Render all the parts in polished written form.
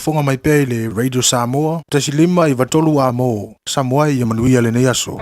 faafogafoga mai pea i le Radio Samoa 1 5 93 Amo. Samoa ia manuia lenei aso.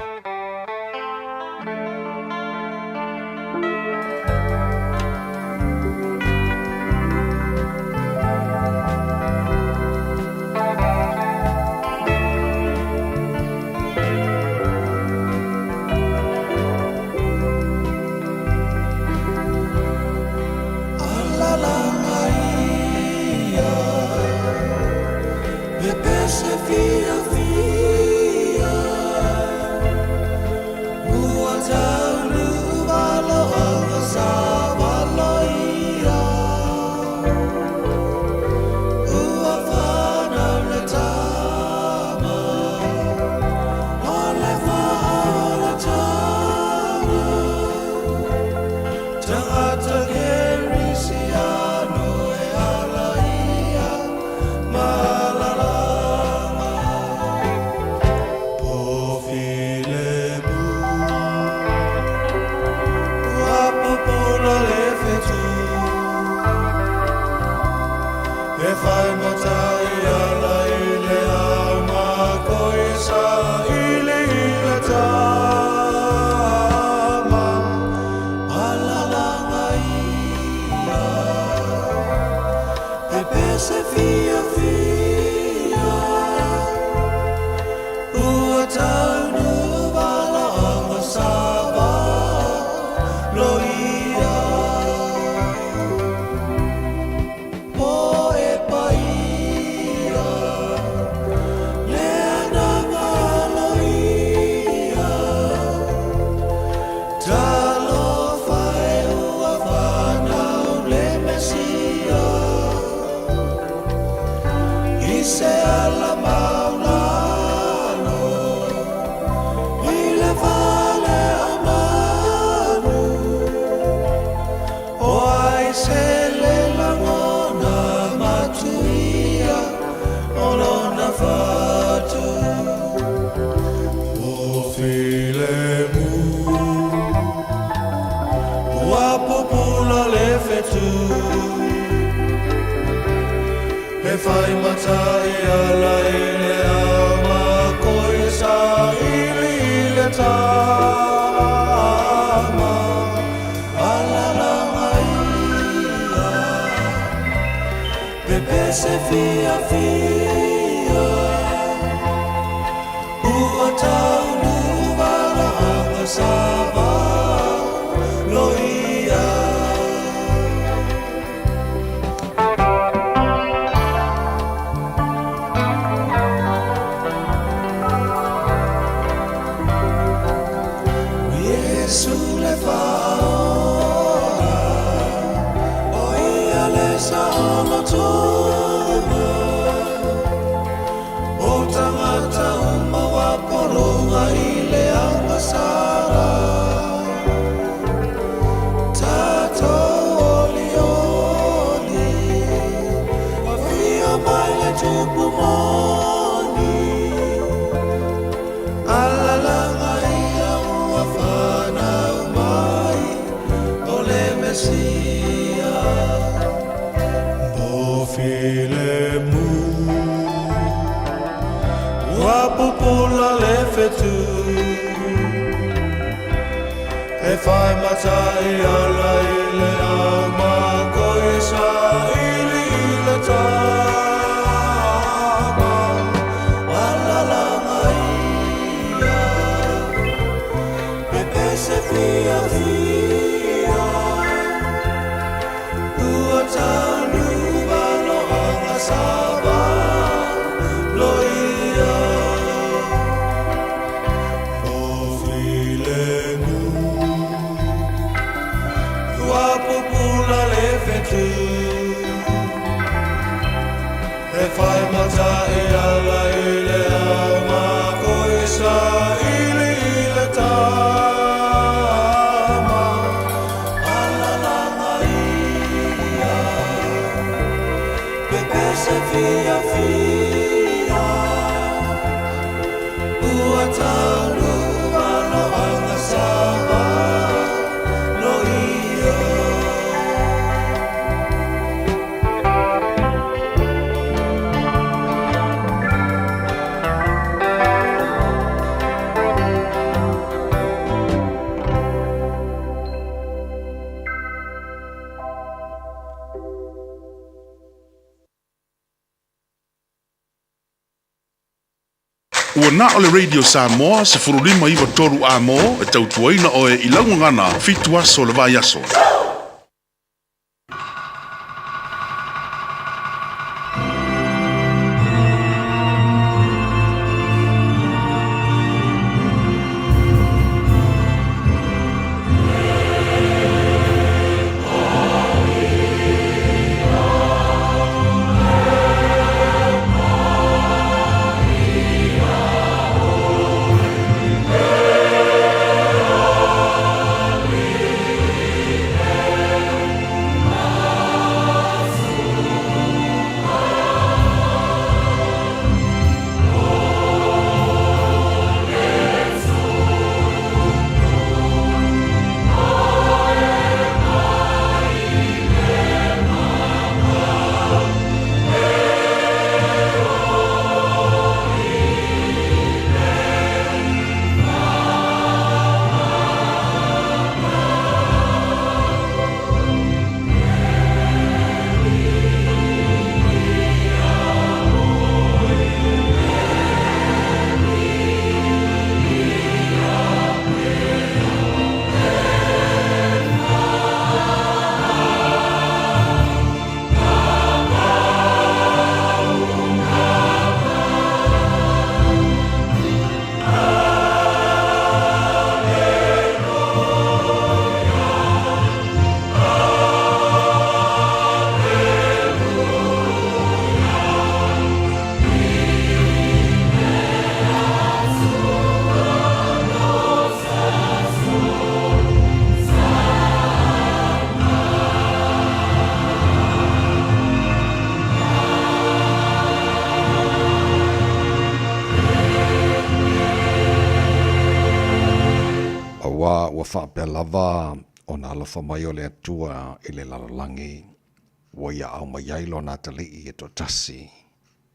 Ua na o le Radio Samoa 1593 A-mo e tautuaina oe i lau gagana fitu aso le vaiaso. Auā ua faapea lava ona alofa mai o le Atua i le lalolagi, ua ia aumai ai lona atalii e toatasi,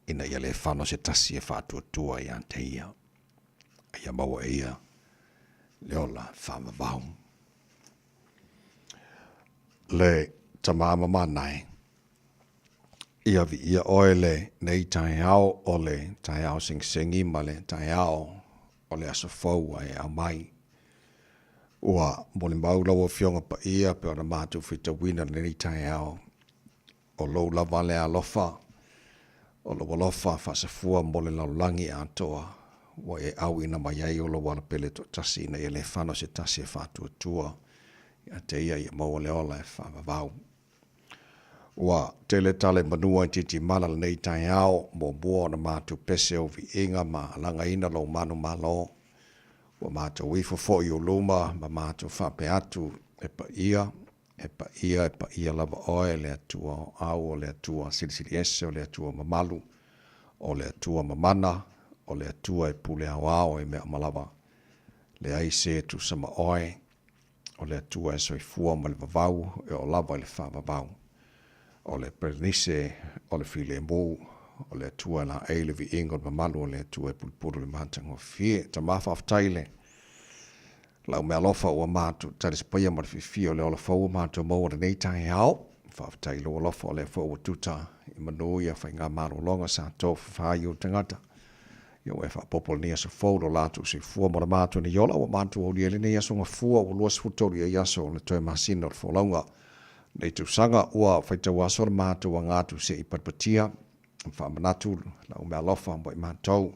ina ia le fano se tasi e faatuatua ia te ia, a ia maua e ia le ola faavavau. Le tama mamanae, ia viia oe le nei taeao o le taeao segisegi ma le taeao o le aso fou ua e aumai. Ua molimau lau Afioga Paia pei ona matou faitauina lenei taeao, o lou lava le alofa, o lou alofa faasafua mo le lalolagi atoa, ua e auina mai ai o lou alapele toatasi ina ia le fano se tasi e faatuatua ia te ia ia maua le ola e faavavau. Ua tele tala i manua i Titimala lenei taeao, muamua ona matou pese ou viiga ma lagaina lou manumalo. Ua matou ifo foi i ou luma ma matou faapea atu, E paia, e paia, e paia lava oe, le Atua o au, o le Atua silisili ese, o le Atua mamalu, o le Atua mamana, o le Atua e pule aoao i mea uma lava. Leai se e tusa ma oe, o le Atua e soifua ma le vavau e oo lava i le faavavau. O le Perenise, o le filemu, o le Atua e laei le viiga o le mamalu o le Atua e pulupulu i le matagofie. Tama faafetai i le lau meaalofa ua matou talisapaia ma le fiafia o le ola fou ua matou maua lenei taeao. Faafetai i lou alofa o lea foi ua tuta i manu ia faigamalologa sa tofafa ai ou tagata. Ia ua e faaopoopo lenei aso fou lo latou soifua ma le matou nei ola ua matou aulia ai lenei aso gafua ua 23 ai aso o le toe masina o le folauga. Lenei tausaga ua faitau aso le matou aga atu se i patipatia ma faamanatu lau meaalofa mo i matou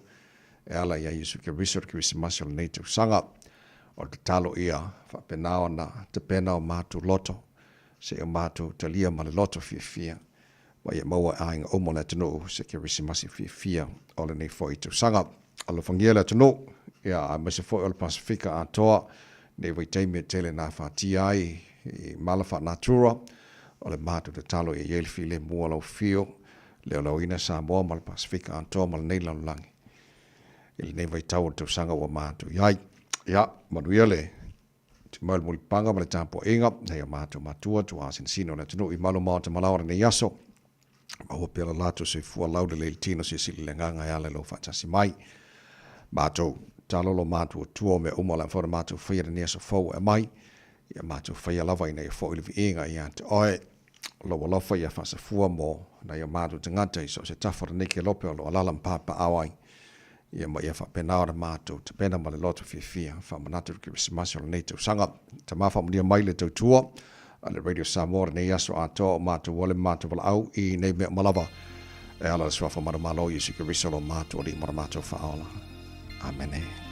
e ala ia Iesu Keriso le Kerisimasi o lenei tausaga. O le tatalo ia faapena ona tapena o matou loto se i o matou talia ma le loto fiafia ma ia maua e aiga uma o le atunuu se Kerisimasi fiafia o lenei foi tausaga. Alofagia le atunuu, ia, aemaise foi o le Pasefika atoa, nei vaitaimi e tele na afatia ai i mala faanatura, o le matou tatalo ia i ai le filemu o lau afio, leoleoina Samoa ma le Pasefika atoa ma lenei lalolagi i lenei vaitau o le tausaga ua matou i ai. Ia, manuia le Timau le mulipaga ma le tapuaiga, hei o matou matua, tuaa sinosino o le atunuu i malu maota malaoa lenei aso. Maua pea lo latou soifua laulelei le tino silisili le agaga e ala i lou faatasi mai. Matou talo lo matou Atua o mea uma o le a mafai ona matou faia lenei aso fou e aumai. Ia matou faia lava ina ia foi le viiga ia te oe. O lou alofa ia faasafua mo nai o matou tagata i so o se tafa o lenei kelope o lo o alaala ma papaao ai. Ia ma ia faapena ona matou tapena ma le loto fiafia faamanatu i le Kerisimasi o lenei tausaga. Tama faamanuia mai le tautua a le Radio Samoa lenei aso atoa o matou ole ma matou valaau i nei mea uma lava e ala i le Suafa Manumalo Iesu Keriso lo matou Alii ma lo matou Faaola. Amene.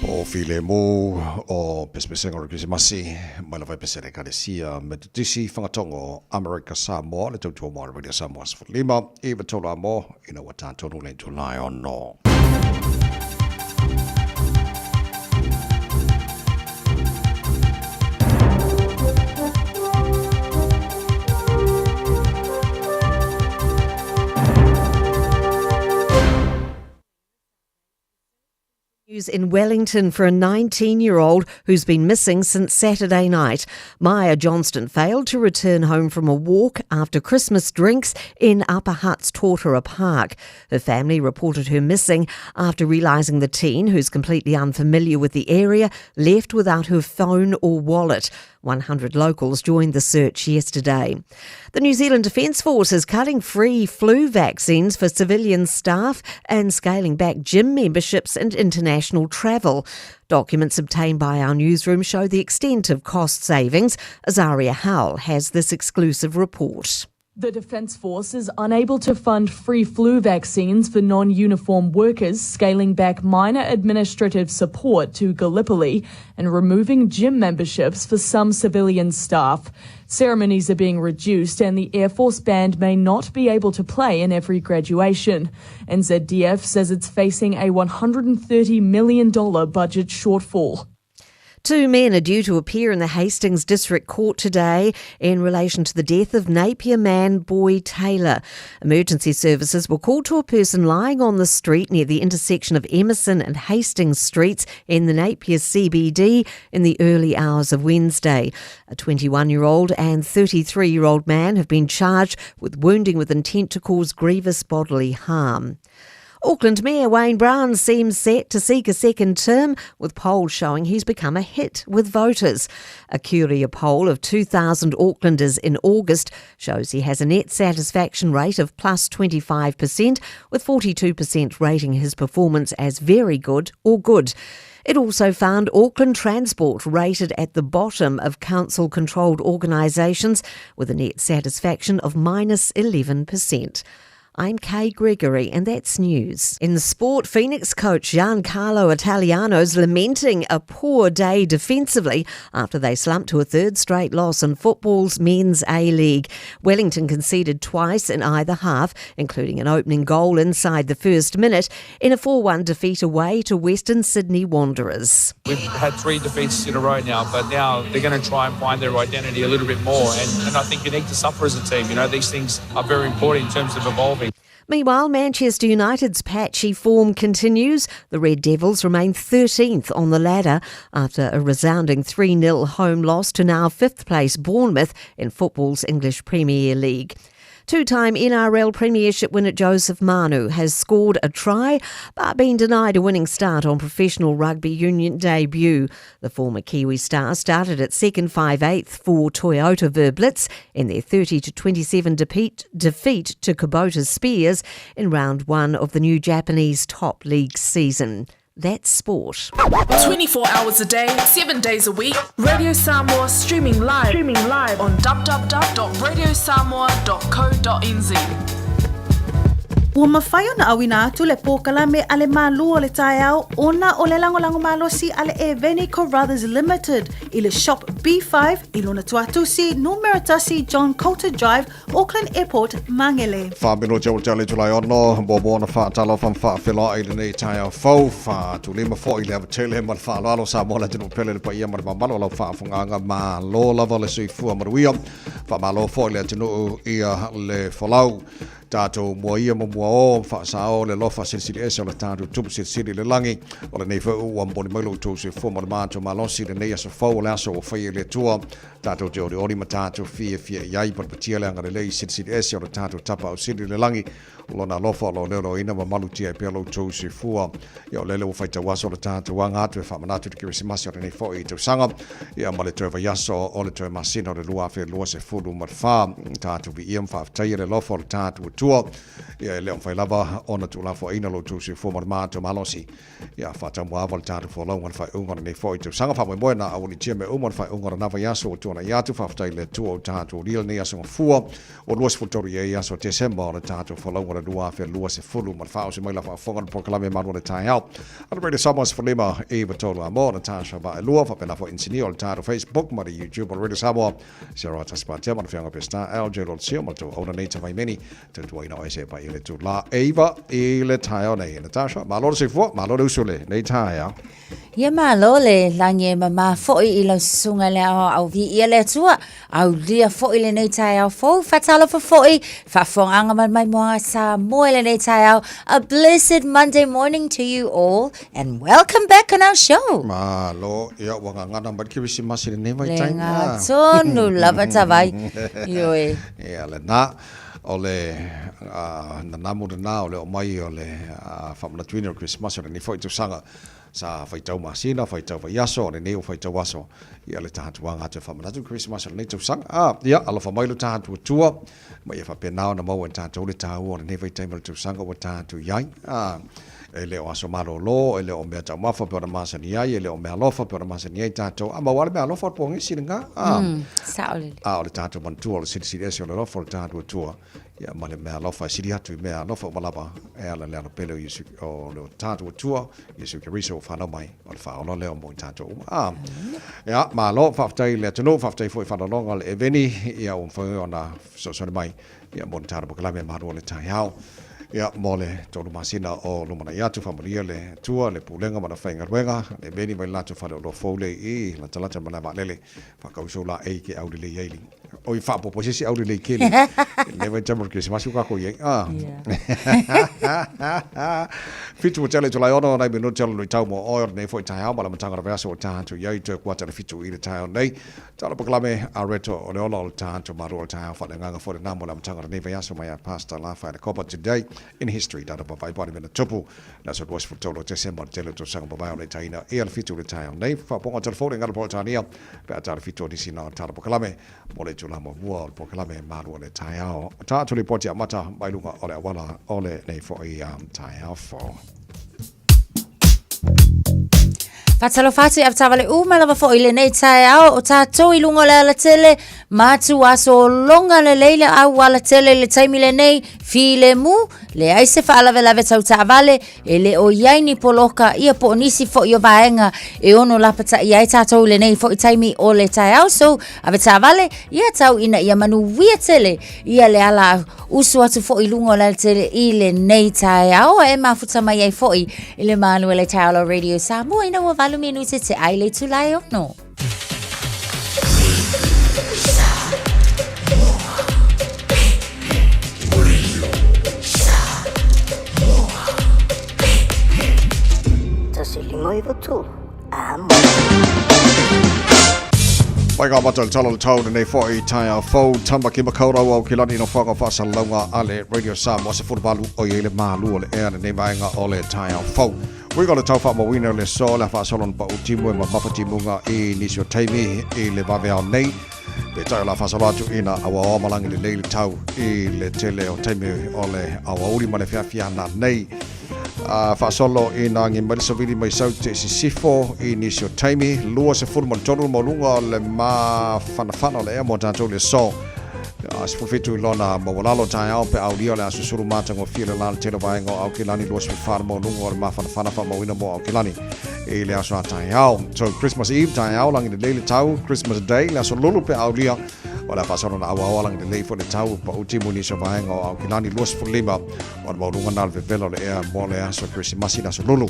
Po filemu o Pesepesega o le Kerisimasi mai lava i pese le Ekalesia Metotisi Fagatogo Amerika Samoa, le tautua mo le Radio Samoa 15 i 3 amo ina ua tātonu le itula e ono. News in Wellington for a 19-year-old who's been missing since Saturday night. Maya Johnston failed to return home from a walk after Christmas drinks in Upper Hutt's Totara Park. Her family reported her missing after realising the teen, who's completely unfamiliar with the area, left without her phone or wallet. 100 locals joined the search yesterday. The New Zealand Defence Force is cutting free flu vaccines for civilian staff and scaling back gym memberships and international travel. Documents obtained by our newsroom show the extent of cost savings. Azaria Howell has this exclusive report. The Defence Force is unable to fund free flu vaccines for non-uniform workers, scaling back minor administrative support to Gallipoli and removing gym memberships for some civilian staff. Ceremonies are being reduced and the Air Force Band may not be able to play in every graduation. NZDF says it's facing a $130 million budget shortfall. 2 men are due to appear in the Hastings District Court today in relation to the death of Napier man Boy Taylor. Emergency services were called to a person lying on the street near the intersection of Emerson and Hastings Streets in the Napier CBD in the early hours of Wednesday. A 21-year-old and 33-year-old man have been charged with wounding with intent to cause grievous bodily harm. Auckland Mayor Wayne Brown seems set to seek a second term, with polls showing he's become a hit with voters. A Curia poll of 2,000 Aucklanders in August shows he has a net satisfaction rate of plus 25%, with 42% rating his performance as very good or good. It also found Auckland Transport rated at the bottom of council-controlled organisations, with a net satisfaction of minus 11%. I'm Kay Gregory, and that's news. In sport, Phoenix coach Giancarlo Italiano's lamenting a poor day defensively after they slumped to a third straight loss in football's men's A-League. Wellington conceded twice in either half, including an opening goal inside the first minute in a 4-1 defeat away to Western Sydney Wanderers. We've had 3 defeats in a row now, but now they're going to try and find their identity a little bit more, and I think you need to suffer as a team. You know, these things are very important in terms of evolving. Meanwhile, Manchester United's patchy form continues. The Red Devils remain 13th on the ladder after a resounding 3-0 home loss to now 5th place Bournemouth in football's English Premier League. Two-time NRL Premiership winner Joseph Manu has scored a try but been denied a winning start on professional rugby union debut. The former Kiwi star started at second 5/8 for Toyota Verblitz in their 30-27 defeat to Kubota Spears in round 1 of the new Japanese Top League season. That's sport. 24 hours a day, 7 days a week. Radio Samoa streaming live on www.radiosamoa.co.nz. Ua mafai ona auina atu le pōkalame a le Mālū o le taeao ona o le lagolago malosi a le Eveni Carruthers Limited i le Shop B5 i lona tuatusi numera 1 John Coulter Drive, Auckland Airport, Mangere. Whamino te o te ale tulai ono, bo na whaatalofa mwhaawhela i le nei taeao fau, whaatulima fo i le awatele ma le whaaloalo sa mo le tino pele le paia ma le mamalo lau whaafunganga ma lo lava le suifua maruia, whamalo fo i le tino ia le folau. Tātou mua ia mo mua o, whaasao le lofa silisili ese o le tātou tupu silisili le langi, o le nei whau ua mboni mailo tō se fua ma le mātou malosi le nei aso fau o le aso o whai le tua, tātou te ori ori ma tātou fia fia iai parpatia le anga le lei silisili ese o le tātou tapa o sili le langi, lona lofa o lo leo ina ma malu tia e pea lo tō se fua, ia o lele o whai tauaso o le tātou anga atu e whaamanatu te kirisimasi o le nei fo i tausaga, ia ma le toe vaiaso o le toe masina o le lua afe lua se fulu ma le wha, tātou vi ia mwhaaftaia le lofa o le tātou Atua. Ia e le o mafai lava ona tuulafoaiina lo outou soifua ma le matou malosi. Ia faataumuaava le tatou folauga i le faaiuga o lenei foi tausaga. Faamoemoe na aualiitia mea uma i le faaiuga o lena vaiaso ua tuanai atu. Faafetai i le Atua ua tatou aulia lenei aso gafua ua 23 i ai aso Tesema o le tatou folauga o le 2024. Osi mai la faafofoga le polokalame Malu o le Taeao a le Radio Samoa 15 i 3 a mo Natasha Vaelua faapena foi inisinia o le tatou Facebook ma le YouTube o le Radio Samoa Sarah Tasipatea ma le Fianga Pestar LJ Lolsio ma le tou auna nei Tavaimeni Tautuaina oe se pai i le tula eiva i le taeao nei. Natasha, malo le soifua, malo le usu le nei taeao. Ia malo le lagi e mamā foi i lau susuga i le aoao viia le Atua, aulia foi lenei taeao fou, faatalofa foi, faafofogaaga mai mai moaga Samoa i lenei taeao. A blessed Monday morning to you all and welcome back on our show. Malo, ia ua gagana mai le Kerisimasi i lenei vaitaimi. Le gā tonu lava tavai. Ioe. Ia lena. O le nanamu lena o le oo mai o le faamanatuina o le Kerisimasi o lenei foi tausaga. Sa faitau masina, faitau vaiaso, o lenei ua faitau aso. Ia le taatuaga atu e faamanatu le Kerisimasi o lenei tausaga. A, ia, alofa mai lo tatou Atua, ma ia faapena ona maua e tatou le taua o lenei vaitaimi o le tausaga ua tatou i ai. A, e le o aso malolo, e le o mea taumafa pei ona masani ai, e le o mea alofa pei ona masani ai tatou. A maua lava le mea alofa o le pogisi lena. A, Sao lelei. A o le tatou manatua o le silisili ese o le alofa o le tatou Atua, ia ma le mea alofa e sili atu i mea alofa uma lava e ala i le alo pele o Iesu, o le tatou Atua, Iesu Keriso ua fanau mai, o le faaola lea mo i tatou uma. A, ia, malo, faafetai i le atunuu, faafetai foi i faaaloaloga o le Eveni, ia ua mafai ona fesoasoani mai, ia mo le tatou polokalame malu o le taeao. Ia, mo le tolu masina o lumanai atu, faamanuia le Atua, le Pulega ma le aufaigaluega, le Eveni mai le latou faleoloa fou lea i latalata i le malae vaalele. Whakauso la ei ke auri lei ai. O i whaapopo se se auri lei kele. Le vai tamu ke se masu ka ko iai. Ah. Fitu o tele tulai ono nei minute tele lui tau mo oi nei foi tai ao mala matanga rawe aso o tātu iai te kuata le fitu i le tai nei. Tala pakalame a reto o le ola o le tātu maru o le tai ao whale nganga fo le namo la matanga nei vai aso mai a Pastor La Whaile Kopa today in history. Dada pa vai pari mena tupu. Le aso 23 o Tesema le tele o tausaga mavae o le taina ia le fitu le taeao nei. Faapoga telefoni ngalo Peretania pe a tala fitu o nisi na tala polokalame mo le itula muamua o le polokalame malu o le taeao. Ta atu lipoti amata mai luga o le auala o lenei foi taeao fou. Faatalofa atu i avetaavale uma lava foi i lenei taeao o tatou i luga o le alatele matu aso loga lelei le au alatele i le taimi lenei filemu leai se faalavelave tau taavale e le o i ai ni poloka ia po o nisi foi o vaega e ono lapataia ai tatou i lenei foi taimi o le taeao so avetaavale ia tau ina ia manuia tele ia le ala usu atu foi i luga o le alatele i lenei taeao e mafuta mai ai foi i le malu o le taeao o Radio Samoa ina ua valu minute te ai le itula e ono. Tasi lima iwa tolu. Amo. Mai ngā mata le tala le tau nei foi taeao fou Tamaki Makaurau au ki lani no whanga whaasalauga a le Radio Samoa se fulu o i le malu o le ea lenei vaega o le taeao fou. Uiga o le tau faamauina o le aso le a faasolo ona pau timu e mamafa timuga i nisi o taimi i le vaveao nei. Peitai o le a faasolo atu ina auaoa ma lagi lelei le tau i le tele o taimi o le aoauli ma le feafiana nei. A faasolo ina agi mai le savili mai Saute i sisifo i nisi o taimi, 23 le maualuga o le mafanafana o le ea mo tatou i le aso. 17 i lona maualalo taeao pe aulia o le a susulu matagofie le la le tele o vaega o Aukilani 24 le maualuga o le mafanafana faamauina mo Aukilani i le aso a taeao. So Christmas Eve taeao lagi lelei le tau, Christmas Day le aso lulu pe aulia o le a faasolo na auaoa lagi lelei foi le tau pau timu nisi o vaega o Aukilani 25 o le maualuga na le vevela o le ea mo le aso Kerisimasi le aso lulu.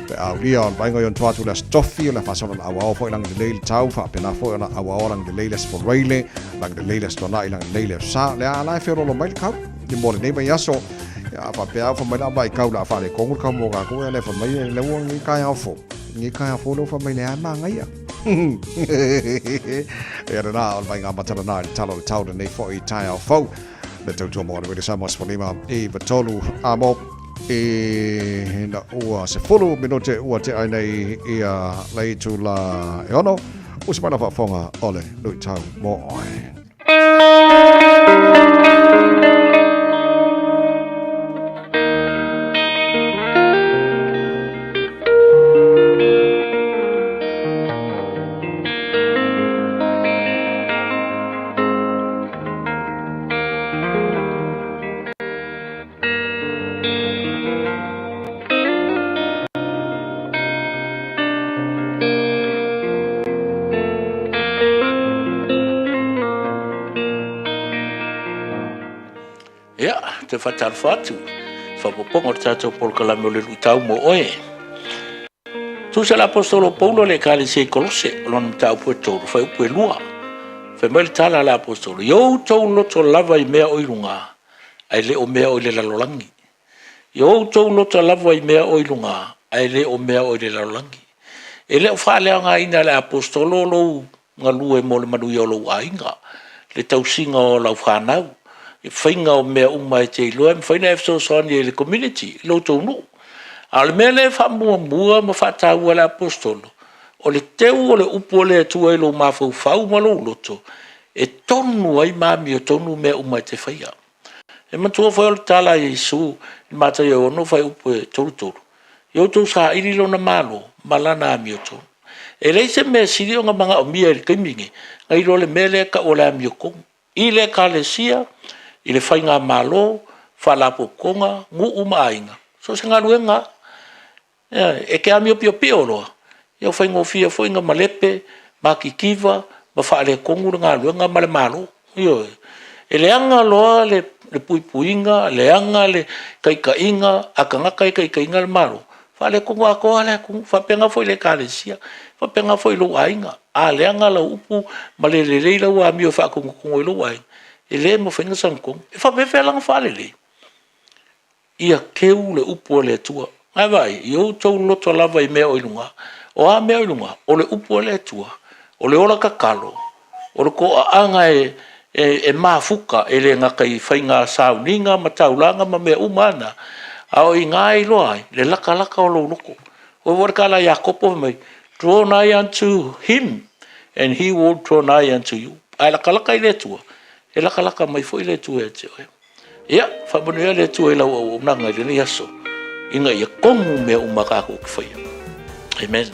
Pe aulia o le vaega i ona tua atu le aso tofi o le a faasolo na auaoa foi lagi lelei le tau faapena foi ona auaoa lagi lelei le aso Foraile lagi lelei le aso Tuanai lagi lelei le aso Sa le a la e feoloolo mai le kau i mo lenei vaiaso. A faapea au fai mai la mai kau la faaletonu le kau mo kākou e le fai mai le ua ni taeao fou. Ni taeao fou le fai mai le a mānaia. Ia lena o le vaega amata lena i le tala o le tau lenei foi taeao fou. Le tautua mo le Radio Samoa 15 i 3 a mo i na ua 10 minute ua te ai nei ia le itula e ono. Usi mai la faafofoga o le luitau mo oe. Ia, te faatalofa atu i faaopoopoga o le tatou polokalame o le luitau mo oe. Tusa le Aposetolo o Paulo le Ekalesia i Kolose, o lona mataupu e 3, fuaiupu e 2. Fai mai le tala a le Aposetolo, Ia outou loto lava i mea o i luga, ae le o mea o i le lalolagi. Ia outou loto lava i mea o i luga, ae le o mea o i le lalolagi. E le o faaleaogaina e le Aposetolo lou galue mo le manuia o lou aiga, le tausiga o lau fanau, le faiga o mea uma e te iloa e mafai ona e fesoasoani ai i le community, i lo outou nuu. A o le mea lea e faamuamua ma faataua e le Aposetolo, o le teu o le upu a le Atua i lou mafaufau ma lou loto, e tonu ai ma amiotonu mea uma e te faia. E manatua foi o le tala a Iesu i Mataio 6 fuaiupu e 33, ia outou saili lona Malo ma lana amiotonu. E leai se mea e sili ona manaomia i le taimi lenei, nai lo le mea lea e tau o le amiotonu i le Ekalesia, i le faigamalo, faalapotopotoga, nuu ma aiga, so o se galuega lava. Ioe. E te amio piopio loa, ia ua faigofie foi ona malepe, matitiva ma faaletonu le galuega ma le Malo. Ioe. E leaga loa le puipuiga, leaga le taitaiga a tagata ia e taitaiina le Malo, faaletonu atoa lava le atunuu. E faapena foi i le Ekalesia, faapena foi i lou aiga. A leaga lau upu ma le lelei lau amio e faatonutonu ai lou aiga, e le mafai ona sagatonu. E faapefea la ona faalelei? Ia teu le upu a le Atua. Vaai, ia outou loto lava i mea o i luga. O a mea o i luga? O le upu a le Atua, o le ola tatalo, o le toaaga e mafuta, e le gata i faiga sauniga ma taulaga ma mea uma lava na, a o i ina e iloa ai le latalata o lou loto. Aua foi le tala a Iakopo fai mai, draw nigh unto him and he will draw nigh unto you. A e latalata i le Atua, e latalata mai foi le Atua ia te oe. Ia, faamanuia le Atua i lau auaunaga i lenei aso, ina ia tonu mea uma tatou te faia. Amen.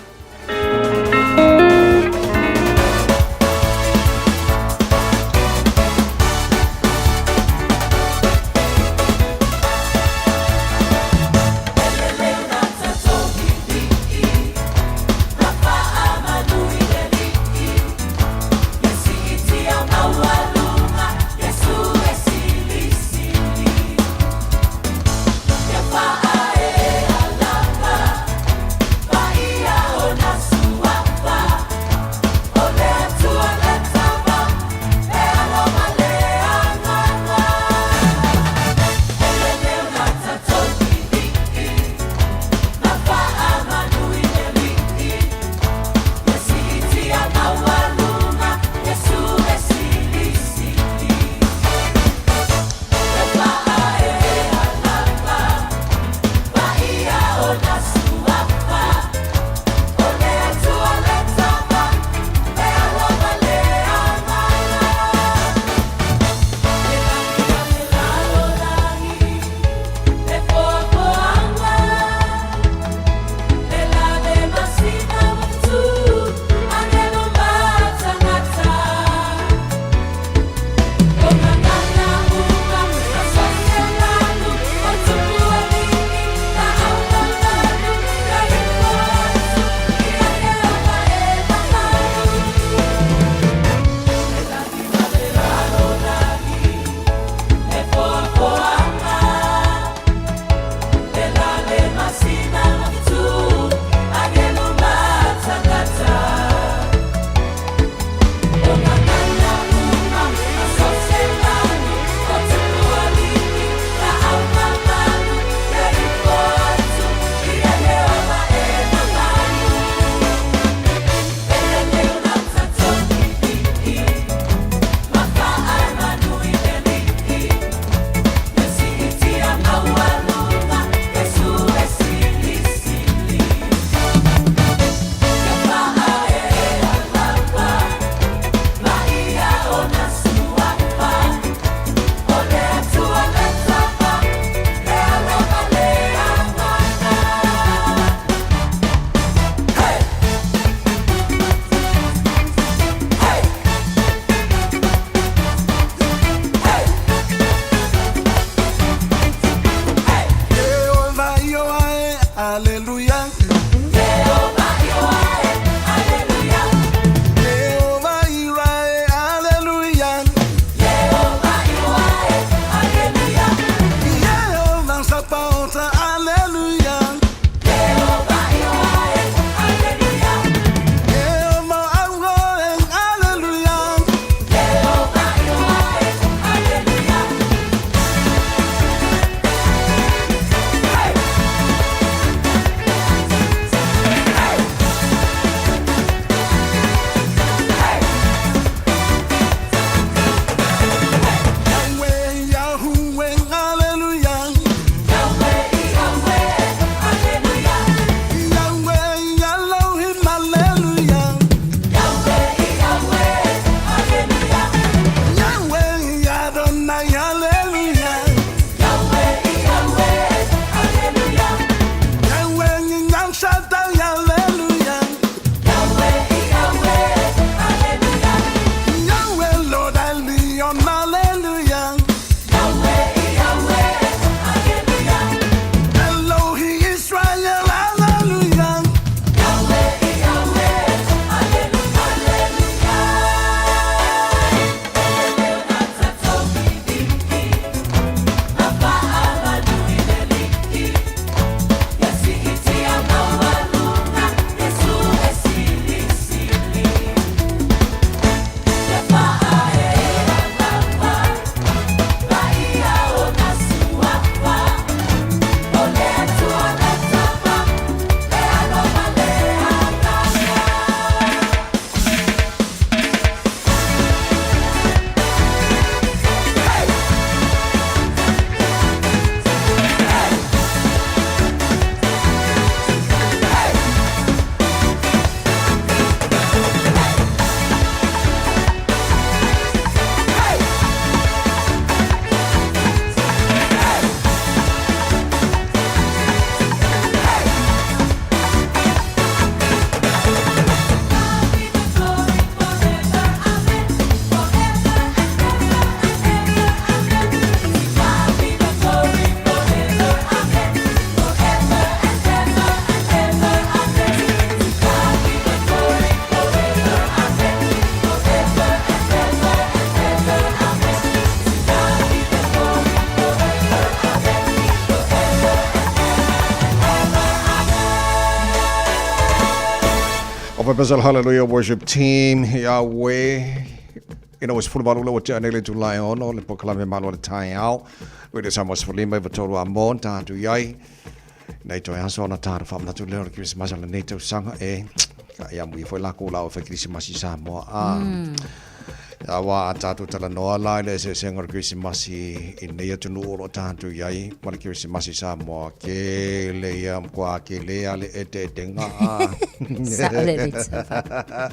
Talofa Pesel Hallelujah Worship Team, Yahweh. Ina ua 18 le ua tea nei le itula e ono, le polokalame malo o le taeao. Radio Samoa 15 i tolu a mo, tātou i ai. Nei toe aso ona tātou whaamanatu lea o le Kirisimasi o lenei tausaga e ka ia mui foi lākou la o whai Kirisimasi Samoa. A, Ia wā a tātou talanoa la i le eseesega o le Kirisimasi i nei atunuu o lo o tātou i ai ma le Kirisimasi Samoa kele ia kua kele a le eteetenga a. Sao le le tava.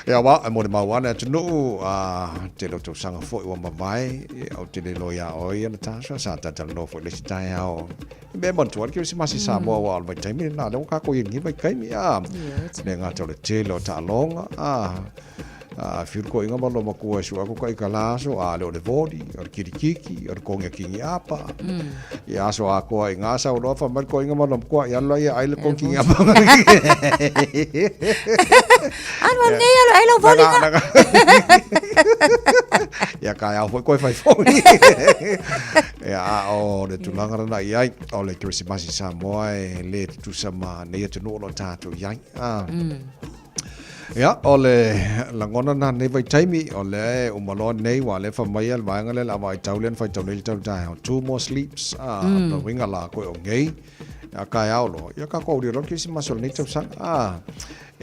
Ia wā, e mo le mau ana atunuu, a tele o tausaga foi ua mavae, ia o tele loa ia oe ia Natasha, sa tā talanoa foi le isi taeao. I mea manatua le Kirisimasi Samoa ua o le vaitaimi lena, lea ua kākou i lenei vaitaimi, a. Le gata o le tele o taaloga, a. A fiu le koʻiga ma lou makua e sue aku ka i ka la aso, a le o le voli, o le kilikiki, o le kongi a kingi apa. Ia aso atoa i ngā sau loa fa mai le koʻiga ma lou makua, ia alu ia ai le kongi kingi apa. Alu alu nei alu ai lau voli nga. Ia ka au foi koe fai foi. Ia a o le tulaga lena i ai, o le Kerisimasi Samoa e le tutusa ma nei atunuu o lo o tātou i ai. Ah. Ia, o le lagona na nei vaitaimi, o lea e uma loa nei, ua alefa mai le vaega lea le ava ai tau lea na faitau nei le tau taeao. Two more sleeps, a, mm. no winga la koe o ngei, a kai ao loa. Ia ka koa uri loa kirisimasi o lenei tausaga, a,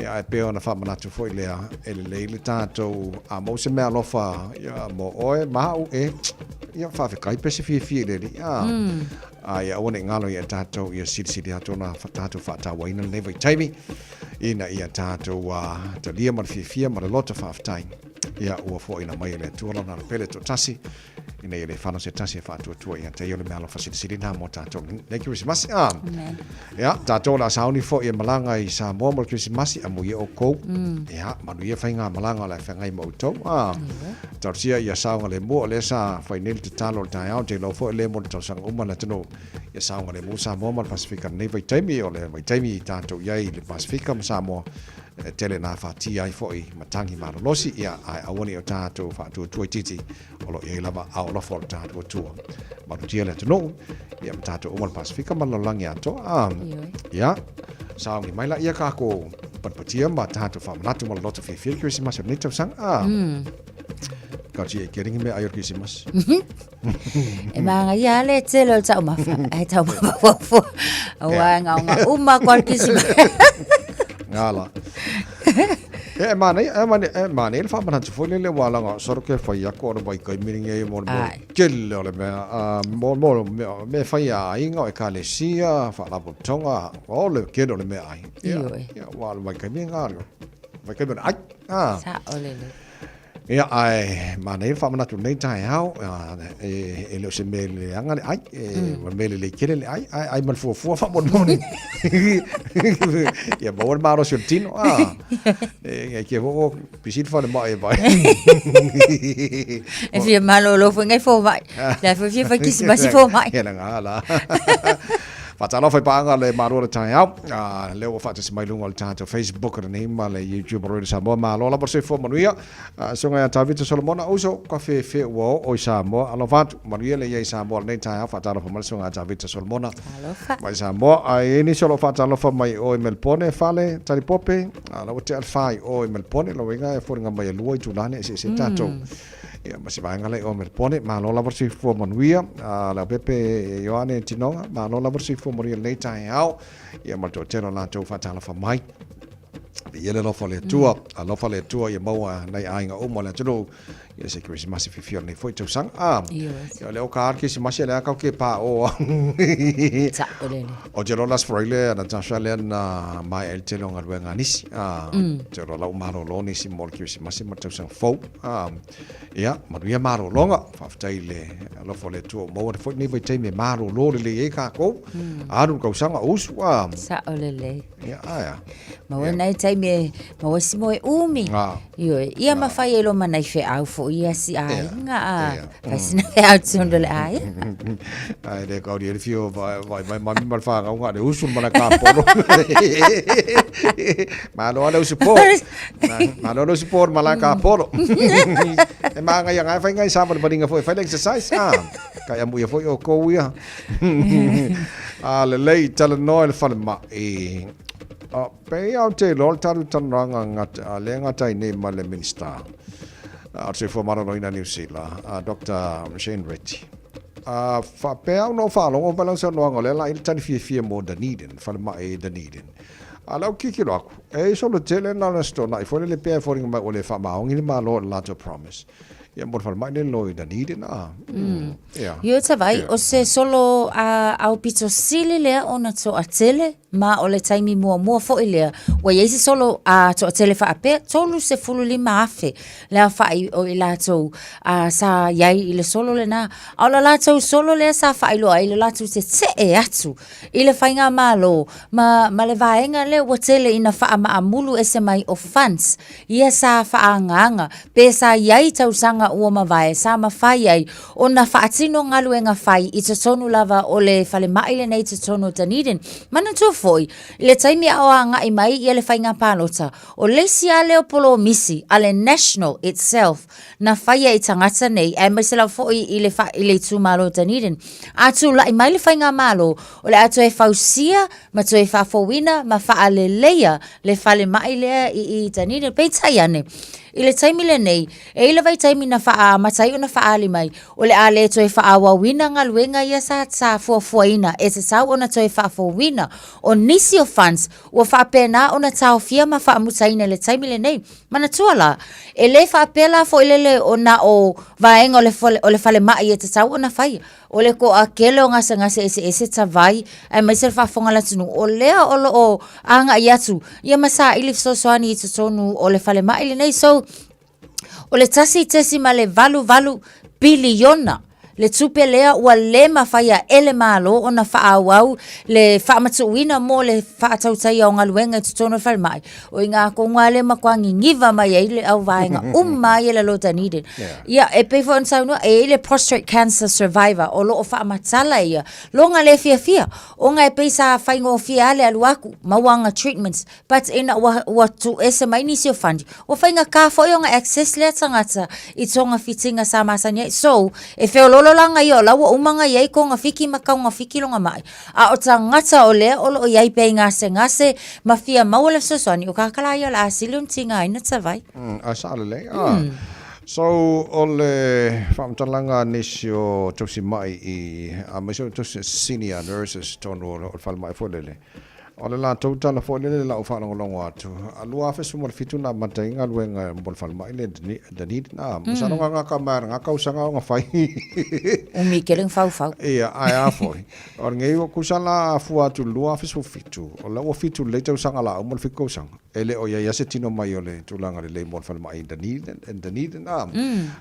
ia e pei ona faamanatu foi lea, e lelei le tātou, a mau se mea alofa, ia mo oe, ma au e, ia faafetai pe se fiafia i le alii, a, mm. a ia aua ne i galo ia tātou, ia silisili atu ona tātou faatauaina lenei vaitaimi, Ina ia tātou talia ma le fiafia ma le loto faafetai, ia ua foaina mai e le Atua lona pele toatasi, ina ia le whano se tasi e whaatuatua ia te ia o le mea alofa silisili nā mō tātou nei Kirisimasi. Ah. Ia, tātou la sauni fo i malanga i Samoa mo le Kirisimasi, a mu ia o kou. Ia, manu ia whai ngā malanga o le whangai mo outou. Ah. Tausia ia saunga le mua o le sa whai nei le te talo le taeao, te lau fo e le mo le tausaga uma le atunuu. Ia saogalemu Samoa ma le Pasifika lenei vaitaimi, o le vaitaimi i tātou i ai i le Pasifika ma Samoa, e tele nā whatia ai foi matangi malolosi, ia ae aua ne i o tātou whaatuatua itiiti o lo o i ai lava ao alofa o le tātou Atua. Malutia le atunuu, ia ma tātou uma le Pasifika ma le lalolagi atoa. A, ia, saogi mai la ia kākou patipatia ma tātou whaamanatu ma le loto fiafia le Kerisimasi o lenei tausaga. A, Ka tia i ke ringi mea ai o le Kerisimasi. E māngaia le tele o le taumafa. Ai taumafa fuafua. Aua e ngaonga uma koa le kirisimasi. Ngā la. E mānei, e mānei, e mānei le whaamanatu foi lele wā langa soro ke whai ako o le wai kai miringi e mo le mo tele o le mea, mo mo mea, me whai a inga o e kalesia, whaalapotoga, o le kele o le mea ai. Ia, ia, wā le wai kai miringi ngā, wai kai miringi, ai, ah. Sa o lele. Ia, ae manaia le faamanatu i lenei taeao, e le o se mea leaga le ai, e mm. mea lelei tele le ai, ae ai ma le fuafua faamolemole. Ia maua le malosi o le tino, a. E, e ke hoo, pisi le fale mai e vai. E fia malolo foi ngai fomai. Le foi fia fai kirisimasi fomai. Ia na ngā la. Faatalofa i paaga le Malo o le taeao, a lea ua faatasi mai luga o le tatou Facebook lenei ma le YouTube o Radio Samoa. Malo lava le soifua manuia. Susuga ia Tavita Solomona Uso, ka fefe ua oo i Samoa. Alofa atu, manuia le ia i Samoa lenei taeao. Faatalofa mai le susuga ia Tavita Solomona mai Samoa. A e i ai nisi o lo o faatalofa mai i o i Melbourne, fale, Talipope, a la ua tea le fa i o i Melbourne, lona uiga e foliga mai e lua itula nei eseese tatou. Ia, ma se vaega lea i o Melbourne, malo lava le soifua manuia. A Leaupepe Ioane Tinoga, malo lava le soifua manuia i lenei taeao. Ia, ma le toatele o latou faatalofa mai. Viia le alofa o le Atua, alofa le Atua ia maua nai aiga uma o le atunuu. Ia se Kerisimasi fiafia o lenei foi tausaga. Ah, ia o lea o ka le Kerisimasi lea kau ke pa o. O te lola sfroile Natasha lea na mai ai le tele o galuega a nisi. Ah, te lola ua malolo nisi mo le Kerisimasi ma le tausaga fou. Ah, ia, manuia malologa. Faafetai i le alofa o le Atua ua maua foi lenei vaitaimi e malolo lelei ai kākou. Alu le tausaga o usu. Ah. Sao lelei. Ia, ae a. Maua nai taimi e maua si moe umi. Ioe, ia ma fai e lo manai feau fo ia si aiga a. Fai sina feau tonu le aiga. Ai le kau di fio vai vai mai mami mal whanga unga le usu mana ka polo. Ma lo le usu po. Ma lo le usu po mala ka polo. E ma ngai ngai fai ngai sa ma le fo fai le exercise ah. Ka ia muia foi o kou ia. A lelei talanoa i le falemai. Pei a o te iloa le tatou talanoaga gata, lea e gata ai nei ma le Minisita o le Soifua Maloloina Niu Sila, Doctor Shane Reti. A faapea ona ou faalogo mai lau saunoaga o lea la i le tali fiafia mo Dunedin, falemai i Dunedin. A o lau tilotilo atu, e solo tele na ona fetuunai foi lele pea e foliga mai ua le faamaoni le Malo i le latou promise. Ia mo le falemai le lo i Dunedin a. Ia. Ioe Tavai, o se solo a aupito sili lea ona toatele, ma o le taimi muamua foi lea ua i ai se solo a toatele faapea, 35,000 le aofai o i latou a, sa i ai i le solo lena. A o le latou solo lea sa faailoa ai le latou tetee atu i le faigamalo ma, ma le vaega lea ua tele ina faamaamulu ese mai o funds ia sa faaagaaga pe sa i ai tausaga ua mavae sa mafai ai ona faatino galuega fai i totonu lava o le falemai lenei i totonu o Dunedin. Manatua foi, i le taimi a o agai mai ia le faiga palota, o le isi lava lea o polomisi a le National itself na faia i tagata nei aemaise lava foi i le, i le itumalo o Dunedin. A tulai mai le faigamalo, o le a toe fausia ma toe faafouina ma faaleleia le falemai lea i i Dunedin. Peitai ane, i le taimi lenei, e i ai le vaitaimi na faaamata ai ona faaali mai, o le a le toe faaauauina galuega ia sa, sa fuafuaina e tatau ona toe faafouina. O nisi o funds ua faapena ona taofia ma faamutaina i le taimi lenei. Manatua la, e le faapea la foi lele o na o vaega o le, o le falemai e tatau ona faia. O le toatele o gasegase eseese tavai aemaise le faafofoga a le atunuu, o lea o lo o agai atu ia ma saili fesoasoani i totonu o le falemai lenei. So, o le 1.88 piliona le tupe lea ua le mafaia e le Malo ona faaauau le faamatuuina mo le faatautaia o galuega i totonu o le falemai. O i ngā konga le matua niniva mai ai le au vaega uma ai e lalo Dunedin. Ia, e pei foi ona saunoa, e i ai le prostate cancer survivor o lo o faamatala ia loga le fiafia, ona e pei sa faigofie lava le alu atu, maua ana treatments, but ina ua, ua tuuese mai nisi o fund, ua faigata foi ona access lea tagata i togafitiga sa masani ai. So, e feoloolo la ia o la ua uma ona i ai togafiti ma taugafiti lona mai, A o tagata o lea o lo o i ai pea i gasegase ma fia maua le fesoasoani, o kāka la ia o le a sili ona tigaina tavai. A sao lelei. So, o le faamatalaga a nisi o tausimai i, aemaise o tausi senior nurses i totonu o le falemai foi lele, o le latou tala foi lele i lau faalogologo atu, 2017 na amata ai galuega mo le falemai lea i Dunedin, masalo na gata mai lena tausaga ona fai. Umi tele na faufau. Ia, ae a foi. O lenei ua tusa la a fua atu i le 2017, o lea ua fitu lelei tausaga la uma le fitu tausaga, e le o i ai lava se tino mai o le tulaga lelei mo le falemai i Dunedin, Dunedin a.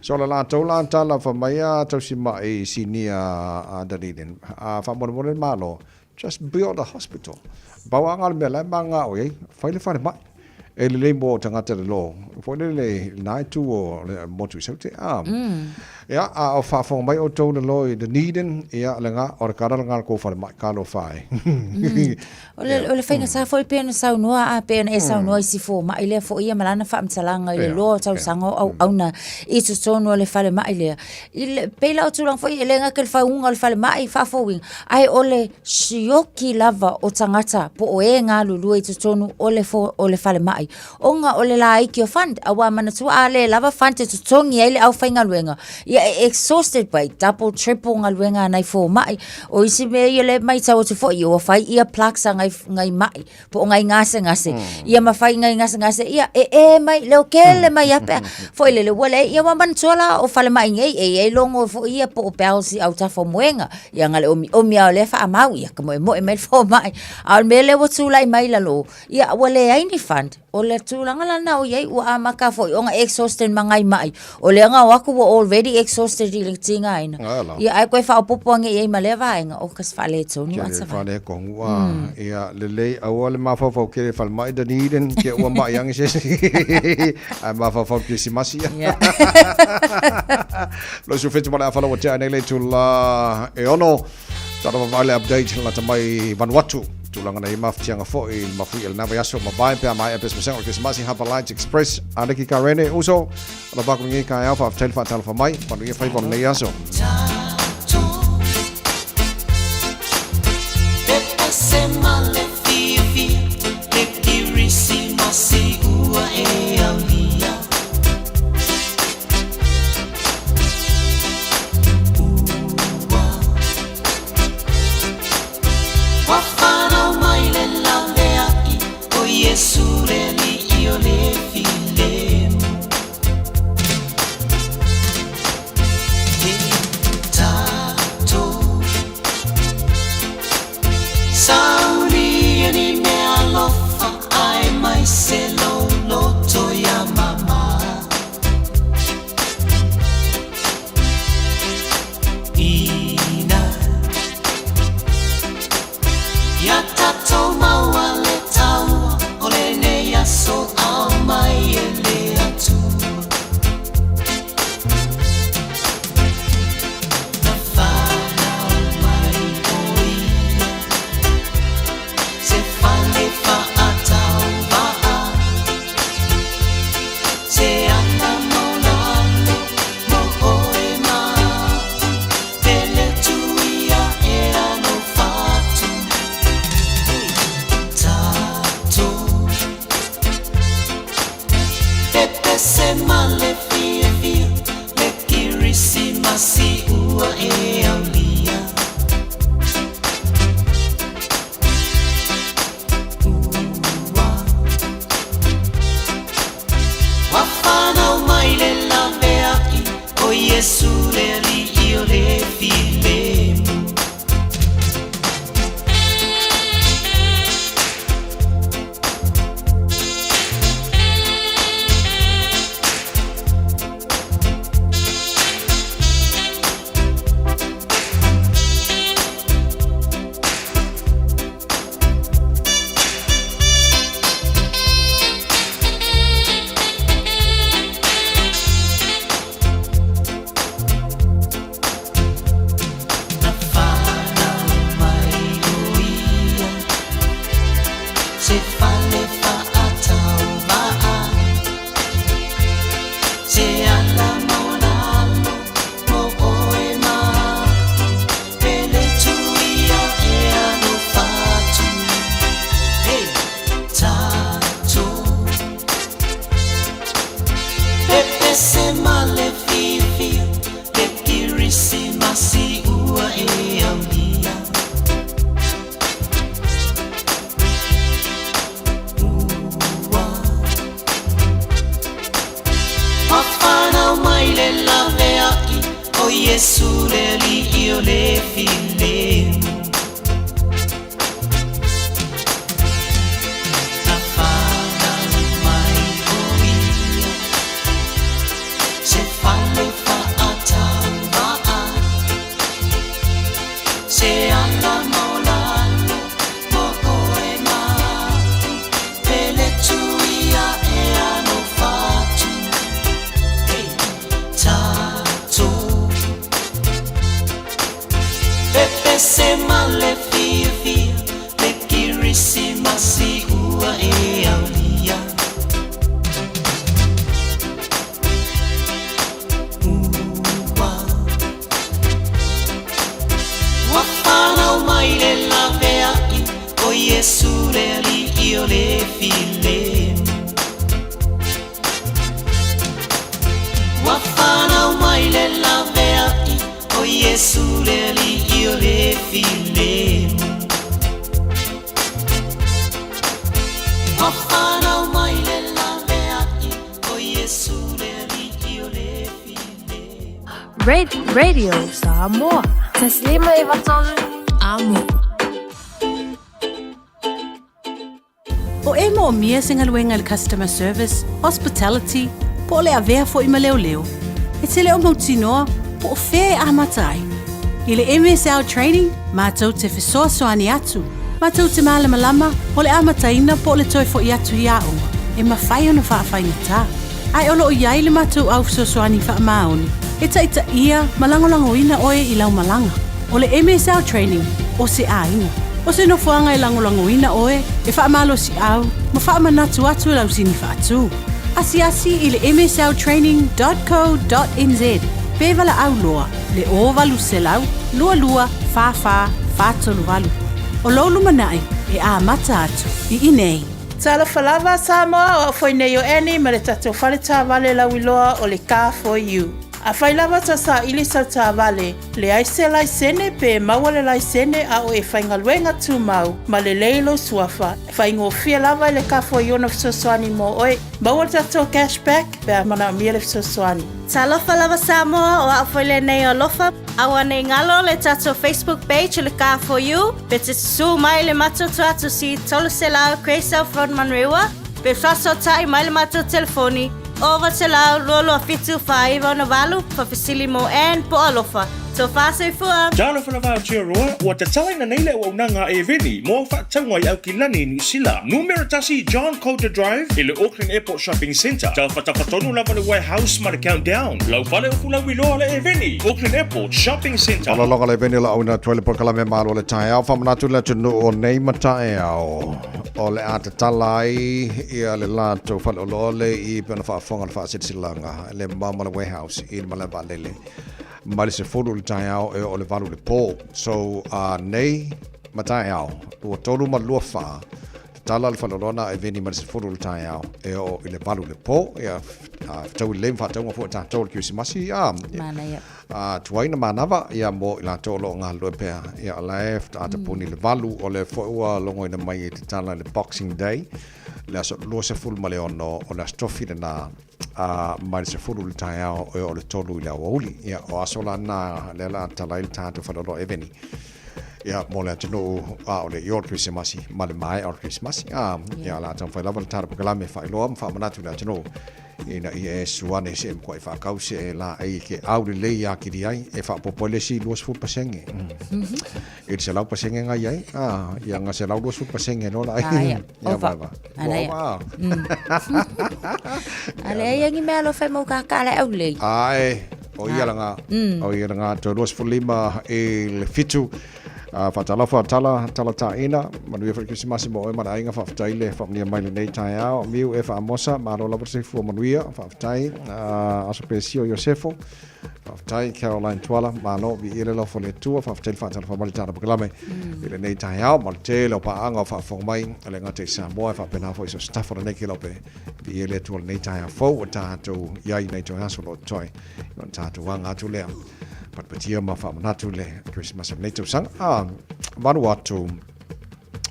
So o le latou la tala fai mai a tausimai sinia a Dunedin, a faamolemole le Malo, just build a hospital. Pau lava na o le mea la e mananao i ai, fai le falemai. E lelei mo tagata le lo foi lele lena itu o le motu i Saute. A, ia, a o faafofoga mai outou le lo i Dunedin, ia, lena, o le tala lena a le tou falemai, talofa e. O le, o le faigata foi pei ona saunoa a pei ona e saunoa i si fomai lea foi ia ma lana faamatalaga i le loa o tausaga o auauna i totonu o le falemai lea. I le, pei la o tulaga foi e le gata i le fauga o le falemai faafouina, ae o le sioki lava o tagata po o e galulue i totonu o le, fo, o le falemai ona o le laiti o fund. Aua manatua a le lava fund e totogi ai le aufaigaluega, ia e exhausted by double, triple galuega a nai fomai. O isi mea ia lea e matau atu foi, ua fai ia plugs a nai, nai mai po o nai gasegase, ia ma fai nai gasegase, ia e e mai, leo kele mai a pea. Foi lele, ua leai, ia ua manatua la o falemai nei, e i ai logo foi ia po o bells i autafa o moega. Ia na le omiomi lava o lea faamau, ia ka moemoe mai le fomai. A o le mea lea ua tulai mai i lalo, ia ua leai ni fund. O le tulaga la lena o i ai, ua amata foi ona exhausted ma nai mai. O lea na o atu ua already exhausted i le tigaina. Ia ae toe faaopoopo ane i ai ma lea vaega, o ka se faaletonu a Tele faaletonu a. Ia lelei aua le mafaufau tele falemai Dunedin ke ua mai ane se isi. Ae mafaufau Kerisimasi ia. Lo su fetu ma le afala ua tea nei le itula e ono. Tala vavae le update lata mai Vanuatu. Tulaga nei mafatiaga foi i le mafuia i lena vaiaso mavae pe a maea pesepesega o le Kerisimasi Harbour Lights Express a Leki Karene uso. O la vaku lenei taeao faafetai le faatalofa mai. Manuia faiva o lenei aso. fiafia le Kerisimasi ua e aulia. Ua Ua fanau mai le laveai o Iesu le Alii o le filemu. Na fanau mai o ia Se fale faatauva'a Se ala maualalo mo oe ma a'u Pele tuia e alofa atu Hey! Tatou Pepese ma le fiafia Le Kerisimasi ua e aulia. Ua Ua fanau mai le laveai O Iesu le Alii o le filemu. Na fanau mai o ia Se fale faatauva'a Se ala maualalo mo oe ma a'u Pele tuia e alofa atu Hey! Tatou Pepese ma le fiafia Le Kerisimasi ua e aulia. Ua Ua fanau mai le laveai O Iesu le Alii o le filemu. Ua fanau mai le laveai O Iesu le Alii o le filemu. Ua fanau mai le laveai O Iesu le Alii o le filemu. Radio Samoa. 1 5 3 Amo. O e moomia se galuega i le customer service, hospitality, po o le avea foi ma leoleo. E te le o mautinoa po o fea e amata ai. I le MSL Training, matou te fesoasoani atu, matou te malamalama o le amataina po o le toe foi atu i aoga, e mafai ona faafaigata. Ae o lo o i ai le matou au fesoasoani faamaoni e taitaia ma lagolagoina oe i lau malaga. O le MSL Training, o se aiga. O se nofoaga e lagolagoina oe, e faamalosiau ma faamanatu atu e lau sini faatu. Asiasi i le msltraining dot co dot nz pe valaau loa le 0800 22 44 438. O lou lumanai e amata atu i inei. Talofa lava Samoa, o au foi nei o Annie ma le tatou fale taavale lauiloa o le Car For You. Afai lava ta saili sau taavale, leai se laisene pe maua le laisene a o e faigaluega tumau ma lelei lou suafa, e faigofie lava i le Car For You ona fesoasoani mo oe. Maua le tatou cash back pe a manaomia le fesoasoani. Talofa lava Samoa, o au foi lenei o Alofa. Aua nei galo le tatou Facebook page o le Car For You, pe te susū mai le matou tuatusi 300 Grey South Road Manurewa, pe fesootai mai le matou telefoni 0900 227 4968, faafesili mo Ann po o Alofa. Tofa soifua! Talofa lava Aotearoa, ua tatalaina nei le auaunaga a Eveni mo au faatauga i Aukilani, Niu Sila. Numera tasi John Coulter Drive i le Auckland Airport Shopping Centre. Tafatafa tonu lava le Warehouse ma le Countdown. Lau fale upu lauiloa le Eveni, Auckland Airport Shopping Centre. Malologa le Eveni o le auina atu ai le polokalame malo o le taeao. Faamanatu i le atunuu o nei ma taeao o le a tatala ai ia le latou faleoloole i pei ona faafofoga le faasilasilaga le mamao ma le Warehouse i le malae vaalele mai le 10 i le taeao e oo i le 8 i le po. So, nei ma taeao, 23 ma le 24. Tatala le faleoloa na Eveni mai le 10 o le taeao e oo i le 8 i le po. Ia, fetaui lelei ma faatauga foi a tatou i le Kerisimasi. Manaia. Tuai na manava, ia, mo i latou o lo o galulue pea. Ia, o la e faatoa tapuni i le 8. O lea foi ua logoina mai e tatala i le Boxing Day, le aso 26 o le Aso Tofi lena, mai le 10 i le taeao e oo i le 3 i le aoauli. Ia, o aso la na lea o le a tatala ai le tatou faleoloa Eveni. Ia, mo le atunuu, a o le i o le Kerisimasi ma le maea o le Kerisimasi. A, ia, o le a taumafai lava le tatou polokalame e faailoa ma faamanatu i le atunuu ina ia e susu ane se e matuai faatau se laei e te au lelei atili ai e faaopoopo ai le isi 20% i le 100% na i ai. A, ia na 120% loa la ai. Ah, ia. Ia, Ova. vai, vai. Ana ia. Ua ova. Ale ai angi mea alofa e mau kaka ale au lei. Ae, o ia langa, o ia langa, toe 25 i le 7. Faatalofa tala, tala taina, manuia foi le Kerisimasi mo oe ma le aiga, faafetai le faamanuia mai lenei taeao. Miu e Faamosa, malo lava le soifua manuia, faafetai. Aso Pesio Iosefo, faafetai. Caroline Tuala, malo, viia le alofa o le Atua, faafetai le faatalofa mai le tala polokalame i lenei taeao, ma le tele o paaga o faafofoga mai, e le gata i Samoa, e faapena foi so se tafa o lenei kelope. Viia le Atua i lenei taeao fou ua tatou i ai nei toe aso o lo o totoe, ona tatou aga atu lea patipatia ma faamanatu le Kerisimasi o lenei tausaga. A, Vanuatu,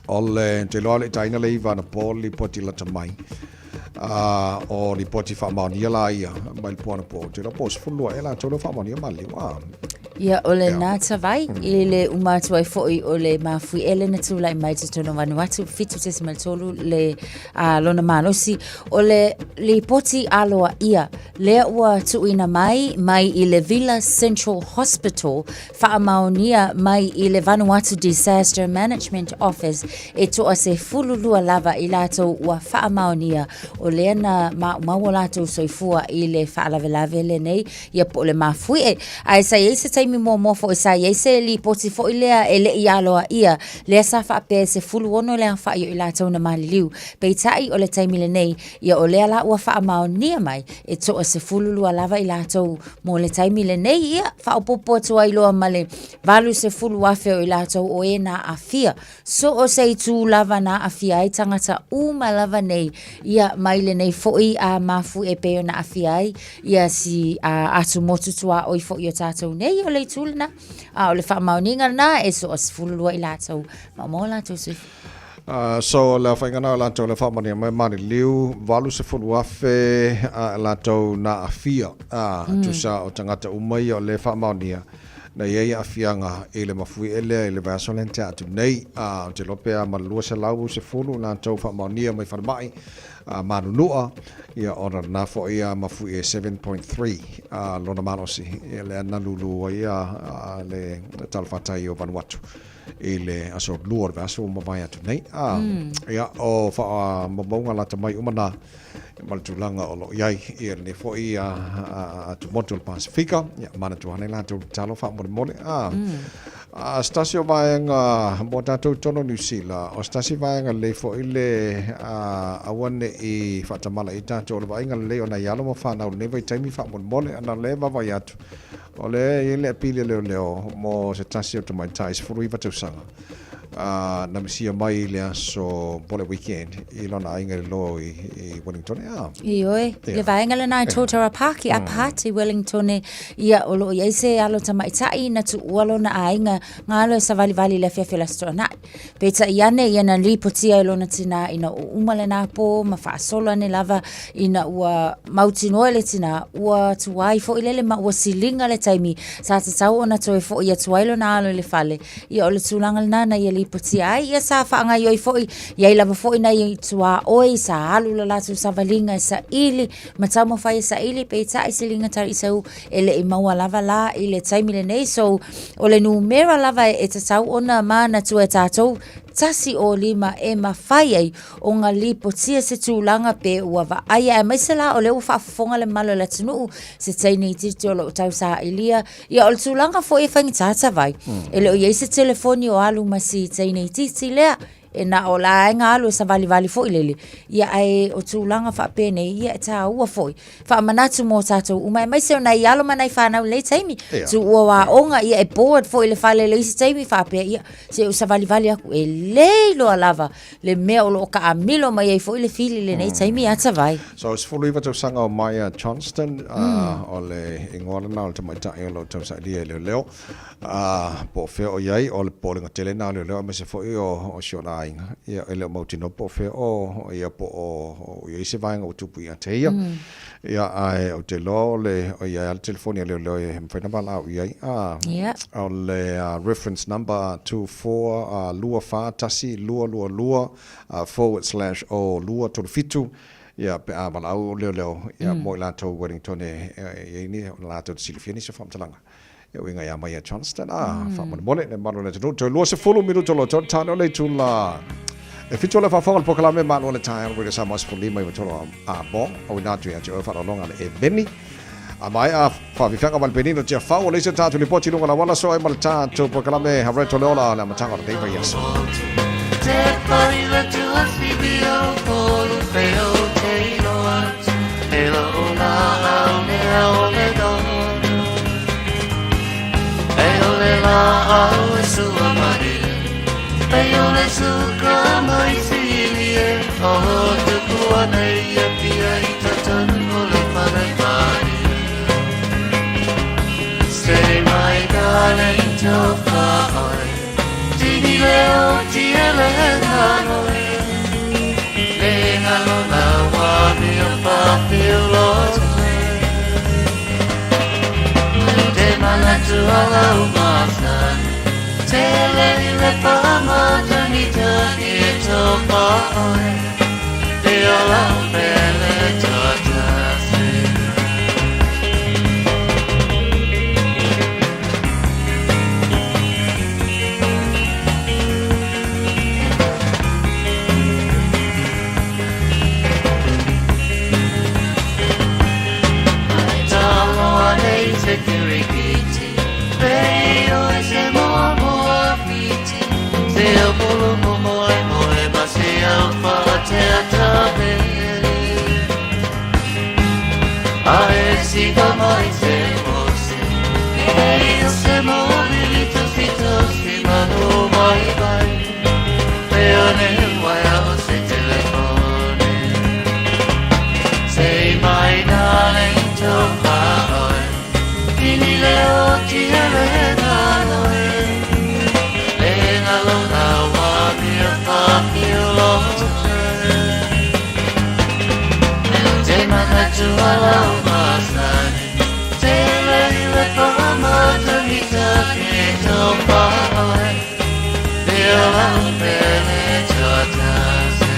o le te iloa le itaina le iva anapo le lipoti lata mai. A, o lipoti faamaonia la ia mai le po anapo. Ou te iloa po o 12 ea latou lea ua faamaonia maliliu. A, Ia, o le nā tavai i le uma atu ai foi o le mafuie na tulai mai totonu o Vanuatu, 7.3 le lona malosi. O le lipoti aloaia lea ua tuuina mai mai i le Vila Central Hospital, faamaonia mai i le Vanuatu Disaster Management Office, e toa-12 lava i latou ua faamaonia o lea na maumau o latou soifua i le faalavelave lenei, ia po o le mafuie. Ae sa i ai se taimi muamua foi sa i ai se lipoti foi lea e le i aloaia, lea sa faapea e 16 le aofai o i latou na maliliu. Peitai o le taimi lenei, ia o lea la ua faamaonia mai e toa-12 lava i latou mo le taimi lenei, ia faaopoopo atu ai loa ma le 80,000 o i latou o e na aafia. So o se itu lava na aafia ai tagata uma lava nei, ia mai lenei foi a mafuie e pei ona aafia ai ia si a atumotu tuaoi foi o tatou nei, o le itu lena. A o le faamaoniga lena e so o 12 i latou maumau o latou soifua. So le aofaiga na o latou le faamanuia mai maliliu 80,000 a latou na aafia, tusa o tagata uma ia o le faamaonia na i ai aafiaga i le mafuie lea i le vaiaso lea na tea atu nei. Ou te iloa pe a ma le 210 latou faamaonia mai falemai manunua, ia ona lena foi a mafuie 7.3 lona malosi, ia lea na lulu ai le talafatai o Vanuatu i le aso lua o le vaiaso ua mavae atu nei. Ia, o faamaumauga lata mai uma na ma le tulaga o lo o i ai ia lenei foi atumotu o le Pasefika. Ia, manatua ane latou tatalo faamolemole. A, se tasi o vaega mo tatou i totonu o Niu Sila, o se tasi vaega lelei foi le aua ne i faatamala i tatou, o le vaaiga lelei o nai alo ma fanau i lenei vaitaimi faamolemole, ona o lea e vaavaai atu, O lea e i ai le apili a leoleo mo se tasi o tamaitai 19 tausaga na misia mai i le aso po o le weekend i lona aiga i lalo i Wellington. Ea. Ioe, le vaega lena i Totara Park i Upper Hutt i Wellington, ia o lo o i ai se alo tamaitai na tuua lona aiga galo e savalivali i le afiafi o le Aso Toonai. Peitai ane ia na lipotia e lona tinā ina ua uma lenā pō ma faasolo ane lava ina ua mautinoa e le tinā ua tuai foi lele ma ua siliga le taimi sa tatau ona toe foʻi atu ai lona alo i le fale. Ia o le tulaga lenā na ia lipotia ai. Ia sa faagaoioi foi, i ai lava foi nai tuaoi sa alu le latou savaliga e saili ma taumafai e saili, peitai siliga taliʻisau e le i maua lava la i le taimi lenei. So, o le numera lava e tatau ona manatua e tatou, 105 e mafai ai ona lipotia se tulaga pe ua vaaia, aemaise la o lea ua faafofoga le mamalu o le atunuu se teine itiiti o lo o tausailia. Ia, o le tulaga foi e faigata tavai, e le o i ai se telefoni o alu ma si teine itiiti lea. E na o la aiga alu e savalivali foi lele, ia ae o tulaga faapenei, ia e taua foi. Faamanatu mo tatou uma, aemaise o nai alo ma nai fanau i lenei taimi. Ia. Tuua o aoga, ia e bored foi i le fale i le isi taimi, faapea, ia, se i ou savalivali atu, e le iloa lava le mea o lo o taamilo mai ai foi le fili i lenei taimi atavai. So, 19 tausaga o Maia Johnston, o le igoa lena o le tamaitai o lo o tausailia i leoleo. Ā, po o fea o i ai, o le popolega tele lena o leoleo aemaise foi o si ona aiga, ia, e le o mautinoa po o fea o ia po o i ai se vaega ua tupu ia te ia. Ia, ae ou te iloa o le, o i ai lava le telefoni a leoleo e mafai ona valaau i ai. Ā, o le reference number 24 2 4 1 2 2 2 forward slash 0 2 3 7, ia, pe a valaau leoleo, ia, mo i latou i Wellington e i ai ni, latou te silafia nisi o faamatalaga. E uiga ia Maia Johnston, a, faamolemole, le mamalu o le atunuu, toe 20 minuto o lo o toe tane o le itula. E fitu o le faafofoga o le polokalame Malo o le Taeao Radio Samoa 15 i 3 a mo, auina atu ia te oe faaaloaloga le Eveni. A maea faafiafiaga ma le penina o Tiafau o le isi o tatou lipoti i luga o le auala soa ai ma le tatou polokalame Hareto le Ola o le amataga o lenei vaiaso. Te pai le tuafibi o polu pe o te iloa E lo o la au mea o le dono E o le la au e sua mai E o le suka mai sili e O tupu ana ia pia i tatanu o le whare mai Say my darling to whaoi Tini leo tia le ngaro Le ngaro la wā mea whawhio lote Te manatu ala o masani Te le le whamatani tani e tō whaoi Te ola o pele tōtasi Say my darling to whaoi Tini leo tia le ngalo e Le ngalo la wā mea whawhio lote Te manatu ala o masani Te lei le whamatani take tō whaoi Te ola o pele tōtasi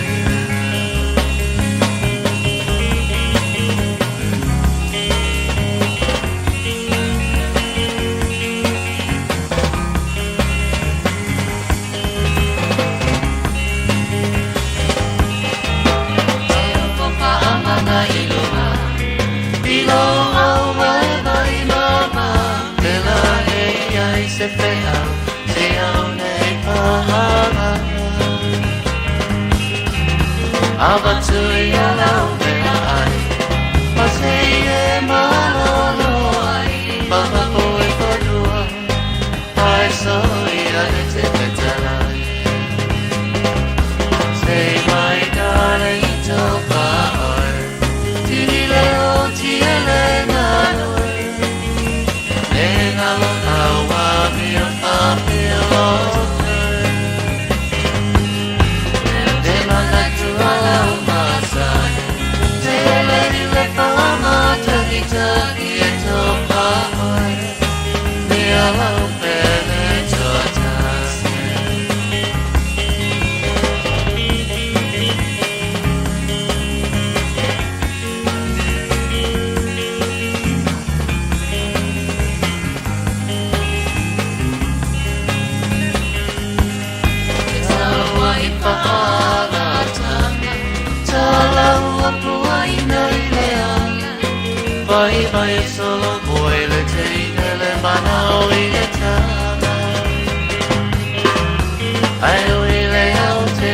Say my darling to whaoi Tini leo tia le ngaro e Le ngalo au wā mea whawhia lote Te manatu ala o masani Te lei le whamatagi taki e tō whaoi Me ala o pele tō tasi Taua i whaalatanga, tālaua pua ina i le ala. Vai vai e solo moe le teine le manao i le tama. Ai o i le au te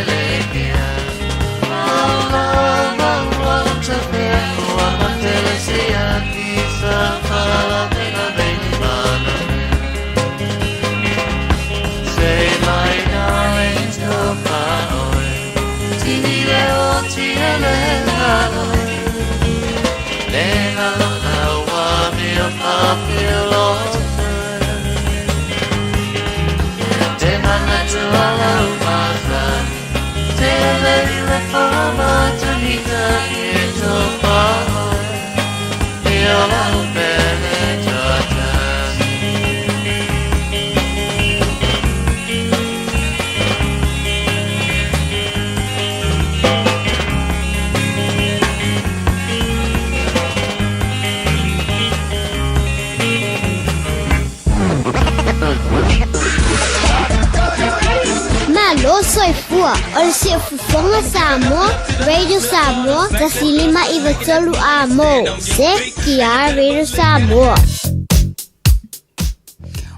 soifua o le Siufofoga Samoa, Radio Samoa, 1593 A mo, CKR Radio Samoa.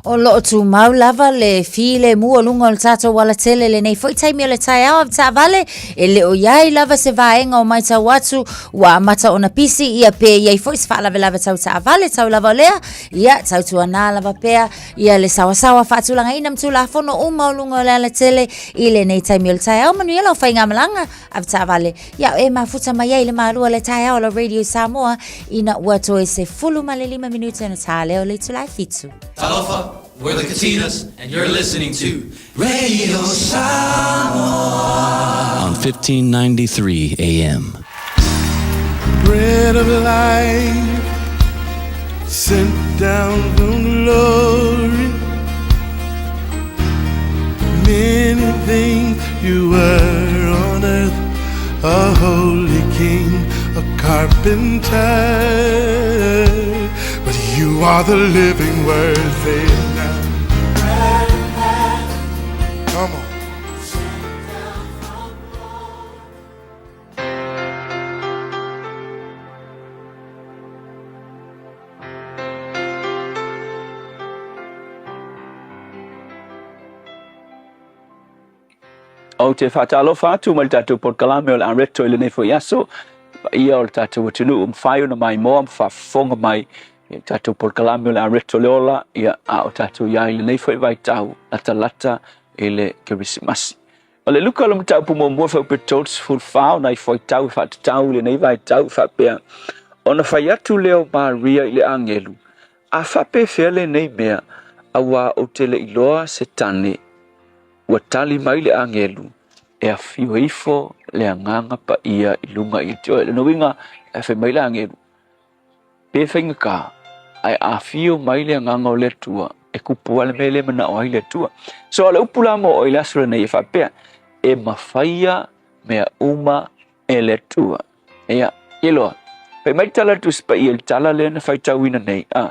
O loo tumau lava le filemu o luga o le tatou alatele lenei foi taimi o le taeao avetaavale e le o iai lava se vaega o maitau atu ua amata ona pisi ia pe iai foi se faalavelave tau taavale tau lava o lea ia tautuanā lava pea ia le saoasaoa faatulagaina ma tulafono uma o luga o le alatele i lenei taimi o le taeao manuia lau faigamalaga avetaavale ia e mafuta mai ai le malua le taeao la Radio Samoa ina ua toe 15 minute ona tā lea o le itula e 7. Talofa, we're the Katinas, and you're listening to Radio Samoa on 1593 AM. Bread of life sent down from glory. Many things you were on earth, a holy king, a carpenter. But you are the living word, say it now. Come on. Ou te faatalofa atu mai le tatou polokalame o le Areto i lenei foi aso. Paia o le tatou atunuu ua mafai ona maimoa ma faafofoga mai i le tatou polokalame o le Areto le Ola, ia, a o tatou i ai i lenei foi vaitau latalata i le Kerisimasi. O le Luka o le mataupu muamua fuaiupu 34 o nai fuaitau e faatatau i lenei vaitau e faapea, Ona fai atu lea o Maria i le agelu, A faapefea lenei mea, auā ou te le iloa se tane? Ua tali mai le agelu, E afio ifo le Agaga Paia i luga ia te oe. Lona uiga, e fai mai le agelu, Pe faigata, ae afio mai le Agaga o le Atua, e kupu lava le mea e le manao ai le Atua. So, o le upu la mo oe i le aso lenei e faapea, e mafaia mea uma e le Atua. Ia, iloa, fai mai tala le Tusi Paia i le tala lea na faitauina nei, a,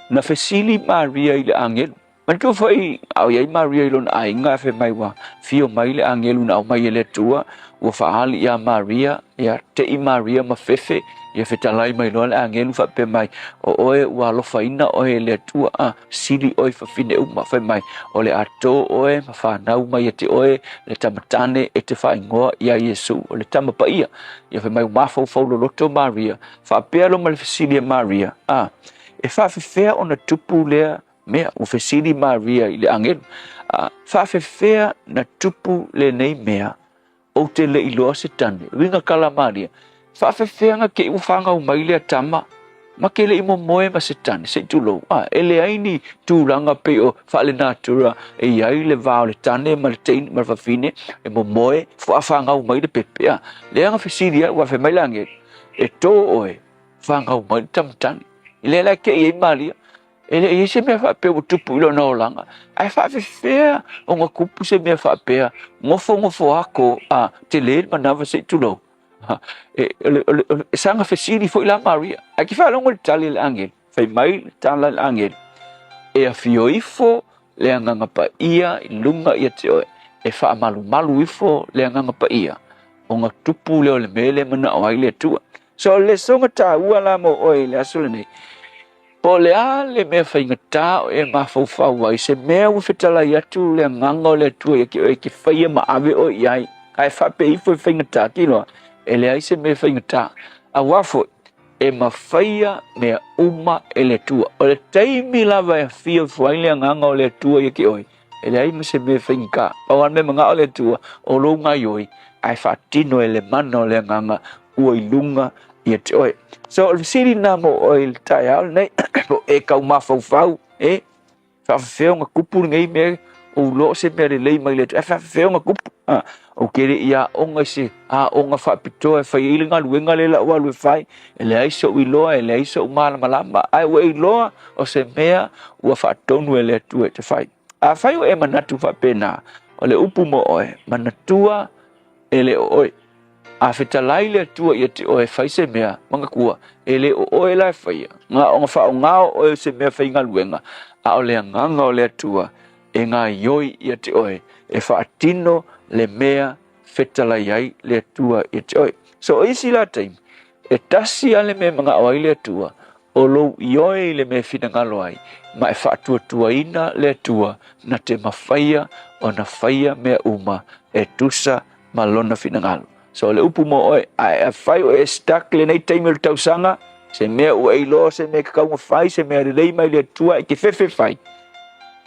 na fesili Maria i le agelu. Manatua foi, a o i ai Maria i lona aiga, fai mai ua fio mai le agelu na aumai e le Atua, ua faaali iā Maria, ia te'i Maria ma fefe, ia fetalai mai loa le agelu faapea mai, o oe ua alofaina oe e le Atua, a, sili oe i fafine uma, fai mai, o le a tō oe ma fanau mai ia te oe le tama tane e te faaigoa iā Iesu, o le Tama Paia. Ia fai mai ua mafaufau loloto Maria, faapea loa ma le fesili a Maria, a, e faafefea ona tupu lea mea, ua fesili Maria i le agelu, a, faafefea na tupu lenei mea, ou te le iloa se tane. Uiga kala Maria, faafefea na te i ua fanau mai lea tama, ma ke le i momoe ma se tane, se i tulou. A, e leai ni tulaga pei o faalenatura e i ai le va o le tane ma le teine ma le fafine e momoe, faafangau mai le pepe. A, lea na fesili ai, ua fai mai le agelu, e tō oe, fanau mai le tama tane. I lea la e te i ai Maria, E le i ai se mea faapea ua tupu i lona olaga, ae faafefea ona kupu se mea faapea, nofonofo ako a tele le manawa se i tulou. E, o le, o le, o le, e saga fesili foi la Maria. Ae ke faalogo i le tali a le agelu, fai mai le tala a le agelu, e afio ifo le Agaga Paia i luga ia te oe, e faamalumalu ifo le Agaga Paia, ona tupu lea o le mea lea e manao ai le Atua. So, o le lesoga taua la mo oe i le aso lenei, Po o le a le mea faigata o e mafaufau ai, se mea ua fetalai atu le Agaga o le Atua ia te oe e te faia ma ave oe i ai, ae faapea ifo e faigata, tilo, e leai se mea faigata. Auā foi, e mafaia mea uma e le Atua. O le taimi lava e afio ifo ai le Agaga o le Atua ia te oe, e leai ma se mea faigata. Pau lava le mea manao le Atua, o lou gaioi, ae faatino e le mana o le Agaga ua i luga ia te oe. So, o le fesili lena mo oe i le taeao lenei, po e kau mafaufau, e faafefea ona kupu lenei mea, ou iloa o se mea lelei mai le Atua, ae faafefea ona kupu. Ha, ou te le i aoga i se aoga faapitoa e fai ai le galuega lea la ua alu e fai, e leai so'u iloa, e leai so'u malamalama, ae ua e iloa o se mea ua faatonu e le Atua e te fai. Afai ua e manatu faapena, o le upu mo oe, manatua e le o oe. A fetalai le Atua ia te oe e fai se mea, manatua, e le o oe la e faia, na ona faaaoga o oe o se mea faigaluega, a o le Agaga o le Atua e gaioi ia te oe e faatino le mea fetalai ai le Atua ia te oe. So o isi la taimi, e tasi lava le mea e manao ai le Atua, o lou ioe i le mea e finagalo ai, ma e faatuatuaina le Atua na te mafaia ona faia mea uma e tusa ma lona finagalo. So o le upu mo oe, ae afai o e stuck lenei taimi o le tausaga, se mea ua e iloa, se mea e tatau ona fai, se mea lelei mai le Atua, e te fefe fai,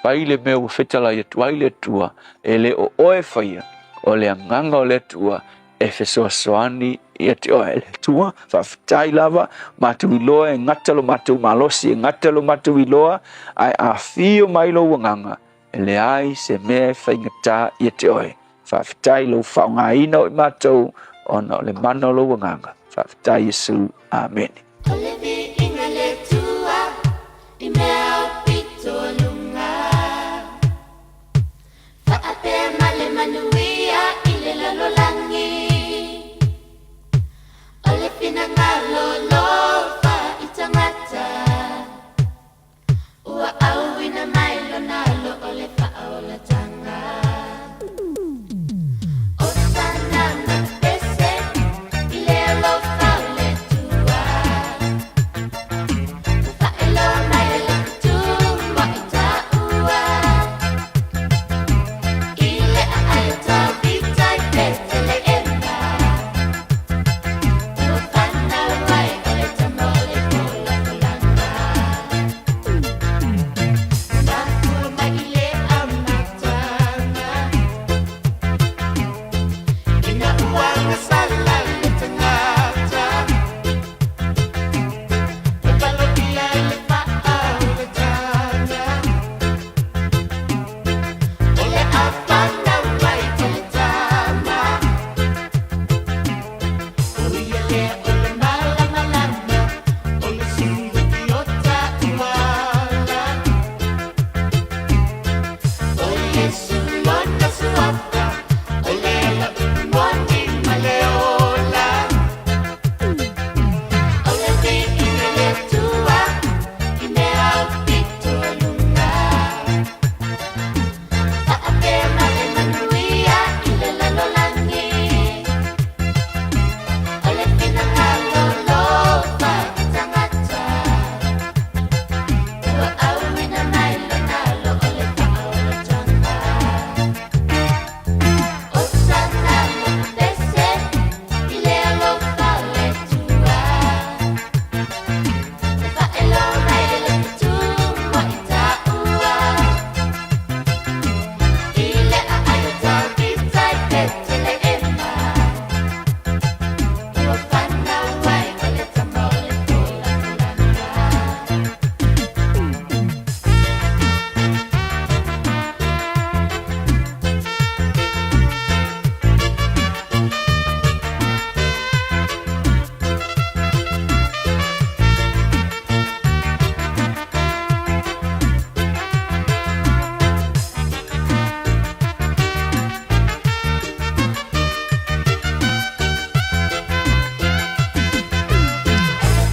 fai le mea ua fetalai atu ai le Atua, e le o oe e faia, o le agaga o le Atua e fesoasoani ia te oe. Le Atua, faafetai lava, matou iloa e gata lo matou malosi, e gata lo matou iloa, ae afio mai lou agaga, e leai se mea e faigata ia te oe. Faafetai lou faaaogaina o i matou ona o le mana o lou agaga. Faafetai Iesu. Amene. O le viiga le Atua i mea aupito luga. Faapea ma le manuia i le lalolagi. O le finagalo alofa i tagata. Ua auina mai lona alo o le faaolatanga. Osana ma pese i le alofa o le Atua. Ua faailoa mai e le Tumu i taua. I le aai o Tavita i Peteleema. Ua fanau mai o le tama o le folafolaga. Mafua mai i le amataga. Ina ua gasala le tagata. E palotia i le faaolataga. O le a fanau mai o le tama. O ia lea o le malamalama. O le suluki o tauala. O Iesu lona suafa. O le ala upu moni ma le ola. O le viiga i le Atua i mea aupito luga. Faapea ma le manuia i le lalolagi. O le finagalo alofa i tagata. Ua auina mai lona alo o le faaolataga. Osana ma pese i le alofa o le Atua. E faailoa mai e le Tumu i taua. I le aai o Tavita i Peteleema. Ua fanau ai o le tama o le folafolaga.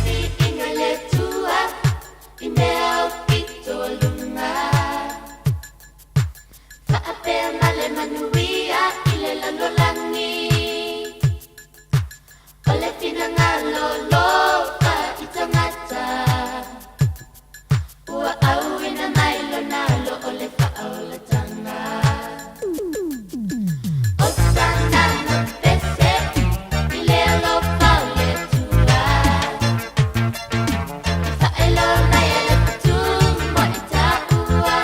Viiga i le Atua i mea aupito luga. Faapea ma le manuia i le lalolagi. O le finagalo alofa i tagata. Ua auina mai lona alo o le faaolataga. Osana ma pese i le alofa o le Atua. E faailoa mai e le Tumu i taua.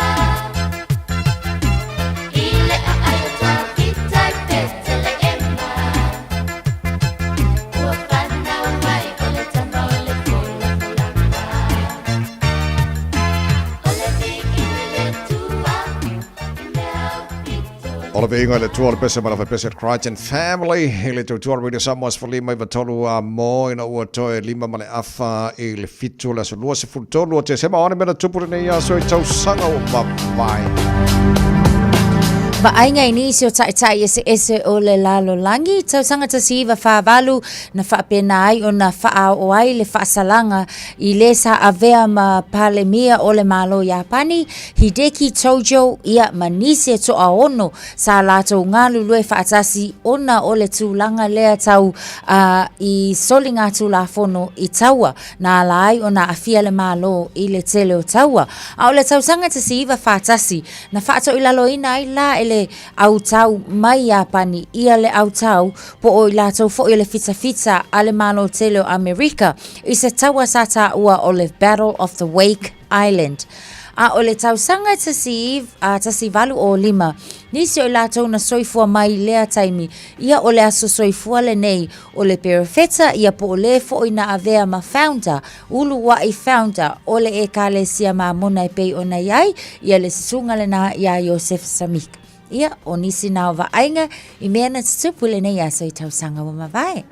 I le aai o Tavita i Peteleema. Ua fanau mai o le tama o le folafolaga. O le viiga i le Atua i mea aupito. O le viiga i le Atua o le pese ma le faipese Crichton Family i le tautua Radio Samoa 15 93 a mo ina ua toe 5 ma le afa i le 7 o le aso 23 o Tesema. O a ni mea na tupu lenei aso i tausaga ua mavae? Vaaiga i nisi o ta'ita'i eseese o le lalolagi, tausaga 1948 na faapena ai ona faaoo ai le faasalaga i le sa avea ma Palemia o le Malo Iapani, Hideki Tojo, ia ma nisi e toaono sa latou galulue faatasi ona o le tulaga lea tau a i soligatulafono i taua na ala ai ona aafia le Malo i le tele o taua. A o le tausaga 1941, Na faatoilaloina ai la e le autau mai Iapani ia le autau po o i latou foi o le fitafita a le Malo tele o Amerika i se taua sa taua o le Battle of the Wake Island. A o le tausaga 1805, nisi o i latou na soifua mai i lea taimi, ia o le aso soifua lenei o le Perofeta ia po o le foi na avea ma founder uluaʻi founder o le ʻEkalesia Mamona e pei ona i ai ia le susuga lena iā Iosef Samika. Ia, ʻo nisi na o vaaiga i mea na tutupu i lenei aso i tausaga ua mavae.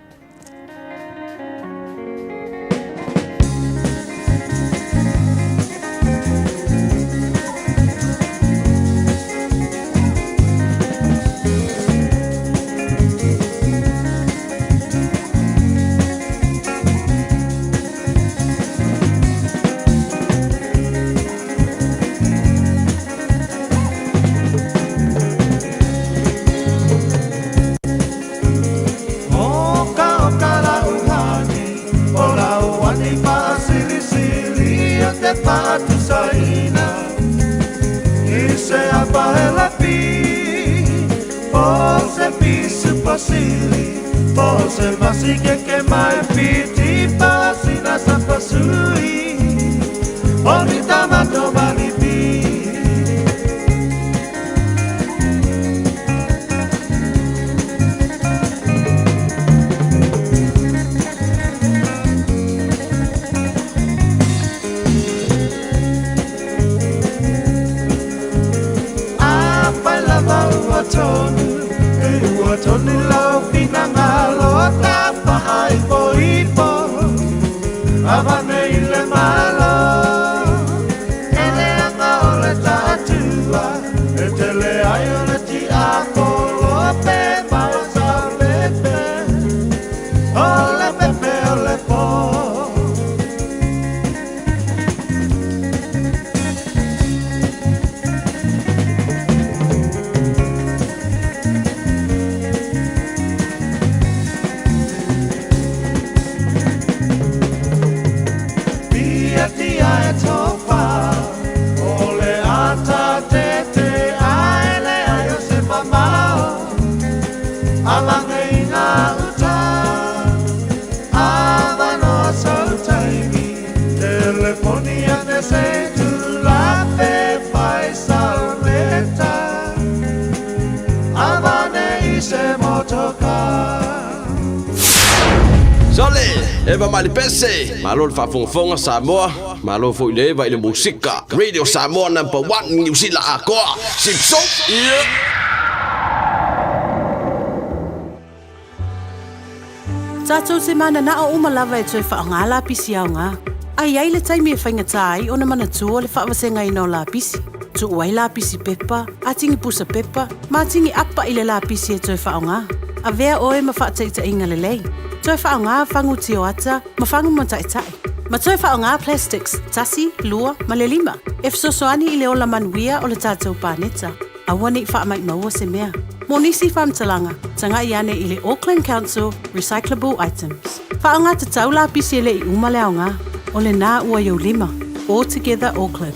Sole, Eva Malipese, malo le faafogafoga Samoa, malo foi le Eva i le musika. Radio Samoa number 1 Niu Sila atoa. Sipso, yeah. Tātou te mananao uma lava e toe whaonga lapisi aoga. A i ai le taimi e faigata ai ona manatua le faavasegaina o lapisi. Tuu ai lapisi pepa, atigi pusa pepa, ma atigi apa i le lapisi e toe faaaoga. Avea oe ma faataitaiga lelei. Toe faaaoga fagu tioata ma fagu mata'ita'i. Ma toe faaaoga plastics, tasi, lua, ma le lima, e fesoasoani i le ola manuia o le tatou paneta. Aua ne i faamaimaua se mea. Mo nisi faamatalaga, taga'i ane i le Auckland Council Recyclable Items. Faaaoga tatau lapisi e le i uma le aoga. O lenā ua i ou lima. All Together Auckland.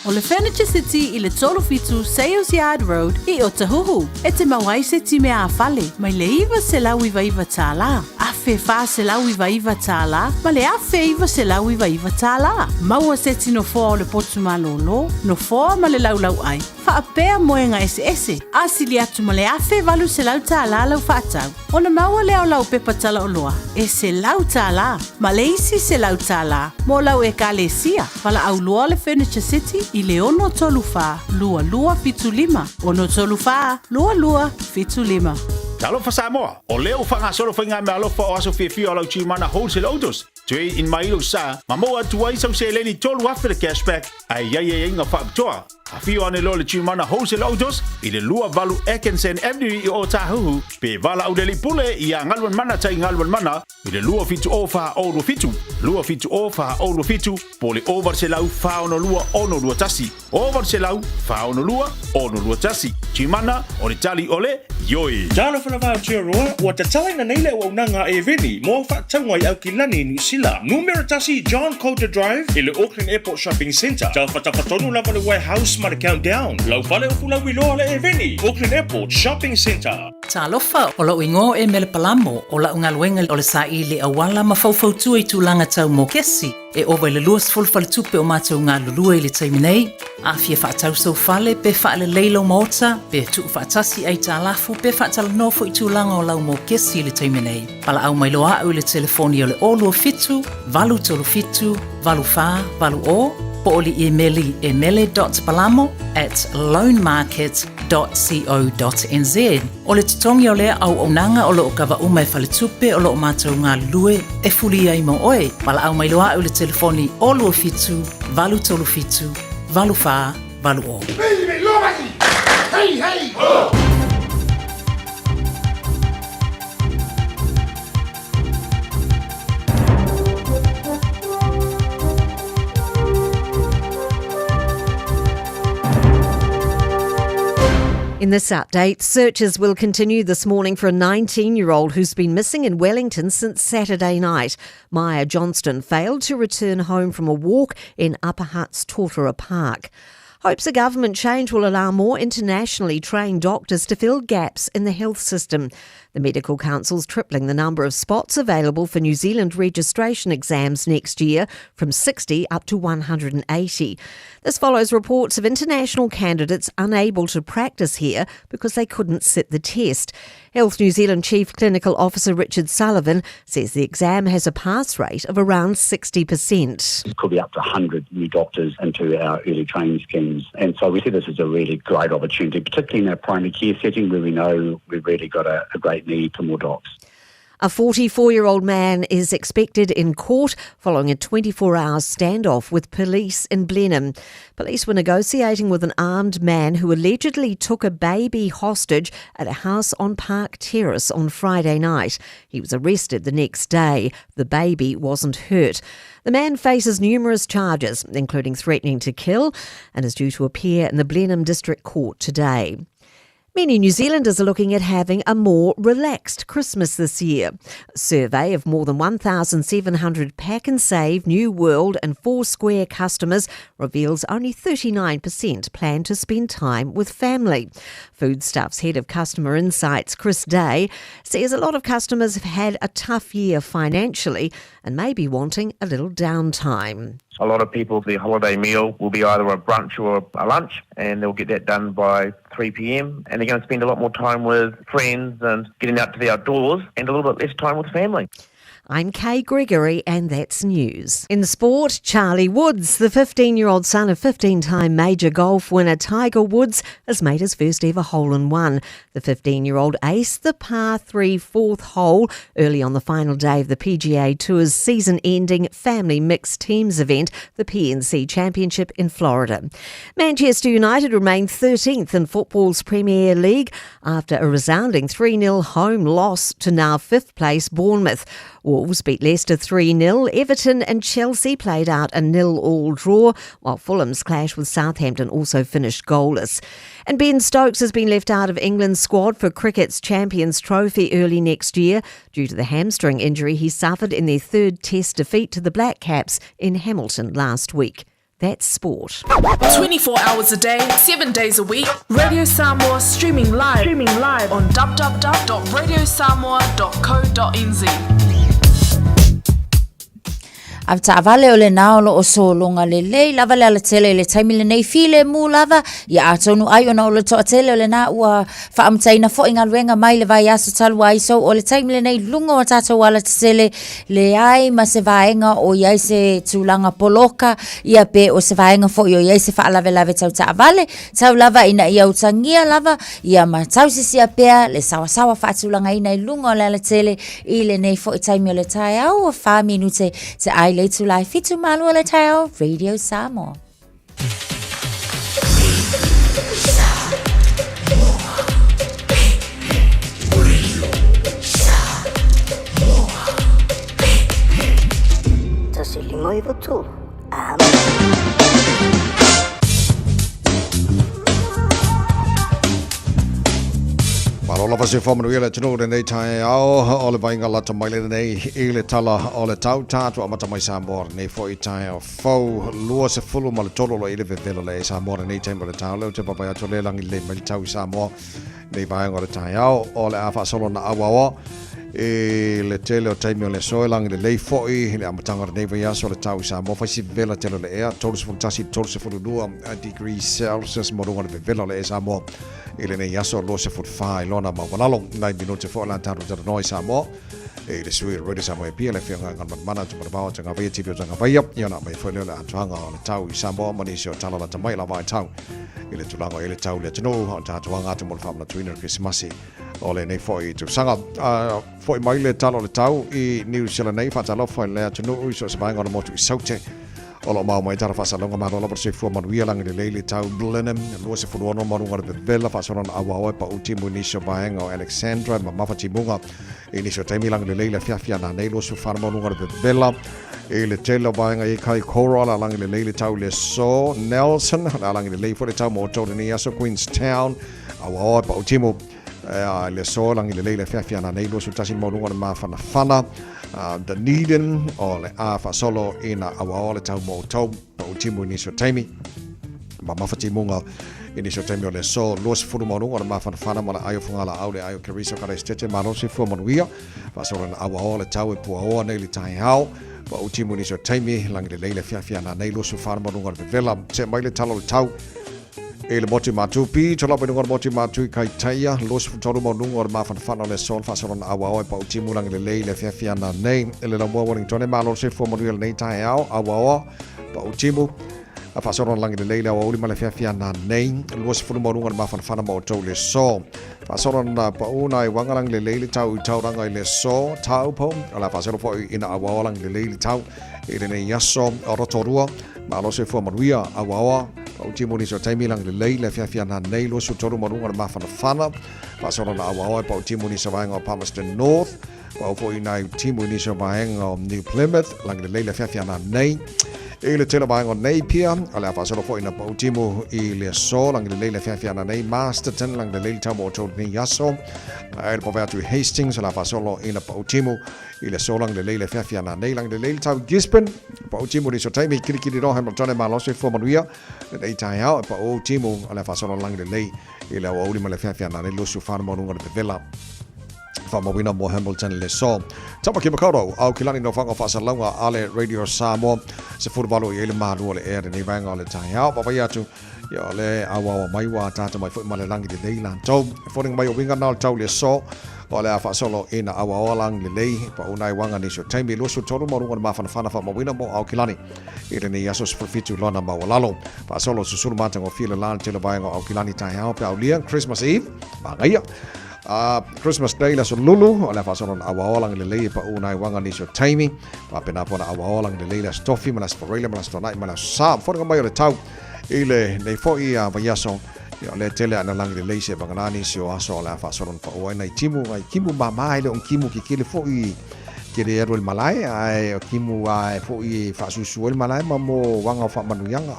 O le Furniture City i le 37 Sales Yard Road i Otahuhu e te mau ai se time ā-fale mai le $999, $1,499 ma le $1,999. Maua seti nofoa o le potu malōlō, nofoa ma le laulauʻai, faapea moega eseese, a sili atu ma le $1,800 lau faatau. Ona maua lea o lau pepa talaoloa e $100 ma le isi $100 mo lau Ekalesia. Valaau loa le Furniture City i le 634 2275, 634 2275. Talofa Samoa, o lea ua faagasolo faigameaalofa o aso fiafia o lau Gmana Wholesale Autos, Trade in mai lou sa, ma maua atu ai sau seleni 3,000 le cashback, ae i ai aiaiga faapitoa. Afio ane loa i le Chimana Wholesale Autos i le 28 Atkinson Avenue i Ōtāhuhu, pe valaau le alii pule iā Galumalemana Tai Galumalemana i le 270 427, 270 427, po o le 800 462 621, 800 462 621. Chimana, o le tali o le ioe. Talofa lava Aotearoa, ua tatalaina nei le auaunaga a Eveni mo au faatauga i Aukilani i Niu Sila. Numera 1 John Coulter Drive i le Auckland Airport Shopping Centre. Tafatafa tonu lava le Warehouse ma le Countdown. Lau fale o Fulauiloa le Eveni, Auckland Airport Shopping Centre. Talofa, o lou igoa e Mele Palamo, o la'u galuega o le saili auala ma faufautua i tulaga tau mokesi. E ova i le 20 faletupe o matou galulue i le taimi nei. A fia faatau sou fale pe faalelei lou maota, pe tuu faatasi aitalafu pe faatalanoa foi tulaga o lau mokesi i le taimi nei, valaau mai loa a'u i le telefoni o le 027 837 8480 po o le imeli e mele.palamo at loanmarket.co.nz. O le totogi o lea auaunaga o lo o kava uma e faletupe o lo o matou galulue e fuli ai mo oe. Valaau mai loa a'u i le telefoni 027 837 8480. Hey, hey, ho! In this update, searches will continue this morning for a 19 year old who's been missing in Wellington since Saturday night. Maya Johnston failed to return home from a walk in Upper Hutt's Totara Park. Hopes a government change will allow more internationally trained doctors to fill gaps in the health system. The Medical Council's tripling the number of spots available for New Zealand registration exams next year from 60 up to 180. This follows reports of international candidates unable to practice here because they couldn't sit the test. Health New Zealand Chief Clinical Officer Richard Sullivan says the exam has a pass rate of around 60%. It could be up to 100 new doctors into our early training schemes. And so we see this as a really great opportunity, particularly in our primary care setting where we know we've really got a, a great need for more docs. A 44 year old man is expected in court following a 24 hour standoff with police in Blenheim. Police were negotiating with an armed man who allegedly took a baby hostage at a house on Park Terrace on Friday night. He was arrested the next day. The baby wasn't hurt. The man faces numerous charges, including threatening to kill, and is due to appear in the Blenheim District Court today. Many New Zealanders are looking at having a more relaxed Christmas this year. A survey of more than 1,700 Pak'nSave, New World, and Four Square customers reveals only 39% plan to spend time with family. Foodstuffs head of customer insights, Chris Day, says a lot of customers have had a tough year financially and may be wanting a little downtime. A lot of people, their holiday meal will be either a brunch or a lunch, and they'll get that done by 3 p.m. And they're going to spend a lot more time with friends and getting out to the outdoors and a little bit less time with family. I'm Kay Gregory, and that's news. In sport, Charlie Woods, the 15 year old son of 15 time major golf winner Tiger Woods, has made his first ever hole in one. The 15 year old aced the par 3 fourth hole early on the final day of the PGA Tour's season ending family mixed teams event, the PNC Championship in Florida. Manchester United remain 13th in football's Premier League after a resounding 3 0 home loss to now fifth place Bournemouth. Wolves beat Leicester 3 0. Everton and Chelsea played out a nil-all draw, while Fulham's clash with Southampton also finished goalless. And Ben Stokes has been left out of England's squad for cricket's Champions Trophy early next year due to the hamstring injury he suffered in their third test defeat to the Black Caps in Hamilton last week. That's sport. 24 hours a day, 7 days a week. Radio Samoa streaming live, streaming live on www.radiosamoa.co.nz. Avetaavale o lenā o lo o sologa lelei lava le alatele i le taimi lenei filemu lava, ia atonu ai ona o le toatele o lenā ua faamataina foi galuega mai le vaiaso talu ai so o le taimi lenei i luga o tatou alatetele leai ma se vaega o i ai se tulaga poloka ia pe o se vaega foi o i ai se faalavelave tau taavale tau lava ina ia utagia lava ia ma tausisia pea le sawasawa faatulagaina i luga o le alatele i lenei foi taimi o le taeao ua 4 minute te ai le itula e 72 le taeao Radio Samoa. 1 5 9 3. Malo lava se whamanuia le atunuu lenei taeao o le vaaiga lata mai lenei i le tala o le tau tatou amata mai Samoa lenei foi taeao fou 23 lo i le vevela le e Samoa lenei taimi o le tau lea ou te vaavaai atu le lagi lelei mai le tau i Samoa nei vaega o le taeao o le a faasolo na auaoa i le tele o taimi o le aso e lagi lelei foi i le amataga o lenei vaiaso o le tau i Samoa fai si vevela tele o le ea 31 i le 32 degrees Celsius ma luga o le vevela o le ea Samoa i lenei aso 24 i lona maualalo nai minute foi o le a tatou talanoa i Samoa e le sui o Radio Samoa e Apia le afioga i Galumalemana Tumanavao Tagavaia TV o Tagavaia ia ona aumai foi lea o le atoaga o le tau i Samoa ma nisi o tala lata mai lava i tau i le tulaga o i le tau i le atunuu o tatou aga atu mo le faamanatuina o le Kerisimasi o lenei foi tausaga. Foi mai le tala o le tau i Niu Sila nei, faatalofa i le atunuu i so o se vaega o le motu i Saute. O lo o maua mai tala faasalauga malo lava le soifua manuia lagi lelei le tau Blenheim 26 ma luga o le vevela faasolana auaoa e pau timu i nisi o vaega o Alexandra e mamafa timuga i nisi o taimi lagi lelei le afiafi ana nei 24 ma luga o le vevela i le tele o vaega i Kaikoura la lagi lelei le tau i le aso Nelson la lagi lelei foi le tau mo outou lenei aso Queenstown auaoa e pau timu i le aso lagi lelei le afiafi ana nei 21 ma luga o le mafanafana Dunedin o le a faasolo ina auaoa le tau mo outou pau timu i nisi o taimi mamafa timuga i nisi o taimi o le aso 20 ma luga o le mafanafana ma le ai o Fugalaau le ai o Keriso Karaisitete malo soifua manuia faasolo ina auaoa le tau e puaoa nei le taeao pau timu i nisi o taimi lagi lelei le afiafi ana nei 24 ma luga o le vevela see mai le tala o le tau I le motu Matupi, to lava i luga o le motu Matu i Kaitaia, 23 ma luga o le mafanafana o le aso, le faasolona auaoa e pau timu lagi lelei le afiafi ana nei. I le laumua Wellington, malo le soifua manuia lenei taeao, auaoa, pau timu, a faasolona lagi lelei le aoauli ma le afiafi ana nei, 20 ma luga o le mafanafana ma outou le aso. Faasolona pau nai waga lagi lelei le tau i Tauranga i le aso, Taupo, o le a faasolo foi ina auaoa lagi lelei le tau i lenei aso o Rotorua, Malo soifua manuia, auaoa, pau timu nisi o taimi lagi lelei le afiafi ana nei 23 ma luga o le mafanafana, faasolo na auaoa e pau timu nisi o vaega o Palmerston North, pau foi nai timu nisi o vaega o New Plymouth, lagi lelei le afiafi ana nei. I le tele o vaega o Napier, o le a faasolo foi na pau timu i le aso, lagi lelei le afiafi ana nei, Masterton, lagi lelei le tau mo outou lenei aso, e le pove atu i Hastings, o le a faasolo ina pau timu I le aso lagi lelei le afiafi ana nei lagi lelei le tau i Gisborne, pa'u timu nisi o taimi kilikili roa Hamilton e malo soifua manuia lenei taeao e pa'u timu o le a faasolo lagi lelei i le aoauli ma le afiafi ana nei 24 ma luga o le vevela faamauina mo Hamilton le aso. Tamaki Makaurau, Aukilani no whanga whaasalauga a le Radio Samoa, 18 i ai le malu o le ea lenei vaega o le taeao. Vaavaai atu, ia o le auaoa mai ua ataata mai foi ma le lagi lelei latou. E foliga mai o uiga na o le tau le aso, o le a faasolo ina auaoa lagi lelei, pauna ai uaga nisi o taimi 23 ma luga o le mafanafana faamauina mo Aukilani i lenei aso 17 lona maualalo. Faasolo susulu matagofie le la le tele o vaega o Aukilani taeao pe aulia Christmas Eve, manaia. Christmas Day le aso lulu, o le a faasolo na auaoa lagi lelei e pauna ai uaga nisi o taimi. Faapena po na auaoa lagi lelei le aso Tofi ma le aso Foreila ma le aso Tuanai ma le aso Sa. Foliga mai o le tau I lenei foi vaiaso, ia o lea tele ana lagi lelei se vagana nisi o aso o le a faasolo na paua ai nai timu, nai kimu mama e le o ni kimu kekele foi ke le alu ai le malae, ae o kimu a e foi e faasusu ai le malae ma mo waga o faamanuiaga.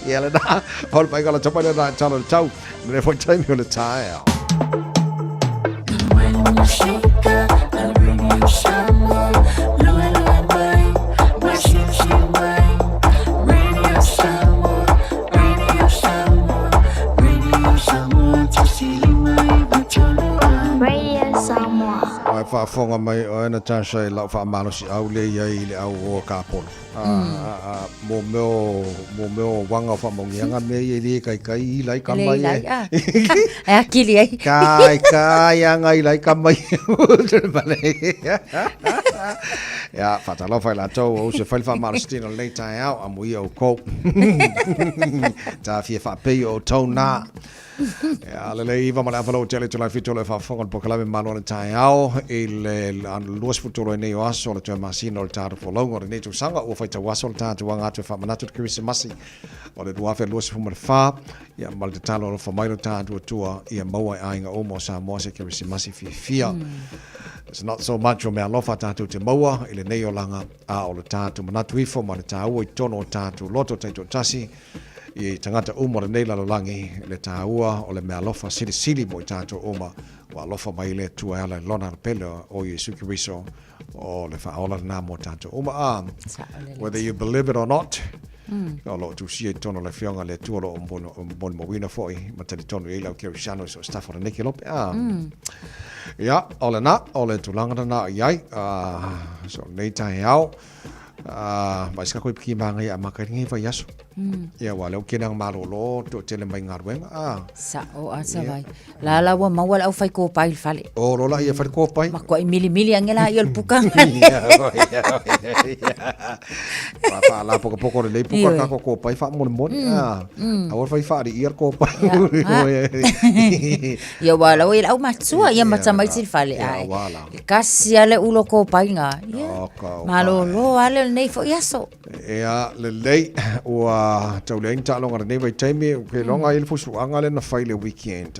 Ia lena, o le painga la tama lena e tala le tau, lenei foi taimi o le taeao. Ai faafofoga mai oe Natasha i lau faamalosiau lea i ai i le au o Kapolo. Mo mea o, mo mea o waga o faamaoniaga mea ia e le kaikai i lai kama ia. E le ilai, e akili ai. Kai, kai anga i lai kama ia. Ia, whaatalofa i latou o se whai whaamalositino lenei taeao, a muia o kou. Tā fia whaapei o tau nā. Ia, lelei iwa ma le afa lau tele tulai whitu o le whaafonga le pokalame malo le taeao i le 23 ai nei o aso o le toe masina o le tatou folauga o lenei tausaga, ua faitau aso le tatou aga atu e faamanatu le Kerisimasi o le 2024, ia ma le tatalo alofa mai lo tatou Atua ia maua e aiga uma o Samoa se Kerisimasi fiafia. It's not so much o meaalofa tatou te maua i lenei olaga, a o le tatou manatu ifo ma le taua i totonu o tatou loto taitoatasi i tagata uma o lenei lalolagi, le taua o le meaalofa silisili mo i tatou uma ua alofa mai le Atua e ala i Lona Pele o Iesu Keriso o le faaola lena mo tatou uma. A, whether you believe it or not, o lo o tusia i totonu o le Afioga le Atua o lo o molimauina foi ma talitonu i ai le au Kerisiano i so o se tafa o lenei kelope. A, ia, o lena, o le tulaga lena o i ai, so lenei taeao, ma se ka koe piki māngai a maka lenei vaiaso. Ia, ua leo kena malolo to tele mai galuega. A. Sa o a sa vai. La la ua maua le au whai kōpai i le fale. O, lola ia whai kōpai. Ma kua i mili mili ange la ia le pukanga. Wha wha la poka poko le nei puka ka ko kōpai wha mone mone. A ua whai whaari ia le kōpai. Ia ua lau i le au matua ia matamaiti le fale. Ia ua la. Kasi a le ulo kōpai ngā. Ia. Malolo a le nei fo aso. Ea, lelei, ua tau leai ni taaloga i lenei vaitaimi, ou te iloa i ai le fusuaga lea na fai i le weekend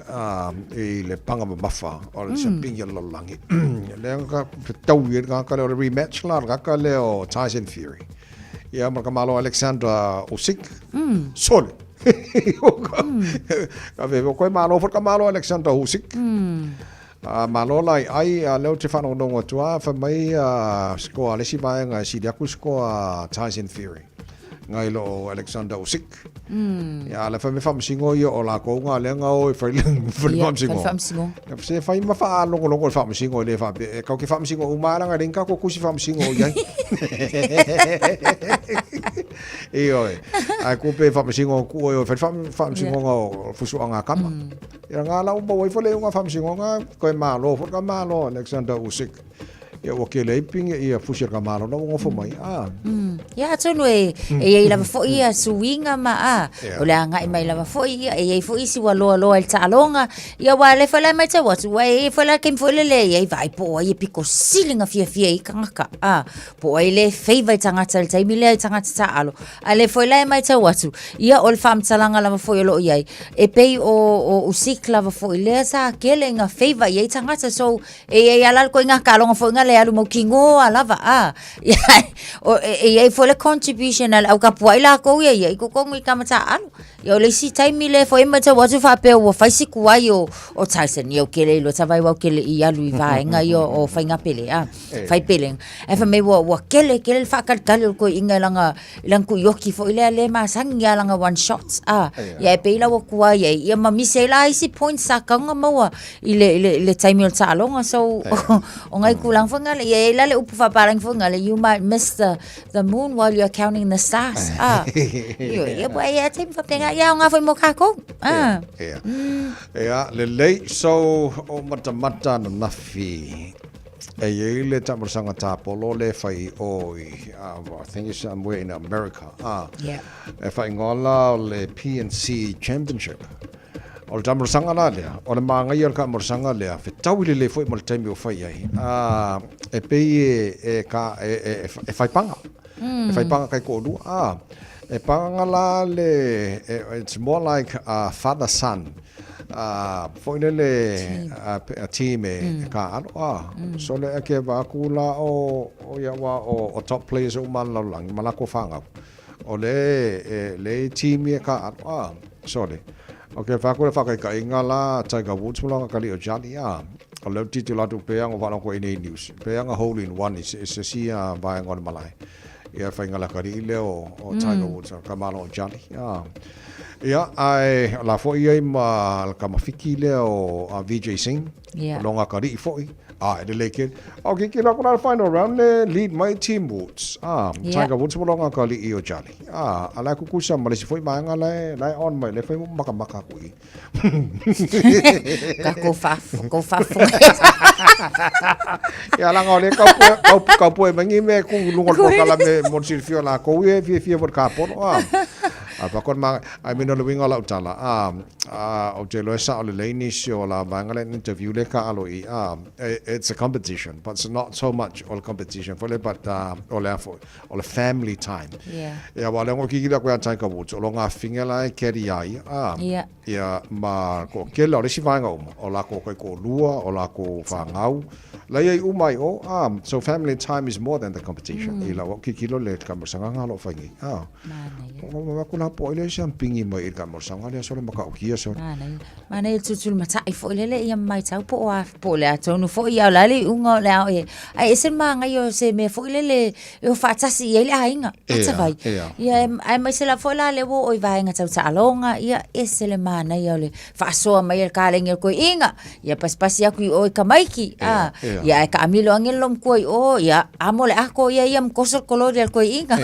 i le paga mamafa o le siampiga o le lalolagi. Lea na fetaui ai le tagata lea o le rematch la, le tagata lea o Tyson Fury. Ia ma le tamaloa Alexander Usyk. Sole! Ka veve o koe malo foi le tamaloa Alexander Usyk. A malo la i ai, a lea ou te faalogologo atu lava, fai mai score a le isi vaega e sili atu score a Tyson Fury ngai lo o Alexander Usyk. Ia, a le fai mai faamasino ia o lakou nga lea na o e fai le faamasino. Ia, se fai ma faalogologo i le faamasino e le faapea, e kau ke faamasino uma lava leaga e leai ni tatou tusi faamasino o i ai. Ioe, ae ku pe faamasino ku oe o fai le faamasinoga o fusuaga a kama. Ia ngā lau maua ifo le iuga faamasinoga, koe malo foi ka malo Alexander Usyk. Ia ua kele ai pinge ia fusi o le ka malo na ua gofo mai. Ah. Ia atonu e e iai lava foi ia suiga ma a o le agai mai lava foi ia e iai foi isi ua loaloa i le taaloga ia aua lea foi la e matau atu ua e iai foi la le taimi foi lele e iai vaai po o ai e pito sili na fiafia ai tagata a po o ai le favour i tagata i le taimi lea i tagata taaalo A lea foi la e matau atu, ia o le faamatalaga lava foi o lo o i ai, e pei o, o Usyk lava foi lea sa kele ina favour i ai tagata, so e i ai lava la le koiga taaloga foi lea e alu mautinoa lava, a. O, e i ai foi le contribution a le au tapuai lakou ia ia i totonu i tama taaalo. Ia o le isi taimi lea foi e matau atu faapea ua fai si tuai o, o Tyson, ia ou kele iloa tavai wau kele i alu i vaega ia o faiga pele, a. Fai pele. Ae fai mai ua, ua kele, kele le faatalitali o le toeaina i lana, i lana tuioki foi lea le masani a lana one shot. A, ia e pei la ua tuai ai, ia ma misi ai la isi points sa tatau ona maua i le, i le, i le taimi o le taaloga. So, o ngai tulaga foi ngale, ia e i ai la le upu faapalagi foi ngale, you might miss the, the moon while you're counting the stars. A, ioe, ia ua ia taimi faapena, ia aoga foi mo kākou. A. Ia, ia, lelei, so, o matamata ananafi. E i ai le taamalosaga tapolo le fai i o i, I think it's somewhere in America, a, Yeah. e faaigoa la o le PNC Championship. O le taamalosaga la lea, o le magaia o le taamalosaga lea, fetaui lelei foi ma le taimi ua fai ai, a, e pei e, e, ka, e, e, e fai paga. E fai paga taitoalua, a, e paga la le, it's more like a father son, a, foi lele a, a team e kāʻalo, a, so le ake wa aku la o, o ia wa o, o top players uma le lalolagi ma lākou fanau. O le, e, le team e kāʻalo, a, so le, Ok, fa aku le whakaikainga la Tiger Woods mo langa kali o Johnny a. O leo titi latu pe anga whanau ko NA News. Pe anga hole in one is se si a vaenga o le malae. Ia whainga la kari i leo o Tiger Woods ka malo o Johnny. A. Ia, ai la fo ia i ma ka mawhiki leo a Vijay Singh. Yeah. O longa kari i foi. A, e lelei kele. Ok, ki la kona final round le lead mai Team Woods. A, Yeah. Tiger Woods mo longa kali i o Johnny. A, a la kukusa ma le isi foi vaega la e, la e on mai, le fai mo makamaka aku i. Ka ko whaf, ko whafo. Ia langa o le kau poe, kau, kau poe mai ngi me ku lunga o le pokala me mo le silafia o lakou ia e fiafia mo le kapono, a. A pa kon ma I mean o le uiga o lau tala a a ou te iloa e sao lelei nisi o la vaega lea interview lea ka alo i a it's a competition but it's not so much o le competition foi lea but o le a foi o le family time. Yeah. Ia aua o lea ua kikilo atu ia Tiger Woods o lo gafiga la e carry ia ia a Yeah. Ia ma toatele o le isi vaega uma, o lakou taitoalua, o lakou fanau, la iai uma i o, a, so family time is more than the competition. I lau au kikilo le taamilosaga o lo o fai nei, a. Manaia. Aku la po ai lea se pingi mai i le taamilosaga lea sole matautia sole. Manaia. Manaia le tulutulu matai foi lele ia matau po o a, po o le a tonu foi ia o le a le iuga o le ao e. Ae ese le magaia o se mea foi lele e o faatasi i ai le aiga. Ata vai. Ia, aemaise lava foi la lea ua oo i vaega tau taaloga, ia, ese le manaia o le faasoa mai a le kalegi o le koiiga, ia pasipasi atu i o i Kamaiki, a, ia ae taamilo ane le loomatua i o, ia, amo le ako ia ia ma toso le kololi a le koiiga.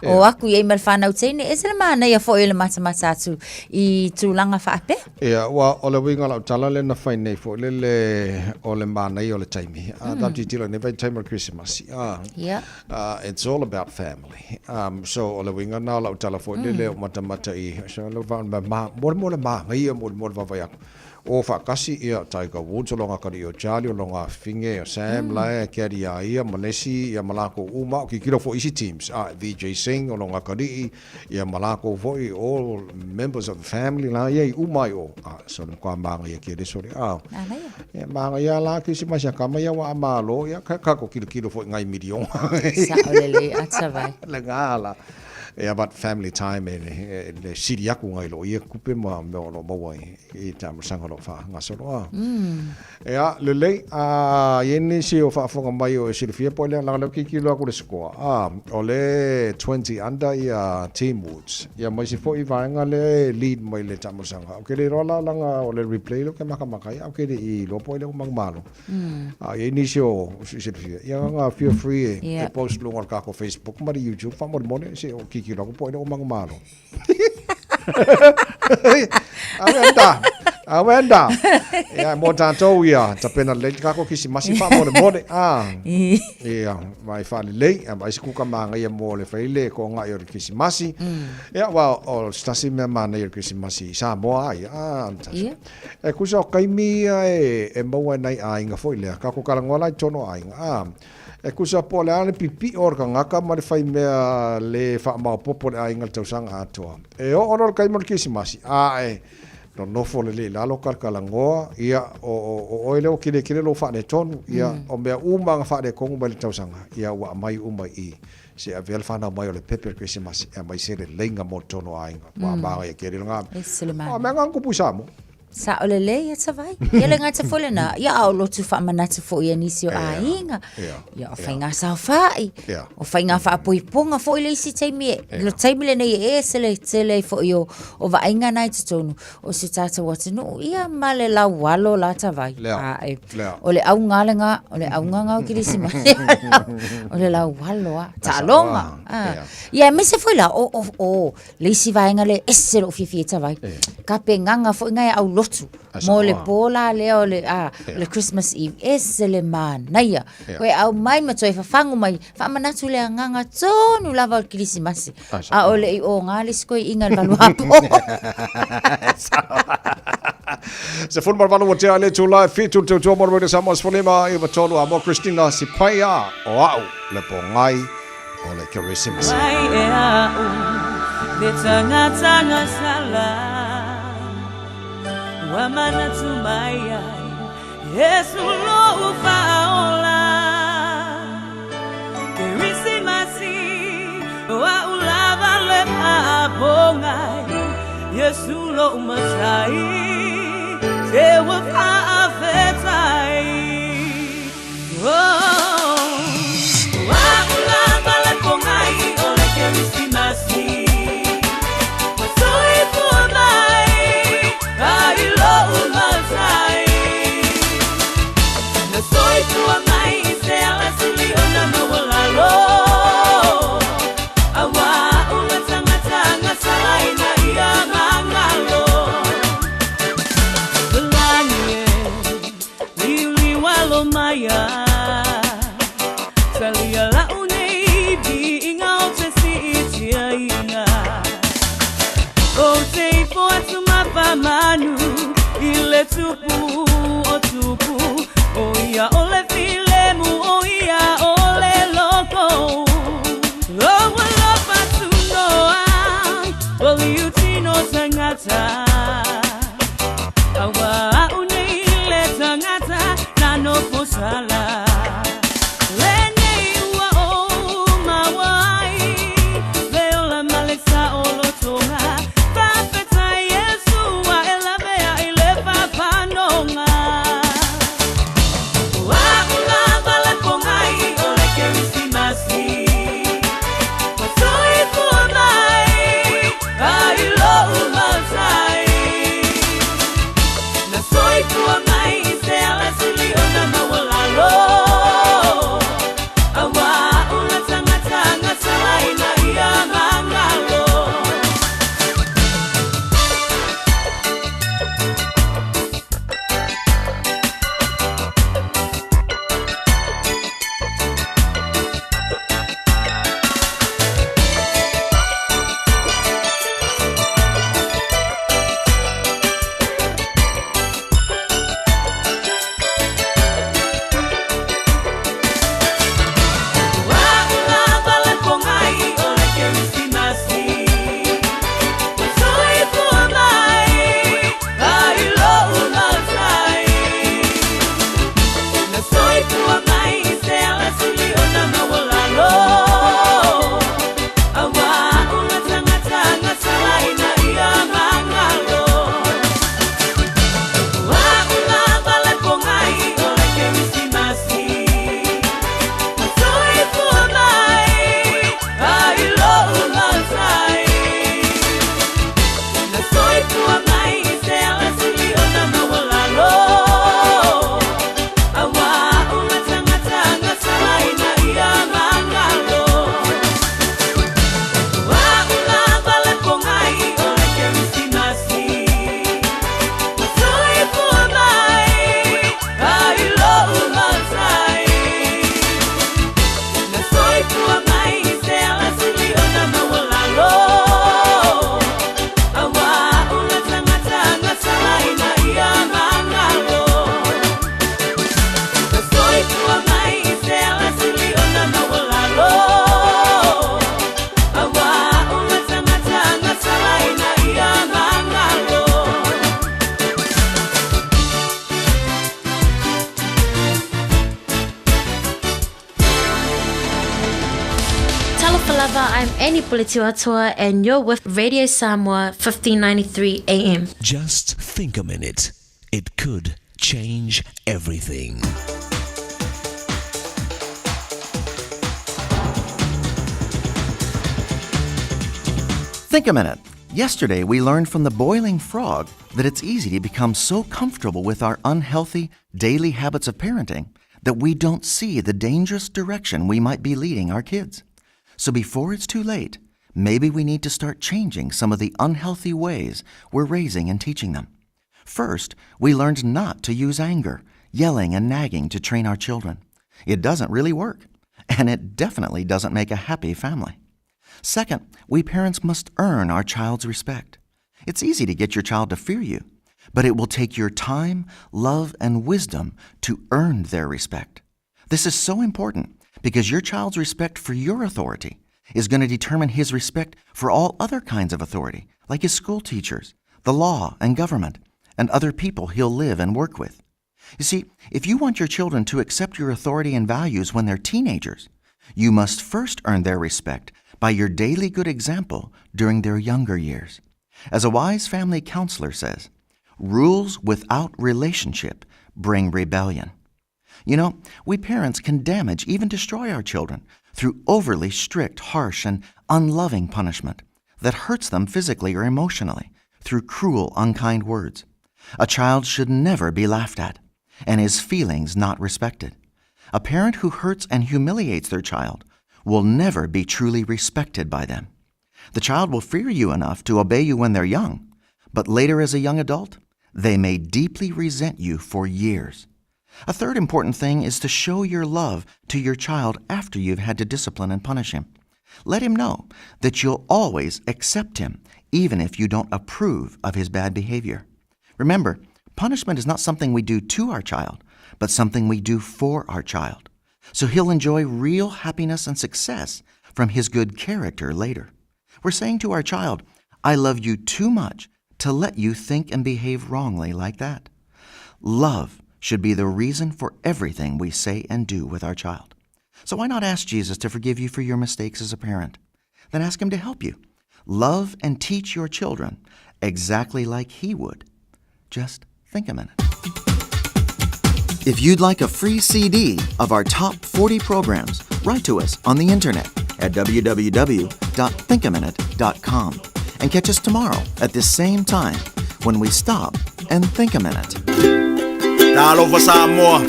O atu i ai ma le fanau teine, ese le manaia foi o le matamata atu i tulaga faapea. Ia, ua, o le uiga o lau tala lea na fai nei foi lele o le manaia o le taimi. A tatou tilotilo i lenei vaitaimi o le Kerisimasi, a, Ia. It's all about family. So o le uiga na o lau tala foi lele o matamata i, so le va ma mo mo le manaia mo mo le vaavaai atu. O faatasi ia Tiger Woods o lona atalii o Charlie o lona afafine o Sam la e carry ia ia ma le isi ia ma lakou uma o tilotilo foi i isi teams a Vijay Singh o lona atalii ia ma lakou foi all members of the family la ia i uma ai o a so le matua manaia tele sole a Manaia. E manaia la Kerisimasi a kama ia ua a malo ia ka ka ko kilokilo foi ngai miliona. Sao lelei ata vai. Le nga la. Ia but family time e le, le sili aku ngai lo ia kupe ma mea o lo maua i, i taamilosaga o lo o faagasolo a. Ea, lelei, a i ai nisi o faafofoga mai o e silafia po o lea, leaga o lea ua tilotilo atu i le score, a, o le 20 under ia Team Woods, ia ma isi foi vaega lea e lead mai le taamilosaga. Ou te le iloa la leaga o le replay lea ou te makamaka ai, ae ou te le i iloa po o ai lea ua manumalo. A i ai nisi o silafia, ia na feel free e, e post luga o le tatou Facebook ma le YouTube faamolemole se i ou tilotilo atu po o ai lea ua manumalo. Awenda. Awenda. Ia, mo tātou ia, tapena lelei te kako kisimasi faamolemole. Ah. Ia, mai faalelei, a mai se kuka māngaia mo le whaile ko ngai o le kisimasi. Ia, wa, o se tasi mea mānei o le kisimasi i Samoa ai. Ah, tasi. Ia. E kusa o kaimi ia e, e maua e nai āinga foi lea. Kako karangoa lai tono āinga. Ah. E kusa po o le a le pipio o le kangaka ma le fai mea le faamaopopo le aiga le tausaga atoa. E oo loa le taimi o le Kerisimasi, a e nonofo lelei i lalo kalakalagoa, ia, o, o, o oe lea ua kilekile lou faaletonu, ia, o mea uma na faaletonu mai le tausaga, ia, ua aumai uma i i. Se avea le fanau mai o le pepe o le Kerisimasi, e aumai se leleiga mo totonu o aiga. Ua manaia tele lena. Ese le O mea na na tupu i Samoa. Sao lelei ata vai. Ia le gata foi lena, ia a o lotu faamanatu foi ia nisi o aiga. Ia o faiga saofai. O faiga faapoipoga foi le isi taimi e. Le taimi lenei e ese le tele ai foi o, o vaaiga na i totonu o si o tatou atunuu. Ia ma le laualo la ta vai. Lea. Ae. Lea. O le auga lena, o le auga na o Kerisimasi. O le laualo a. Taaloga. Ah. Ia aemaise foi la o, o, o Le isi vaega lea e ese lou fiafia i tavai. Ka pegaga foi ngai au lotu mo le po la lea o le, a, le Christmas Eve. Ese le manaia. Koe au mai ma toe fafagu mai, faamanatu le agaga tonu lava o le Kerisimasi. A o le i o ngā le isi koe inga le valu apo. 18 ua tea le itula e 7 le tautua mo le Radio Samoa 15 i 3 a mo Christina Sipaia o au le pōngai o le Kerisimasi. Mai e a'u le tagataga sala Ua manatu mai ai Iesu lo'u faaola Kerisimasi o a'u lava le faapogai Iesu lo'u matai Te ua faafetai tagata Aua au nei le tagata na nofo sala Lenei ua ou maua ai le ola ma le saolotoga Faafetai Iesu ua e lavea i le faafanoga O a'u lava le pogai o le Kerisimasi Ua soifua mai ai lo'u matai Na soifua mai i se alasili ona maualalo Auā a'u le tagata gasala ina ia magalo. O a'u lava le pogai o le Kerisimasi Ua soifua mai ai lo'u matai Na soifua mai i se alasili ona maualalo Auā a'u le tagata gasala ina ia magalo O a'u lava le pogai o le Kerisimasi Ua soifua mai ai lo'u matai Na soifua mai i se alasili ona maualalo Auā a'u le tagata gasala ina ia magalo O a'u lava le pogai o le Kerisimasi Ua soifua mai ai lo'u matai Na soifua mai i se alasili ona maualalo Auā a'u le tagata gasala ina ia magalo Na soifua mai i se alasili ona maualalo Auā a'u le tagata gasala ina ia magalo. Talofa lava, I'm Annie Puletiuatoa and you're with Radio Samoa 1593 AM. Just think a minute. It could change everything. Think a minute. Yesterday, we learned from the boiling frog that it's easy to become so comfortable with our unhealthy daily habits of parenting that we don't see the dangerous direction we might be leading our kids. So before it's too late, maybe we need to start changing some of the unhealthy ways we're raising and teaching them. First, we learned not to use anger, yelling, and nagging to train our children. It doesn't really work, and it definitely doesn't make a happy family. Second, we parents must earn our child's respect. It's easy to get your child to fear you, but it will take your time, love, and wisdom to earn their respect. This is so important because your child's respect for your authority is going to determine his respect for all other kinds of authority, like his school teachers, the law and government, and other people he'll live and work with. You see, if you want your children to accept your authority and values when they're teenagers, you must first earn their respect by your daily good example during their younger years. As a wise family counselor says, rules without relationship bring rebellion. You know, we parents can damage, even destroy our children through overly strict, harsh, and unloving punishment that hurts them physically or emotionally through cruel, unkind words. A child should never be laughed at and his feelings not respected. A parent who hurts and humiliates their child will never be truly respected by them. The child will fear you enough to obey you when they're young, but later as a young adult, they may deeply resent you for years. A third important thing is to show your love to your child after you've had to discipline and punish him. Let him know that you'll always accept him, even if you don't approve of his bad behavior. Remember, punishment is not something we do to our child, but something we do for our child. So he'll enjoy real happiness and success from his good character later. We're saying to our child, I love you too much to let you think and behave wrongly like that? Love should be the reason for everything we say and do with our child. So why not ask Jesus to forgive you for your mistakes as a parent? Then ask Him to help you. Love and teach your children exactly like He would. Just think a minute. If you'd like a free CD of our top 40 programs, write to us on the internet at www.thinkaminute.com and catch us tomorrow at this same time when we stop and think a minute. Talofa Samoa,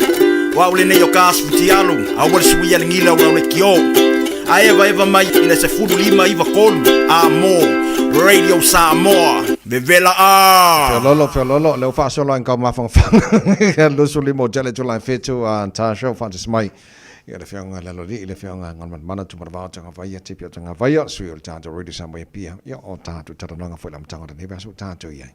o au lenei o ka asu futialu, a ua le sui a le gila o au le kio. A eva eva mai i le 15 93 a mo Radio Samoa, vevela a. Feololo, feololo, leo faasolo ai kau mafangafaga. 25 o tele tula 7 a Tasha whantis mai. Ia le whianga le lori, le whianga ngā mana tu maravao tanga vaia, tipi o tanga vaia, sui o le tātou Radio Samoa e pia. Ia o tātou tarananga foi la mtanga o te aso tātou iai.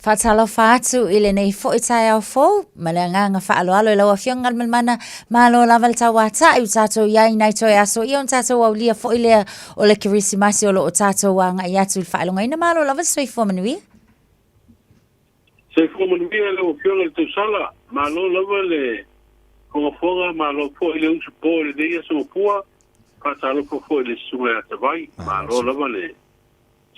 Faatalofa atu i lenei fo'i taeao fou, ma le agaga faaaloalo i lau Afioga Galumalemana, malo lava le tauata'i ua tatou i ai nai toe aso ia ona tatou aulia fo'i lea o le Kerisimasi o lo o tatou aga'i atu i le faailogaina. Malo lava le soifua manuia. Soifua manuia lau Afioga i le Tausala, malo lava le fogafoga, malo foi le usu po i lenei aso mapua, faatalofa foi i le Susuga ia Tavai, malo lava le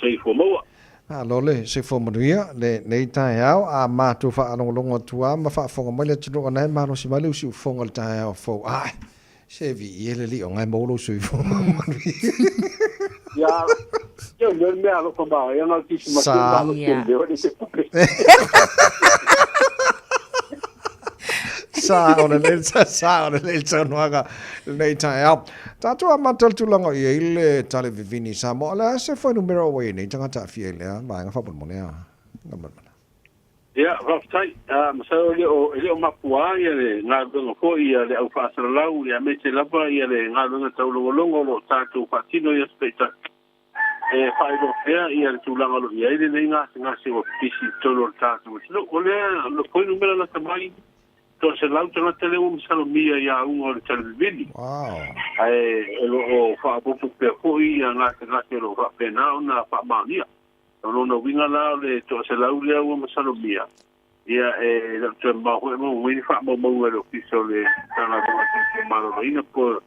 soifua maua. Malo le soifua manuia lenei taeao, a matou faalogologo atu lava ma faafofoga mai le atunuu ona e malosi mai le usiufofoga o le taeao fou. Ae, se viia le Alii o lena e maua lou soifua manuia. Ia, ia o le mea alofa ma ia ngau tisi ma Sa. te leo le te pupe. Sa o le lei sa o le lei saunoaga lenei taeao. Tatou amata le tulaga o i ai le tale vivini i Samoa. O le a se fuainumera ua i ai nei tagata aafia i lea vaega faamolemole a Galumalemana? Ia, faafetai. Masalo e le o e le o mapuā ia le galuega foi a le au faasalalau ia aemaise lava ia le galuega taulogologo o lo o tatou faatino i aso taitasi e faailoa pea ia le tulaga o lo o i ai lenei gasegase ua pipisi i totonu o le tatou atunuu. O lea fuainumera lata mai 300 tagata lea ua masalomia i auga o le talevivini. Ae o lo o faaopoopo pea foi ia gasegase o lo o faapena ona faamaonia. O lona uiga la o le 100 lea ua masalomia, ia e le o toe mamao foi e maua mai ni faamaumauga e le Ofisa o le Matagaluega o le Soifua Maloloina po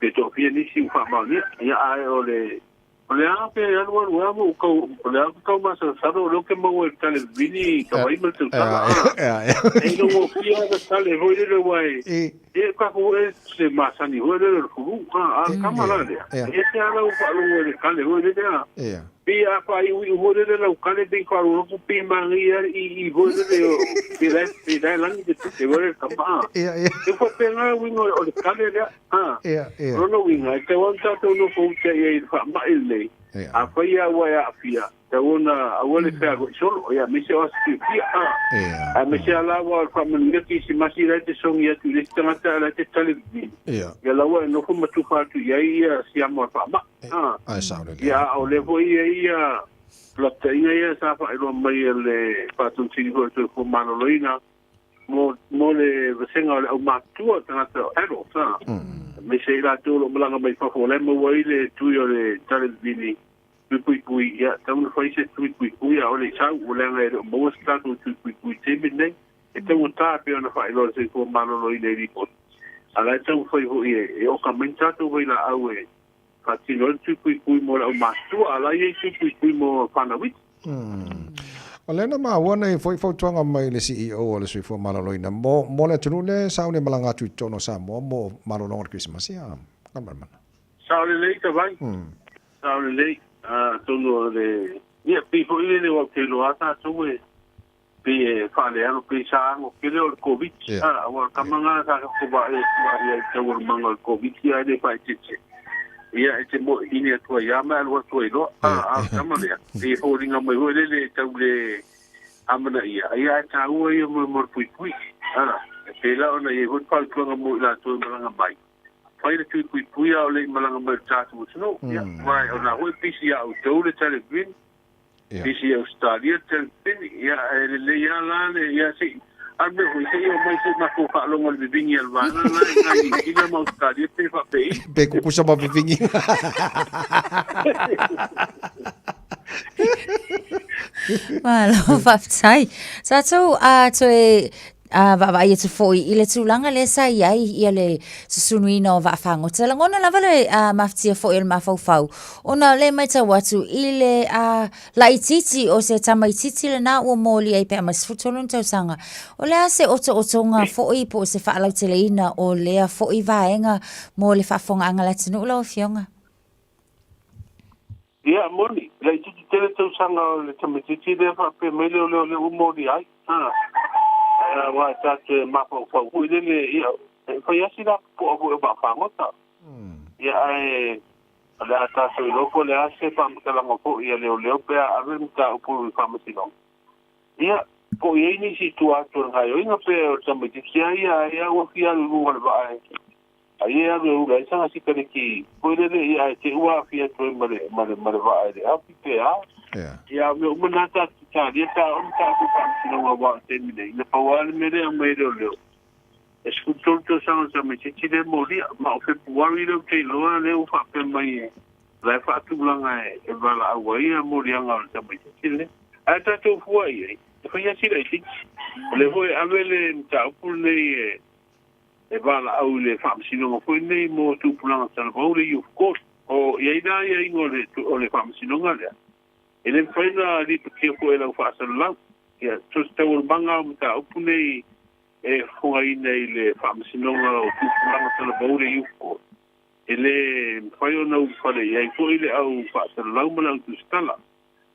pe toafia nisi ua faamaonia. Ia ae o le o le a pe alu alu lava ua tau o le a ou te tau masalosalo o lea ou te maua i le tale vivini i ka vai ma le tausala a. E iloa gofie lava le tale foi lele aua e e tatou e se masani foi lele o le fulu a a o le tama la lea. E ese lava lau faalogo i le tale foi lele a. Pei a faaiuiu foi lele lau tale pei faalogo atu pei manaia lava le ii foi lele o pe la pe la e lagi te pute foi lele tama a. E faapena uiga o le tale lea a. O lona uiga e tatau lava ona tatou nofo uta i ai i le faamai lenei. Afai lava ua e aafia, tatau ona aua le fealuai solo, ia aemaise o aso fiafia a. Aemaise lava la aua o le faamanuia Kerisimasi la e te sogi atu i le isi tagata ae la e te tale vivini. Ia la ua e nofo ma tufa atu i ai ia siama o le faamai a. Ia a o lea foi e i ai ia lapataiga ia sa faailoa mai e le Faatonutini foi o le Soifua Maloloina mo mo le vasega o le aumatutua tagata adults a. Aemaise i latou o lo o malaga mai fafo o la e maua ai le tui o le tale vivini tui puipui, ia tatau ona fai se tui puipui a o le i sau ua leaga e le o maua se tatou tui puipui i le taimi lenei. E taugata pei ona faailoa e le Soifua Maloloina i lipoti, a o la e taumafai foi e oka mai ni tatou vailaau e faatino ai le tui puipui mo le aumatutua, a o la e i ai tui puipui mo fanau iti. O lea na maua nei foi fautuaga mai le CEO o le Soifua Maloloina mo mo le atunuu lea e sauni e malaga atu i totonu o Samoa mo malologa o le Kerisimasi a Galumalemana. Sao lelei Tavai, sao lelei. Atonu o le, ia pei foi lele aua ou te iloa lava tatou e pei e faalealo pei sa ago tele o le Koviti. A aua o le tama lena sa tatou vaai atu ai i le taualumaga o le Koviti ae le faaeteete. Ia e te moeini atu ai lava ma e alu atu ai loa. A a o le tama lea, pei e foliga mai foi lele e tau le amanaia, ia ae taua ia mo le puipui. A e pei la ona i ai foi le fautuaga mo i latou e malaga mai. Fai le tui puipui a o le i malaga mai i le tatou atunuu. Ia, aua o lena foi e pisi ia outou le talevini, pisi i Ausetalia le talevini, ia ae lelei lava la le, ia se i, a le mea foi, se i omai se i matou faalogo i le vivini a le vaega lena i ina i Niu Sila ma Ausetalia pe faapei. Pe kukusa ma vivini. Malo faafetai. Tatou a toe a vaavaai atu foi i le tulaga lea sa i ai ia le susunuina o vaafagota. Lagona lava le mafatia foi o le mafaufau ona o lea e matau atu i le laitiiti o se tamaitiiti lena ua molia ai pe a ma 13 ona tausaga. O le a se otootoga foi po o se faalauteleina o lea foi vaega mo le faafofogaaga a le atunuu lau Afioga? Ia, moni, laitiiti tele tausaga o le tamaitiiti lea faapea mai lea o lea o lea ua molia ai. A, aua e tatou te mafaufau foi lele, ia, e fai lava si lapopoa foi o vaafagota. Ia, ae o le a tatou iloa po o le a se faamatalaga foi a leoleo pe a ave le mataupu i le faamasinoga. Ia, po o i ai nisi i tua atu o le gaoioiga pe o le tamaitiiti lava ia ai lava ua fia alu i luga o le vaa e ai e alu e ula ai sana sikareti foi lele, ia, ae te i ua aafia atu ai ma le ma le ma le vaa i le afi pe a. Ia, a o mea uma na tatou te talia pe a oo mataupu i faamasinoga, aua o le taimi nei, na pau lava le mea lea e aumai e leoleo, e 13 tausaga o le tamaitiiti lea e molia, ma o Fepuari lea ou te iloa lea ua faapea mai e la e faatulaga e valaau ai ia moliaga o le tamaitiiti lenei. Ae tatou fua i ai, e fai lava si laitiiti. O lea foi e ave le mataupu lenei e e valaau i le faamasinoga foi lenei mo tupulaga talavou, le Youth Court. O i ai la aiaiga o le o le faamasinoga lea, e le mafai ona lipotia foi e lau faasalalau. Ia, so se taualumaga o mataupu nei e fofogaina i le faamasinoga o tupulaga talavou, le Youth Court, e le mafai ona ulufale i ai foi le au faasalalau ma le au tusitala.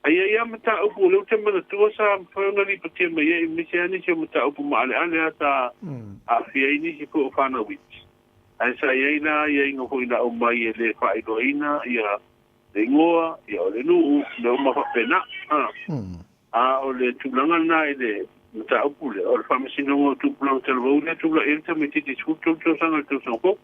Ae i ai lava mataupu o lea ou te manatua sa mafai ona lipotia mai ai, aemaise lava nisi o mataupu maaleale lava sa aafia ai nisi foi o fanau iti. Ae sa i ai la aiaiga foi na aumai e le faailoaina ia le igoa, ia o le nuu, mea uma faapena. A o le tulaga lena i le mataupu lea, o le faamasinoga o tupulaga talavou lea e tulai ai le tamaitiiti 13 tausaga i le tausaga fou.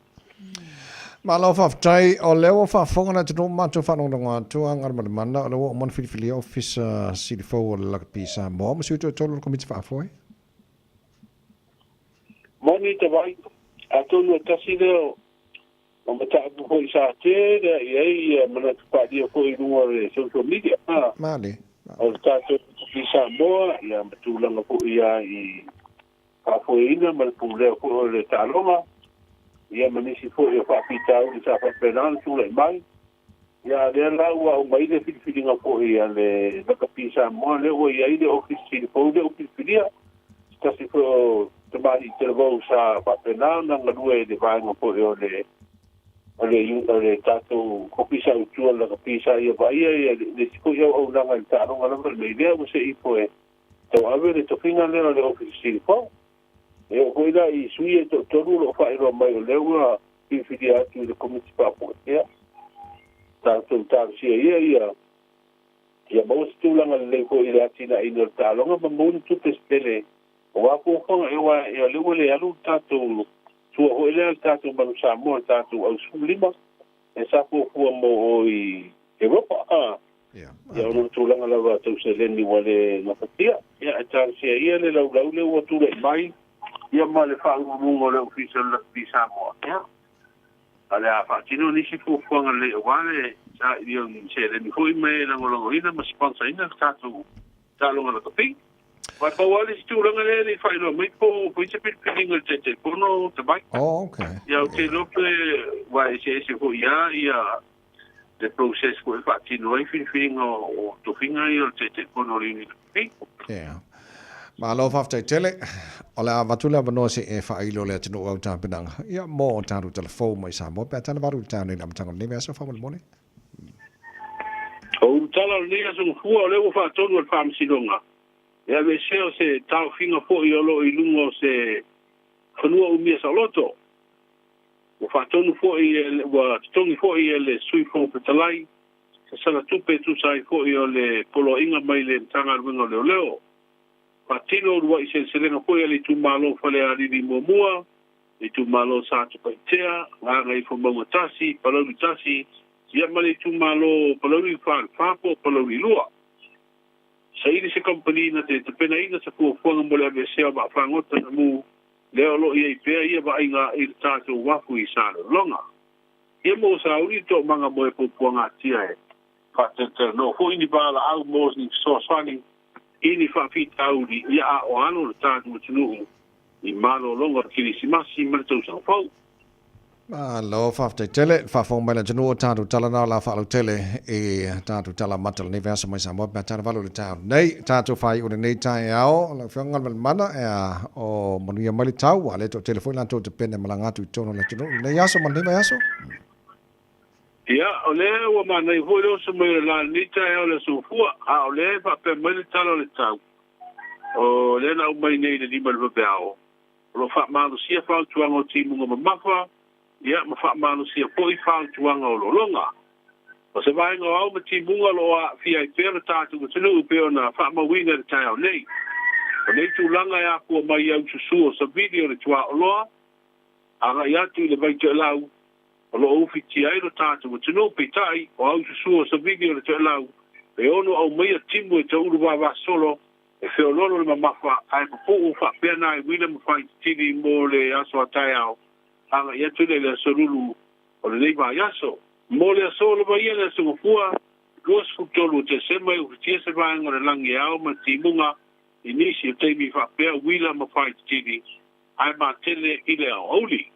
Malo faafetai, o lea ua faafofoga le atunuu ma matou faalogologo atu a Galumalemana, o lea ua uma ona filifilia Ofisa Sili fou o le Lakapi Samoa ma sui toatolu o le Komiti Faafoe. Moni te vai, atonu e tasi lea o mataupu foi sa tele lea i ai ia manatu faaalia foi i luga o le social media. Male. O le tatou Lakapi Samoa, ia ma tulaga foi ia i faafoeina ma le pulea foi o le taaloga, ia ma nisi foi o faafitauli sa faapena ona tulai mai. Ia, a o lea la ua aumai le filifiliga foi a le Lakapi Samoa, lea ua i ai le Ofisa Sili fou lea ua filifilia, se tasi foi o tamalii talavou sa faapena ona galue i le vaega foi o le o le o le tatou Ofisa Autu o le Lakapi sa ia vaaia ia le isi foi auaunaga i le taaloga lava lenei lea ua se ifo e tauave le tofiga lea o le Ofisa Sili fou. E oo foi la i sui e toatolu o lo o faailoa mai o lea ua filifilia atu i le Komiti Faapuatea, tatou talosia ia ia ia maua se tulaga lelei foi i le atinaeina o le taaloga ma maua ni tupe se tele aua fuafuaga aua o lea ua le alu le tatou sua foi lea le tatou Manu Samoa le tatou au 15 e sa fuafua mo o i Europa a ia ona o tulaga lava tau seleni ua le gafatia. Ia e talosia ia le laulau lea ua tulai mai ia ma le faauluuluga o le Ofisa o le Lakapi Samoa. Ia, a o le a faatino nisi fuafuaga lelei aua le sailia o ni seleni foi ma e lagolagoina ma sponsor ina le tatou taaloga lakapi. Aua e pau lava le isi tulaga lea e le i faailoa mai po o i ai se filifiliga i le Taitaifono Tamai. Oh, okay. Ia, ou te iloa pe ua eseese foi lava ia le process foi e faatino ai filifiliga o tofiga ia o le Taitaifono o le Unit. Yeah. Malo faafetai tele. O le a avatu le avanoa se i e faailo le atunuu au tapenaga. Ia, mo tatou tala fou mai Samoa pe a tala valu i le taeao nei i le amataga o lenei vaiaso faamolemole. O ulutala o lenei aso gafua o lea ua faatonu e le Faamasinoga e aveesea o se taofiga foi o lo o i luga o se fanua umia saoloto. Ua faatonu foi e, ua totogi foi e le Sui Fofoga Fetalai se sala tupe e tusa ai foi o le poloaiga mai le Matagaluega o Leoleo. Faatino uluai seleselega foi a le itumalo o Falealili muamua, le itumalo o Satupaitea, Gagaifomauga 1, Palauli 1, ia ma le itumalo o Palauli 44 po o Palauli 2. Saili se kamupani na te tapenaina se fuafuaga mo le aveesea o vaafagota na mu lea o lo o i ai pea ia vaaiga i le tatou uafu i Salelologa. Ia mo sauni le toomaga mo e puapuagatia e faatalatalanoa foi ni valaau mo ni fesoasoani i ni faafitauli, ia a o alo le tatou atunuu i malologa o le Kerisimasi ma le Tausaga Fou. Malo, faafetai tele, le faafofoga mai le atunuu o tatou tala na o la faalautele i tatou tala amata o lenei vaiaso mai Samoa pe a tala valu i le taeao nei. Tatou faaiu lenei taeao, lau Afioga Galumalemana, ea o manuia mai le tau, ua le toatele foi latou tapena e malaga atu i totonu o le atunuu i lenei aso ma lenei vaiaso. Ia, o lea ua manaia foi le oso mai o le la i lenei taeao i le Aso Gafua, a o lea e faapea mai le tala o le tau, o lea na aumai nei i le 5 i le vaveao, O lo o faamalosia fautuaga o timuga mamafa, ia, ma faamalosia foi fautuaga o lologa. O se vaega o ao ma timuga o lo o aafia ai pea lo tatou atunuu e pei ona faamauina i le taeao nei. O nei tulaga e afua mai i aususu o savili o le tuaoloa agai atu i le Vaitoelau o lo o ufitia ai lo tatou atunuu, peitai, o aususu o savili o le Toelau e ono aumaia timu e taulu vavasolo E feoloolo le mamafa ae pupuu faapea na e uila ma faititili mo le aso a taeao, agai atu lea i le aso lulu o lenei vaiaso. Mo le aso lava ia le aso Gafua, 23 o Tesema e ufitia se vaega o le lagi e ao ma le timuga i nisi o taimi faapea uila ma faititili ae matele i le aoauli.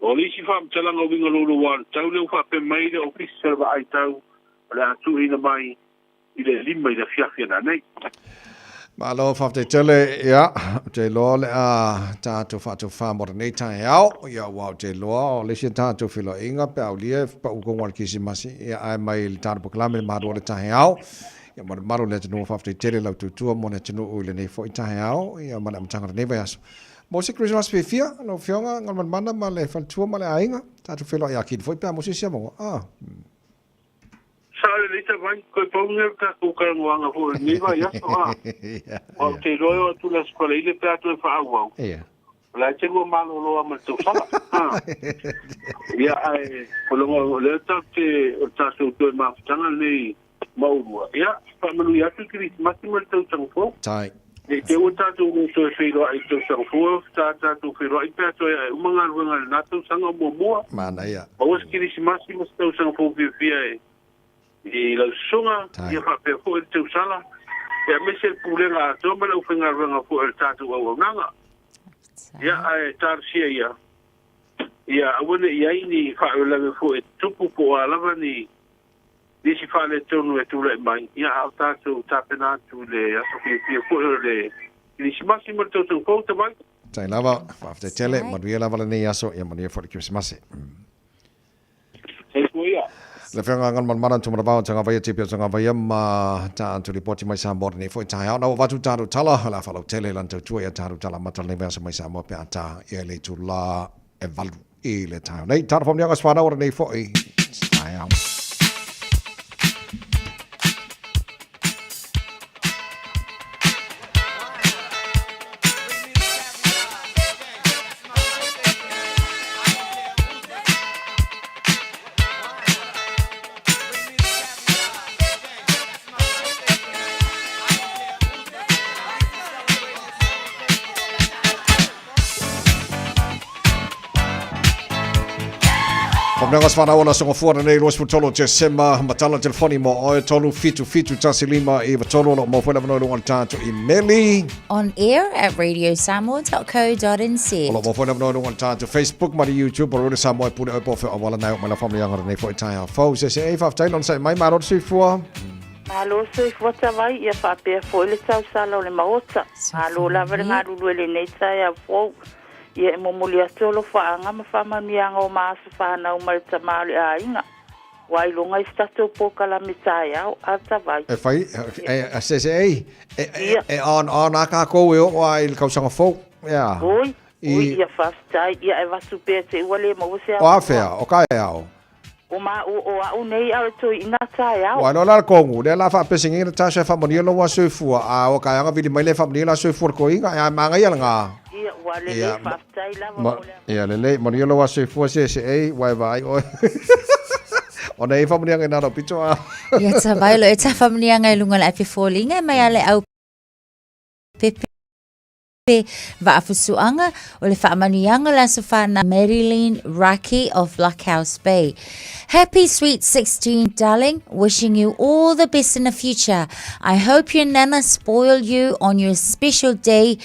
O le isi faamatalaga uiga louloua o le tau lea ua faapea mai le Ofisa o le Vaai Tau o le a tuuina mai i le 5 i le afiafi ananei. Malo, faafetai tele, ia, ou te iloa o le a tatou faatofā mo lenei taeao, ia, aua ou te iloa o le isi a tatou feiloaiga pe a aulia e pau koga o le Kerisimasi, ia, ae mai le tatou polokalame le malu o le taeao, ia, ma le mamalu o le atunuu, faafetai tele lau tautua mo le atunuu i lenei foi taeao, ia, ma le amataga o lenei vaiaso. Mo se Kerisimasi fiafia, lau Afioga Galumalemana ma le faletua ma le aiga, tatou feiloai akili foi pe a maua se isi avanoa. Ah. Sao lelei tavai, koe pau nei o le tatou talanoaga foi o lenei vaiaso, a. Aua ou te iloa e oo atu i le Aso Faraile pe a toe faaauau, o la e te lua malolo lava ma le tausala, a. Ia, ae o lona o lea tatou te, o le tatou toe mafutaga lenei ma oulua, ia, faamanuia atu le Kerisimasi ma le tausaga fou. Tai. Ne i te i ua tatou le toe feiloai i le tausaga fou, ae faatoa tatou feiloai pe a toe ae uma galuega i lena tausaga o muamua. Manaia. Maua se Kerisimasi ma se tausaga fou fiafia i lau susuga, ia faapea foi le tausala, aemaise le pulega atoa ma le aufaigaluega foi o le tatou auaunaga. Ia, ae talosia ia, ia aua ne i i ai ni faalavelave foi e tutupu po o a lava ni nisi faaletonu e tulai mai, ia a o tatou tapena atu i le aso fiafia foi o le Kerisimasi ma le Tausaga Fou, Tavai. Tai lava, faafetai tele, manuia lava lenei aso, ia manuia foi le Kerisimasi. Soifua ia. Le Afioga Galumalemana Tumanavao Tagavaia Tipi o Tagavaia ma tatou lipoti mai Samoa lenei foi taeao. Na ua avatu tatou tala, o le a faalautele lana tautua ia tatou tala amata lenei vaiaso mai Samoa pe a ta ia le itula e 8 i le taeao nei. Tala faamanuiaga se whanau o lenei foi taeao. Faamanuiaga se whanau o le aso gafua lenei 23 o Tesema matala telefoni mo oe 377 15 93 o lo o maua foi le avanoa i luga o le tatou imeli. On air at radiosamoa.co.nz. O lo o maua foi le avanoa i luga o le tatou Facebook ma le YouTube o Radio Samoa e pule oe po o fea auala nai o mai la faamanuiaga lenei foi taeao fou. Se se ei faafetai lona sai mai malo le soifua. Malo soifua tavai ia faapea foi le tausala o le maota. Malo lava le galulue i lenei taeao fou. Ia e momoli atu alofaaga ma faamanuiaga o ma aso fanau ma le tama o le aiga. Ua ailoga i se tatou polokalame taeao, a tavai. E fai, e, se se ei, e, e, e on, on a kākou e oo a i le kausaga fou. Ia. Oi, oi, ia faafetai, ia e avatu pea te ua le maua se O afea, o kaeao. O ma o o a'u nei ao e toeina taeao. Ua iloa la le kongu, lea la faapesegina le taso e faamanuia lou aso soifua, a o kaeaga vili mai lea e faamanuia la soifua le toeina, e a magaia lena. Ia, ua lelei, faafetai lava mo le. Ia lelei, manuia lou aso soifua se se ei, ua e vaai oe. Ona e i faamanuiaga i nā lau pito a. Ia tavai lo e ta faamanuiaga i luga o le ape foliga e mai a le au pepe. Falealupe Vaafusuaga, o le faamanuiaga o le Aso Fanau Madeline Raki of Blockhouse Bay. Happy sweet 16, darling. Wishing you all the best in the future. I hope your nana spoil you on your special day.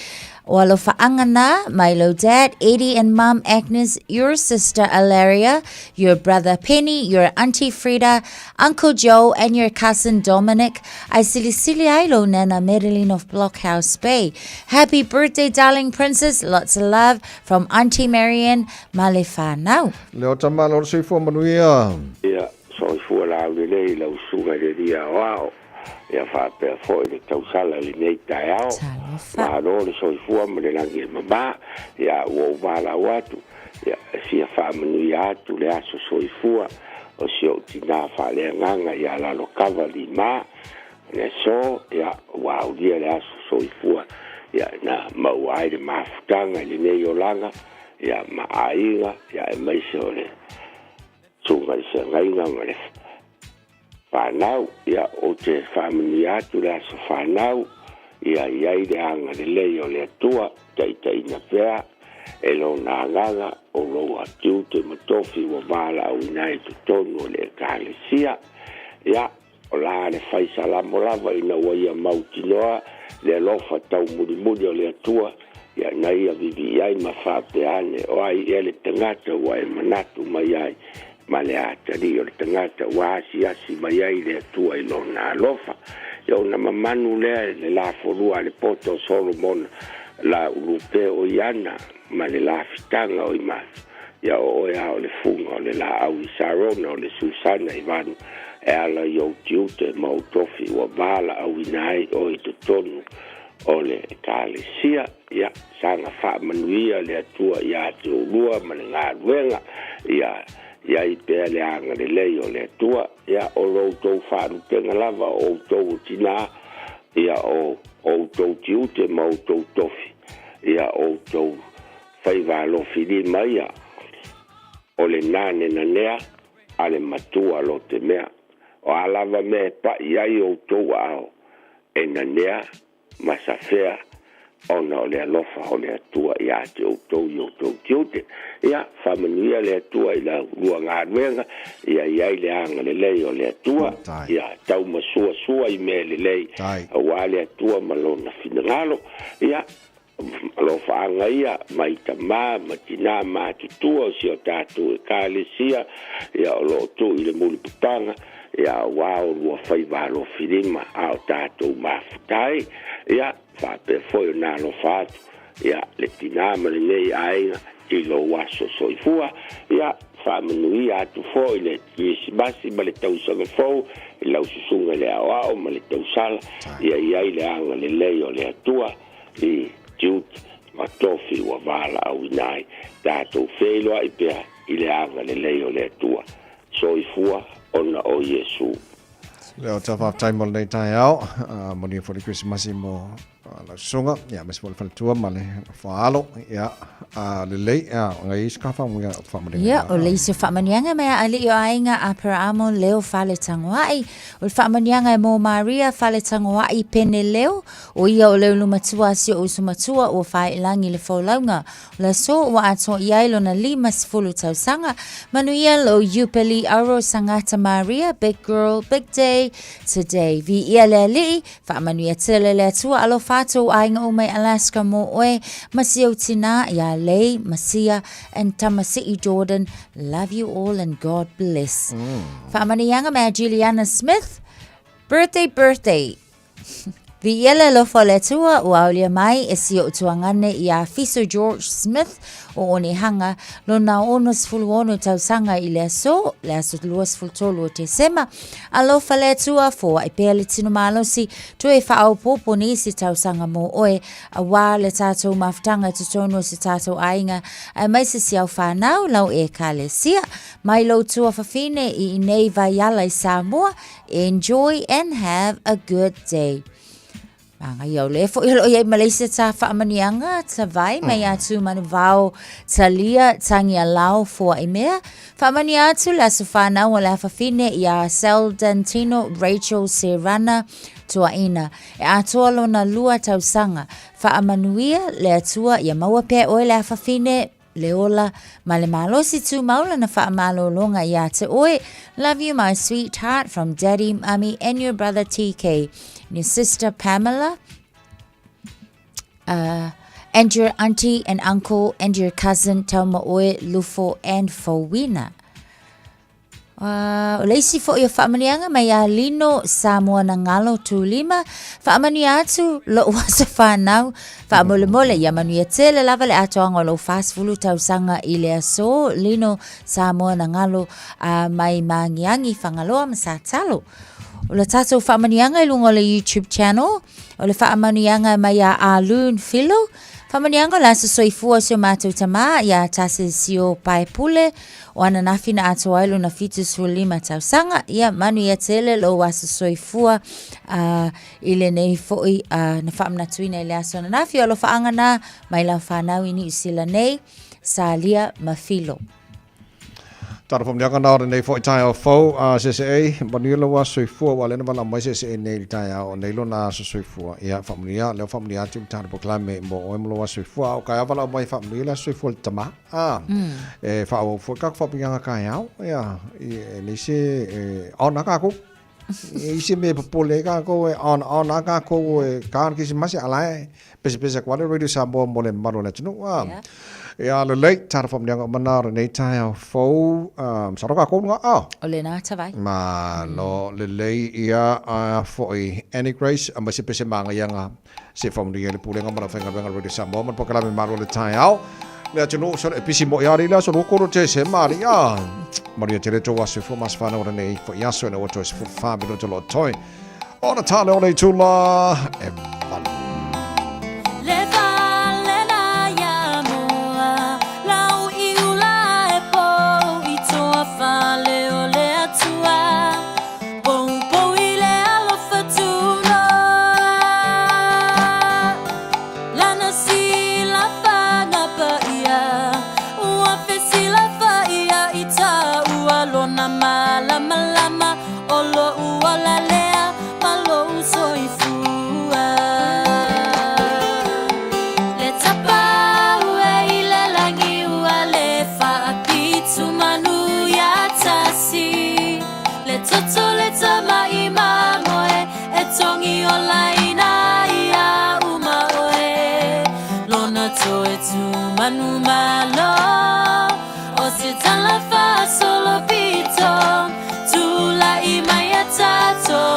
O alofa na, my lo dad, Eddie and mum Agnes, your sister Alaria, your brother Penny, your auntie Frida, Uncle Joe and your cousin Dominic. I silisili ai lo nana Madeline of Blockhouse Bay. Happy birthday, darling princess. Lots of love from Auntie Marianne Malefānau. Leo tama lo le soifua manuia. Ia, soifua laulelei i lau susuga i le Alii Aoao, ia faapea foi le tausala i lenei taeao. Malo le soifua ma le lagi e mama, ia ua ou valaau atu, ia e fia faamanuia atu le aso soifua o si ou tinā faaleagaga ia Lalokava Lima, le aso, ia ua aulia le aso soifua, ia na maua ai le mafutaga i lenei olaga, ia ma aiga, ia aemaise o le susuga i le feagaiga ma le fanau. Ia, ou te faamanuia atu le aso fanau, ia i ai le agalelei o le Atua, taitaiina pea e Lona Agaga o lou atiute ma tofi ua valaauina ai i totonu o le Ekalesia. Ia, o la le fai salamo lava ina ua ia mautinoa le alofa taumulimuli o le Atua, ia na ia vivii ai ma faapea ane, O ai ea le tagata ua e manatu mai ai, ma le atalii o le tagata ua asiasi mai ai le Atua i lona alofa? Ia ona mamanu lea i le lafolua a le poto o Solomona, la ulupe o iana ma le lafitaga o imaso. Ia o oe a o le fuga o le laau i Sarona o le Susana i vanu e ala i ou tiute ma ou tofi ua valaauina ai oe i totonu o le Ekalesia. Ia saga faamanuia le Atua iā te oulua ma le galuega. Ia i ai pea le agalelei o le Atua. Ia o lo outou faalupega lava o outou o tinā, ia o outou tiute ma outou tofi, ia outou faiva alofilima ia, o le nane nanea a le matua lotemea. O a lava mea e paʻi ai outou aao, e nanea ma safea, ona o le alofa o le Atua iā te outou i outou tiute. Ia, faamanuia le Atua i la ulua galuega, ia i ai le agalelei o le Atua, ia taumasuasua i mea lelei, auā le Atua ma Lona finagalo. Ia, Alofaaga ia mai tamā ma tinā matutua o si o tātou Ekalesia, ia o lo o tuu i le mulipapaga, ia auā o lua faiva alofilima a o tātou mafuta ai, ia faapea foi ona alofa atu, ia le tinā ma lenei aiga i lou aso soifua, ia faamanuia atu foi le Kerisimasi ma le tausaga fou i lau susuga i le aoao ma le tausala, ia i ai le agalelei o le Atua. i tiute ma tofi ua valaauina ai tatou feiloai pea i le agalelei o le Atua. Soifua ona o Iesu. Leo tau faafetai mo lenei taeao, manuia foi le Kerisimasi mo lau susuga, ia aemaise foi le faletua ma le faalo, ia lelei, ia ngai isi ka faamanuiaga. Ia, o le isi o faamanuiaga mai a alii o aiga Aperaamo Leo Faletagoai, o le faamanuiaga e mō Maria Faletagoai Pene Leo, O ia o le ulu matua a si oʻu uso matua ua faailangi le folauga o le aso ua atoa i ai lona 50 tausaga. Manuia lou Iupeli Auro Sangata Maria, big girl, big day today. Viia le Alii, faamanuia tele le Atua alofa atu ou aiga uma i Alaska mō oe ma si ou tinā iā Lei, Masia and Tamasii Jordan. Love you all and God bless. Faamanuiaga mai a Juliana Smith, Birthday, birthday. Viia le alofa o le Atua ua aulia mai e si oʻu tuagane iā Fiso George Smith o Onehanga, lona 66 tausaga i le aso, le aso 23 o Tesema. Alofa le Atua, foai pea le tino malosi, toe faaopoopo nisi tausaga mō oe, auā le tātou mafutaga i totonu o se tātou aiga, aemaise si au whānau, lau ekalesia, mai lou tuafafine i inei Vaiala i Samoa, Enjoy and have a good day. Magaia o lea foʻi o loo iai Malaysia ta faamaniaga tavai mai ia Tumanuvao Talia Tagialao Foaimea. Faamania atu le aso whanau o le afafine iā Selden Tino Rachel Serana Tuaina. E atoa lona lua tausaga. Faamanuia le Atua ia maua pea oe le afafine le ola ma le malosi tumau lana faamalologa iā te oe. Love you my sweetheart from daddy, mummy and your brother TK and your sister Pamela and your auntie and uncle and your cousin Taumaoe, Lufo and Fowina. O le isi foʻi o faamanuiaga mai iā Lino Samoa Nagalo Tulima, faamanuia atu loʻu aso fanau, faamolemole ia manuia tele lava le atoaga o lou 40 tausaga i le aso Lino Samoa Nagalo a mai Magiagi Fagaloa ma Satalo. O le tatou faamanuiaga i luga o le YouTube channel, o le faamanuiaga mai iā Alun Filo, faamanuiaga o le aso soifua o si o matou tamā iā Tase Sio Paepule, O ananafi na atoa ai lona 75 tausaga, ia manuia tele lou aso soifua uh, i lenei foʻi uh, na faamanatuina i le aso ananafi. O alofaaga na mai lau fanau i Niu Sila nei, Salia ma Filo. Tara whamnianga nā ora nei fo i tai au fau a CCA, manuia lau aso soifua wa lena wala mai CCA nei i tai au nei lona aso soifua. Ia whamnia, leo whamnia atu i tana poklame mo oe mo lau aso soifua. O kai avala mai whamnia le aso soifua le tama. A, e whaau fo ka whapinganga kai au, ia, e nei se, e, ona kākou. E isi me popole kākou, e ona, ona kākou, e kāna kisi masi alae, pese pese kwa le Radio Samoa mo le mamalu o le atunuu. A, ia lelei, tara whamnianga o mana ora nei tae au fou, saro kākou nga, a. O le nā tawai. Ma lo lelei ia a foi Annie Grace, a mai se pese maanga ia ngā. Se whamunia le pulega ma la whaingaluega Radio Samoa ma le pokalame malo le taeao. Le atunuu so le pisi mo iari le aso lukoro te se mari a. Maria te reto aso fo mas whanau ora nei fo iaso ina oto se fo wha minuto lo toi. Ona tale o le tula e malu. Le fale na ia moa, lau i ula e pou i toa fale o le atua. Poupou i le alofa tunoa, Lana silafaga paia, Ua fesilafaia i tāua lona malamalama o lou ola lea ma lou soifua. Le tapau e i le lagi ua le faapitu manu ia tasi. Le toto le tama i mamoe e tongi ola ina ia uma oe. Lona toe tu manu malo o se tala fa solo pito tula i mai a tato.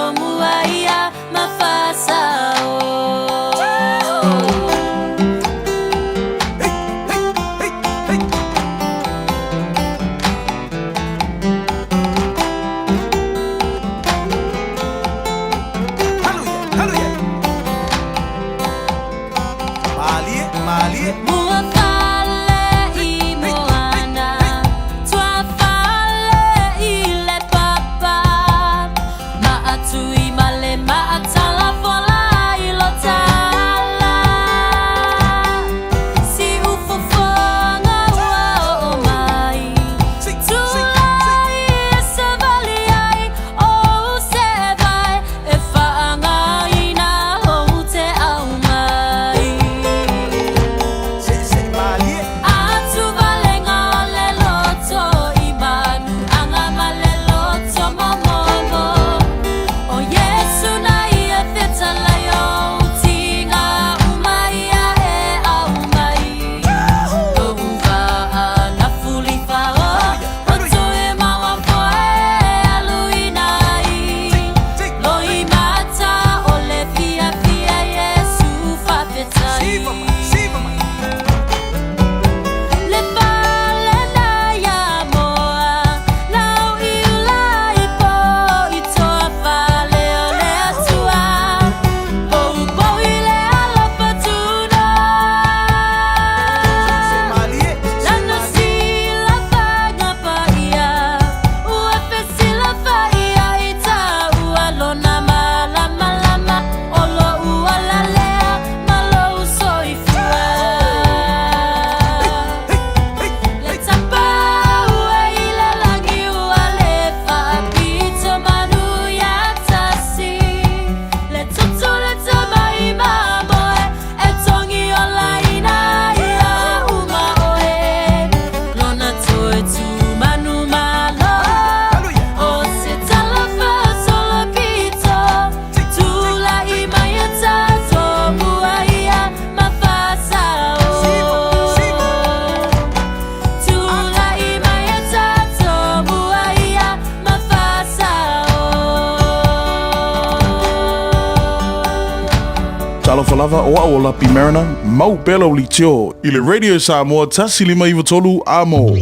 Talofa lava o au o Lapi Mariner, mau pea lau leitio i le Radio Samoa 153 Amo.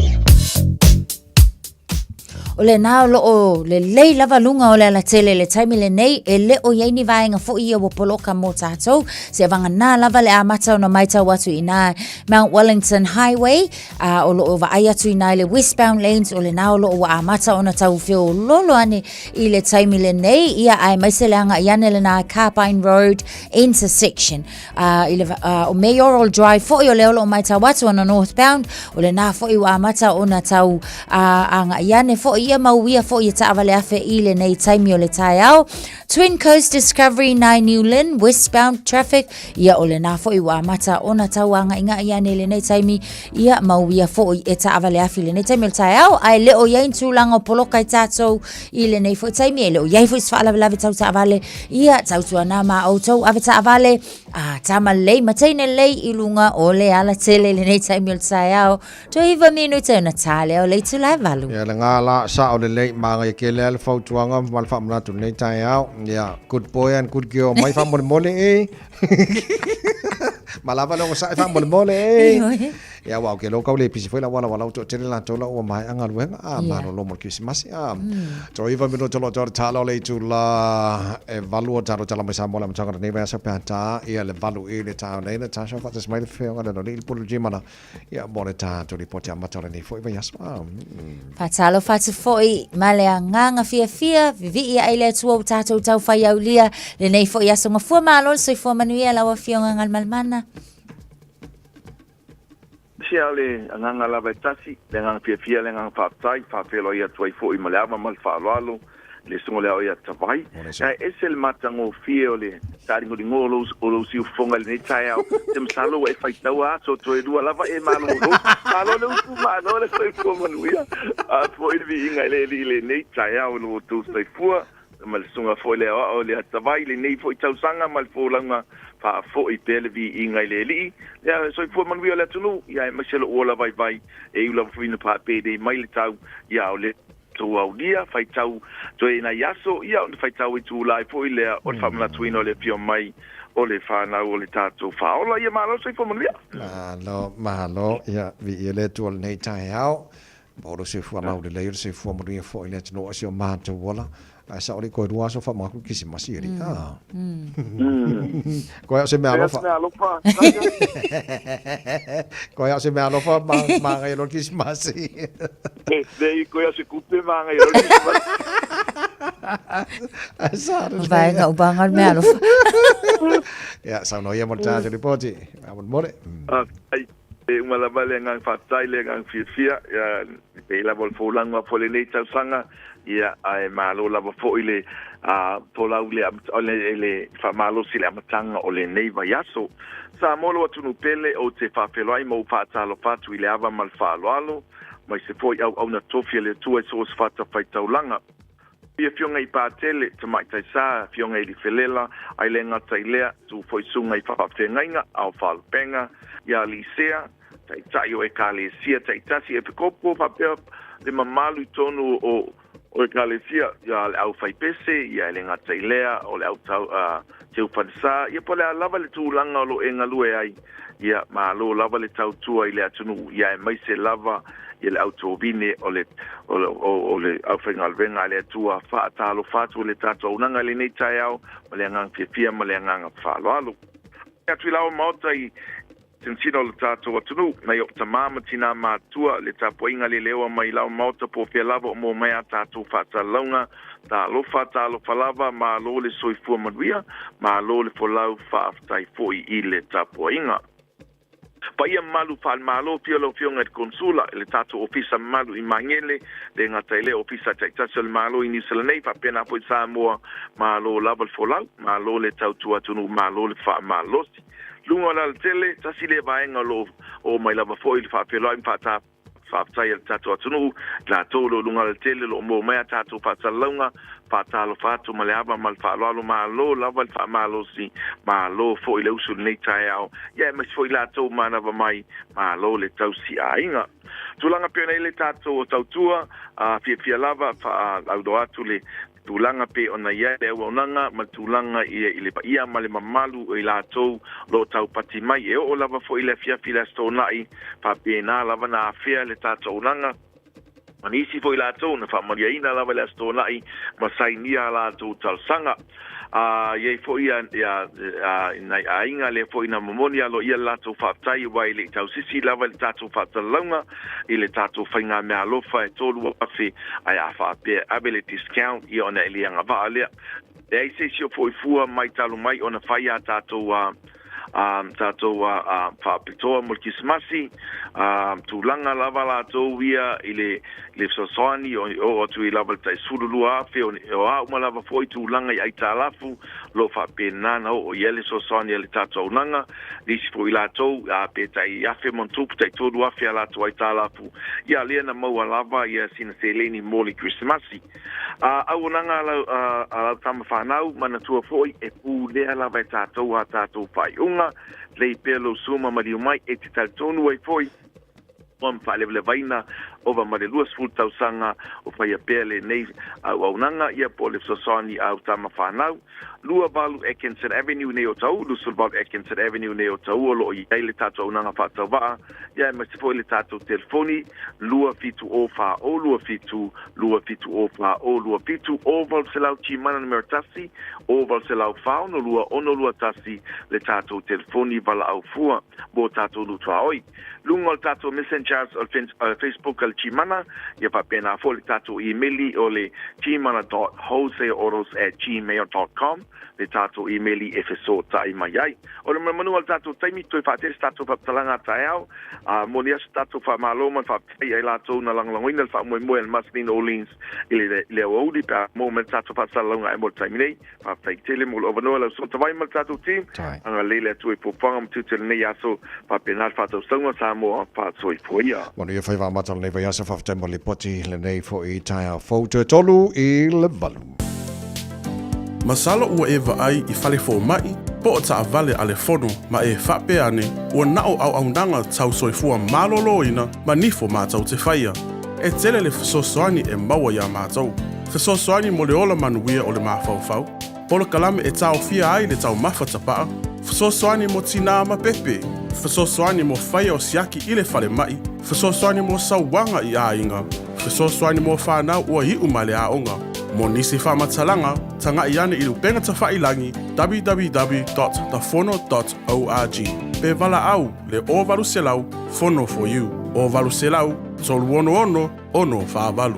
O lena o loo lelei lava luga o le alatele i le taimi lenei, e le o i ai ni vaega foi ia ua poloka mo tatou. Seia vagana lava le amata ona matau atu i ina Mount Wellington Highway, a o loo vaai atu i ina i le westbound lanes, o lena o loo ua amata ona tau feololo ane i le taimi lenei, ia aemaise le agai ane lena Carbine Road intersection. I le, o Mayoral Drive foi o lea o loo matau atu ona northbound, o lena foi ua amata ona tau agai ane foi ia mau ia foi e taavale afe i lenei taimi o le taeao. Twin Coast Discovery 9 New Lynn westbound traffic, ia o lena foi ua amata ona tau agaigai ane i lenei taimi, ia mau ia foi e taavale afe i lenei taimi o le taeao. Ae le o i ai ni tulaga o poloka i tatou i lenei foi taimi, e le o i ai foi se faalavelave tau taavale, ia tautuana ma outou ave taavale a tama lelei ma teine lelei i luga o le alatele i lenei taimi o le taeao. Toe 9 minute ona tā lea o le itula e 8. Ia le ngā la sa o le lei maanga i kele ale fautuanga ma le whaamanatu nei tae ao. Ia, good boy and good girl mai whaamolemole e. Ma lava le ogasai whaamolemole e. Ia, wa o ke lo kau le pisi foi la wala wala o tele la tola ua mai anga luenga a malo lo mo le Krisimasi a. Toe 9 minute lo tore talo le itula e valu o talo tala mai sa mo le amataga nei vai sa pe ta ia le valu i le tau nei le tasha fa tas mai le wheonga le no le pulu jimana. Ia mo le tātou ripoti amata o lenei foi vaiaso. Faatalofa atu foi ma le agaga fiafia, vivii ae i le Atua ua tatou taufaiaulia lenei foi aso gafua. Malo le soifua manuia lau Afioga Galumalemana. Sia le agaga lava e tasi, le agaga fiafia, le agaga faafetai, faafeiloai atu ai foi ma le ava ma le faaaloalo le susuga o le ao ia Tavai. Ae ese le matagofie o le taaligoligoa o lou, o lou siufofoga i lenei taeao. Te masalo ua e faitaua aso toe lua lava e malolo. Malo le upu, malo le soifua manuia. A foi le viiga i le Alii i lenei taeao i lo outou soifua ma le susuga foi le aoao i le Tavai i lenei foi tausaga ma le folauga faafoi pea le viiga i le Alii. Le soifua manuia o le atunuu, ia aemaise lou ola vaivai e iu lava foi ina paapēnei mai le tau, ia o le tou aulia, faitau toe nai aso, ia ona faitau itula ai foi lea o le faamanatuina o le afio mai o le fanau o le tatou Faaola. Ia malo le soifua manuia. Malo, malo, ia viia le Atua i lenei taeao. Maua le soifua laulelei o le soifua manuia foi i le atunuu o si o matou ola. Ae sao alii koe lua aso faamaku i Kisimasi alii. Ah. Koe au se mea alofa. Koe au se mea alofa ma ma ngai lo Kisimasi. Nei koe au se kupe ma ngai lo Kisimasi. Vaenga upanga le mea alofa. Ia, saunoa ia mo le tātou ripoti. A mo le more. Ai, e uma lava le agaga faafetai, le agaga fiafia, ia, e pei lava o le folauga foi o lenei tausaga, ia, ae malo lava foi le folau i le, le, le faamalosi i le amataga o lenei vaiaso. Samoa lou atunuu pele, ou te faafeiloai ma ou faatalofa atu i le ava ma le faaaloalo, mai se foi auauna tofi a le Atua i so o se fatafaitaulaga. I Afioga i Patele, Tamaitai Sa, Afioga i Lifelela, ai le gata i lea, tu foi suga i faafeagaiga, ao faalupega, ia Lisea, Taitai o Ekalesia taitasi, Epikopo faapea le mamalu i tonu o o Ekalesia, ia le aufaipese, ia e le gata i lea, o le au tau, teufanisa, ia po o le a lava le tulaga o lo o e galue ai, ia malo lava le tautua i le atunuu, ia aemaise lava ia le autovine o le, o le, o, o le aufaigaluega a le Atua. Faatalofa atu i le tatou auaunaga i lenei taeao ma le agaga fiafia ma le agaga faaaloalo. Atu i la o Maota i sinosino o le tatou atunuu, nai ou tamā ma tinā matua, le tapuaiga le leoa mai lao Maota po o fea lava o maua mai a tatou faasalalauga. Talofa, talofa lava, malo le soifua manuia, malo le folau, faafetai foi i le tapuaiga. Paia mamalu faale-Malo, afio lau Afioga i le Konesula, i le tatou Ofisa mamalu i Magele, le gata i lea Ofisa taitasi o le Malo i Niu Sila nei, faapena foi Samoa, malo lava le folau, malo le tautua atunuu, malo le faamalosi. Luga o le alatele, tasi lea vaega o lo o oo mai lava foi le faafeiloai ma faata faafetai a le tatou atunuu, i latou o lo o luga alatele o lo o maua mai a tatou faasalalauga, faatalofa atu ma le ava ma le faaaloalo, malo lava le faamalosi, malo foi le usu i lenei taeao, ia aemaise foi i latou manava mai, malo le tausi aiga. Tulaga pei ona i ai le tatou tautua, fiafia lava, faalauiloa atu le. Tulaga pei ona i ai le auaunaga ma le tulaga i i le paia ma le mamalu o i latou o lo o taupati mai. E oo lava foi i le afiafi i le Aso Toonai, faapena lava na afea le tatou auaunaga ma nisi foi latou na faamanuiaina lava i le Aso Toonai ma sainia a latou talosaga. A i ai foi ia, ia, nai aiga lea foi na momoli aloaia le latou faafetai aua e le i tausisi lava i le tatou faasalalauga i le tatou faigameaalofa e 3,000 ae a faapea e ave le discount ia ona e le agavaa lea. Leai se isi o foi fua mai talu mai ona fai a tatou a a tatou a, a faapitoa mo le Kisimasi, a tulaga lava latou ia i le le fesoasoani o oo atu i lava le tai 12,000 o a uma lava foi tulaga i aitalafu lo faapena na oo i ai le fesoasoani a le tatou auaunaga. Nisi foi latou a pe tai afe ma ona tupu tai 3,000 a latou aitalafu ia lea na maua lava ia sina seleni mo le Kerisimasi. A auaunaga a lau, a lau tama fanau, manatua foi e pulea lava e tatou a tatou faaiuga, lei pea lou suma maliu mai e te talitonu ai foi ua ma faalevalevaina ova ma le 20 tausaga o faia pea lenei auaunaga ia po o le fesoasoani a au tama fanau. 28 Atkinson Avenue nei o Tauu, 28 Atkinson Avenue nei o Tauu o lo o i ai le tatou auaunaga faatauvaa, ia aemaise foi le tatou telefoni 270 4 0 27 270 4 0 27 0 800 Gmana numera 1 0 800 4 62 6 21 le tatou telefoni valaau fua mo tatou lutuaoi. Luga o le tatou messengers o le Facebook a le Gmana, ia faapena foi le tatou imeli o le gmana.wholesaleautos@gmail.com le tatou imeli e fesootai mai ai. O le manumanuga o le tatou taimi, toe faatele se tatou faamatalaga a taeao, a momoli atu tatou faamalo ma le faafetai ia i latou na lagolagoina le faamoemoe a le Masini Orleans i le aoauli pe a maua mai le tatou faasalalauga ae mo le taimi nei. Faafetai tele mo lou avanoa lau Susuga Tavai ma le tatou team. Agalelei le Atua i puapuaga ma tiute o lenei aso. Faapena le faatausauga Samoa faasoifua ia. Manuia faiva amata o lenei vaiaso, faafetai mo le lipoti lenei foi taeao fou toe 7:45. Masalo ua e vaai i fale fomai po o taavale a le fono ma e faapea ane ua na o auaunaga tau soifua maloloina ma nifo matou te faia. E tele le fesoasoani e maua iā matou. Fesoasoani mo le ola manuia o le mafaufau, polokalame e taofia ai le taumafa tapaa, fesoasoani mo tinā ma pepe, fesoasoani mo faia o siaki i le falemai, fesoasoani mo sauaga i aiga, fesoasoani mo fanau ua iu mai le aoga. Mo nisi faamatalaga, taga'i ane i le upega tafailangi www.tafono.org pe valaau le 0800 Fono for you, 0800 366 648.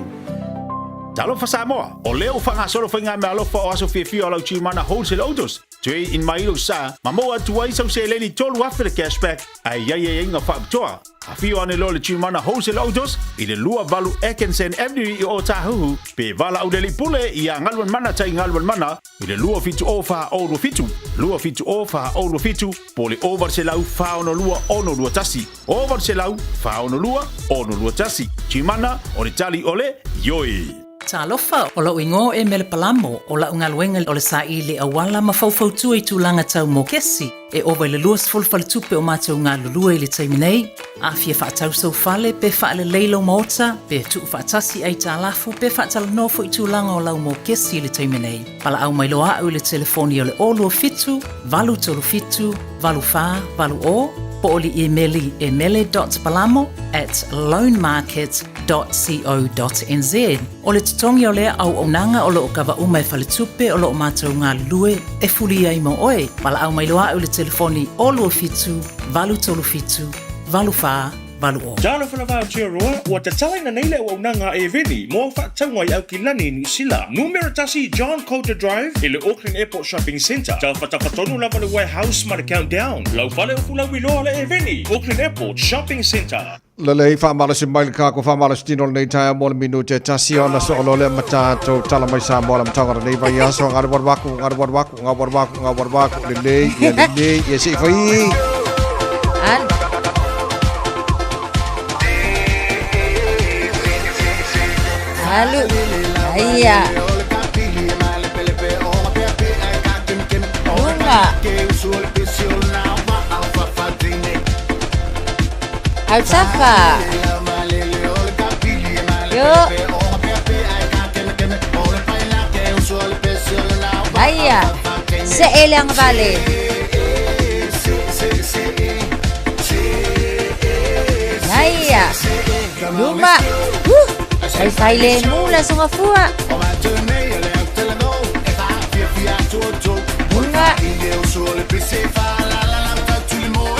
Talofa Samoa, o lea ua faagasolo faigameaalofa o aso fiafia o lau Gmana Wholesale Autos, Trade in mai lou sa, ma maua atu ai sau seleni 3,000 le cashback, ae i ai aiaiga faapitoa. Afio ane loa le Gmana Wholesale Autos i le 28 Atkinson Avenue i Ōtāhuhu, pe valaau le alii pule iā Galuanmana Tai Galuanmana i le 270 427, 270 427, po o le 800 462 621, 800 462 621. Gmana, o le tali o le ioe. Talofa, o lou igoa e Mele Palamo, o lau galuega o le saili auala ma faufautua i tulaga tau mokesi. E ova i le 20 faletupe o matou galulue i le taimi nei. A fia faatau sou fale, pe faalelei lou maota, pe tuufaatasi aitalafu, pe faatalanoa foi tulaga o lau mokesi i le taimi nei. Valaau mai loa au i le telefoni o le 027 837 8480 po o le imeli e mele.palamo@loanmarket.co.nz. O le totogi o lea auaunaga o lo o kava uma e Faletupe o lo o matou galulue e fuli ai mo oe. Valaau mai loa au i le telefoni 027 837 84 80. Talofa lava Aotearoa, ua tatalaina nei le auaunaga a Eveni mo au faatauga i Aukilani, Niu Sila. Numera 1 John Coulter Drive i le Auckland Airport Shopping Centre. Tafatafa tonu lava le Warehouse ma le Countdown. Lau fale o Fulauiloa le Eveni, Auckland Airport Shopping Centre. Lelei faamalosi mai le kako faamalosi tino lenei taeao mo le minute e tasi ona soolo lea ma tatou tala mai Samoa la mataga lenei vaiaso galu walu aku galu walu aku galu walu aku galu walu aku lelei ia lelei ia se i fai. Al. Alu. Aia. Luga. Autafa. Yo. Aia, see le agavale. Aia, luma. Faifai le mu le aso gafua. Luga.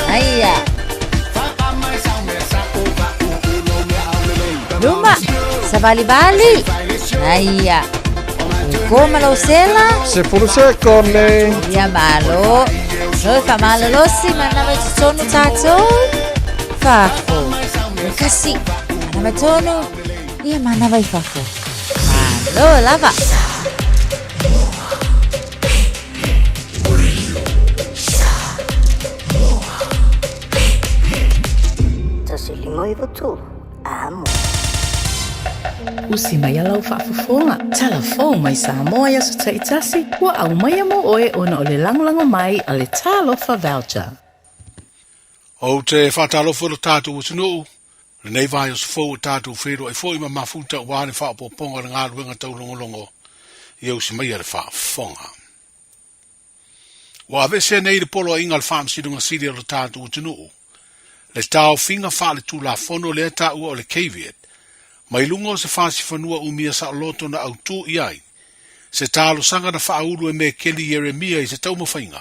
Aia. Luma. Savalivali. Aia. Ko ma lau sela. 10 sekone. Ia malo. No e faamalolosi manava i totonu tatou. Fafo. E kasi. Manava i tonu. Ia manava i fafo. Malo lava. Tasi lima iva tolu. Amo. Usi mai a lau faafofoga, tala fou mai Samoa i aso taitasi, ua aumaia mo oe ona o le lagolago mai a le Talofa Voucher. Ou te faatalofa i lo tatou atunuu, lenei vaiaso fou e tatou feiloai foi ma mafuta aua le faaopoopoga o le galuega taulogologo ia usi maia le faafofoga. Ua aveesea nei le poloaiga a le Faamasinoga Sili a lo tatou atunuu, le taofiga faaletulafono lea taua o le caveat, mai luga o se fasifanua umia saoloto na autū i ai se talosaga na faaulu e Mekeli Ieremia i se taumafaiga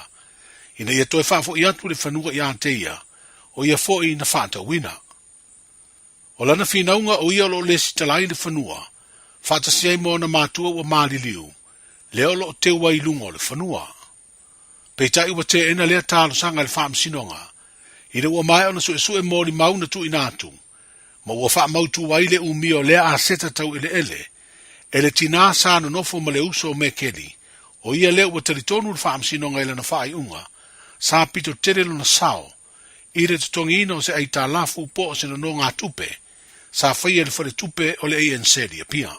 ina ia toe faafoi atu le fanua ia te ia, o ia foi na faatauina. O lana finauga o ia o lo o lesitala ai le fanua, faatasi ai ma ona matua ua maliliu, lea o lo o teu ai i luga o le fanua. Peitai ua teena lea talosaga e le Faamasinoga, ina ua maea ona suesue molimau na tuuina atu, ma ua faamautu ai le umia o lea aseta tau eleele, e le tinā sa nonofo ma le uso o Mekeli, o ia lea ua talitonu le Faamasinoga i lana faaiuga, sa pito tele lona sao, i le totogiina o se aitalafu po o se nonogatupe sa faia i le faletupe o le ANZ i Apia.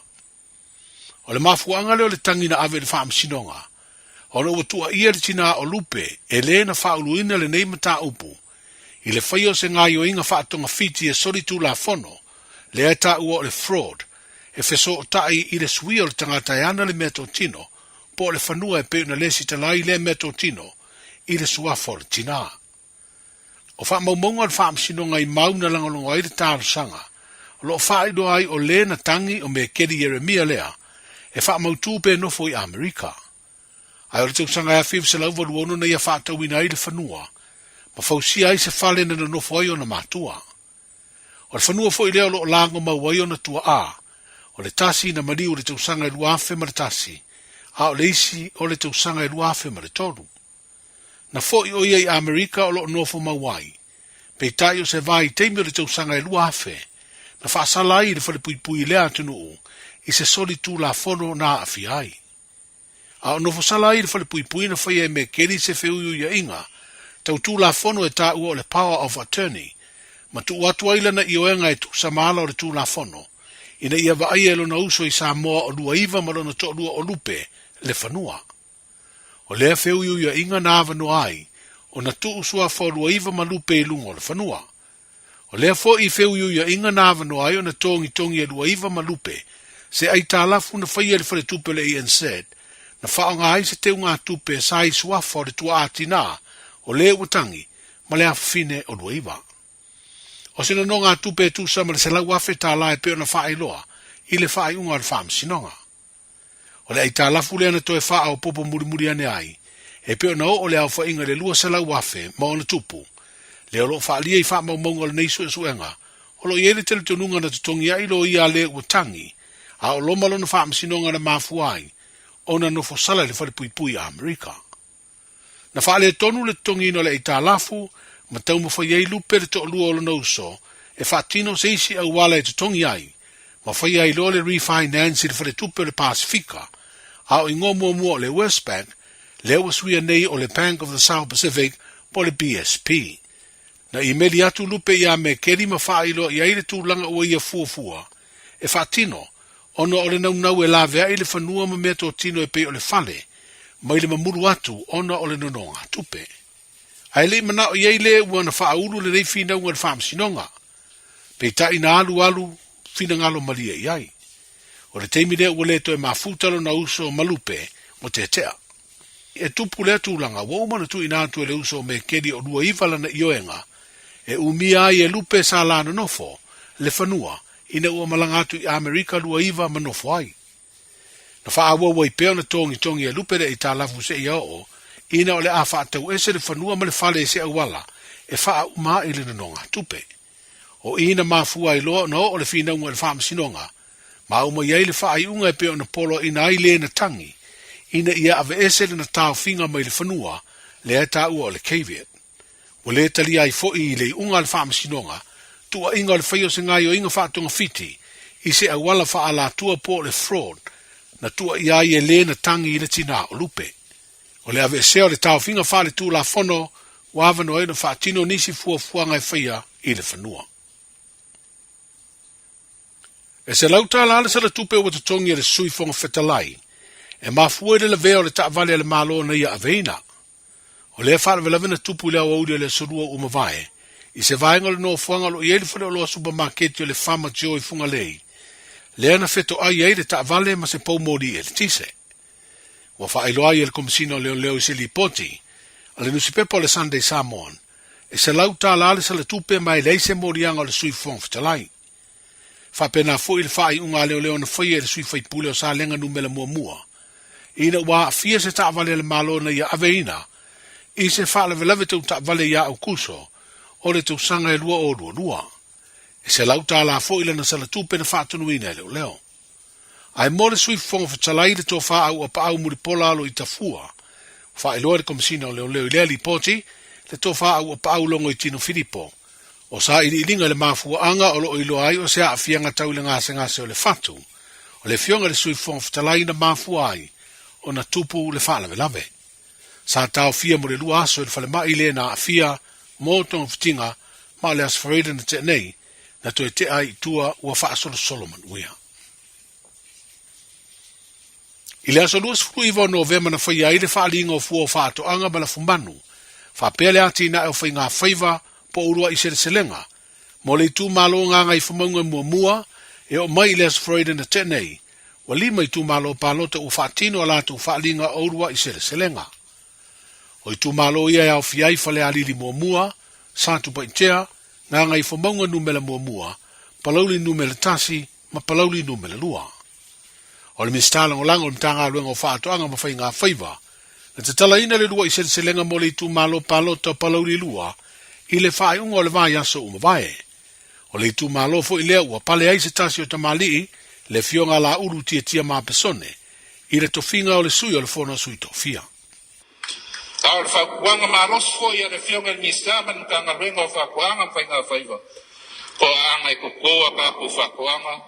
O le mafuaaga lea o le tagi na ave i le Faamasinoga, ona ua tuuaia le tinā o Lupe e lē na faauluina lenei mataupu i le faia o se gaoioiga faatogafiti e solitulafono lea e taua o le fraud e fesootai i le suia o le tagata e ana le meatotino po o le fanua e pei ona lesitala ai lea meatotino i le suafa o le tinā. O faamaumauga o le Faamasinoga i mau na lagolago ai le talosaga, o lo o faailoa ai o lē na tagi o Mekeli Ieremia lea e faamautū pe nofo i Amerika. Ae o le tausaga e 1986 na ia faatauina ai le fanua ma fausia ai se fale na nonofo ai ona matua. O le fanua foi lea o lo o lago mau ai ona tua'a, o le tasi na maliu i le tausaga e 2001, a o le isi o le tausaga e 2003. Na fo'i o ia i Amerika o lo o nofo mau ai. Peitai o se vaitaimi o le tausaga e 2000, na faasala ai i le falepuipui i lea atunuu i se soli tulafono na aafia ai. A o nofo sala ai i le falepuipui na faia e Mekeli se feuiuiaiga tau tulafono e taua o le power of attorney ma tuu atu ai lana ioega e tusa ma ala o le tulafono ina ia vaaia e lona uso i Samoa o Luaiva ma lona toalua o Lupe le fanua. O lea feuiuiaiga na avanoa ai ona tuu suafa o Luaiva ma Lupe i luga o le fanua. O lea foi i feuiuiaiga na avanoa ai ona togitogi e Luaiva ma Lupe se aitalafu na faia e le faletupe o le ANZ na faaaoga ai se teugatupe sa i suafa o le tuaa tinā o le ua tagi ma le afafine o Luaiva. O se nonogatupe e tusa ma le $100,000 e pei ona faailoa i le faaiuga o le Faamasinoga. O le aitalafu lea na toe faaopoopo mulimuli ane ai, e pei ona oo le aofaiga i le 200,000 ma ona tupu, lea o lo o faaalia i faamaumauga o lenei suesuega, o lo o i ai le talitonuga na totogi ai loia a le ua tagi, a o loma lona faamasinoga na mafua ai ona nofo sala i le falepuipui a Amerika. Na faaletonu le totogiina o le aitalafu ma taumafai ai Lupe le toalua o lona uso e faatino se isi auala e totogi ai ma faia ai loa le refinance i le faletupe o le Pasifika, a o igoa muamua o le Westpac, lea ua suia nei o le Bank of the South Pacific po o le BSP. Na imeli atu Lupe iā Mekeli ma faailoa i ai le tulaga ua ia fuafua e faatino ona o le naunau e laveai le fanua ma meatotino e pei o le fale mai le mamulu atu ona o le nonogatupe. Ae le i manao i ai le ua na faaulu lenei finauga i le Faamasinoga. Peitai na alu alu finagalo malie i ai. O le taimi lea ua le toe mafuta lona uso ma Lupe ua tetea. E tupu lea tulaga, ua uma ona tuuina atu e le uso o Mekeli o 29 lana ioega, e umia ai e Lupe sa la nonofo, le fanua, ina ua malaga atu i Amerika 29 ma nofo ai. Na faaauau ai pea ona togitogi e Lupe le aitalafu seia oo ina o le a faatauese le fanua ma le fale i se auala e faauma ai le nonogatupe. O i na mafua ai loa ona oo le finauga i le faamasinoga, ma uma i ai le faaiuga e pei ona poloaiina ai le na tagi, ina ia aveese lana taofiga mai le fanua lea e taua o le caveat. Ua le talia ai foi i le iuga a le faamasinoga tuuaiga o le faia o se gaoioiga faatogafiti i se auala faaalatua po o le fraud na tuuaia ai e le na tagi i le tinā o Lupe. O le aveesea o le taofiga faaletulafono ua avanoa ai ona faatino nisi fuafuaga e faia i le fanua. E $100 le salatupe ua totogi e le Sui Fofoga Fetalai e mafua i le lavea o le taavale a le Malo na ia aveina. O lea faalavelave na tupu i le aoauli o le Aso Lua ua mavae, i se vaega o le nofoaga o lo o i ai le faleoloa supamaketi o le Farmer Joe i Fugalei, lea na fetoai ai le taavale ma se poumoli eletise. Ua faailoa ai e le Komesina o Leoleo i se lipoti a le nusipepa o le Sunday Samoan, e $100 le salatupe ma e leai se moliaga o le Sui Fofoga Fetalai. Faapena foi le faaiuga a leoleo na faia e le sui faipule o Salega Numera Muamua, ina ua aafia se taavale a le Malo na ia aveina i se faalavelave tau taavale ia Aukuso o le tausaga e 2022. E $100 foi lana salatupe na faatonuina e leoleo. Ae mo le Sui Fofoga Fetalai le tofa auapaau mulipola alo i Tafua, ua faailoa e le Komesina o Leoleo i lea lipoti le tofa auapaau Logoitino Filipo, o sailiiliga i le mafuaaga o lo o iloa ai o se aafiaga tau i le gasegase o le fatu o le Afioga i le Sui Fofoga Fetalai na mafua ai ona tupu le faalavelave. Sa taofia mo le 2 aso i le falemai le na aafia mo togafitiga ma o le Aso Faraile na tea nei na toe tea ai i tua ua faasolosolo manuia. I le aso 29 o Novema na faia ai le faaliga o fua o faatoaga ma lafumanu, faapea le atinae o faigafaiva po o uluai seleselega, mo le itumalo Gagaifomauga muamua e oo mai i le Aso Faraile na tea nei, ua 5 itumalo palota ua faatino a latou faaliga o uluai seleselega. O itumalo ia e aofia ai Falealili muamua, Satupaitea, Gagaifomauga numera muamua, Palauli numera 1 ma Palauli numera 2. O le Minisita Lagolago o le Matagaluega o Faatoaga ma Faigafaiva, na tatalaina le lua'i seleselega mo le itumalo palota o Palauli 2 i le faaiuga o le vaiaso ua mavae. O le itumalo foi lea ua pale ai se tasi o tamalii, le Afioga a Laulu Tiatia Mapesone, i le tofiga o le sui o le Fono a Sui Tofia. A o le fautuaga malosi foi a le Afioga i le Minisita ma le Matagaluega o Faatoaga ma Faigafaiva, o aaga e toto a tatou faatoaga,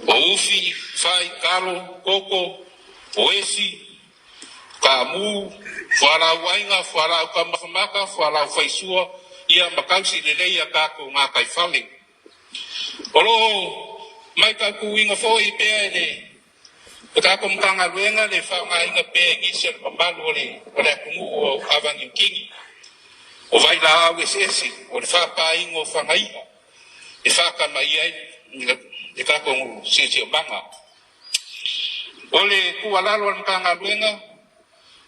o ufi, fai, talo, koko, o esi, taamu, fualaau aiga, fualaau taumafa mata, fualaau faisua, ia ma tausi lelei a tatou gataifale. O lo o matautuina foi pea e le O tatou Matagaluega le faaaogaina pea e nisi o le mamalu o le o le atunuu o Ava Niu Kini, o vailaau eseese, o le faapāina o fagai'a e faatamaia ai le tatou siosiomaga. O le tuualalo a le Matagaluega,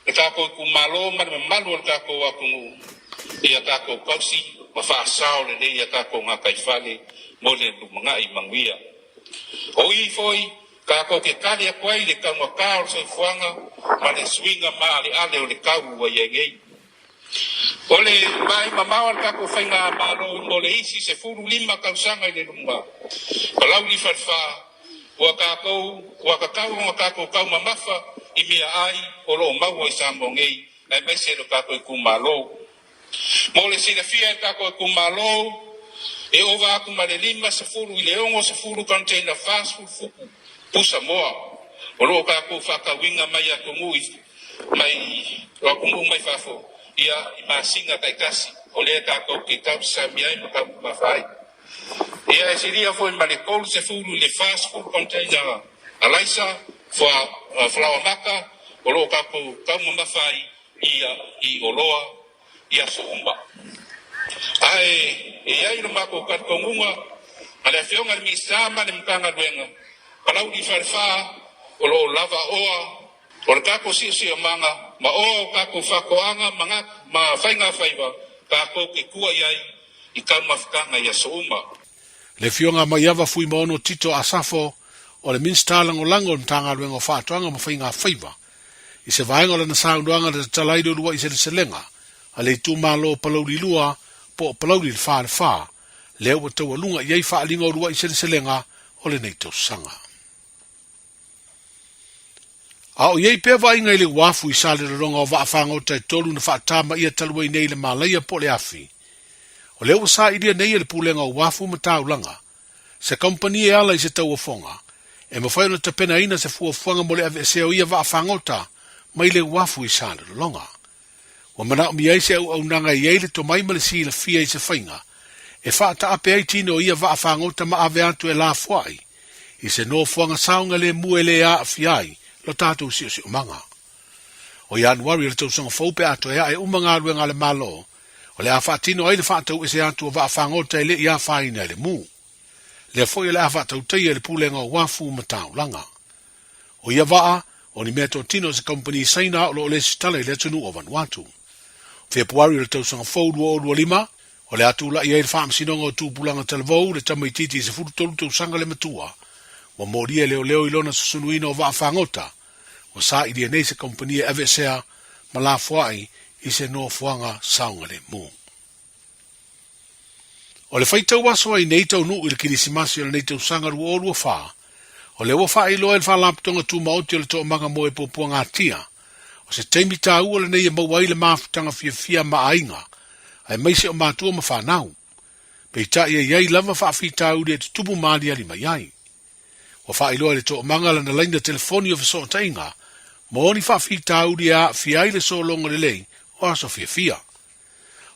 le tatou itumalo ma le mamalu o le tatou atunuu, ia tatou tausi ma faasao lelei a tatou gataifale mo le lumanai manuia. O i foi tatou te tali atu ai i le taugata o le soifuaga ma le suiga maaleale o le tau ua i ai nei. O le vaai mamao a le tatou faigamalo mo le isi 15 tausaga i le luma, Palauli Falefa, ua tatou ua tatau ona tatou taumamafa i meaai o lo o maua i Samoa nei aemaise lo tatou itumalo. Mo le silafia e le tatou itumalo, e ova atu ma le 50 i le 60 container 40 futu pusa moa o lo o tatou faatauina mai atunuu mai o atunuu mai fafo ia i masina taitasi o lea tatou te tausami ai ma taumamafa ai. Ia e silia foi ma le 30 i le 40 container alaisa, falaoa maka o lo o tatou taumamafa ai ia i oloa i aso uma. Ae e i ai lo matou talitonuga ma le Afioga i le Minisita ma le Matagaluega, Palauli Falefa, o lo o lava oa o le tatou siosiomaga. ma oa o tatou faatoaga ma ma faigafaiva tatou te tua i ai i taumafataga i aso uma. Le Afioga Maiava Fuimaono Tito Asafo o le Minisita Lagolago o le Matagaluega o Faatoaga ma Faiga Faiva i se vaega o lana saunoaga na tatala ai le uluai seleselega a le itumalo o Palauli 2 po o Palauli le 4 le 4, lea ua taualuga i ai faaaliga o uluai seleselega o lenei tausaga. A o i ai pea vaaiga i le uafu i Salelologa o vaafagota e tolu na faatamaia talu ai nei i le malaia po o le afi, o lea ua sailia nei e le Pulega o Uafu ma Taulaga se kamupani e ala i se tauofoga e mafai ona tapenaina se fuafuaga mo le aveesea o ia vaafagota mai le uafu i Salelologa. Ua manaomia ai se auaunaga e i ai le tomai ma le silafia i se faiga e faataape ai tino o ia vaafagota ma ave atu e lafoai i se nofoaga saogalemu e le aafia ai lo tatou siosiomaga. O Ianuari o le tausaga fou pe a toe ae uma galuega a le Malo, o le a faatino ai le faatauese atu o vaafagota e le i afaina e le mu. Lea foi o le a faatautaia i le Pulega o Uafu ma Taulaga. O ia vaa, o ni meatotino a se kamupani Saina o lo o lesitala i le atunuu o Vanuatu. Fepuari o le tausaga fou 2025, o le a tulai ai le Faamasinoga o Tupulaga Talavou le tamaitiiti 13 tausaga le matua, ua molia e leoleo i lona susunuina o vaafagota, ua sailia nei se kamupani e aveesea ma lafoai i se nofoaga saogalemu. O le faitau aso ai nei taunuu i le Kerisimasi o lenei tausaga 2024, o lea ua faailoa e le Faalapotopotoga Tumaoti o le Toomaga mo e Puapuagatia, o se taimi taua lenei e maua ai le mafutaga fiafia ma aiga, aemaise o matua ma fanau. Peitai e i ai lava faafitauli e tutupu maaliali mai ai. Ua faailoa e le Toomaga lana laina telefoni o fesootaiga mo ni faafitauli e aafia ai le sologa lelei o aso fiafia.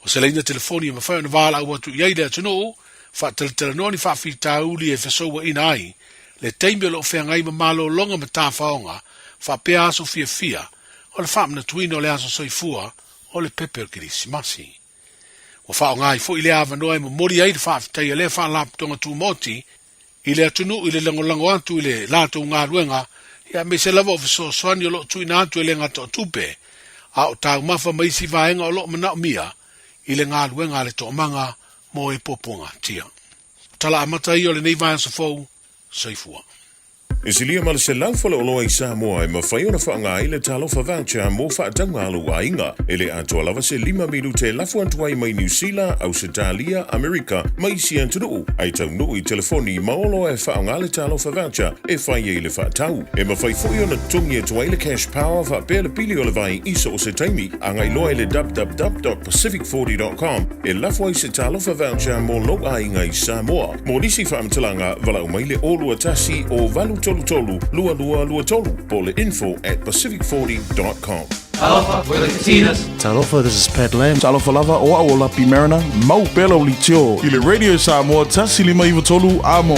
O se laina telefoni e mafai ona valaau atu i ai le atunuu, faatalatalanoa ni faafitauli e fesouaina ai le taimi o lo o feagai ma malologa ma tafaoga faapea aso fiafia o le faamanatuina o le aso soifua o le pepe o le Kerisimasi. Ua faaaoga ai foi lea avanoa e momoli ai le faafetai a lea Faalapotopotoga Tumaoti i le atunuu i le lagolago atu i le latou galuega, aemaise lava o fesoasoani o lo o tuuina atu e le gata o tupe, a o taumafa ma isi vaega o lo o manaomia i le galuega a le Toomaga mo e Puapuagatia. Tala amata ia o lenei vaiaso fou. Soifua. E silia ma le 100 faleoloa i Samoa e mafai ona faaaoga ai le Talofa Voucher mo faatauga a lou aiga. E le atoa lava se lima minute e lafo atu ai mai Niu Sila, Ausetalia, Amerika ma isi atunuu, ae taunuu i telefoni ma oloa e faaaoga le Talofa Voucher e fai ai le faatau. E mafai foi ona totogi atu ai le Cash Power faapea le pili o le vai i so o se taimi. Agai loa i le www.pacific40.com e lafo ai se Talofa Voucher mo lou aiga i Samoa. Mo nisi faamatalaga, valaau mai le 021 o 833 2223 po o le info at pacific40.com. Talofa, we're the Katinas. Talofa, this is Pat Lam. Talofa lava, o au o Lapi Mariner, mau pea lau leitio i le Radio Samoa 153 Amo.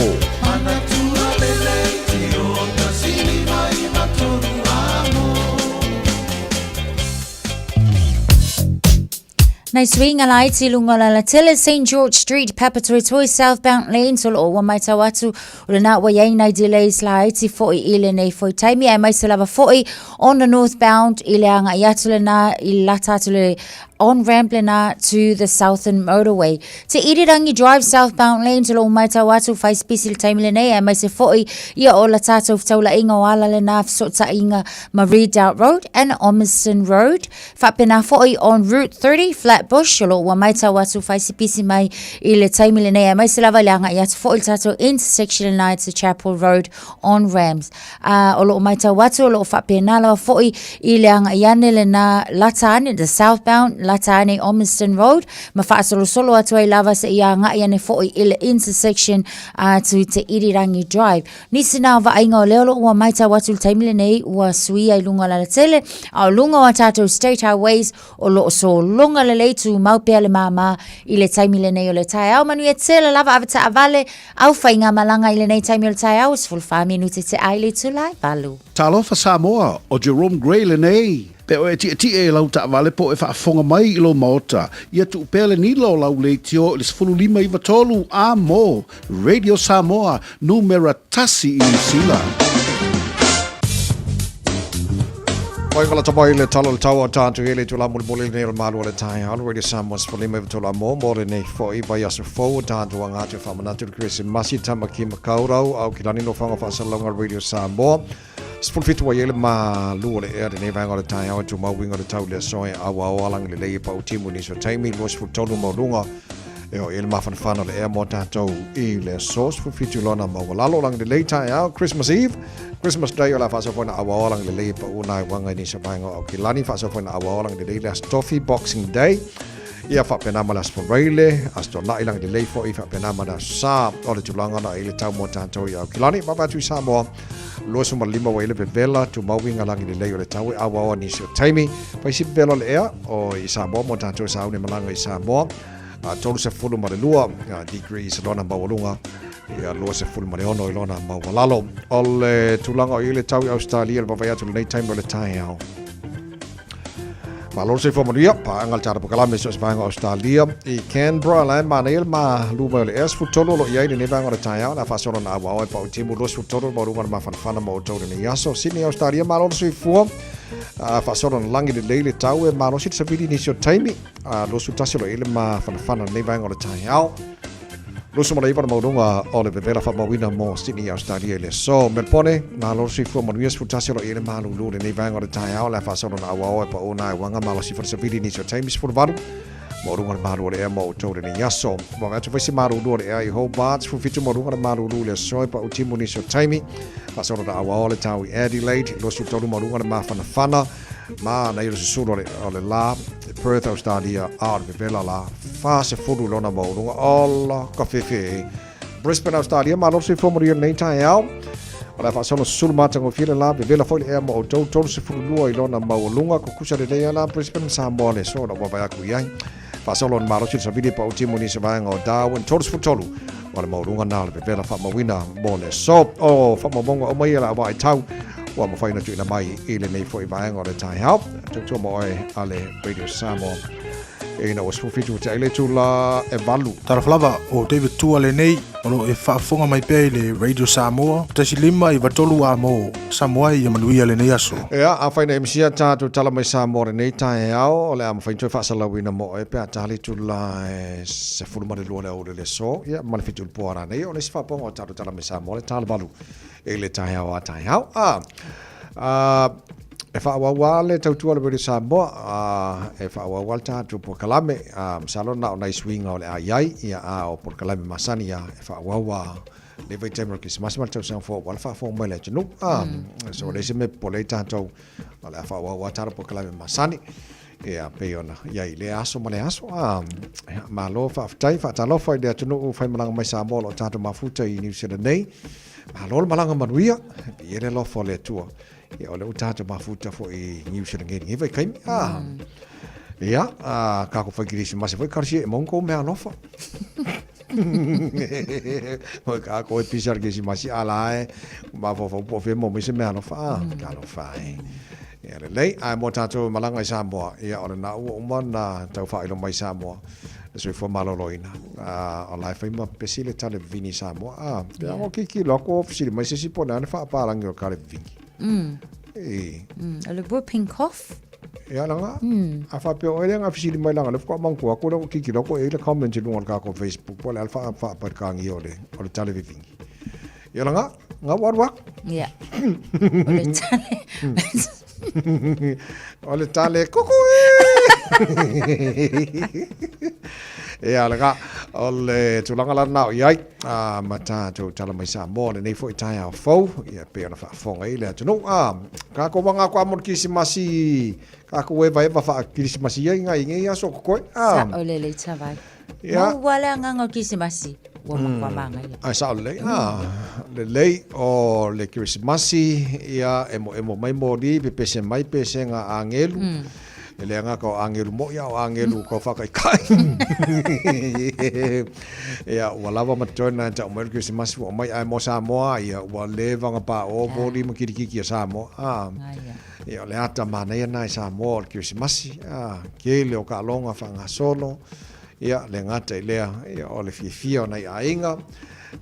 Nai suiga laiti i luga o le alatele St George Street, Papatoetoe, Southbound Lanes o lo o ua matau atu o lena ua i ai nai delays laiti foi i lenei foi taimi aemaise lava foi on the northbound i le agai atu lena i le lata atu le on ramp lena to the southern motorway. Te Irirangi Drive southbound lanes o lo o matau atu fai sipisi le taimi lenei aemaise foi ia o la tatou fetaulaiga o ala lena fesootaiga ma Redoubt Road and Ormiston Road. Faapena foi on Route 30, Flat Bush, o lo o ua matau atu faisipisi mai i le taimi lenei, aemaise lava i le agai atu foi i le tatou intersection lena to Chapel Road on Rams. O lo o matau atu o lo o faapena lava foi i le agai ane lena lata ane, the southbound lata ane Ormiston Road, ma faasolosolo atu ai lava seia agai ane foi i le intersection to Te Irirangi Drive. Nisi nā vaaiga o lea o lo o ua matau atu i le taimi lenei ua suia i luga o le alatele, a o luga o a tātou state highways o lo o sologa lelei tumau pea le māmā i le taimi lenei o le taeao. Manuia tele lava ave taavale au faigamalaga i lenei taimi o le taeao, 14 minute te ai le itula e valu. Talofa Samoa, o Jerome Gray lenei. Pe o e tietie i lau taavale po o e faafofoga mai i lou maota, ia tuu pea le nila o lau leitio i le 15 93 a mo Radio Samoa, numera tasi i Niu Sila. Mai ka lata mai le tala o le tau o tātou i le tula mulimuli nei o le malu o le taeao le Radio Samoa 15 i tolu a mo mo lenei foi vaiaso fou o tātou anga atu e faamanatu le Kerisimasi Tamaki Makaurau au ki lani nofoaga faasalalauga Radio Samoa 17 ua i ai le malu o le ea lenei vaega o le taeao e tumau uiga o le tau i le aso e auaoa lagi lelei e pau timu i nisi o taimi 23 maualuga e oo i ai le mafanafana o le ea mo tatou i le aso 17 lona maualalo lagi lelei taeao Christmas Eve Christmas Day o le a faasoa foi na auaoa lagi lelei e pau nai uaga i nisi o vaega o Aukilani faasoa foi na auaoa lagi lelei le Aso Tofi Boxing Day Ia faapena ma le Aso Faraile, Aso Toonai lagi lelei foi faapena ma le Aso Sa o le tulaga na i le tau mo tatou i Aukilani. Vava atu i Samoa, 25 ua i le vevela, tumau uiga lagi lelei o le tau e auaoa nisi o taimi. Fai si vevela o le ea o i Samoa mo tatou sauni malaga i Samoa. 32 degrees lona maualuga, ia 26 i lona maualalo. O le tulaga o i le tau i Australia, le vaavaai atu lenei taimi o le taeao. Malo le soifua manuia, paaga le tala polokalame so o se vaega o Australia i Canberra, la e manaia le malu mai o le ea 13 o lo o i ai lenei vaega o le taeao, o le a faasolo na auao e pau timu 23 le maualuga o le mafanafana mo outou lenei aso. Sydney, Australia, malo le soifua, faasolo na lagi lelei le tau e malosi le savili i nisi o taimi, 21 o lo o i ai le mafanafana lenei vaega o le taeao. 29 le maualuga o le vevela faamauina mo Sydney, Australia i le aso. Melbourne, malo le soifua manuia 11 o lo o i ai le malulu i lenei vaega o le taeao, le a faasolo na auaoa e pau na e uaga malosi falesavili nisi o taimi 18 maualuga le malu o le ea mo outou lenei aso. Vaavaai atu foi se malulu o le ea i Hobart, 17 maualuga le malulu i le aso e pau timu nisi o taimi. Faasolo na auaoa le tau i Adelaide, 23 maualuga le mafanafana. Ma na i le susulu o le la, Perth, Australia, a o le vevela la, 40 lona maualuga. Ola ka fefe. Brisbane, Australia, malo le soifua manuia lenei taeao. O le a faasolo susulu matagofie le la, vevela foi le ea mo outou, 32 i lona maualuga, kukusa lelei a la Brisbane, Samoa le so na ua vaai atu i ai. Faasolo ni malosi le savili pa utimu ni se vaega o Darwin, 33 o le maualuga na o le vevela faamauina mo le aso. O faamaumauga uma ia le a vaai tau ua mafai ona tuuina mai i lenei foi vaega o le taeao. Tautua mo oe a le Radio Samoa. Ina ua 17 ua le itula e 8. Talofa lava, o David Tua lenei, o lo o e faafofoga mai pea i le Radio Samoa, 1 5 9 3 a mo Samoa ia manuia lenei aso. Ea, afai na e misia tatou tala mai Samoa lenei taeao, o le a mafai ona toe faasalauina mo oe pe a ta le itula e 12 le aoauli o le aso, ia, ma le 7 i le po a rānei. O le isi faapoga o tatou tala mai Samoa, le ta le 8 i le taeao a taeao. A, a, e faaauau lava le tautua o le Radio Samoa, a, e faaauau lava le tatou polokalame, a, masalo na o nai suiga o le a i ai, ia, a o polokalame masani lava e faaauau lava lenei vaitaimi o le Kerisimasi ma le tausaga fou aua le faafofoga mai le atunuu. A, so e leai se mea e popole ai tatou, o le a faaauau lava tatou polokalame masani. Ia, pei ona i ai i lea aso ma lea aso. A, ia, malo faafetai, faatalofa i le atunuu faimalaga mai Samoa o lo o tatou mafuta i Niu Sila nei. Malo le malaga manuia, viia le alofa o le Atua. Ia, o lea ua tatou mafuta foi i Niu Sila nei i lenei vaitaimi. A, ia, a, kako fai Kerisimasi foi, karasia e maua kou mea alofa. Oi ka koe pisa le Kerisimasi a la e, mafaufau po o fea e maua mai se mea alofa. A, talofa e. Ia lelei, ae mo tatou e malaga i Samoa, ia o lena ua uma ona tau faailo mai Samoa le soifua maloloina. O la e fai ma pesi le tale vivini i Samoa. A, pe a kiki loa ko fesili mai se isi po o le a le faapalagi o le kale vivini. E. O le whooping cough. Ia langa, a faapea o oe lea na fesili mai leaga o lea faatoa manatua atu lea ua kiki loa ko e i le comment i luga o le tatou Facebook po o le a le faapalikāgia o le tale vivini. Ia langa, ngā ua alu atu. Ia. O le tale. O le tale kuku e! Ia langa, o le tulaga la lena o i ai, a, ma tatou tala mai Samoa lenei foi taeao fou, ia pei ona faafofoga i le atunuu. A, kākou waga ko amo le Kirisimasi, kākou evaeva faa-Kirisimasi ai ngai nei aso totoe. A, Sa'o lelei tavai. Ia. Maua le agaga o Kirisimasi, ua matua māngaia. Ai sa'o lelei, a, lelei o le Kirisimasi, ia, emoemo mai moli, pepese mai pesega a agelu, e le agaga o agelu mo'i a o agelu kau faakaikai. Ia, ua lava ma totoe na e ta'u mai o le Kirisimasi ua aumai, ae mo Samoa, ia, ua leva ona pa'o moli ma kilikiki a Samoa, a, ia, o le ata manaia lena i Samoa o le Kirisimasi, a, kele o kaaloga faagasolo, Ia, le gata i lea, ia, o le fiafia o nai aiga,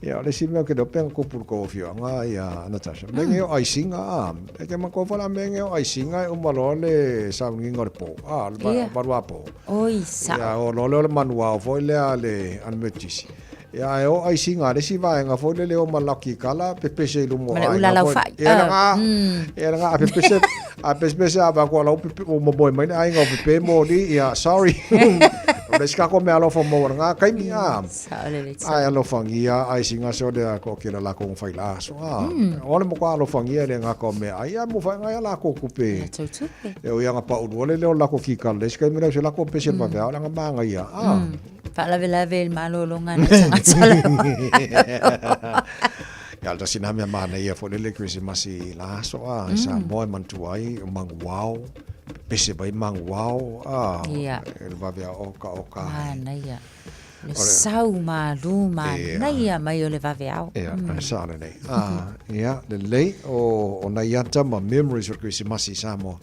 Ia, o le isi mea ou te iloa pe na tupu i le tou afioaga ia Natasha, mea nei o aisiga a, e te manatua foi la mea nei o aisiga e uma loa le sauniga o le po, a, o le valuapo. Oi, sao. Ia, o loa lea o le manuao foi lea a le Metotisi. Ia, ae o aisiga a le isi vaega foi lele o ma laki kala pepese i luma o Ma le aiga ulalau foi. fai. Ia, lena, ia, lena, a pepese, a pepese a vaai atu o la ua pepe, ua momoe mai le aiga o pepe moli, ia, sorry. O le isi tatou mea alofa maua i lena taimi, a. Sao lelei, sao. Ae alofagia aisiga se o le toatele o latou na fai la aso, a. O le matua alofagia e le gata o meaai, ae mo faaiga ai a latou tupe. Latou tupe. E ui lava ina paulua le leo o le latou kikala i le isi taimi lea o se latou pese vaveao leaga manaia, a. Faalavelave i le malologa a nai tagata lava. Ia, o le tasi lena mea manaia foi lele Kerisimasi i la aso, a, i Samoa e manatua ai o manuao, pepese mai manuao, a, e le vaveao oka oka. Manaia. Le sau malu manaia mai o le vaveao. Ia, mm. sao lelei. Ah, ia, lelei o nai ata ma memories o le Kerisimasi i Samoa.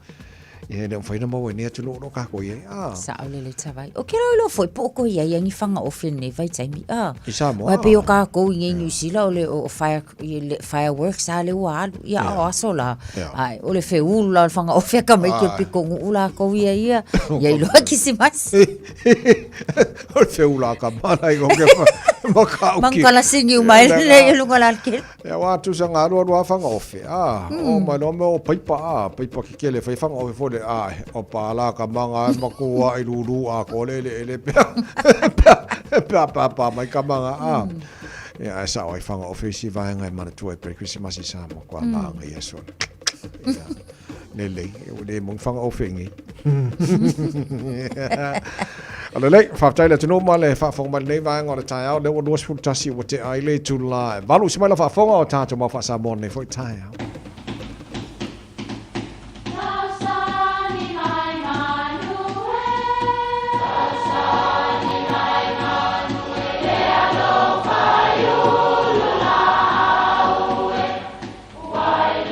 Ia, e le o mafai ona maua i nei atunuu o lo o kākou i ai. Ah. Sao lelei tavai. O ke lau foi po o kohi ai angi whanga o whenei vai taimi. Ah. I Samoa. Wai pe o kākou i ngei New Zealand o le o fire, i le fireworks a le ua alu. Ia, o aso la. Ai, o le wheulu la o le whanga o wheka mai ke piko nguu la kou ia ia. Ia i loa kisimasi. O le feula ka mana i ke makau ki. Mangkala singi umai le i lunga la ke. Ia wa tu sa ngā rua rua whanga ofe. Ah, o mai no me o paipa ah, paipa ki kele whai whanga ofe fole ah, o pāla ka manga e makua i lulu a ko le le le pea pea pea pea pā mai ka manga ah. Ia e sao ai whanga ofe isi vaenga e manatua e pre Christmas i Samoa kua maanga ia sona. Ia. Lelei, ua le moni whanga ofe ngi. O lelei, faafetai le atunuu ma le faafofoga mai lenei vaega o le taeao, lea ua 21 ua tea ai le itula e 8. Se mai lau faafofoga o tatou mau faa-Samoa nei foi taeao.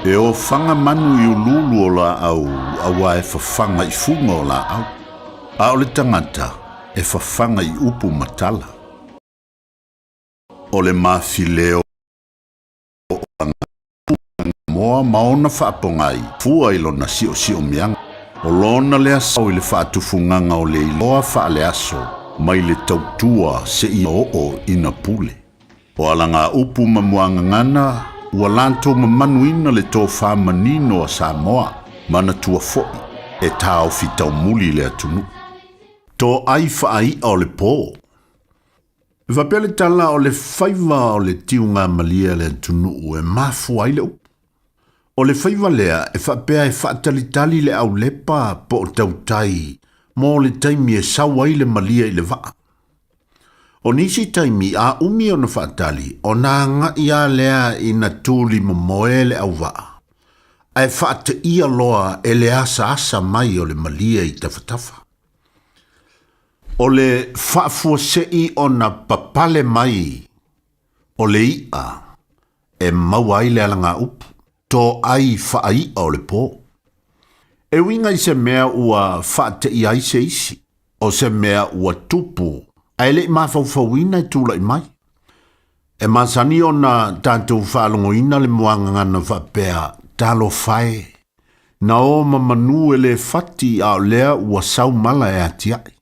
E ofaga manu i uluulu o laau auā e fafaga i fuga o laau, a o le tagata e fafaga i upu ma tala. O le mafileo o Moa ma ona faapogai fua i lona siosiomiaga. O lona lea sao i le faatufugaga o le iloa faaleaso mai le tautua seia oo ina pule. O alagaupu ma muagagana ua latou mamanuina le tofa manino a Samoa, manatua foi e taofi taumuli le atunuu. Toai faai'a o le po. E faapea le tala o le faiva o le tiugamalie a le atunuu e mafua ai le upu. O le faiva lea e faapea e faatalitali le aulepa po o tautai mo le taimi e sau ai le malie i le vaa. O nisi taimi a umi ona faatali, ona agai a lea ina tuli momoe le auvaa, ae faateia loa e le asaasa mai o le malie i tafatafa. O le faafuasei ona papale mai o le i'a e maua ai le alagaupu, toai faai'a o le po. E uiga i se mea ua faateia ai se isi, o se mea ua tupu ae le i mafaufauina e tulai mai. E masani ona tatou faalogoina le muagagana faapea, Talofa e! Na o ma manu e le fati a o lea ua sau mala e atiae.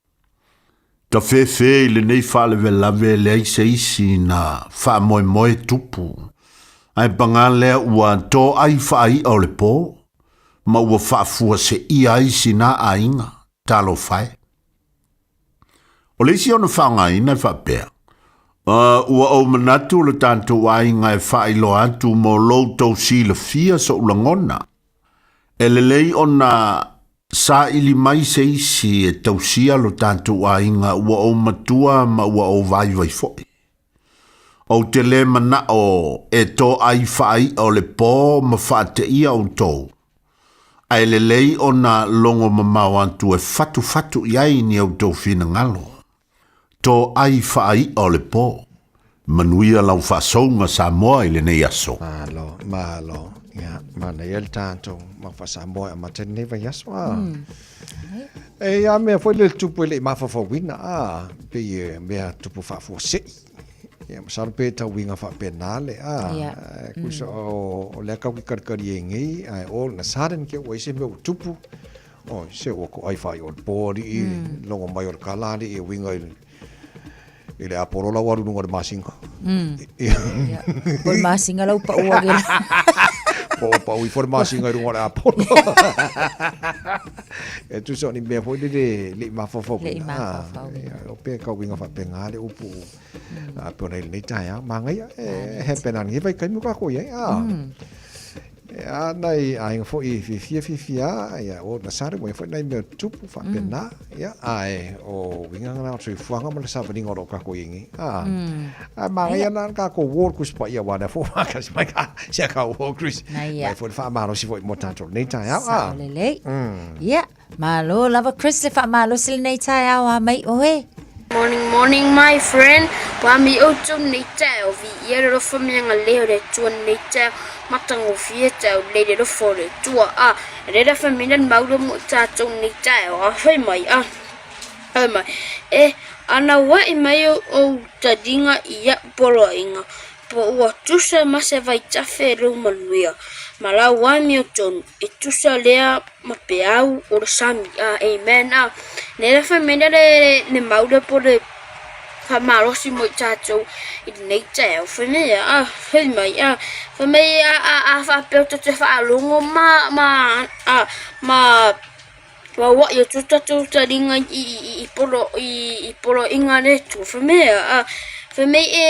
Tafefe i lenei faalavelave e leai se isi na faamoemoe tupu, ae pagā lea ua toai faai'a o le po, ma ua faafuaseia ai sina aiga. Talofa e! O le isi ona faaaogaina e faapea, Ua ou manatu o le tatou aiga e faailoa atu mo lo outou silafia so'u lagona. E lelei ona saili mai se isi e tausia lo tatou aiga ua ou matua ma ua ou vaivai foi. Ou te lē mana'o e toai faai'a o le pō ma faateia outou, ae lelei ona logo mamao atu e fatufatu i ai ni outou finagalo. Toai faai'a o le pō. Manuia lau faasouga Samoa i lenei aso. Malo, malo. Ia, manaia le tatou mau faa-Samoa e amata ai lenei vaiaso, a. E ia mea foi le tupu e le i mafaufauina, a, pei e mea tupu faafuasei. Ia, masalo pe tau uiga faapena le, a, kusa o lea kau ke kalikali ai nei, ae all in a sudden ke ua i se mea ua tupu, oi, se ua ko ai whai o le pō alii, logo mai o le kala alii e uiga i le, i le Apollo lau alu luga o le masinga. Ia. Po le masinga lau pau ake la. Po o pau ifo le masinga i luga o le Apollo. E tusa o ni mea foi lele le i mafaufau. Le i mafaufau. Ah, o pe kau winga whapenga le upu. A pe ona i lenei taeao. Mangaia, e happen ana. He vai kaimu ka koe ai. Ah. A nai aiga foi e fiafia fiafia a, ia, o na sare mo foi nai mea tupu faapena, ia, ae o uiga na o soifuaga ma le savaliga o lo o kākou i ai nei. A, a manaia na le kākou war cruise paia aua lea foi ua faatasi mai ka si a kāu war cruise. Ia. Mai foi le faamalosi foi mo tātou lenei taeao. A. Sao lelei. Ia. Malo lava Chris le faamalosi lenei taeao a mai oe. Morning morning my friend Ua mi outou nei taeao Viia le alofa ma le agalelei o le Atua nei taeao Matagofie taeao lelei le alofa o le Atua A lele fai mai le maula mo i tatou nei taeao A fai mai a fai mai E ana ua'i mai ou taliga i a'u poloaiga Po ua tusa ma se vaitafe e lou manuia Ma lau amiotonu e tusa lea ma peau o le sami. A amen. A nei la fai mai le le mau lea po le faamalosi mo i tatou i lenei taeao. Fai mai a fai mai a fai mai a a a faapea o tatou faalogo ma ma a ma uauai atu tatou taliga i i i polo i i poloaiga a le Atua. Fai mai a fai mai e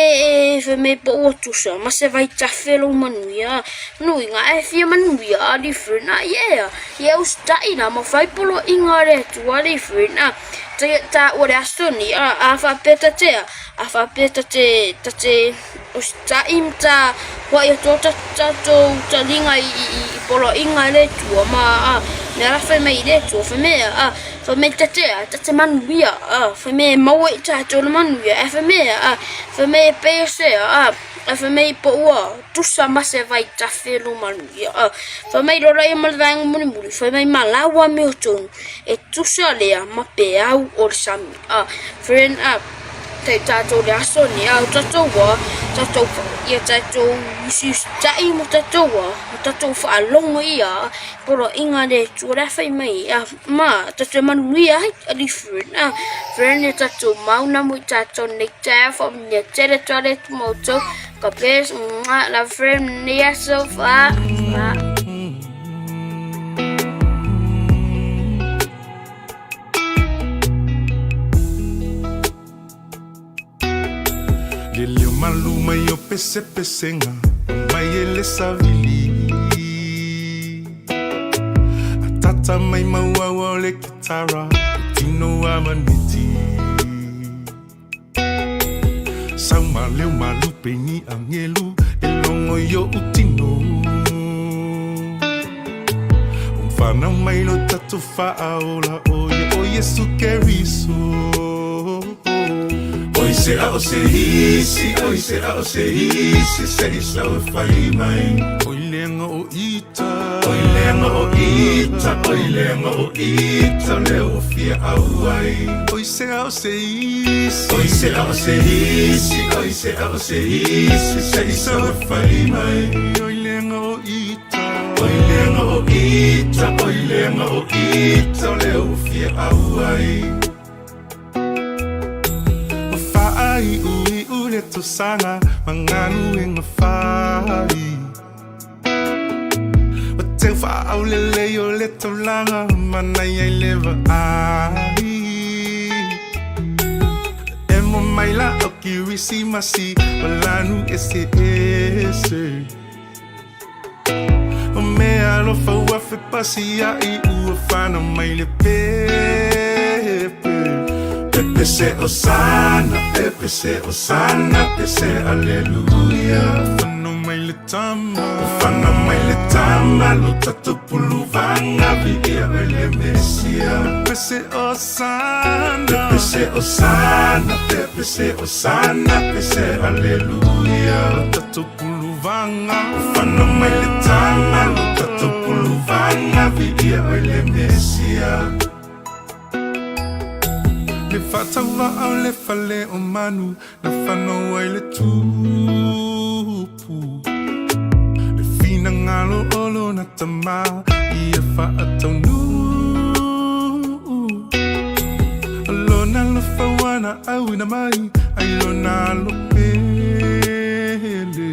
e fai mai po ua tusa ma se vaitafe lou manuia. Nuiga ae fia manuia a different a yeah ia usitai la ma fai poloaiga a le Atua different a ta taua le aso ni a a faapea tate a a faapea tate tate usitai ma ta hoai atu tatou taliga i i i poloaiga a le Atua ma a mea la fai mai i le Atua fai mai a fai mai tate a tate manuia a fai mai e maua i tatou le manuia ae fai mai a fai mai e pei o se a ae fai mai po ua tusa ma se vaitafe lo manuia. Fai mai lola ia ma le vaega mulimuli, fai mai ma lau amiotonu, e tusa lea ma peau o le sami. Friend, kei tatou le aso nei, a o tatou a, tatou, ia tatou usiusitai ma tatou a, ma tatou faalogo ia poloaiga a le Atua la e fai mai ai, ma tatou manuia ai, alii friend, friend ia tatou mauna mo i tatou nei taeao, faamanuia tele atu le Atua ma outou. God bless. Mwah. Love from Nia so far. Mwah. Le leo malu mai o pesepesega mai e le savili Atata mai mauaua o le kitara tino a maneti Sau ma leo malupe ni angelu e logo i oʻu tino Ua fanau mai lo tatou faaola ʻo ia ʻo Iesu Keriso Oi se a o se isi, oi se a o se isi se i sau e fai mai Oi leaga o ita, oi leaga o ita, oi leaga o ita lea ua fia auai Oi se a o se isi, oi se a o se isi, oi se a o se isi se i sau e fai mai Oi leaga o ita, oi leaga o ita, oi leaga o ita lea ua fia auai Ua faaiuiu le tausaga ma galuega fai Ua teu faaulelei o le taulaga ma nai ai le vaai Emo mai la o Kirisimasi ma lanu eseese O mea alofa ua fepasiaʻi ua fanau mai le pepe Pepe se Osana, pepe se Osana, pe se Aleluia Fanau mai le tama, fanau mai le tama Lo tatou puluvaga viia oe le Mesia Pepe se Osana, pepe se Osana, pepe se Osana, pe se Aleluia Lo tatou puluvaga Fanau mai le tama lo tatou puluvaga viia oe le Mesia. Le faatauvaa o le fale o manu na fanau ai le tupu. Le finagalo o lona tamā ia faataunuu. O lona alofa ua na auina mai ai lona alo pele.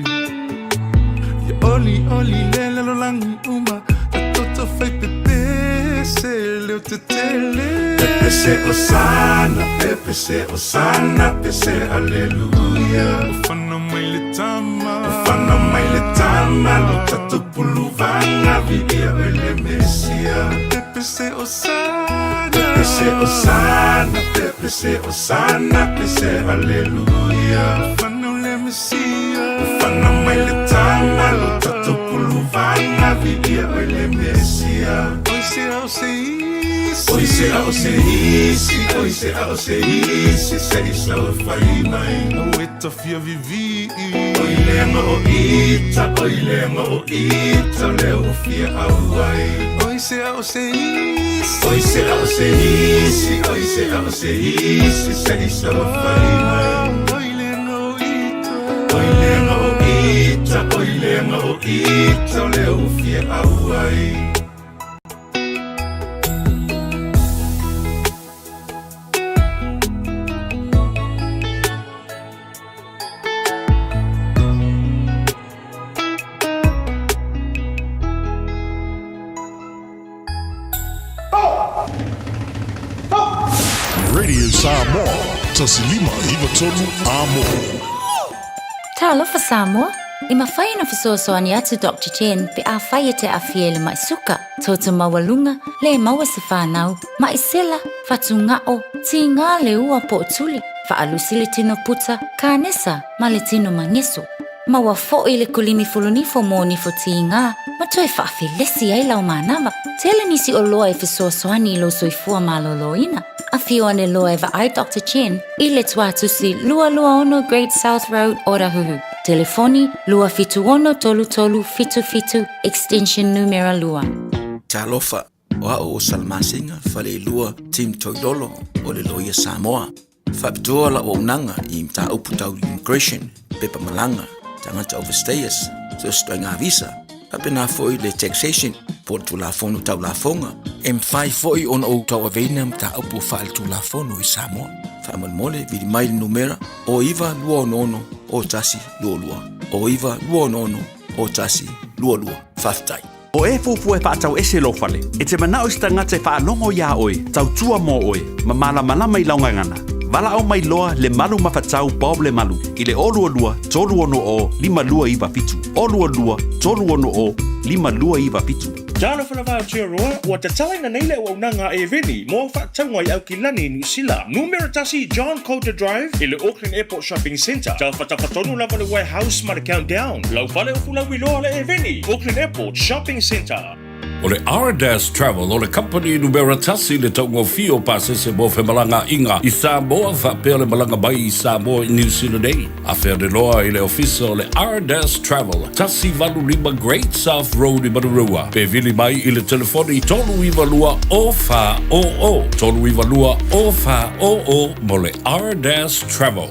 Ia olioli le lalolagi uma ta toto fai pepese leo tetele. Pepese osana, pepese osana, pese aleluia. O fanau mai le tama, o fanau mai le tama, lo tatou puluvaga viia oe le Mesia. Pepese osana, pepese osana, pepese osana, pese aleluia. O fanau le Mesia, o fanau mai le tama, lo tatou puluvaga viia oe le Mesia. Oi se ao se isi, oi se ao se isi, oi se ao se isi, se i sau e fai mai. O e tafia vivii. Oi leaga o ita, oi leaga o ita, o lea ua fia au ai. Oi se ao se isi, oi se ao se isi, oi se ao se isi, se i sau e fai mai. Oi leaga o ita, oi leaga o ita, oi leaga o ita, o lea ua fia au ai. Radio Samoa, 1593 Amo. Talofa Samoa, e mafai ona fesoasoani atu Doctor Chen pe afai e te aafia i le ma'i suka, toto maualuga, le maua se fanau, ma'i sela, fatuga'o, tigā le ua po o tuli, faalusi le tino puta, kanesa ma le tino mageso. Maua fo'i le kulimi fulunifo mo nifo tigā ma toe faafelesi ai lau manava. Tele nisi oloa e fesoasoani i lou soifua malōlōina. Afio ane loa e vaai Doctor Chen i le tuatusi 226 Great South Road, Otahuhu. Telefoni, 276 33 77, extension numera 2. Talofa, o a'u o Salamasina Faleilua Tim Toilolo o le Loia Samoa. Faapitoa la'u auaunaga i mataupu tau immigration, pepa malaga, tagata overstayers, so o se ituaiga visa, faapena foi le taxation po o le Tulafono Tau Lafoga. E mafai foi ona ou tauaveina mataupu faaletulafono i Samoa. Faamolemole, vili mai le numera o 9 2 6 o 1 2 2 o 9 2 6 o 1 2 2. Faafetai. O e fuafua e faatau ese lou fale, e te manao i se tagata e faalogo iā oe, tautua mo oe, ma malamalama i lau gagana. Valaau mai loa Lemalu Mafatau Bob Lemalu i le 022 360 5297, 022 360 5297. Talofa lava Aotearoa, ua tatalaina nei le auaunaga a Eveni mo au faatauga i Aukilani i Niu Sila. Numera 1 John Coulter Drive i le Auckland Airport Shopping Centre. Tafatafa tonu lava le Warehouse ma le Countdown. Lau fale o fulauiloa le Eveni, Auckland Airport Shopping Centre. O le Ardas Travel o le kamupani numera 1 i le taugofie o pasese mo femalagaaiga i Samoa faapea le malaga mai i Samoa i Niu Sila nei. Afe ane loa i le ofisa o le Ardas Travel, 185 Great South Road i Manurewa, pe vili mai i le telefoni 392 0400, 392 0400 mo le Ardas Travel.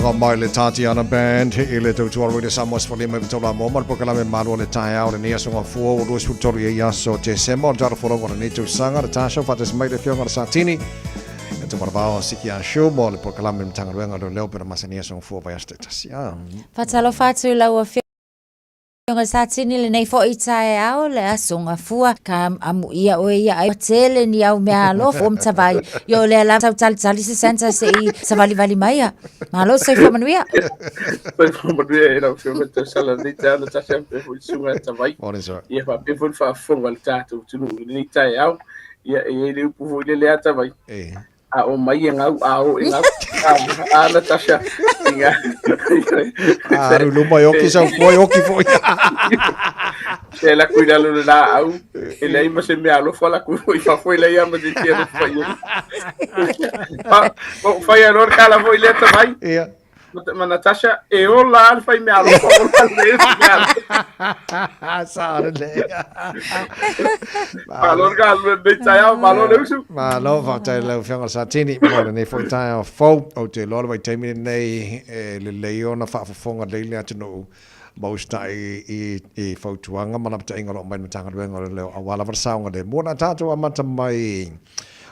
Folaga mai le Tatiana Band i le tautua Radio Samoa 15 i tau mo ma le polokalame malu o le taeao lenei aso gafua ua 23 i ai aso o Tesema o le tala folaga o lenei tausaga le Tasha faatasi mai le afioga le Satini e Tumaravao Siki Ashu mo le polokalame Matagaluega o Leoleo pena masani aso gafua vaiaso taitasi. Faatalofa atu i lau afioga Satini lenei foi taeao le aso gafua ka amuia oe ia ai tele ni au mea alofa o matavai yo lea la tau talitali se Santa se i savalivali mai ia. Malo soifua manuia. Soifua manuia e lau afioga Tausala lenei taeao na tasi faapea foi le susuga ia Tavai. Morning sir. Ia faapea foi le faafofoga a le tatou atunuu i lenei taeao. Ia e i ai le upu foi lele a Tavai. E. A o mai e gau, a o e gau. A, a Natasha. Inga. A alu luma e oki sau fua e oki foi. Se la kui lalo le la au. E leai ma se mea alofa la kui foi fafo e leai ma se tia alofa i ai. Pa, o fai a lor kala foi lea tavai. Ia. Ma Natasha, e ola a le fai mea alofa, ola le mea alofa. Sa le. Malo le galulue lenei taeao, malo le usu. Malo, faafetai i lau Afioga i le Satini mo lenei foi taeao fou. Ou te iloa le vaitaimi lenei e lelei ona faafofoga lelei le atunuu ma usitai i fautuaga ma lapataiga o lo o mai le Matagaluega o Leoleo aua lava le saogalemu. O le a tatou amata mai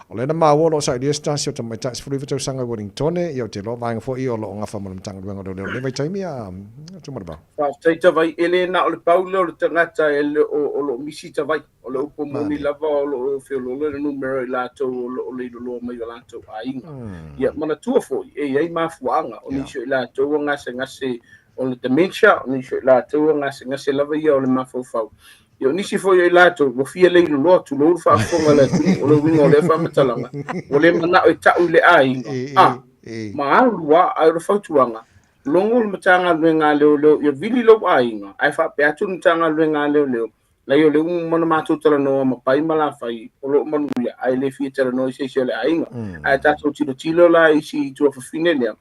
O lea na maua o lo o sailia se tasi o tamaitai 19 tausaga i Wellingtone, ia ou te iloa vaega foi ia o lo o gafa ma le Matagaluega o Leoleo i lenei vaitaimi a Tumalevao. Faafetai Tavai, e le na o le pau lea o le tagata e le o, o lo o misi Tavai. O le upu moni lava o lo o feoloolo le numera o i latou o lo o leiloloa mai o latou aiga. Ia manatua foi, e i ai mafuaaga o nisi o i latou ua gasegase o le dementia, o nisi o i latou ua gasegase lava ia o le mafaufau. Ia o nisi foi o i latou ua fia leiloloa, tulou le faafofoga a le atunuu, o le uiga o lea faamatalaga, ua le manao e ta'u i le aiga, a, ma alu lava, ae o le fautuaga, logo le Matagaluega a Leoleo ia vili lou aiga, ae faapea atu le Matagaluega a Leoleo, leai o lea ua uma ona matou talanoa ma Pai ma Lafai, o lo o manuia, ae le fia talanoa i se isi o le aiga. Ae tatou tilotilo la i si tuafafine lea,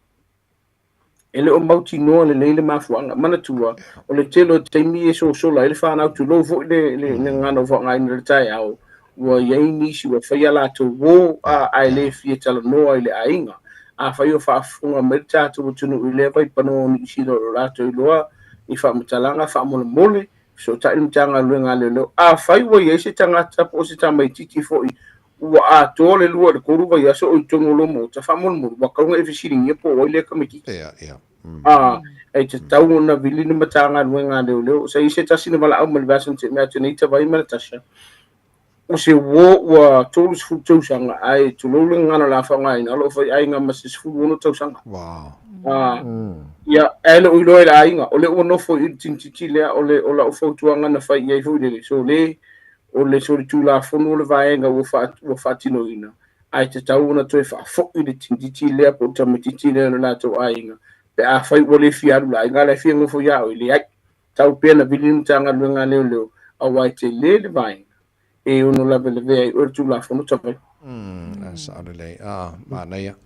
E le o mautinoa lelei le mafuaaga. Manatua, o le tele o taimi e sosola ai le fanau, tulou foi le, le, le gagana ua faaaogaina i le taeao, ua i ai nisi ua fai a latou uo a, ae le fia talanoa i le aiga. Afai o faafofoga mai le tatou atunuu i lea vaipanoa o Niu Sila o lo o latou iloa ni faamatalaga faamolemole, fesootai le Matagaluega a Leoleo. Afai ua i ai se tagata po o se tamaitiiti foi ua atoa le 2 i le 3 vaiaso o i totonu o lou maota, faamolemole, ua tatau ona e fesiligia po o ai lea tamaitiiti. Ia, ia. A, e tatau ona vili le Matagaluega a Leoleo. Sa i ai se tasi na valaau mai i le vaiaso na tea mai atu nei Tavai ma Natasha, o se uo ua 30 tausaga, ae tulou le gagana o le a faaaogaina, o lo o faiaiga ma se 16 tausaga. Wow. A, ia, ae le o iloa e le aiga, o lea ua nofo i i le tamaitiiti lea, o le, o lau fautuaga na fai i ai foi lele, so le, o le solitulafono o le vaega ua ua faatinoina, ae tatau ona toe faafoi le tamaitiiti lea po o le tamaitiiti lea i lo latou aiga, pe afai ua le fia alu i le aiga la e fia nofo ia oe, leai. Tau pea na vili le Matagaluega a Leoleo, aua e tele le vaega e ono lavelavea ai oe le Tulafono Tavai. Mm, sao lelei. Ah, manaia.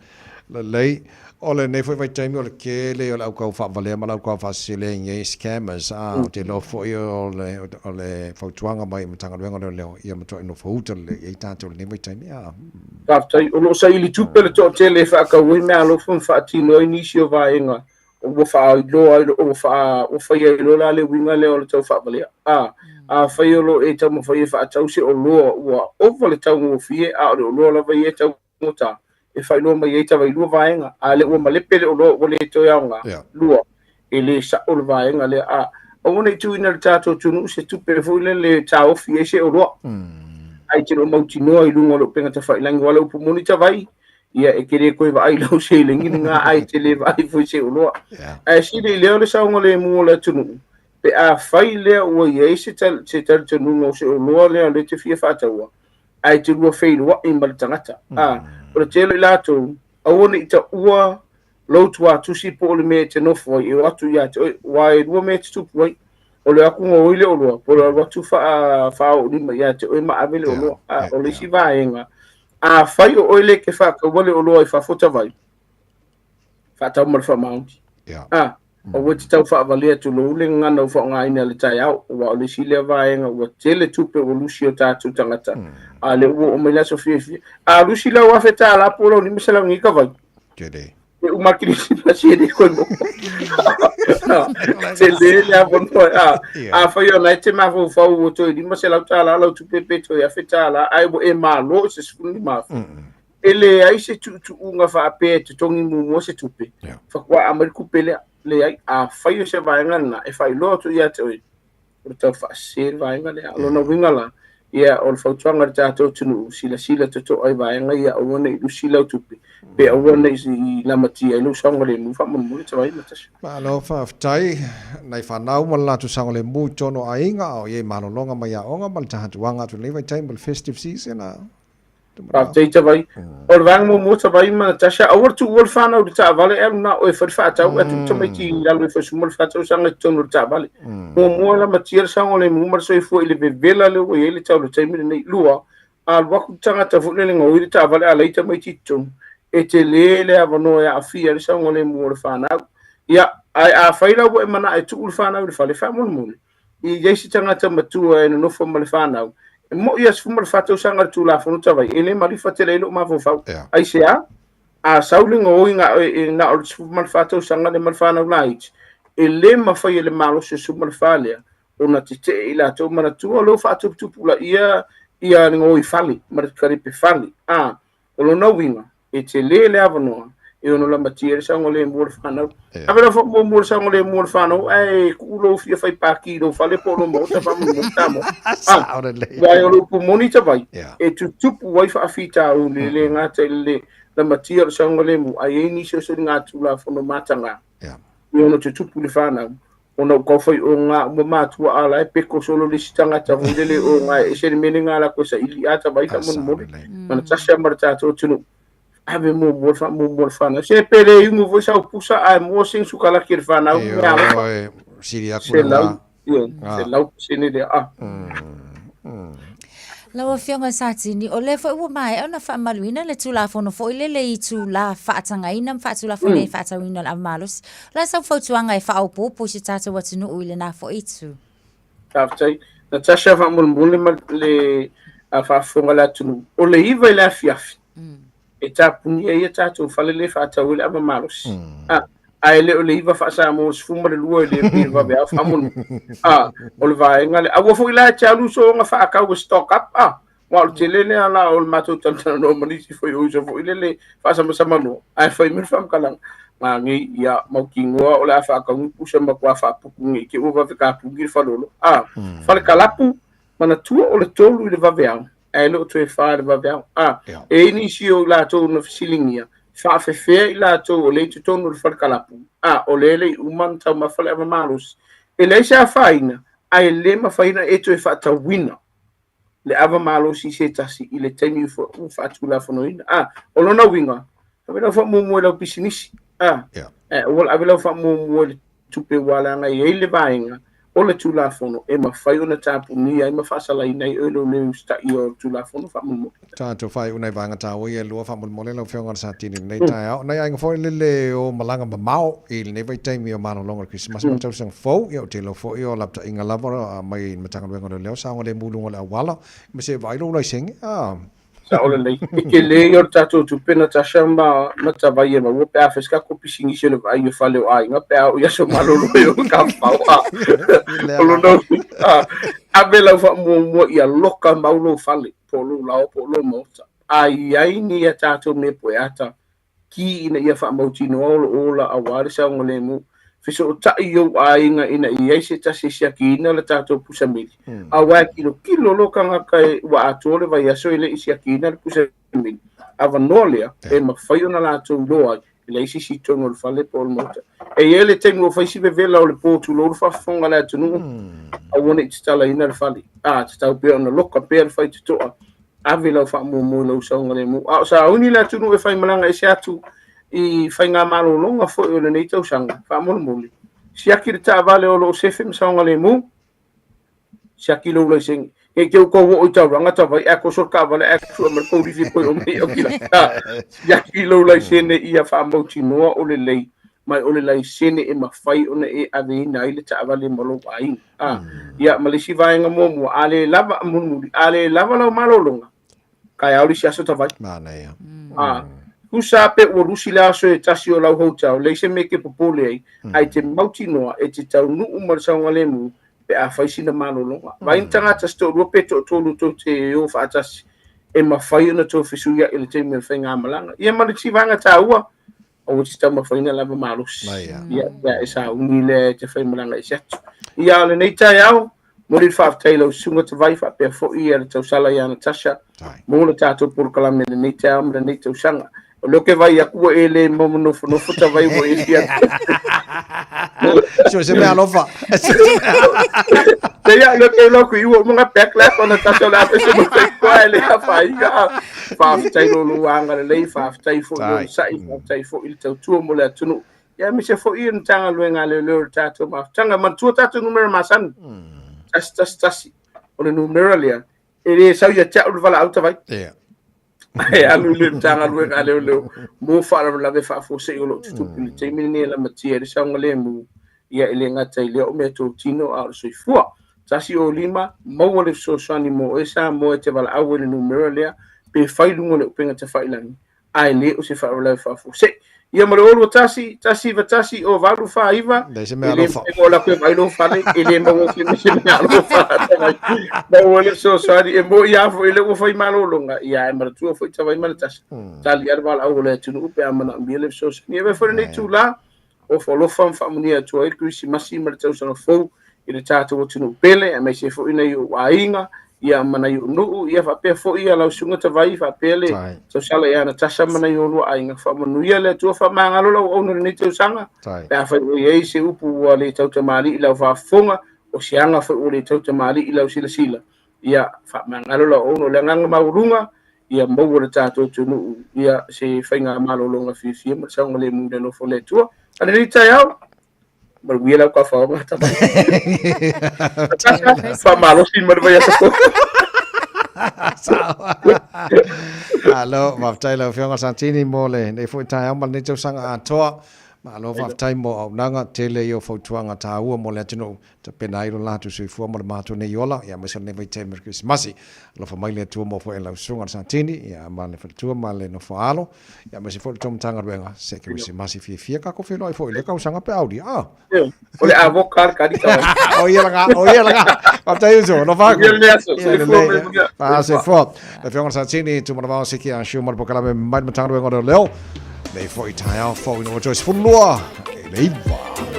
Lelei. O lenei foi vaitaimi o le tele o le au tau faavalea ma le au tau faasese i nei scammers. Ah, ou te iloa foi o le, o le fautuaga mai Matagaluega o Leoleo, ia matuai nofo uta lelei i ai tatou i lenei vaitaimi. Ah. Faafetai. O lo o saili tupe le toatele e faatau ai meaalofa ma faatino ai nisi o vaega ua faailoa ai ua faa ua faia ai loa la le uiga lea o le tau faavalea. A afai o lo o e taumafai e faatau se oloa ua ova le taugofie a o le oloa lava ia e taugata, e faailoa mai ai tavailua vaega, a lea ua malepe le oloa ua le toe aoga, lua, e le sa'o le vaega lea. A aua ne i tuuina i le tatou atunuu se tupe foi lele e taofi ai se oloa, ae te le o mautinoa i luga o le upega tafailagi, aua o le upu moni tavai, ia e te le toe vaai i lau seleni lena ae te le vaai foi i se oloa. Ae sili i lea o le saogalemu o le atunuu, pe afai lea ua i ai se se talitonuga o se oloa lea o lea e te fia faataua, ae te lua feiloai ma le tagata. A, o le tele o i latou, aua ne i taua lou tuatusi po o le mea e te nofo ai e o atu ia te oe, aua e lua mea e tutupu ai. O le o atu gaoi le oloa, po o le alu atu faa, faaoolima ia te oe ma ave le oloa. A, o le isi vaega, afai o oe lea e te faataua le oloa i fafo tavai, faatau ma le faamaoni. A, aua e te tau faavalea tulou le gagana ua faaaogaina i le taeao, aua o le isi lea vaega ua tele tupe ua lusi e o tatou tagata, a o lea ua oo mai le aso fiafia. A lusi lau $1000 po o lau $500 nei tavai. Tele. E uma kirisimasi e le koe mo. Tele le avanoa. A, afai o na e te mafaufau ua toe $500 lau tupe pe toe $1,000 ae ua e malo i se 15,000. E leai se tuutuuga faapea e totogi muamua se tupe, faatoa aumai le tupe lea. Leai, afai o se vaega lena e faailoa atu ia te oe, o le tau faasese le vaega lea. O lona uiga la, ia, o le fautuaga i le tatou atunuu, silasila totoa i vaega ia, aua ne i lusi lau tupe, pe aua ne i lamatia ai lou saogalemu faamolemole Tavai ma Tasha. Malo faafetai nai fanau ma le latou saogalemu i totonu o aiga a o i ai malologa mai aoga ma le tahatuaga atu i lenei vaitaimi o le festive season a Faafetai Tavai. O le vaega muamua Tavai ma Natasha, aua le tuua le fanau i le taavale e alu na o e fai le faatau, ae tuu tamaiti i lalo e fai suma le faatausaga i totonu o le taavale. Muamua, lamatia le saogalemu ma le soifua i le vevela lea ua i ai le tau i le taimi lenei. Lua, a alu atu le tagata foi lele gaoi le taavale a leai tamaiti i totonu, e tele le avanoa e aafia ai le saogalemu o le fanau. Ia, ae afai la ua e manao e tuu le fanau i le fale, faamolemole, i i ai se tagata matua e nonofo ma le fanau, e mo'i a 14 tausaga le Tulafono Tavai, e le malifa tele ai lou mafaufau. Aisea? A sau le gaoi na o le 14 tausaga lea ma le fanau laiti, e le mafai e le malosi o le 14 lea ona tetee i latou. Manatua o lea ua faatuputupulaia ia le gaoi fale ma le kalipe fale. A, o lona uiga, e tele le avanoa e ono lamatia ai le saogalemu o le fanau. Ave lau faamuamua i le saogalemu o le fanau ae tuu lou fia fai paki i lou fale po o lou maota faamolemole Samoa. Sao lelei. Aua o le upu moni Tavai, e tutupu ai faafitauli e le gata i le lamatia o le saogalemu ae i ai nisi o soligatulafono mataga e ono tutupu i le fanau ona ua tau fai o ngā uma matua a la e peko solo le isi tagata foi lele o ngā e ese le mea le ngā lako e saili a tavai faamolemole mana tasi a ma le tatou atunuu ave muamua le faamuamua le fanau se pe le iugu foi sau pusa ae mua sing sukalaki e le fanau mea alofa sili atu se lau 100% lea a. Lau Afioga Satini, o lea foi ua maea ona faamaluina le Tulafono foi lele i itulā faatagaina ma faatulafono i faatauina o le ava malosi. O le a sau fautuaga e faaopoopo i si o tatou atunuu i lena foi itu? Faafetai. Natasha, faamolemole ma le faafofoga a le atunuu, o le 9 i le afiafi, e tapunia ai a tatou fale lea e faatau ai le ava malosi. A, ae le o le 9 faa-Samoa, 12 i le pei vaveao faamolemole. A, o le vaega lea. Aua foi la e te alu soona faatau e stock up, a, aua o le tele lea la o le matou talatalanoa ma nisi foi o uso foi lele faasamasama loa, ae fai mai le faamatalaga, Nanei, ia, mautinoa o le a faatau ni pusa matua faaputu nei te i ua vave tapuni le faleoloa. A, fale kalapu, manatua o le 3 i le vaveao, ae le o toe fa i le vaveao. A, e i ai nisi o i latou na fesiligia, faafefea i latou o lea i totonu o le fale kalapu, a, o lea e le i uma ona taumafa le ava malosi. E leai se afaina, ae le mafai ona e toe faatauina le ava malosi i se tasi i le taimi ua faatulafonoina. A, o lona uiga, ave lau faamuamua i lau pisinisi. A, ua ave lau faamuamua i le tupe ua leaga e i ai le vaega o le Tulafono e mafai ona tapunia ai ma faasalaina ai oe lou le usitaia o le Tulafono faamolemole. Tatou faaiu nai vaega taua ia e lua faamolemole lau Afioga i le Satini i lenei taeao. Nai aiga foi lele o malaga mamao i lenei vaitaimi o malologa o le Kerisimasi ma le tausaga fou, ia ou te iloa foi o lapataiga lava mai le Matagaluega o Leoleo saogalemu i luga o le auala, ma se vaai lou laisene. Sao lelei. E tele ia o le tatou tupe Natasha ma ma Tavai e maua pe a fai se tatou pisinisi o le vaai o fale o aiga pe a oo i aso malolo e o ka fao a. O lona uiga, ave lau faamuamua ia loka mau lou fale po o lou laoa po o lou maota. A i ai ni a tatou mea poeata ki ina ia faamautinoa o lo o ola aua le saogalemu. Fesootai i ou aiga ina ia i ai se tasi e siakiina le tatou pusa meli. Aua e kilokilo loa tagata e ua atoa le vaiaso e le i siakiina le pusa meli. Avanoa lea e mafai ona latou iloa ai e leai se isi i totonu o le fale po o le maota. E i ai le taimi ua fai si vevela o le po tulou le faafofoga a le atunuu, aua ne i tatalaina le fale. A tatau pea ona loka pea le faitotoa ave lau faamuamua i lou saogalemu. A o sauni le atunuu e faimalaga ese atu i faigamalologa foi o lenei tausaga, faamolemole, siaki le taavale o lo o sefe ma saogalemu, siaki lou laisene. Ne i te u tou oo i taulaga tavai ae toso le taavale ae sue mai le tou lifi koe o mei au kila. Siaki lou laisene ia faamautinoa o lelei mai o le laisene e mafai ona e aveina ai le taavale ma lou aiga. A, ia, ma le isi vaega muamua, a le lava, mulimuli, a le lava lau malologa, taeao le isi aso tavai. Manaia. A, Tusa pe ua lusi le aso e tasi o lau hotel, leai se mea e te popole ai, ae te mautinoa e te taunuu ma le saogalemu pe a fai sina malologa. Vaai ni tagata se toalua pe toatolu tou te o faatasi e mafai ona tou fesuiai i le taimi o le faigamalaga. Ia ma le isi vaega taua, aua te taumafaina lava malosi. Ia, ia e sauni lea e te faimalaga ese atu. Ia, o lenei taeao, momoli le faafetai i lau Susuga Tavai faapea foi ia le tausala ia Natasha mo le tatou polokalame i lenei taeao ma lenei tausaga. O lea ou te vaai atu ua e le nofonofo Tavai ua e fia So se mea alofa. Te ia, lea ke iloa atu i ua uma na backlash o Natasha o le a fai se mea koa e le afaina. Faafetai lo lou agalelei, faafetai foi le onosai, faafetai foi i le tautua mo le atunuu. Ia aemaise foi le Matagaluega a Leoleo i le tatou mafutaga. Manatua tatou numera masani. 111. O le numera lea, e le sau ia te au le valaau Tavai. Yeah. E alu i le Matagaluega a Leoleo mo faalavelave faafuasei o lo o tutupu i le taimi lenei e lamatia ai le saogalemu, ia e le gata i lea o meatotino a o le soifua. 105, maua le fesoasoani mo oe Samoa e te valaau ai i le numera lea pe fai i luga o le upega tafailagi ae le o se faalavelave faafuasei. Ia ma le 021 191 0849, Leai se mea e le alofa. mafai ona alu atu e vaai lou fale, e le maua foi ma se mea alofa. Maua le fesoasoani, e moni lava foi lea ua fai malologa, ia ae manatua foi Tavai ma Natasha, tali lava le valaau a le atunuu pe a manaomia le fesoasoani. E avea foi lenei itula, ofo alofa ma faamanuia atu ai le Kerisimasi ma le tausaga fou i le tatou atunuu pele, aemaise foi nai ou aiga, ia ma nai ou nuu, ia faapea foi ia lau Susuga Tavai, faapea le tausala ia Natasha ma nai olua aiga. Faamanuia le Atua, faamagalo lau auauna i lenei tausaga, pe afai ua i ai se upu ua le tautamalii i lau faafofoga, o se aga foi ua le tautamalii i lau silasila, ia faamagalo lau auauna. O le agaga maualuga, ia maua le tatou atunuu ia se faigamalologa fiafia ma le saogalemu i le alofa o le Atua. A lenei taeao, manuia lau tafaoga Tavai. Faamalosi ma le vaiaso fou. Malo, faafetai lau Afioga Santini mo lenei foi taeao ma lenei tausaga atoa. Malo faafetai mo auaunaga tele ia o fautuaga taua mo le atunuu. Tapena ai lo latou soifua ma le matou nei ola, ia aemaise o lenei vaitaimi o le Kerisimasi. Alofa mai le Atua mo foi lau susuga le Santini, ia ma le faletua ma le nofo-a-alo, ia aemaise foi le tou Matagaluega, se Kerisimasi fiafia tatou feiloai foi i lea tausaga pe aulia. Ah. O le avoka le kali tau. O ia langa, o ia langa. Faafetai uso, alofa atu. Ia le aso, soifua ma ia manuia. Ah, soifua. Le Afioga le Santini, Tumanavao Siki a Siu ma le polokalame mai le Matagaluega o Leoleo. Nei foi taeao fou ina ua toe 12 i le 9.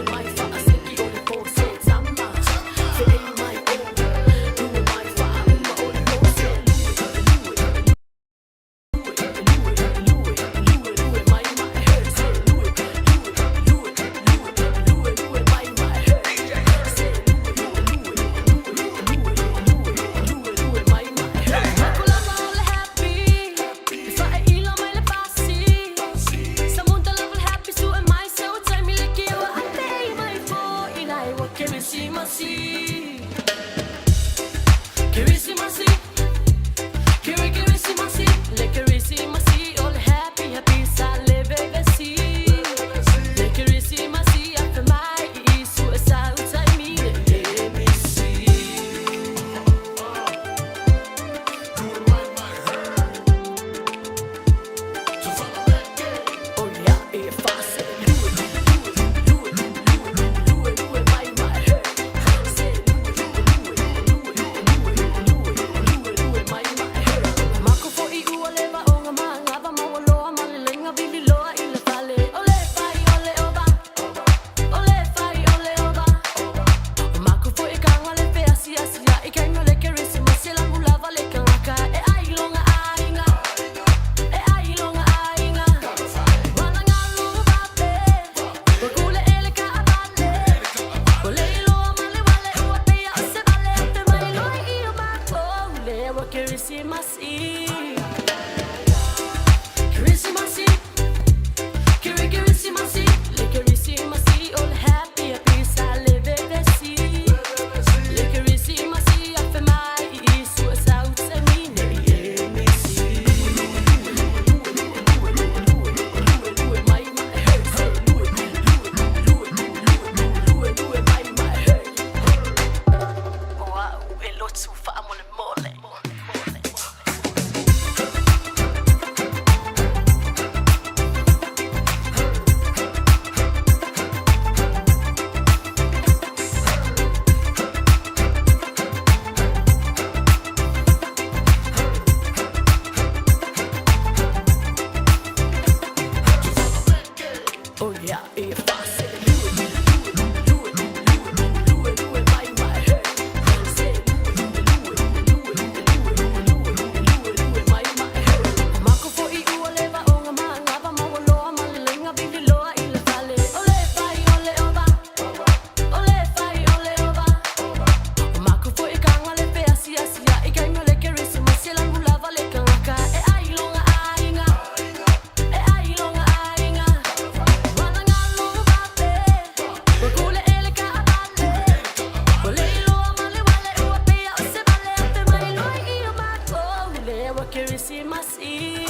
Kerisimasi.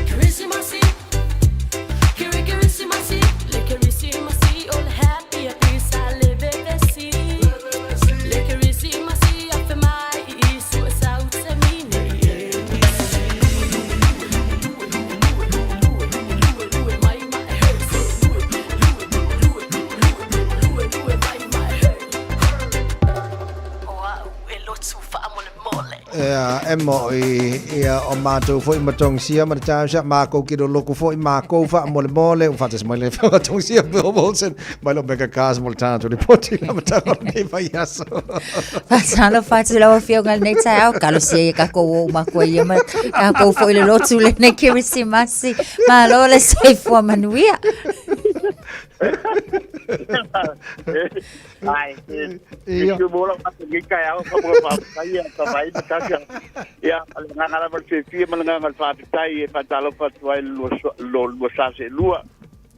Kerisimasi. Keri Kerisimasi. Le Kerisimasi, all happy, happy, sale bebesi. Le Kerisimasi, afe mai, isu sautse mine. Ia, e mo'i, ia, o matou foi ma Tongsia ma le taosia, makou ki loloku foi makou faamolemole, ua faatasi mai le Afioga Tongsia Bill Wilson mai le Omega Cars mo le tatou lipoti i le amataga o lenei vaiaso. Faatalofa atu lau Afioga i lenei taeao, talosia ia tatou o matua ia ma tatou foi le lotu lenei Kerisimasi. Malo le soifua manuia. Ai, e te mo la ka ni ka au ka mo fa ka ia ka vai ma ka ia le nganga la le fia ma le nganga le fa tai e fa talo fa tu ai lo lo lo sa se lua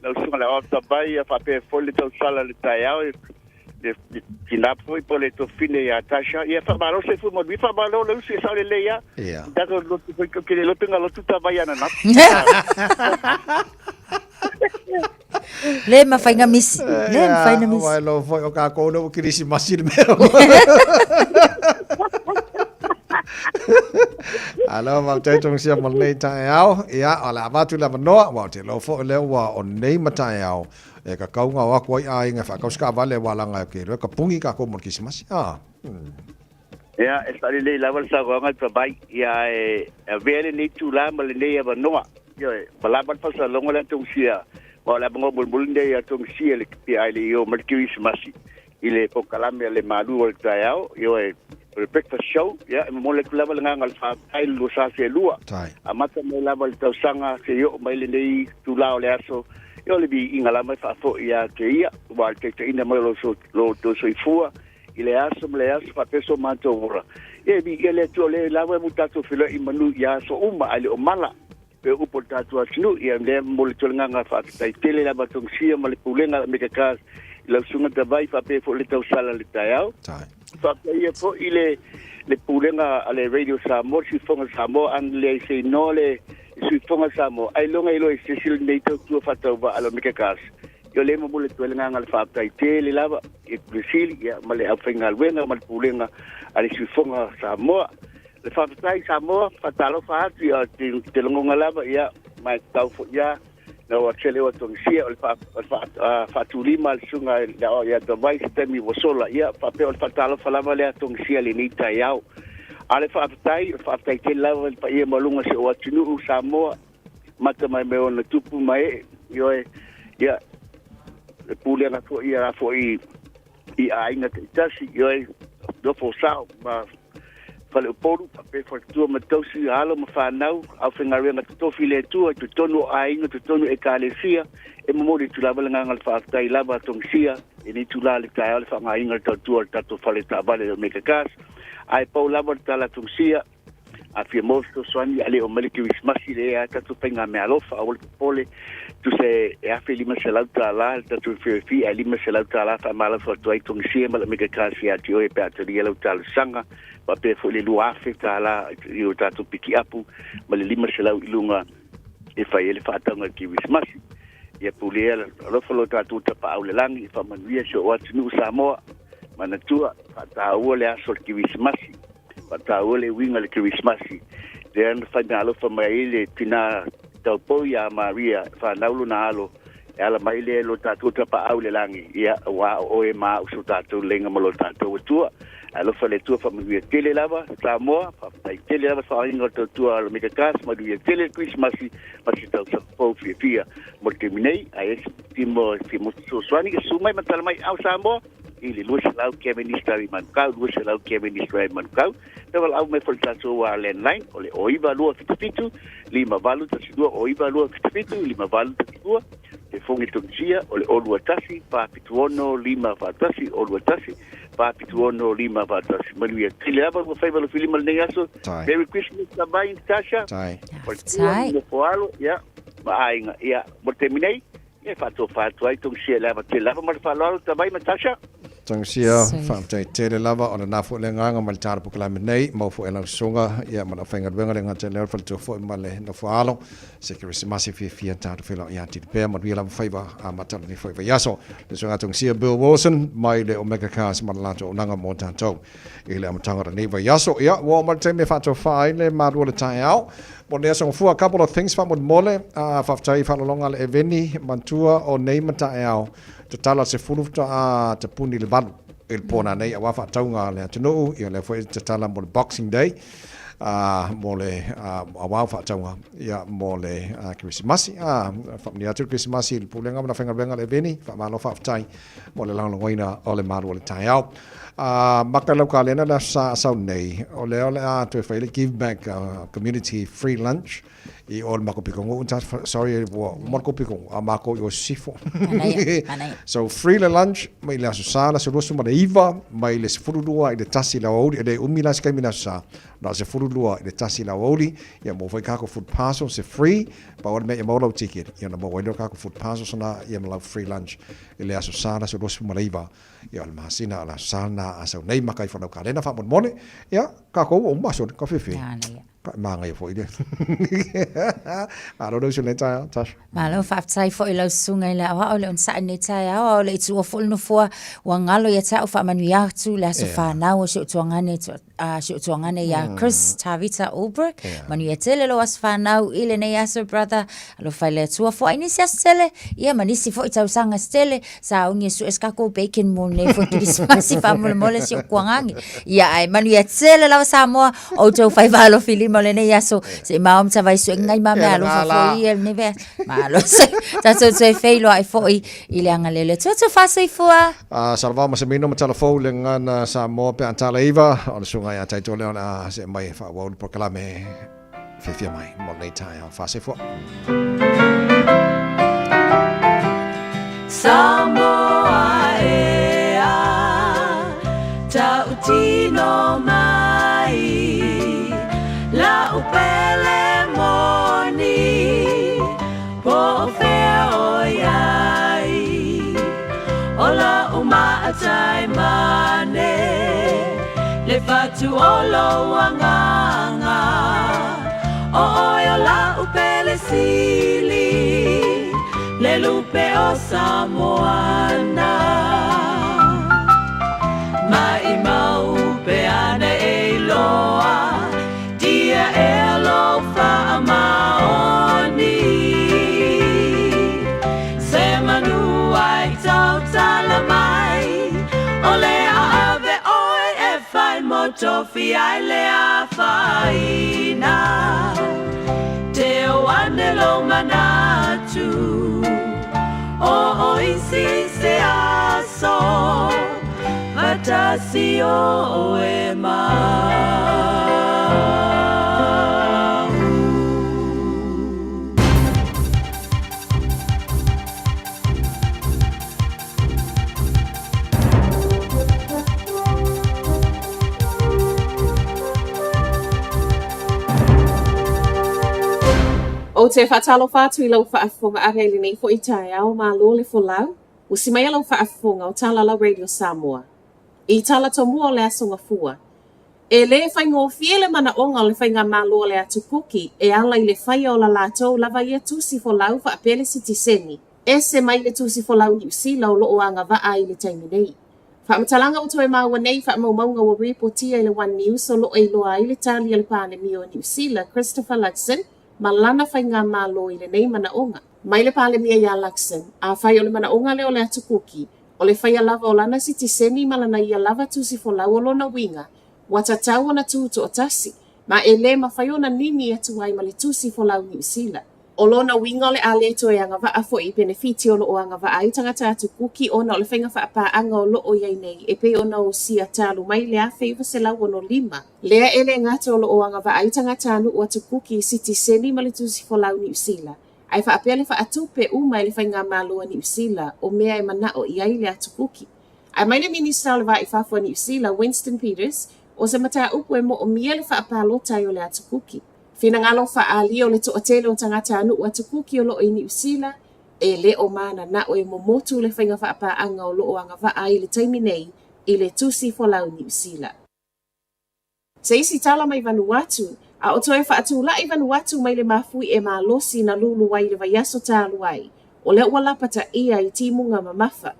la usunga le ota vai ia fa pe fo le tau sala le tai au le tina foi po le to fine ia tasha ia fa malo se fu mo mi fa malo le usi sa le le ia da ko lo tu ko ke le lo tunga lo tu ta vai ana na. Le mafai na misi. Le mafai na misi. Wai lo foi o ka kou le kirisimasi le mea. Alo, ma te tong sia mo nei tae ao. Ia, o le avatu le avanoa, wa te lo foi le ua o nei ma tae ao. E ka kaunga o aku ai ai nga whakau ska vale wa langa ke roe ka pungi ka kou mo kirisimasi. Ah. Ia, e sa lelei lava le saunoaga i Pavai, ia e avea lenei tula ma lenei avanoa. Ioe, ma lava le faasalaloga lea Tongisia, aua o le avanoa mulimuli lenei a Tongisia i le PI le i o mai le Kerisimasi i le polokalame a le Malu o le Taeao, ioe, o le breakfast show, ia, e momoli atu lava le agaga o le faafetai i le 2002. Amata mai lava i le tausaga seia oo mai lenei itula o le aso, ia o le viiga lava e faafoi ia te ia, aua o le taitaiina mai o lo outou soifua, i le aso ma le aso faapea so matou ola. Ia e viia le Atua o lea lava e mo tatou feiloai i manu i aso uma ae le o mala pei o upu o le tatou atunuu. Ia lea momoli atu ai le agaga faafetai tele lava Tongisia ma le Pulega a Mega Cars i lau susuga Tavai faapea foi le tausala i le taeao. Faafetai ia foi i le le Pulega a le Radio Samoa, le Siufofoga Samoa, ana leai se inoa le Siufofoga Samoa, ailoga iloa i se isi lenei tautua faatauvaa a le Omega Cars. Ia o lea e momoli atu ai le agaga o le faafetai tele lava i le Pule Sili ia, ma le aufaigaluega ma le Pulega a le Siufofoga Samoa. Le faafetai Samoa, faatalofa atu ia te, te lagona lava ia ma e tatau foi ia na ua tele o tongisia o le fa, o le fa, faatulima le susuga i le ia Tavai se taimi ua sola ia faapea o le faatalofa lava lea tongisia lenei taeao. A le faafetai, o le faafetai tele lava i le paia maualuga o si ou atunuu Samoa mata mai me ona tupu ma ee, ioe, ia, le pulega foi ia foi i aiga taitasi, ioe, nofo sao ma Faleupolu, faapea faletua ma tausi, alo ma fanau, aufaigaluega totofi i le Atua, i totonu o aiga, totonu o ekalesia, e momoli atu lava le agaga o le faafetai lava a Tongisia, i lenei itula i le taeao le faaaogaina o le tautua o le tatou fale taavale o Omega Cars. Ae pau lava le tala a Tongisia, A fia maua fesoasoani a le oo mai le Kerisimasi lea a tatou faigameaalofa aua le popole tusa e $1500 le tatou referral fee ae $500 faamalofa atu ai Tongisia ma le Omega Cars ia te oe pe a talia lau talosaga faapea foi le $2000 i o tatou pikiapu ma le $500 i luga e fai ai le faatauga i le Kerisimasi. Ia pulea alofa lo tatou Tapaau i le Lagi e faamanuia si ou atunuu Samoa. Manatua, faataua le aso o le Kerisimasi. Faataua le uiga o le Kerisimasi, lea na fai meaalofa mai ai le tina taupou ia Maria, e fanau lona alo, e ala mai lea i lo tatou Tapaau i le lagi, ia, aua o oe ma au so tatou leiga ma lo tatou Atua. Alofa le Atua faamanuia tele lava, Samoa, faafetai tele lava le faaaogaina o le tautua a Lomeka Cars, manuia tele le Kerisimasi ma se tausaga fou fiafia mo le taimi nei. Ae ese timo e fia fesoasoani, susu mai ma tala mai au Samoa. i le 200 Cavendish Drive i Manukau, 200 Cavendish Drive i Manukau. Pe valaau mai foi le tatou landline o le 0977 5812 0977 5812. Te fongi Tunisia o le 021 476 541 021 476 541. Manuia tele lava ua faiva lo filima lenei aso. Merry Christmas Tavai Natasha. Tai. Tai. Nofo ia, ma aiga. Ia, mo le taimi nei, E faatofa atu ai Tongisia i le ava tele lava ma le faaaloalo Tavai ma Tasha. Tausia, faafetai tele lava o lena foi le agaga mai le tala polokalame nei, maua foi e lau susuga ia ma le aufaigaluega le gata i lea o le faletua foi ma le nofoaalo. Se Kerisimasi fiafia tatou feiloai atili pea, manuia lava faiva amata o lenei foi vaiaso. Le susuga Tausia Bill Wilson mai le Omega Cars ma le latou auaunaga mo tatou i le amataga o lenei vaiaso. Ia, ua oo mai le taimi e faatofa ai le malu o le taeao. Mo lenei aso gafua, a couple of things faamolemole, faafetai i faalologa a le Eveni Mantua o nei ma taeao. Tatala 10 faatoa tapuni i le 8 i le po nanei aua faatauga a le atunuu, ia lea foi tatala mo le Boxing Day mo le aua faatauga ia mo le Kerisimasi. Faamanuia atu le Kerisimasi i le Pulega ma le Aufaigaluega a le Eveni, faamalo faafetai mo le lagolagoina o le malu o le taeao. Maka i lau kalena le aso Sa a sau nei, o lea o le a toe fai le Give Back Community Free Lunch i o le makou pitonuu sorry ua uma le kou pitonuu a makou i o sisifo. Manaia, manaia. So free le lunch mai le aso Sa le aso 29 mai le 12 i le 1 i le aoauli, e le umi la se taimi i le aso Sa, na o le 12 i le 1 i le aoauli, ia maua foi kako food parcel se free, pau o le mea ia maua lau ticket, ia ona maua ai lea o kako food parcels na ia ma lau free lunch i le aso Sa le aso 29 ia o le masina o le aso Sa lena a sau nei maka ifo lau kalena faamolemole, ia kakou ua uma aso ka fefe. Manaia. Ka māngaia foi le. Malo le uso i lenei taeao, Tasha. Malo, faafetai foi i lau susuga i le aoao i le onosai i lenei taeao, a o le i tuua foi le nofoa, ua galo ia te au faamanuia atu le aso fanau o si ou tuagane, si ou tuagane ia Chris Tavita Ulbrich. Manuia tele lou aso fanau i lenei aso, brother. Alofa i le Atua foai nisi aso tele, ia ma nisi foi tausaga se tele, sauni e sue se kakou bacon mo lenei foi Kerisimasi faamolemole si ou kuagage. Ia ae manuia tele lava Samoa, o outou faiva alofi lima o lenei aso, se i mao ma tavai sue ngai ma mea alofa foi ia lenei vea. Malo se, tatou toe feiloai foi i le agalelei o le Atua. Tofa soifua. Salavao ma Semino ma Talafou le gagana Samoa pe a tala iva, o le susuga ia Taito lea o le a see mai e faaauau le polokalame. Fiafia mai mo lenei taeao. Faasoifua. Samoa e a tautino mai lau pele moni po o fea o iai o lau maatai mane le fatu o lou agaga o oe o lau pele sili le lupe o Samoana mai mau pe ana e iloa tia ea lou faamaoni se manu ai tautala mai o le a ave oe e fai mo tofi ai le afaina te o ane lou manatu o o isi se aso fatasi oe ma au. Ou te faatalofa atu i lau faafofoga ave i lenei foi taeao, malo le folau. Usi maia lau faafofoga o Talalau Radio Samoa. I tala tomua o le Aso Gafua. E lē faigofie le manaʻoga o le Faigamalo a le Atu Kuki e ala i le faia o la latou lava ia tusi folau faapea le sitiseni. Ese mai le tusi folau Niu Sila o loo agavaa ai i le taimi nei. Faamatalaga ua toe maua nei i faamaumauga ua ripotia i le One News o loo e iloa ai le tali a le Palemia o Niu Sila, Christopher Luxon, ma lana faigamalo i lenei manaoga. Mai le Palemia iā Luxon, afai o le manaoga lea o le Atu Kuki, o le faia lava o lana sitiseni ma lana ia lava tusi folau o lona uiga, ua tatau ona tu toatasi, ma e lē mafai ona nini atu ai ma le tusi folau Niu Sila. O lona uiga o le a le toe agavaa foi i penefiti o lo o agavaa ai tagata atu Kuki ona o le faiga faapaaga o lo o i ai nei e pei ona osia talu mai le 1965, lea e le gata o lo o agavaa ai tagatanuu atu Kuki i sitiseni ma le tusi folau Niu Sila, ae faapea le faatupe uma e le Faigamalo a Niu Sila o mea e manao i ai le atu Kuki. Ae mai le Minista o le Va i Fafo a Niu Sila, Winston Peters, o se mataupu e moomia le faapalota ai o le atu Kuki. Finagalo faaalia o le toatele o tagatanuu atu Kuki o lo o i Niu Sila, E le o mananao e momotu le faiga faapaaga o lo o agavaa ai i le taimi nei i le tusi folau Niu Sila. Se isi tala mai Vanuatu, a o toe faatula'i Vanuatu mai le mafui'e malosi na lulu ai i le vaiaso talu ai, o lea ua lapataia i timuga mamafa.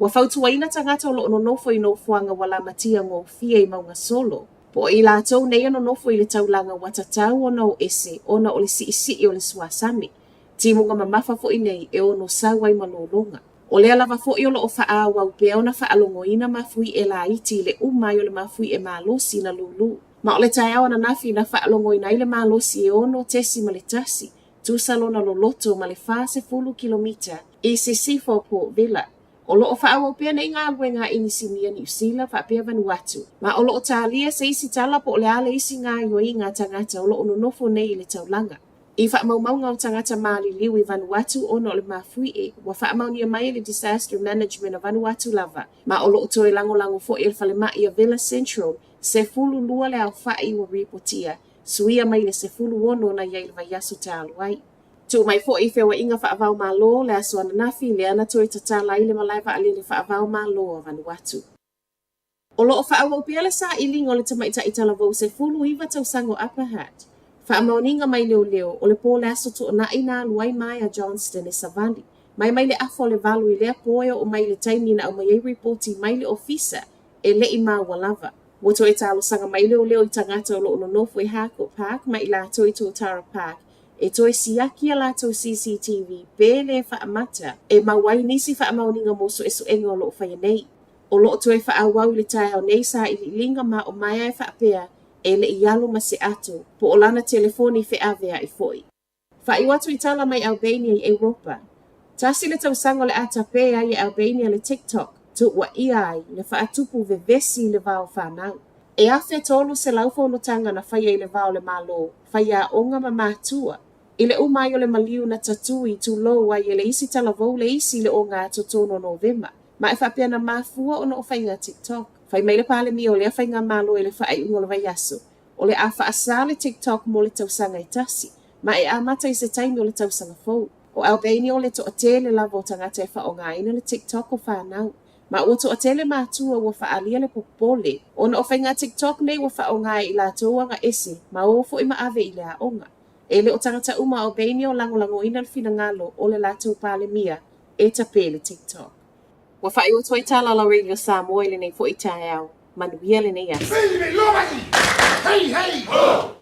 Ua fautuaina tagata o lo o nonofo i nofoaga ua lamatia gofie i mauga solo, po o i latou nei e nonofo i le taulaga ua tatau ona o ese ona o le siisii o le suasami. Timuga mamafa foi nei e ono sau ai ma lologa. O lea lava foi o lo o faaauau pea ona faalogoina mafuie laiti i le uma ai o le mafuie malosi na lulu. Ma o le taeao ananafi na faalogoina ai le malosi e 6.1, tusa lona loloto ma le 40 kilomita i sisifo o Port Vila. O lo o faaauau pea nei galuega a Inisinia Niu Sila faapea Vanuatu, ma o lo o talia se isi tala po o le a le isi gaoioiga a tagata o lo o nonofo nei i le taulaga. I faamaumauga o tagata maliliu i Vanuatu ona o le mafuie, ua faamaonia mai e le Disaster Management a Vanuatu lava, ma o lo o toe lagolago foi e le falemai a Vila Central, 12 le aofa'i ua ripotia, suia mai le 16 na i ai i le vaiaso talu ai. Tuu mai foi i feoaiga faava-o-Malo le aso ananafi lea na toe tatala ai le malae vaalele faava-o-Malo a Vanuatu. O lo o faaauau pea le sailiga o le tamaitai talavou 19 tausaga o Upper Hutt. Faamaoniga mai leoleo, o le po o le aso Toonai na alu ai Maia Johnston e savali. Mai mai le afa o le 8 i lea po e oo mai i le taimi na aumai ai ripoti mai le ofisa, e le i maua lava. Ua toe talosaga mai leoleo i tagata o lo o nonofo i Harcourt Park ma i latou i Totara Park e toe siaki a latou CCTV pe lē faamata e mau ai nisi faamaoniga mo suesuega o lo o faia nei. O lo o toe faaauau i le taeao nei sailiiliga ma o Maea e faapea e le i alo ma se ato, po o lana telefoni feaveai foi. Faaiu atu i tala mai Albania i Europa. Tasi le tausaga o le a tapē ai e Albania le TikTok, tuuaia ai le faatupu vevesi i le va o fanau. E 1,300 fonotaga na faia i le va o le Malo, faiaoga ma matua, i le uma ai o le maliu na tatui, tulou ai e le isi talavou le isi i le oga totonu o Novema. Ma e faapea na mafua ona o faiga TikTok. Fai mai le Palemia o lea faigamalo i le faaiuga o le vaiaso, o le a faasā le TikTok mo le tausaga e tasi, ma e amata i se taimi o le tausaga fou. O Albania o le toatele lava o tagata e faaaogaina le TikTok o fanau. Ma ua toatele matua ua faaalia le popole ona o faiga TikTok nei ua faaaoga e i latou aga ese ma o foi ma ave i le aoga. E le o tagata uma o Albania o lagolagoina le finagalo o le latou Palemia e tapē le TikTok. Ua faaiu atu ai tala la Radio Samoa i lenei foi taeao. Manuia lenei aso. Hey, hey, ho!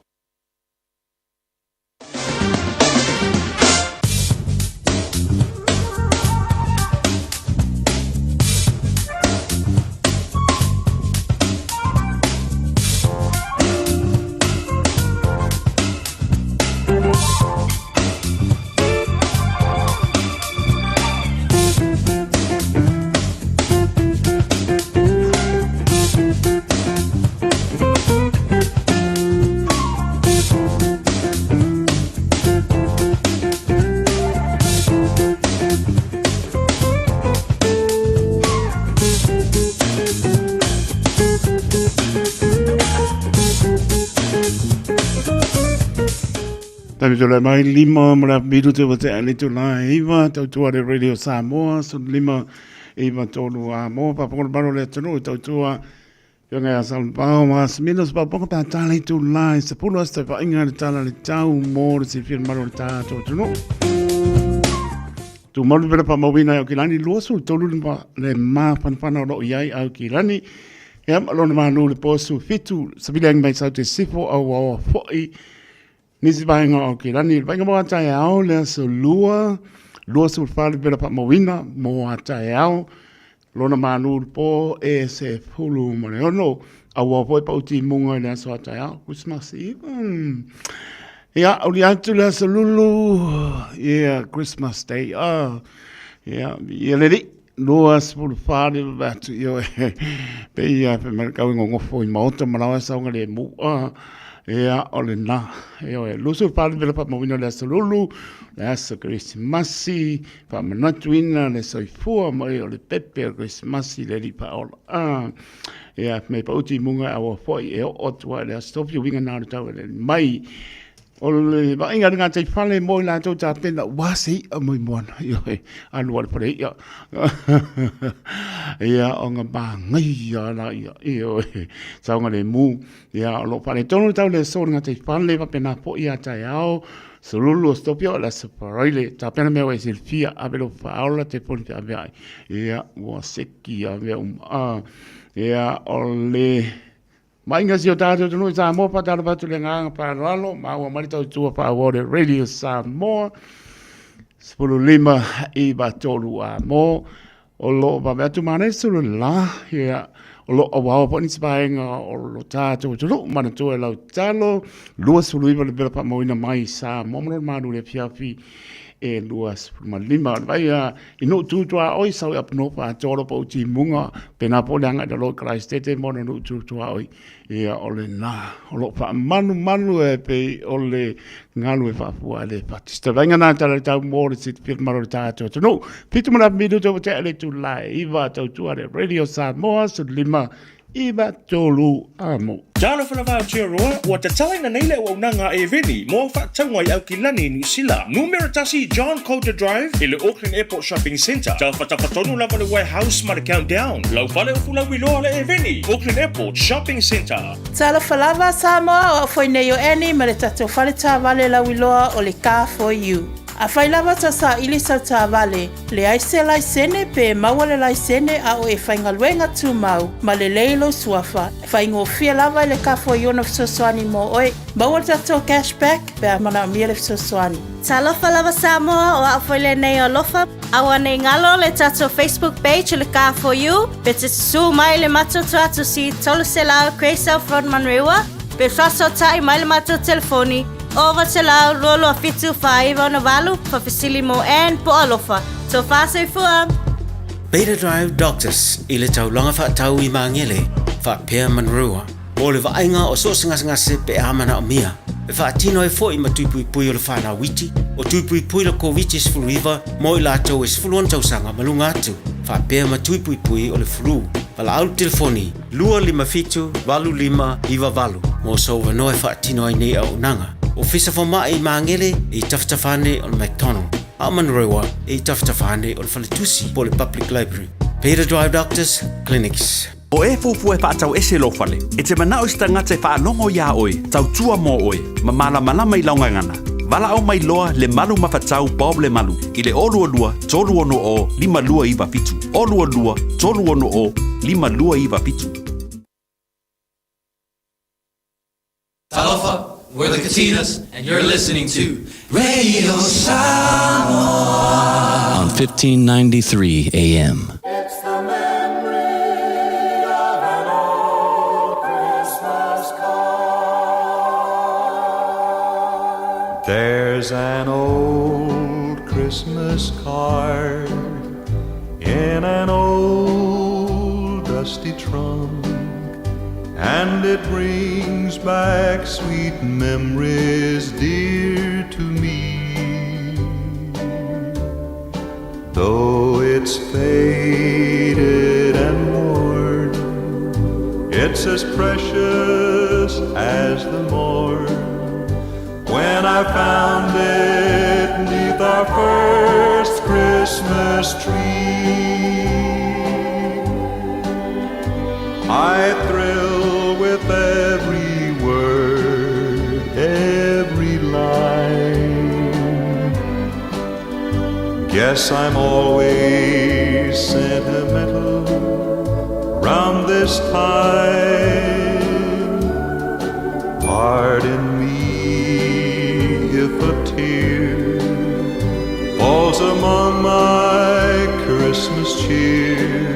Taimi tō mai lima mo le miru te wate ale tō la iwa tau tua le Radio Samoa so lima iwa tōru a mō papongo maro le tonu tau tua Fioga ia Salvao ma Smino se papongo pā tāla i tō la i se pulu as tau whainga le tāla le tau mō le se whira maro le tā tō tonu. Tū maru pera pa mauina au ki lani 23 le le māwhanawhana o loo iai au ki lani. Ia, ma lona mānu le pōsu fitu, sa vile angi mai sau te sifo au aoa fo'i. Nisi vaenga o ki lani, le vaenga mo a tae ao le aso lua, 24 le pera pa mauina mo a tae ao. Lona mānu le pō e se fulu ma le ono. Au aoa fo'i pa uti munga i le aso a tae ao, Christmas Eve. Ia, uli atu le aso lulu, yeah, Christmas Day, ah, yeah, ia le li, 24 le vave atu, io e, pe ia, pe mai kau i ngongofo i maota malawa sa unga le mu, ah, ia, o le na, io e, 24 le vela pa mawina le aso lulu, le aso Krismasi, pa manatuina le soifua mai o le pepe o Krismasi le li pa ola, ah, ia, me pa uti munga awa foi e o atu ai le aso tofi winga nā le tau e le mai. O le vaaiga a le gataifale mo i latou tapena ua se i'a mai moana, ioe, alu a le fale i'a. Ia, ona manaia la ia, ioe, saogalemu. Ia, o lo o faaletonu le tau le aso o le gataifale, faapena foi ia taeao, Sululu o Stopia o le Aso Faraile, tapena mea ua e silafia, ave lou faaola telefoni feaveai. Ia, ua seki a mea uma. Ah, ia, o le Vaaiga si o tatou atunuu i Samoa, faatalofa atu i le agaga faaaloalo, maua mai le tautua faaauau le Radio Samoa, 15 i 3 a mo, o lo o vave atu manaia sulu le la, ia, o lo o auaoa foi nisi vaega o lo tatou atunuu, manatua e lau tatalo, 29 le pela faamauina mai Samoa ma lona malu i le afiafi e 25. O le vaai i nuu tu tuaoi sau i Apunofa atoa lo pau timuga pena po le agai i lalo i Karaisitete ma ona nuu tu tuaoi ia o lena o lo o faamalumalu e pei o le galu e faafua ai le fati. Se vaaiga na tala le tau mo le silafia le mamalu o le tatou atunuu. Fitu ma le afa minuta ua tea le itula e 9 tautua le Radio Samoa 15 9 3 amo. Talofa lava Aotearoa, ua tatalaina nei le auaunaga a Eveni mo au faatauga i Aukilani, Niu Sila. Numera 1 John Coulter Drive i le Auckland Airport Shopping Centre. Tafatafa tonu lava le Warehouse ma le Countdown. Lau fale o Fulauiloa le Eveni, Auckland Airport Shopping Centre. Talofa lava Samoa, o au foi nei o Annie ma le tatou fale taavale lauiloa o le Car For You. Afai lava tau saili sau taavale, Leai se laisene pe maua le laisene a o e faigaluega tumau ma lelei lou suafa, e faigofie lava i le kafua i ona fesoasoani mo oe. Maua le tatou cash back pe a manaomia le fesoasoani. Talofa lava Samoa, o au foi lenei o Alofa. Aua nei galo le tatou Facebook page o le Car For You, pe te susū mai le matou tuatusi 300 Grey South Road Manurewa, pe faasootai mai le matou telefoni 900 227 4968, Whawhesili mo Anne po Alofa. Tofa soifua! Beta Drive Doctors i le taulaga faatau i Magele, faapea Manurewa, mo le vaaiga o so o se gasegase pe a manaomia. E faatino ai foi ma tuipuipui o le whanau iti, o tuipuipui le Koviti-19 mo i latou e 16 tausaga ma luga atu, faapea ma tuipuipui o le flu. Valaau le telefoni 257 8598 mo sou avanoa e faatino ai nei auaunaga. Ofisa Fomai i Magele e i tafatafa ane o le McDonald, a o Manurewa e i tafatafa ane o le Faletusi po o le Public Library. Beta Drive Doctors Clinics. O e fuafua e faatau ese lou fale, e te manao i se tagata e faalogo iā oe, tautua mo oe, ma malamalama i lau gagana. Valaau mai loa le Malu Mafatau Bob Lemalu i le 022 360 5297, 022 360 5297. Talofa, we're the Katinas, and you're listening to Radio Samoa on 1593 AM. It's the memory of an old Christmas card. There's an old Christmas card in an old dusty trunk, and it brings back sweet memories dear to me. Though it's faded and worn, it's as precious as the morn when I found it neath our first Christmas tree. I thrill with every word, every line. Guess I'm always sentimental round this time. Pardon me if a tear falls among my Christmas cheer.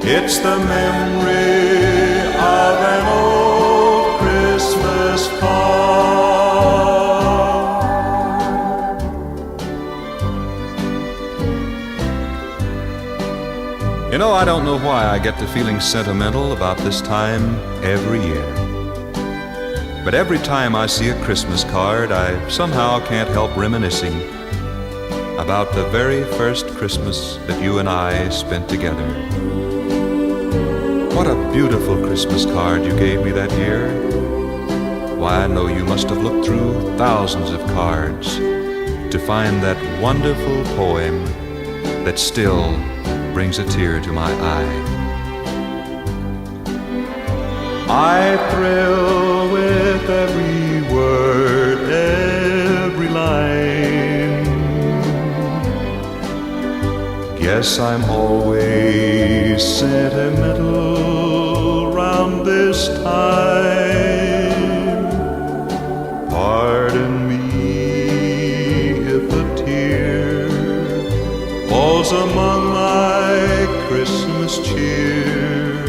It's the memory of an old Christmas card. You know, I don't know why I get to feeling sentimental about this time every year. But every time I see a Christmas card, I somehow can't help reminiscing about the very first Christmas that you and I spent together. What a beautiful Christmas card you gave me that year. Why, I know you must have looked through thousands of cards to find that wonderful poem that still brings a tear to my eye. I thrill with every word, every line. Guess I'm always sentimental round this time. Pardon me if a tear falls among my Christmas cheer.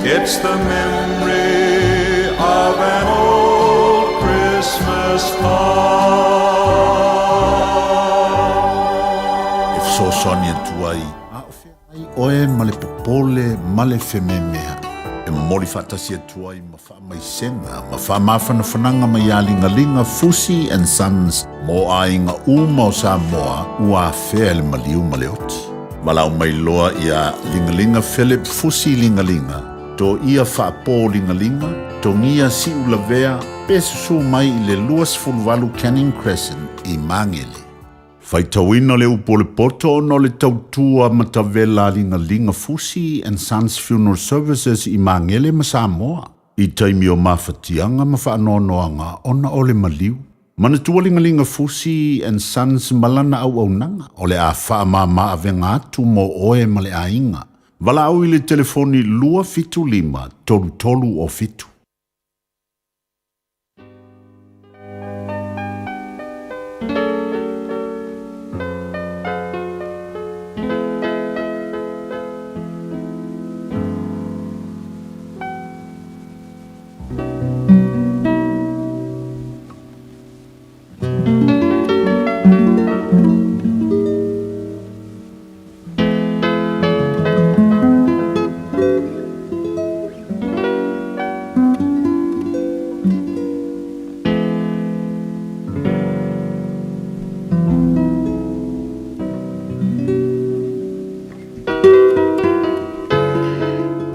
It's the memory of an old Christmas E fesoasoani atu ai a o feagai oe ma le popole ma le fememea'i. E momoli faatasi atu ai ma faamaisega ma faamafanafanaga mai iā Ligalinga Fusi and Sons mo aiga uma o Samoa ua afea i le maliu ma le oti. Valaau mai loa iā Ligalinga Philip Fusi Ligalinga, Toia Faapo Ligalinga, Togia Siulavea pe susu mai i le 28 Canning Crescent i Magele. Faitauina le upu o le poto ona o le tautua matavela a Ligaliga Fusi and Sons Funeral Services i Magele ma Samoa i taimi o mafatiaga ma faanoanoaga ona o le maliu. Manatua Ligaliga Fusi and Sons ma lana auaunaga o le a faamama avega atu mo oe ma le aiga. Valaau i le telefoni 275 3307.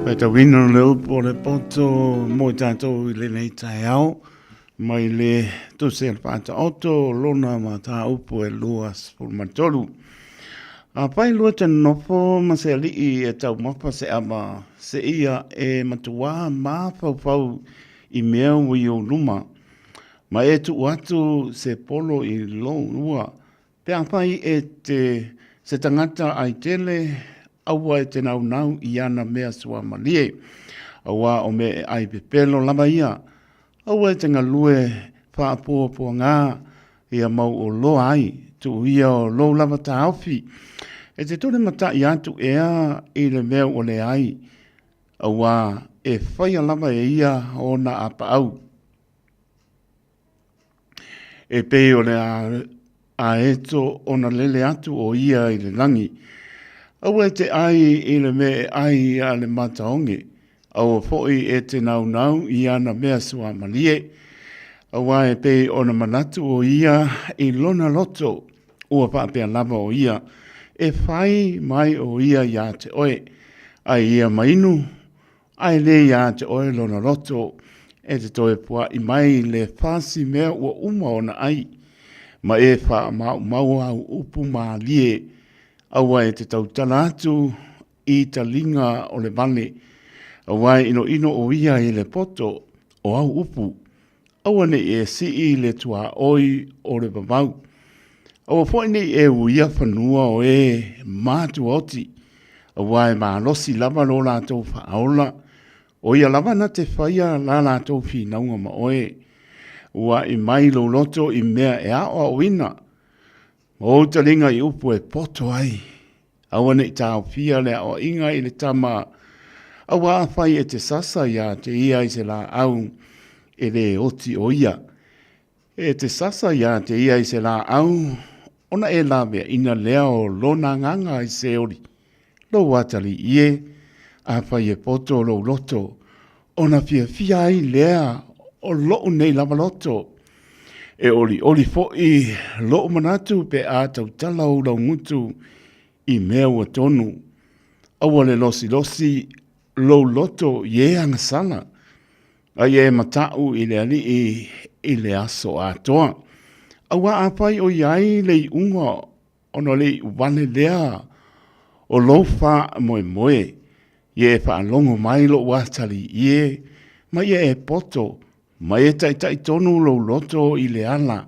Faitauina le upu o le poto mo i tātou i lenei taeao mai le Tusi a le Faataoto lona mataupu e 23. Afai lua te nofo ma se alii e taumafa se ava, se ia e matuā mafaufau i mea ua i ou luma, ma e tuu atu se polo i lou lua, pe afai e te se tagata ai tele, aua e te naunau i ana mea suamalie, auā o mea e ai pepelo lava ia, aua e te galue faapuapuagā ia mau o loa ai, tuu ia o lou lava taofi, e te tole mataʻi atu ea i le mea ua leai, auā e faia lava e ia ona apaau. E pei o le aeto ona lele atu o ia i le lagi. Aua e te ʻai i le mea e ʻai a le mataoge, aua foi e te naunau i ana mea suamalie, auā e pei ona manatu o ia i lona loto, ua faapea lava o ia, e fai mai o ia iā te oe, ai ia mainu, Ae le iā te oe lona loto, e te toe puaʻi mai le fasi mea ua uma ona ʻai, ma e faamaumau au upu mālie, aua e te tautala atu i taliga o le wale, aua e inoino o ia i le poto o au upu, aua nei e sii le tuaoi o le vavau. Aua foi nei e uia fanua o e matuaoti, aua e malosi lava lo latou faaola, o ia lava na te faia la latou finauga ma oe. Ua i mai lou loto i mea e aoaoina, ma ou taliga i upu e poto ai. Aua ne i taofia le aoaiga i le tama, aua afai e te sasa iā te ia i se lāʻau, e lē oti ʻo ia. E te sasa iā te ia i se lāʻau, ona e laveaʻina lea o lona agaga i Seoli. Lou atalii e, afai e poto lou loto, ona fiafia ai lea o loʻu nei lava loto. E ʻoliʻoli foʻi loʻu manatu pe a tautala ou laugutu i mea ua tonu. Aua le losilosi lou loto i e agasala. A ia e mataʻu i le Alii i le aso atoa. Auā afai o i ai le iuga ona le iu wale lea o lou faamoemoe, ia e faalogo mai lou atalii e, ma ia e poto, ma e taitaʻi tonu lou loto i le ala.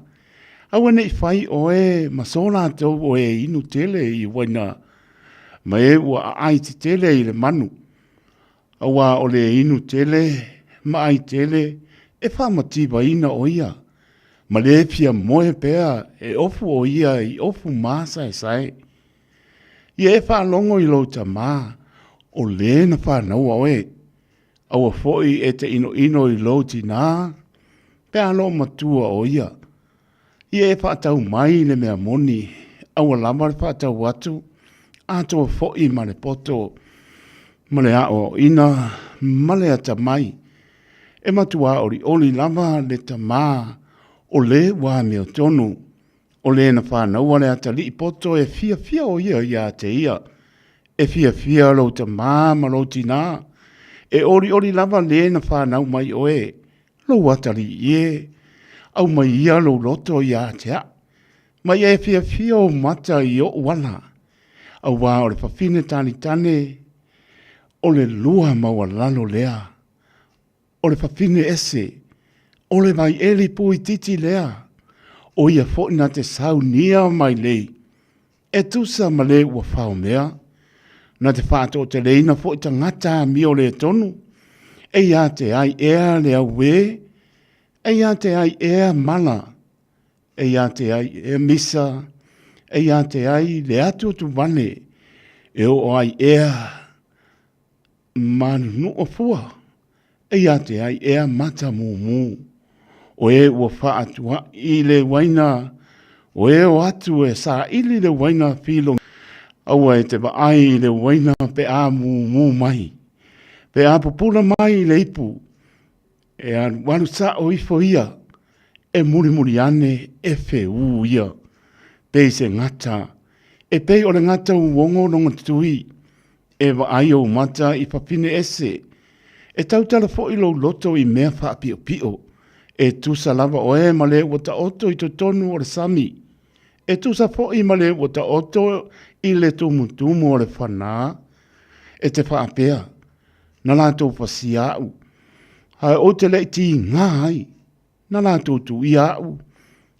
Aua ne i fai oe ma so latou o e inu tele i uaina, ma e ua aai tetele i le manu. Auā o le inu tele ma ai tele e faamativaina o ia, ma le fia moe pea e ofu o ia i ofu masaesae. Ia e faalogo i lou tamā, o lē na fanaua oe. Aua foi e te inoino i lou tinā, pe a loo matua o ia. Ia e faatau mai le mea moni, aua lava le faatau atu, atoa foi ma le poto, ma le aoaoina, ma le atamai. E matuā olioli lava le tamā o lē ua amiotonu, o lē na fanaua le atalii poto e fiafia o ia iā te ia. E fiafia lou tamā ma lou tinā, e olioli lava lē na fanau mai oe, lou atalii e, aumai ia lou loto iā te a'u, ma ia e fiafia ou mata i oʻu ala, auā o le fafine tanitane o le lua maualalo lea, o le fafine ese, o le vaieli puititi lea, o ia foʻi na te saunia mai lei, E tusa ma le ua faomea, na te faatoateleina foʻi tagata amio le tonu, e iā te ai ea le auē, e iā te ai ea mala, e iā te ai ea misa, e iā te ai le atuatu vale, e oo ai ea Ma nunuu fua, e ia te ai ea mata mumu. O e ua faatuaʻi le uaina, o e o atu e saili le uaina filo, aua e te vaai i le uaina pe a mumu mai, pe a pupula mai i le ipu, e alualu sao ifo ia, e mulimuli ane e feū ia. Pei se gata, e pei o le gata uogo lona tui, E vaai ou mata i fafine ese, e tautala foʻi lou loto i mea faapiʻopiʻo, e tusa lava oe ma le ua taoto i totonu o le sami, e tusa foʻi ma le ua taoto i le tumutumu o le fanā, e te faapea, Na latou pasia aʻu, ae ou te le i tigā ai, na latou tuia aʻu,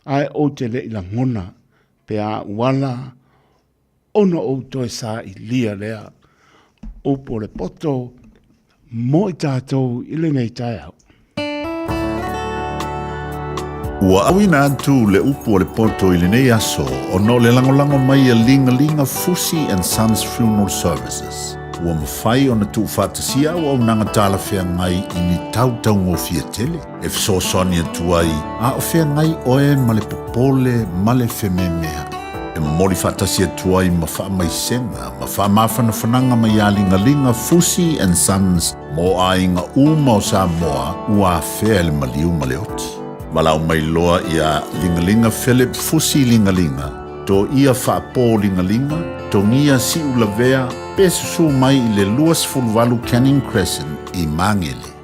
ae ou te le i lagona, pe a aʻu ala, ona ou toe sailia lea upu o le poto mo i tatou i lenei taeao. Ua auina atu le upu o le poto i lenei aso ona o le lagolago mai a Ligalinga Fusi and Sons Funeral Services. Ua mafai ona tuufaatasia auaunaga talafeagai i ni tautaugofie tele e fesoasoani atu ai a o feagai oe ma le popole ma le fememeaʻi. E momoli faatasi atu ai ma faamaisega ma faamafanafanaga mai iā Ligaliga Fusi and Sons mo aiga uma o Samoa ua afea e le maliu ma le oti. Valaau mai loa iā Ligaliga Philip Fusi Ligaliga, Toia Faapō Ligaliga, Togia Siulavea pe susū mai i le 28 Canning Crescent i Māgele.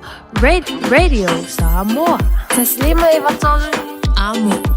Radio Samoa. Taslima e vatolu. Amo.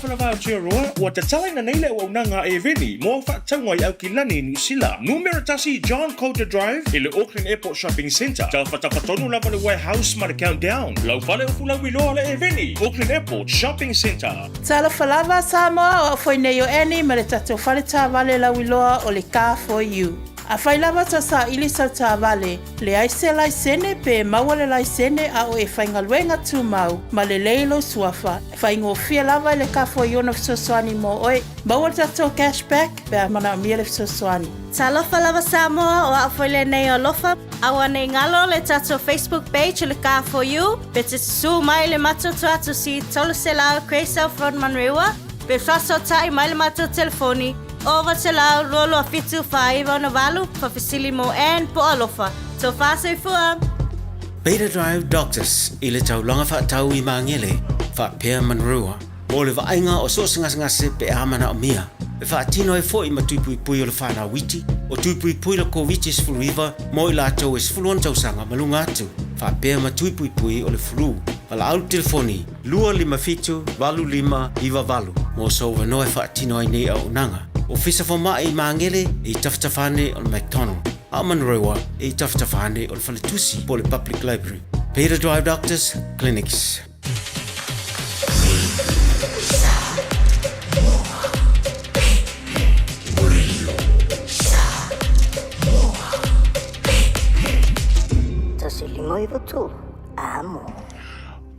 Talofa lava Aotearoa, ua tatalaina nei le auaunaga a Eveni mo au faatauga i Aukilani, Niu Sila. Numera 1 John Coulter Drive i le Auckland Airport Shopping Centre. Tafatafa tonu lava le Warehouse ma le Countdown. Lau fale ufu lauiloa le Eveni, Auckland Airport Shopping Centre. Talofa lava Samoa, o au foi nei o Annie ma le tatou fale taavale lauiloa o le Car For You. Afai lava tau saili sau taavale, leai se laisene pe maua le laisene a o e faigaluega tumau ma lelei lou suafa, faigofie lava i le Car For You ona fesoasoani mo oe. Maua le tatou cash back pe a manaomia le fesoasoani. Talofa lava Samoa, o au foi lenei o Alofa. Aua nei galo le tatou Facebook page o le Car For You, pe te susu mai le matou tuatusi 300 Gracell Road Manurewa, pe faasootai mai le matou telefoni 0900 227 498 faafesili mo Ann po o Alofa. Tofa soifua! Beta Drive Doctors i le taulaga faatau i Magele, faapea Manurewa. Mo le vaaiga o so o se gasegase pe a manaomia, e faatino ai foi ma tui puipui o le whanau iti, o tui puipui la Koviti-19 mo i latou e 16 tausaga ma luga atu, faapea ma tui puipui o le flu. Valaau le telefoni 257 8598 mo sou avanoa e faatino ai nei auaunaga. Ofisa Fomai i Magele e i tafatafa ane o le McDonald, a o Manurewa e i tafatafa ane o le Faletusi po o le Public Library. Peter Drive Doctors Clinics.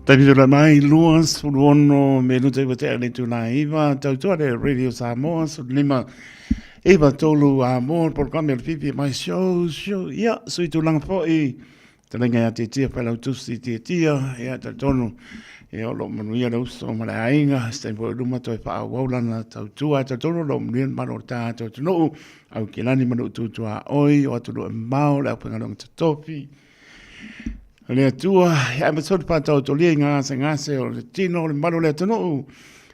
Taipitula mai 26 menuta i watea le tūnā iwa, tautua le Radio Samoa, 15 iwa tolu a mō, programe o le pipi mai show, show, ia, sui tūlanga foi, Talenga ia Tiatia, Failautusi Tiatia, ia talitonu, ia o loo manuia le uso ma le aiga, se taimi foi i luma toe faaauau lana tautua, talitonu o loo manuia le malo o le tatou atunuu, Aukilani ma nuu tutuaoi, o atunuu e mamao, le aufaigaluega totofi, o le Atua, ia ae masoli faataotolia i gasegase o le tino o le mamalu o le atunuu,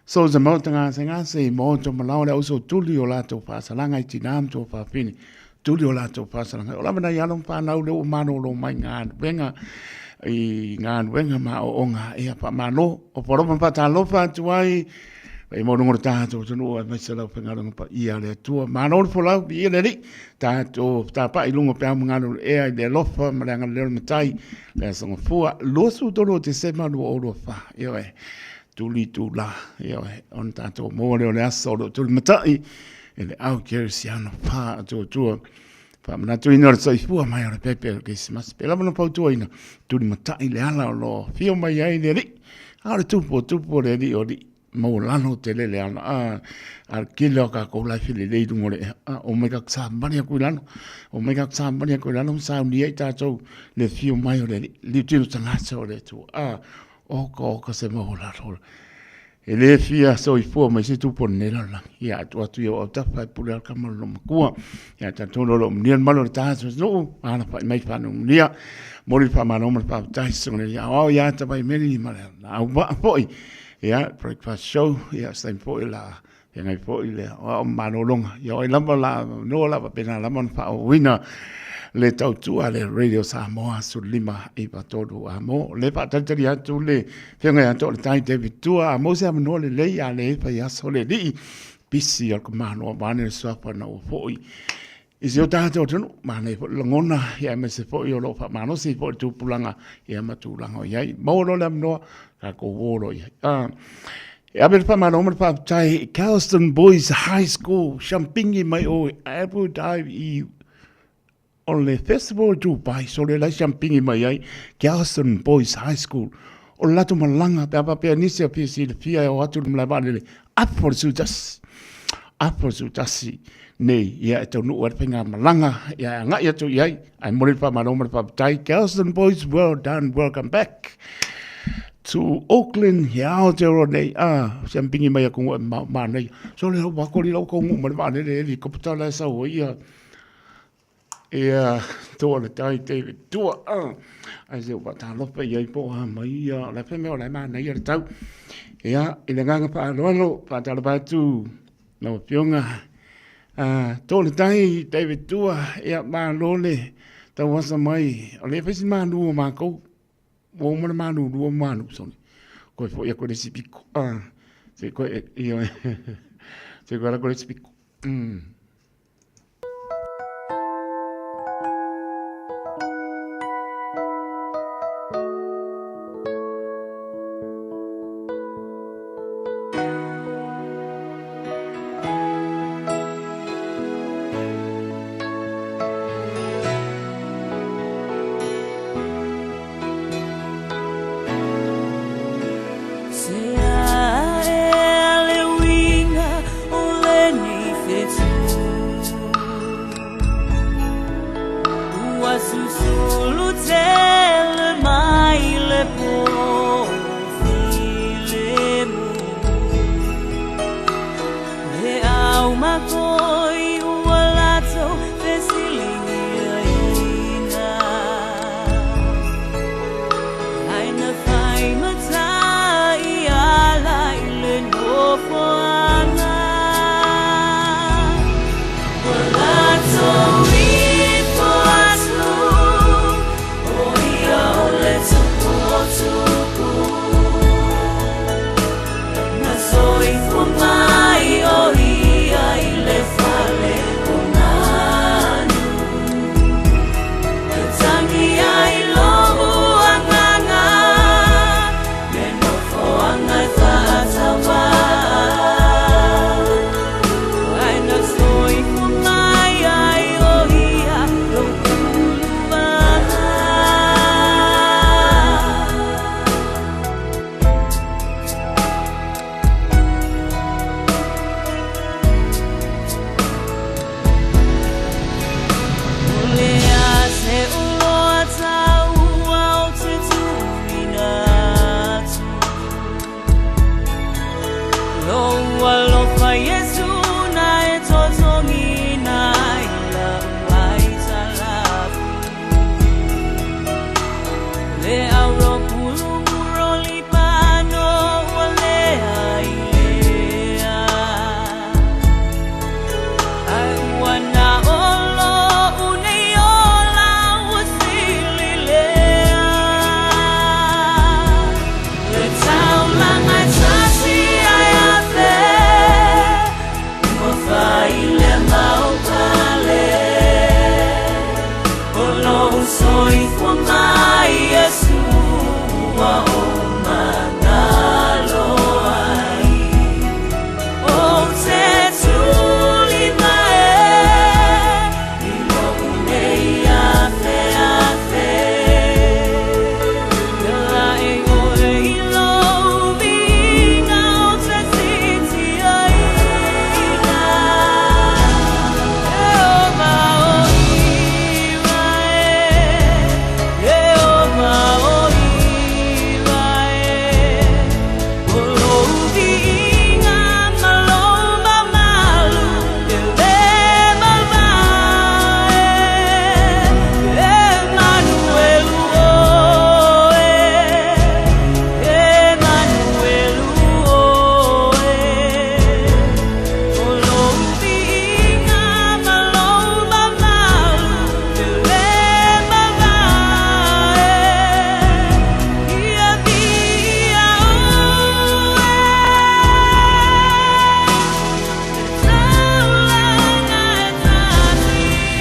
so se maota gasegase i maota malao le auso tuli o latou faasalaga i tinā ma tuafafine, tuli o latou faasalaga. O lava nai alo ma fanau lea ua malolo mai galuega i galuega ma aoaoga, ia faamalo. O polofa ma faatalofa atu ai i maualuga o le tatou atunuu aemaise lau faigaluega paia a le Atua. Malo le folau, viia le Alii, tatou tapai i luga o peau ma galu o le ea i le alofa ma le agalelei o le Matai, le Aso Gafua, 23 o Tesema 2024. Ioe, tuli tula, ioe, ona tatou maua lea o le aso o lo o tulimatai e le au kerisiano faatuatua faamanatuina o le soifua mai o le pepe o le Kerisimasi. Pe lava na fautuaina, tulimatai le ala o lo o afio mai ai le Alii. A o le tupu o tupu o le Alii o Alii, maualalo tele le ala. A, a le kele o kākou life lelei i luga o le ea. A, o mai kākou samani aku i lalo, o mai kākou samani aku i lalo, ma saunia i tātou le afio mai o le Alii, liutino tagata o le Atua. A, oka oka se maualalo. E le fia soifua mai se tupu o lenei lalolagi. Ia atu atu i ou autafa e pule ai le kama o lona matua. Ia talitonu o lo o manuia le malu o le tatou atunuu, alafai mai faanononia. Momoli le faamalo ma le faafetai susuga i le aoao ia Tavaimeli ma le auvaa foi. Ia breakfast show, ia se taimi foi o le a feagai foi le aoao ma malologa. Ia o ai lava o le a avanoa o le a faapena lava ona faaauauina le tautua a le Radio Samoa 15 93 a mo. Le faatalitali atu le feagai atu o le tai David Tua a mo se avanoa lelei a le fai aso le alii pisi o le kamalo vaeane le suafa na ua foi i si o tatou atunuu. Manaia foi le lagona ia aemaise foi o lo o faamalosi foi le tupulaga ia ma tulaga o i ai. Maua loa le avanoa, tatou o loa i ai. Ah, E ave le faamalo ma le faafetai i Galveston Boys High School, Champigny mai o Abu Dhabi i o le festival i Dubai, so le lai Champigny mai ai, Galveston Boys High School. O le latou malaga, pe a faapea nisi a fia silafia e o atu i le malae vaalele, apo le 11, apo le 11 nei, ia e taunuu ai le faigamalaga, ia e agai atu i ai, ae momoli le faamalo ma le faafetai. Galveston Boys, well done, welcome back to Auckland, ia Aotearoa nei, a, siampingi mai aku ngoi ma, manaia. So le hau akoli lau kau ngu ma le vaalele helicopter la e sau ai ia, ia, toa le tai David Tua, a, ai se ua talofa i ai po a mai ia, o le whai mea o le manaia le tau. Ia, i le nganga whaaloalo, whaatalofa atu, lau afioga, a, toa le tai David Tua, ia, malo le tauasa mai, o le whaisi mānu o mākou, Ua uma le malulu o malu soni. Koe foi aku le isi piko. Ah. Se koe ioe. Se koe ala ko le isi piko. Se ae le uiga o lenei fetu Ua susulu tele mai le po filemu Le au makoi ua latou fesiligiaina Ai na fai matai ala i le nofoaga Ua latou ifo atu o ia o le tupu o tupu Na soifua mai o ia i le fale o manu E tangi ai lou agaga le nofoaga e faatauvaa Ai na soifua mai ai o ia lou uluaga O le a se oloa taua o te tuuina atu Lou alofa Iesu na e totogina ai lau aitalafu Le auropulu rolipano ua lea i lea Ai ua na o lou nei ola ua sili lea Le taulaga e tasi ai afe Ua fai le mau pale O lou soifua mai Iesu ua ou magalo ai Ou te tulima e i lou nei afe afe E lae oe i lou viiga o te sitiaina E oma o iva e E oma o iva e O lou viiga ma lou mamalu e le mavae Emanuelu oe Emanuelu oe O lou viiga ma lou mamalu e le mavae Ia viia oe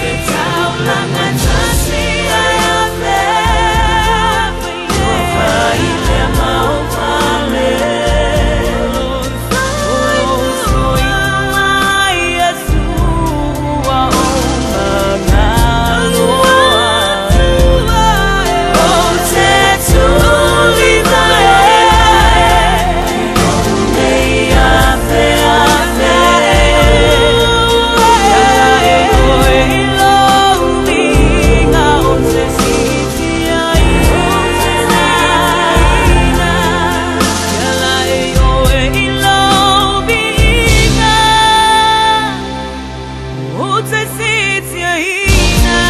Le taulaga e tasi ai afe Ua fai le mau pale O lou soifua mai Iesu ua ou magalo ai Ou te tulima e i lou nei afe afe E lae oe i lou viiga o te sitiaina E lae oe i lou viiga o te sitiaina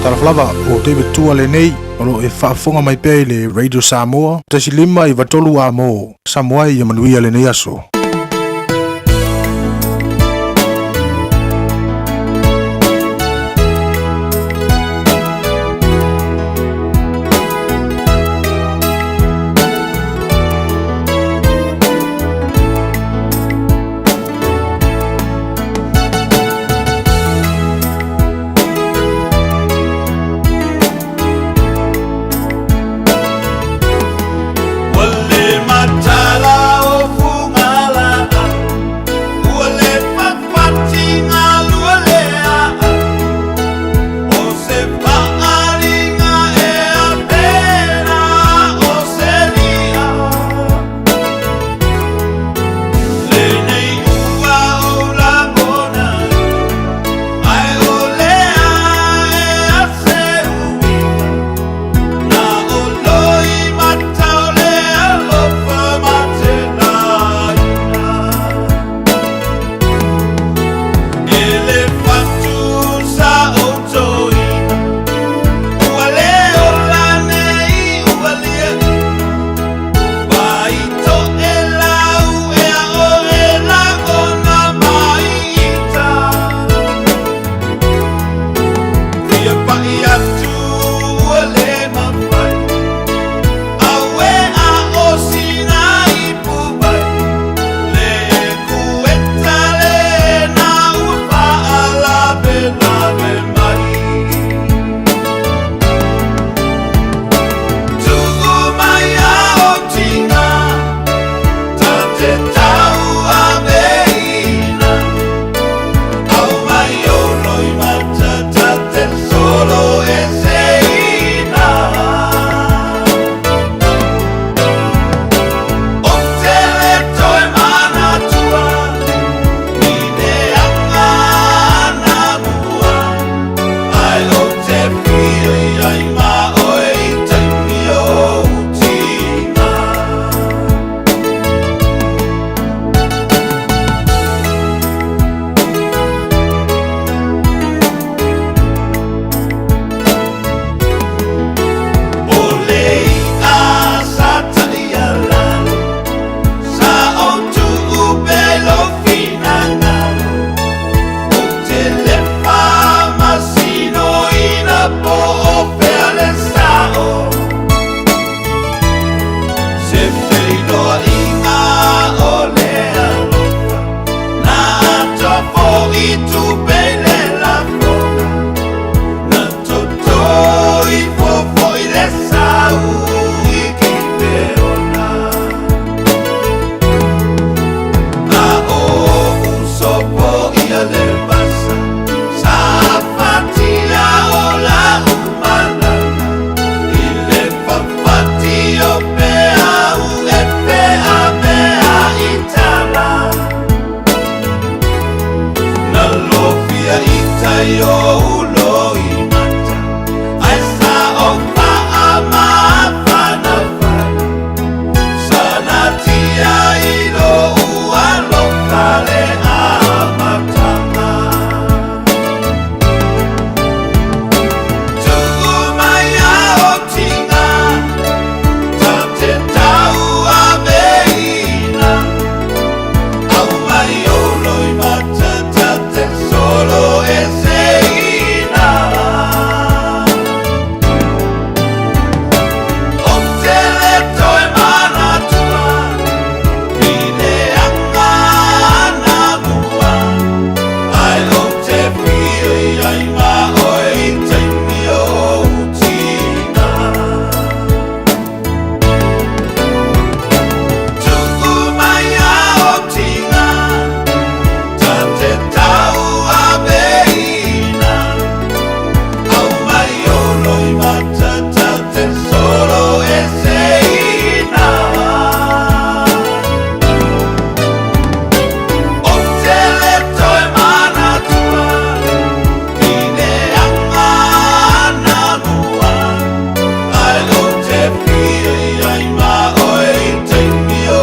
Talofa lava o David Tua lenei o lo o e faafofoga mai pea i le Radio Samoa 1.5 93 amo Samoa ia manuia lenei aso. i tupe i le lafoga Na toto i fofo i le sau i Kipeona A o uso po ia le vasa Sa fatia o la umalala I le fafati o pea u e pea mea i tala Na lofia i tai o ulo i mata Ai sa o faa mafanafana Sana tia i lo ua lofa le amatanga Tuku mai a o tinga Ta te tau a meina Au mai o loi mata ta te solo e seina O te le toe manatua I le anga na mua Ai o te whio ai ma oe i taimi o utina Tuku mai a o tinga Ta te tau a meina Au mai o loi mata ta te solo e seina O te le toe manatua I le anga na mua Ai o te whio ai ma oe i taimi o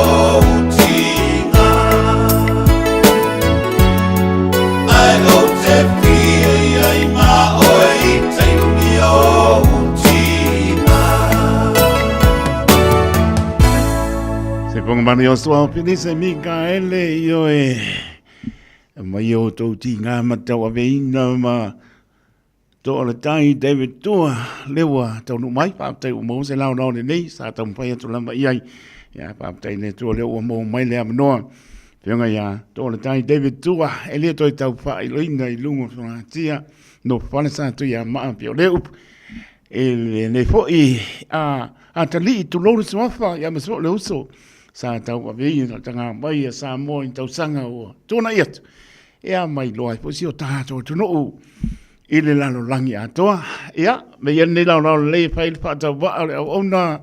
utinga Ai o te whio ai ma oe i taimi o utinga Se ponga mani o sua Felise Mikaele i oe. Mai o tau ti ngā matau aveina ma to o le tai David Tua lewa tau nu mai whāptai o mō se lao lao le nei sa tau mwhai atu lama i ai. Ia whāptai le tua leo ua mō mai le amanoa. Whionga ia to o le tai David Tua e le toi tau wha i loina i lungo whionga no whale sa tu ia maa pio le upu. E le nei foi a a tali i tulou le suafa ia ma so le uso sa tau avei na tanga mai a Samoa i tausaga ua tona i atu. E a mai loa ai foi si o tātou atunuu i le lalolagi atoa. Ia, me ia nei lao lao lelei e fai le faatauvaa o le auauna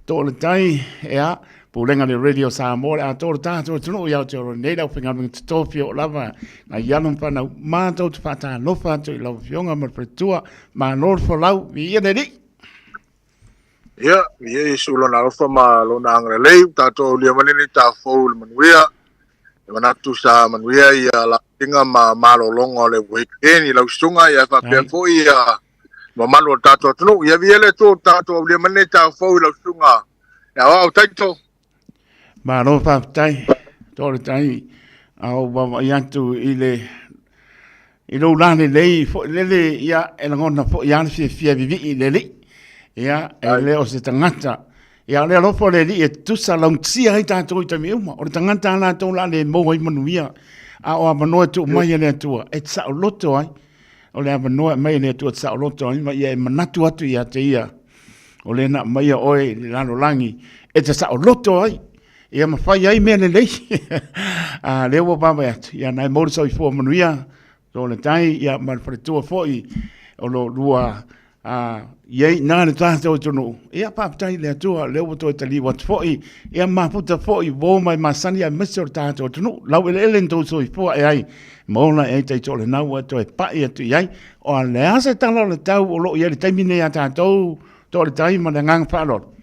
to o le tai, ia, pulega le Radio Samoa le atoa o le tātou atunuu i Aotearoa nei lau faigaluega totofi o lava nai alo ma fanau mātou te faatalofa atu i lau afioga ma le faletua. Malo le folau, viia le Alii. Ia, viia Iesu lona alofa ma lona agalelei, ua tatou aulia mai lenei tafoou i le manuia. E manatu sa manuia ia lautiga ma malologa o le weekend i lau susuga, ia faapea foi ia mamalu o le tatou atunuu. Ia viia le Atua ua tatou aulia mai lenei tafoou i lau susuga e aoao Taito. Malo faafetai, to le tai, a o vaavaai atu i le i lou lalelei foi lele, ia, e lagona foi lava le fiafia vivii i le Alii. Ia, e le o se tagata. Ia, o le alofa o le Alii e tutusa lautia ai tatou i taimi uma. O le tagata lava latou o le a le maua ai manuia, a o avanoa e tuu mai e le Atua e saoloto ai. O le avanoa e aumai e le Atua e saoloto ai, ma ia e manatu atu ia te ia, o lea na aumaia oe i le lalolagi e te saoloto ai. Ia ma fai ai mea lelei. A lea ua vaavaai atu, ia na e maua le soifua manuia, to le tai, ia ma le faletua foi o lo lua a, i ai na le tātou atunuu. Ia faafetai i le Atua, lea ua toe taliu atu foi, ia mafuta foi uo mai masani aemaise o le tātou atunuu. Lau eleele ni tou soifua e ai, ma ola e ai taito o le nau e toe pai atu i ai. O a le a se tala o le tau o lo o i ai le taimi nei a tātou, to le tai ma le agaga faaaloalo.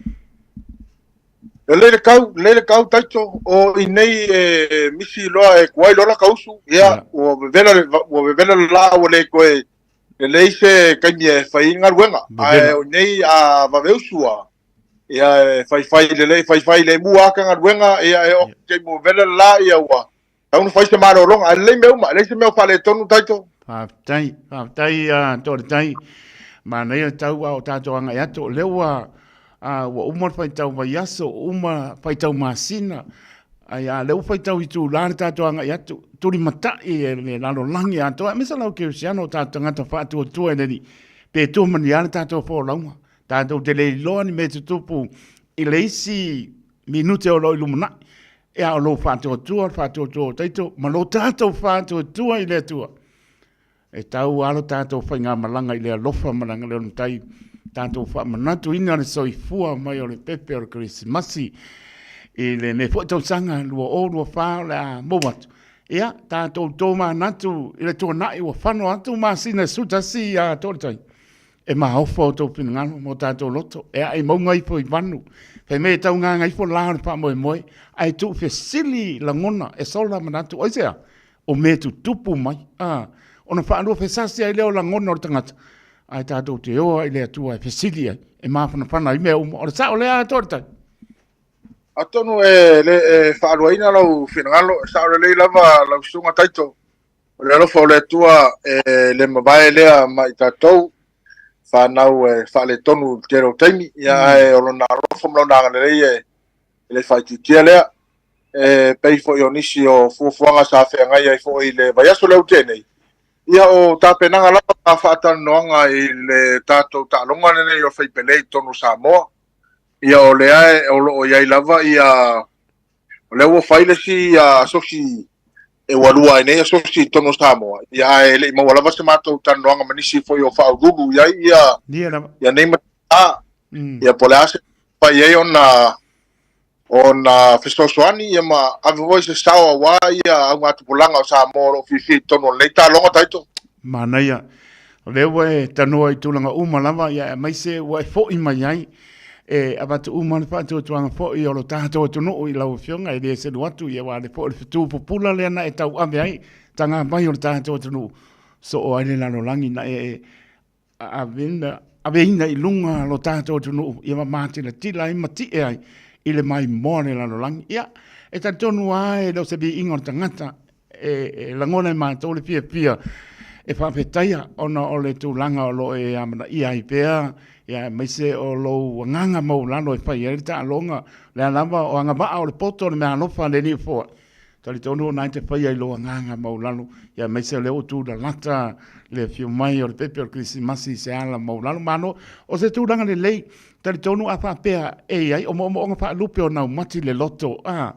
Lelei le kau, lelei le kau taito, o i nei e misi loa e kuai loa la kausu, ia, ua vevela le, ua vevela le la ua le koe, lelei se kaimi e fai ai galuega, ae o nei a vaveusu a, ia e faifai lelei, faifai lemu a ka galuega, ia e o taimi ua vevela le la, ia ua tau na fai se malologa, ae lelei mea uma, e leai se mea o faaletonu taito. Faafetai, faafetai a Toaletai. Manaia le tau a o tatou agai atu, o lea ua, ua uma le faitau vaiaso, uma faitau masina. Ai a lea ua faitau itulā le tatou agai atu, tulimatai e le lalolagi atoa, aemaise lau kerisiano o tatou tagata faatuatua i le Alii, pe tua ma ni a le tatou folauga. Tatou te le iloa ni mea e tutupu i le isi minute o lo o i lumanai. Ia o lou faatuatua, le faatuatua o Taito, ma lo tatou faatuatua i le Atua. E tau lava lo tatou faigamalaga i le alofa ma le agalelei o le Matai, tatou faamanatuina le soifua mai o le pepe o le Kerisimasi i lenei foi tausaga 2024 o le a maua atu. Ia, tatou tomanatu i le tuanai ua fano atu masina e 11 ia Toaletai, e maofa outou finagalo ma o tatou loto, e ae i mauga ifo i vanu, fai mai e taugaga ifo la o le faamoemoe, ae tuufesili lagona e sola manatu, aisea? O mea e tutupu mai, a, ona faaluafesasi ai lea o lagona o le tagata, ae tatou te oa i le Atua e fesili ai, e mafanafana ai mea uma. O le sao lea atoa le tai. Atonu e le e faaluaina lou finagalo, e sao lelei lava lau susuga Taito. O le alofa o le Atua e le mavae lea ma i tatou fanau e faaletonu i le tele o taimi, ia ae o lona alofa ma lona agalelei e le faaitiitia lea. E pei foi o nisi o fuafuaga sa feagai ai foi i le vaiaso lea ua tea nei, ia o tapenaga lava ma faatalanoaga i le tatou taaloga lenei o le faipele i totonu o Samoa. Ia o lea o lo o i ai lava ia, o lea ua fai le isi asosi e ua lua ai nei asosi i totonu o Samoa, ia ae le i maua lava se matou talanoaga ma nisi foi o faauluulu i ai ia, ia nei matata. Ia po o le a se mafai ai ona ona fesoasoani ia ma ave foi se sao aua ia augatupulaga o Samoa o lo o fiafia i totonu o lenei taaloga Taito. Manaia. O lea ua e tanoa i tulaga uma lava, ia aemaise ua e foi mai ai e avatu uma le faatuatuaga foi o lo tatou atunuu i lau Afioga, e le selu atu, ia aua o le foi o le fetu pupula lea na e tauave ai taga mai o le tatou atunuu, soo ai le lalolagi na e aveina i luga lo tatou atunuu ia ma matilatila ai ma tie ai i le maimoa o le lalolagi. Ia, e talitonu lava e le o se viiga o le tagata e lagona e matou le fiafia e faafetaia ona o le tulaga o lo o e amanaia ai pea, ia aemaise o lou agaga maualalo e fai ai le taaloga, o le a lava o agavaa o le poto o le meaalofa a le Alii foai. Talitonu o na e te faia i lou agaga maualalo, ia aemaise o lea ua tulalata le afio mai o le pepe o le Kerisimasi i se ala maualalo. Malo, o se tulaga lelei, talitonu a faapea e i ai o moomooga faalupe o naumati le loto, a,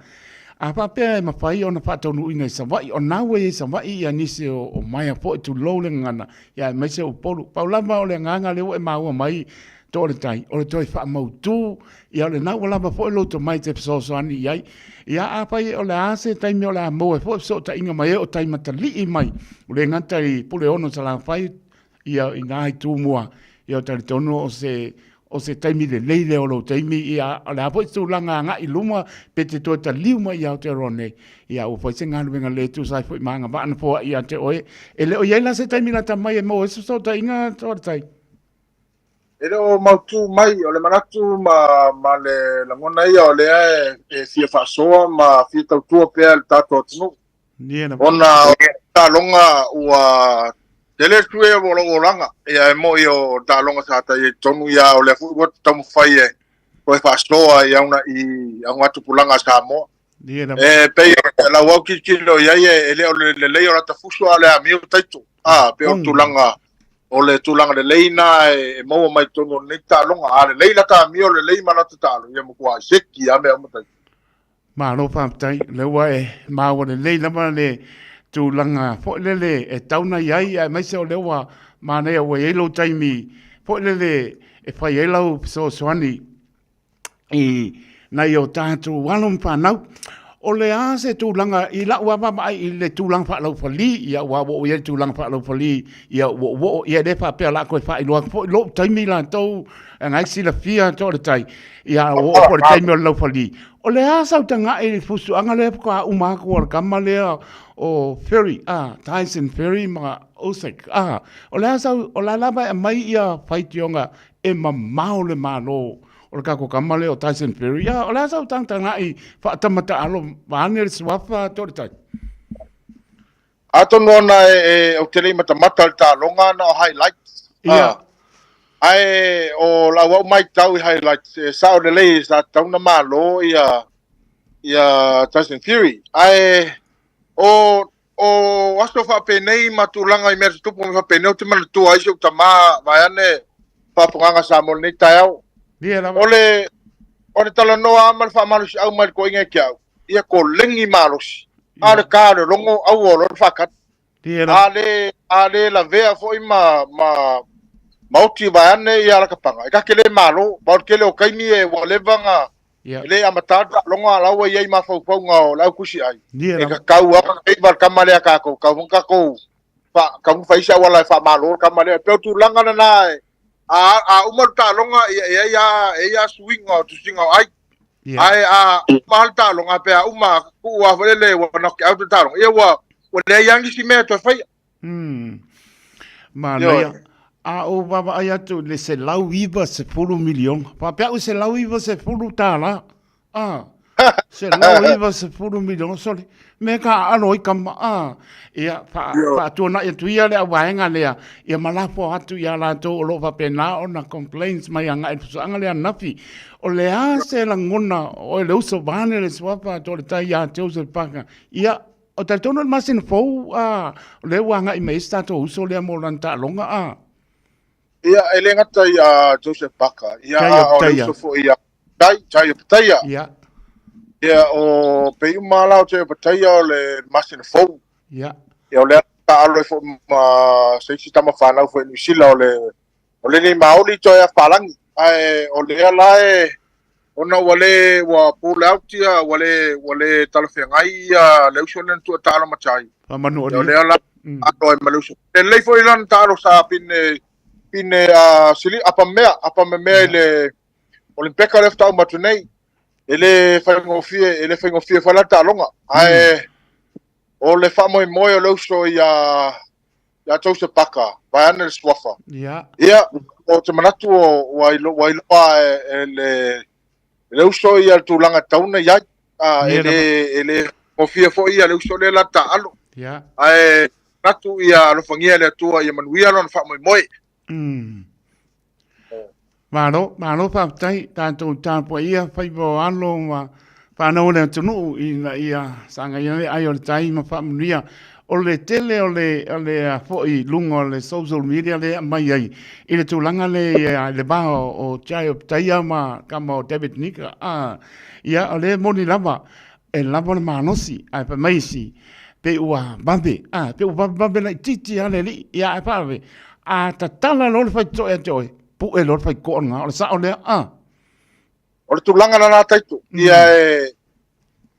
a faapea e mafai ona faataunuuina i Savaii, o na ua i ai i Savaii ia nisi o, o maea foi, tulou le gagana, ia aemaise o Upolu. Pau lava o le agaga lea ua e maua mai Toaletai, o le toe faamautu, ia o lena ua lava foi lou tomai e te fesoasoani i ai. Ia afai o le a se taimi o le a maua ai foi fesootaiga ma e o tai matalii mai, ua le gata i Puleono Salafai, ia i na i Tumua, ia talitonu o se o se taimi lelei lea o lou taimi, ia o le a foi se tulaga agai i luma, pe te toe taliu mai i Aotearoa nei, ia ua fai se galuega le tusa ai foi ma agavaa na foai ia te oe. E le o i ai la se taimi lata mai e maua ai se fesootaiga, Toaletai? E le o mautū mai, o le manatu ma, ma le lagona ia o lea e, e fia faasoa ma fia tautua pea le tatou atunuu. Ona o le taaloga ua tele le tue o lou olaga, ia e moi o taaloga sa tai ai totonu, ia o lea foi ua taumafai e toe faasoa i auna i augatupulaga a Samoa. E pei o lau au tilotilo i ai e le o le lelei o lata fusu a o le amio taito. A, pei o le tulaga o le tulaga lelei na e maua mai totonu o lenei taaloga. A lelei lata amio, lelei ma lata taalo, ia matua seki lava mea uma taito. Malo faafetai, o lea ua e maua lelei lava le tulaga foi lele e tatau ona i ai, aemaise o lea ua manaia ua i ai lou taimi foi lele e fai ai lau fesoasoani i nai o tatou alo ma fanau. O le a se tulaga i lau lava vaavaai i le tulaga faalaufali, ia aua ua ou i ai i le tulaga faalaufali, ia ua ou oo, ia e le faapea o le a toe faailoa atu foi lou taimi latou na e silafia Toaletai, ia ua oo foi i le taimi o le laufali. O le a sau tagai i le fusuaga lea faatoa uma atu a le tama lea o Fury, Tyson Fury ma Usyk, o le a sau, o la lava e aumai ia faitioga e mamao le Malo o le tatou tama lea o Tyson Fury. Ia, o le a sau tagatagai faatama taalo vaeane le suafa Toaletai? Atonu ona e, e, ou te le i matamata i le taaloga na o highlights. Ia. Ah, ae o lau au maitau i highlights, e sao lelei sa tatau ona malo ia. Ia Tyson Fury. Ae o o aso faapenei ma tulaga i mea tutupu ma faapenei, ou te manatua ai si ou tamā vaeane faafofogaaga Samoa i lenei taeao. Ia lava. O le talanoa lava ma le faamalosiau mai le toeaina ia te au, ia koleni malosi. A o le ta o le logo aua loa le faatali. A le lavea foi ma oti vaeane ia lakapaga, e ta te le malo, ma o le tele o taimi e ua leva na e le amata le taaloga a o la ua i ai mafaufauga o le au tusi ai. E tatau lava ona faiva le tama lea a tatou, tatau foi ona tatou tatau ona fai se auala e faamalo le tama lea. E pei o tulaga lena e a uma le taaloga ia e i ai lava e i ai lava suiga o tusiga o ai. Ae a uma lava le taaloga pe a uma tuu lava foi lele ua knock out le taaloga, ia ua leai lava nisi mea e toe faia. Manaia. A ou vaavaai atu i le $190 miliona. Faapea au $190. Ah. $190 miliona. Sole. Me ka aalo ai kama. Ah. Ia, faatuanai atu ia le auvaega lea. Ia ma lafo atu ia latou o lo o faapena ona complaints mai agai i le fusuaga lea ananafi. O le a se lagona o le uso vaeane le suafa atu o le tai ia Joseph Parker. Ia, o talitonu o le masina fou, a, o lea ua agai mai ai se tatou uso lea mo lana taaloga, a. Ia, e le gata ia Joseph Parker, ia, a o le uso foi ia Tai, Tai Opetaia. Ia. Ia, o pei uma la o Tai Opetaia o le masina fou. Ia. Ia, o lea taalo ai foi ma se isi tama fanau foi i Niu Sila o le o lenei Maoli toe a palagi. Ae o lea la e ona ua le ua pull out ia ua le talafeagai ia le uso lea na tua taalo ma Tai. Faamanu o lea la alo ai ma le uso. E lelei foi lana taalo sa pine pine a sili apa mea apa mea i le Olimpeka lea faatoa uma atu nei. E le faigofie foi la taaloga. Ae o le faamoemoe o le uso ia Joseph Parker, vaeane le suafa. Ia, o te manatu o ua iloa e le uso ia le tulaga e tatau ona i ai. E le gofie foi ia le uso lea la taalo. Ae manatu ia alofagia e le Atua ia manuia lona faamoemoe. Malo, malo faafetai tatou tapuaia faiva o alo ma whanau o le atunuu ina ia sagai le ai o le tai ma faamanuia. O le tele o le a foi luga o le social media le aumai ai i le tulaga le i le va o Jai Opetaia ma kama o David Nika. A, ia, o le moni lava, e lava le malosi, ae fai mai isi, pe ua vave, a, pe ua vavevave laitiiti lava le alii, ia ae faave, a tatala loa le faitotoa ia te oe, pue loa le faitotoa lena, o le sao lea, a. O le tulaga lena Taito, ia e,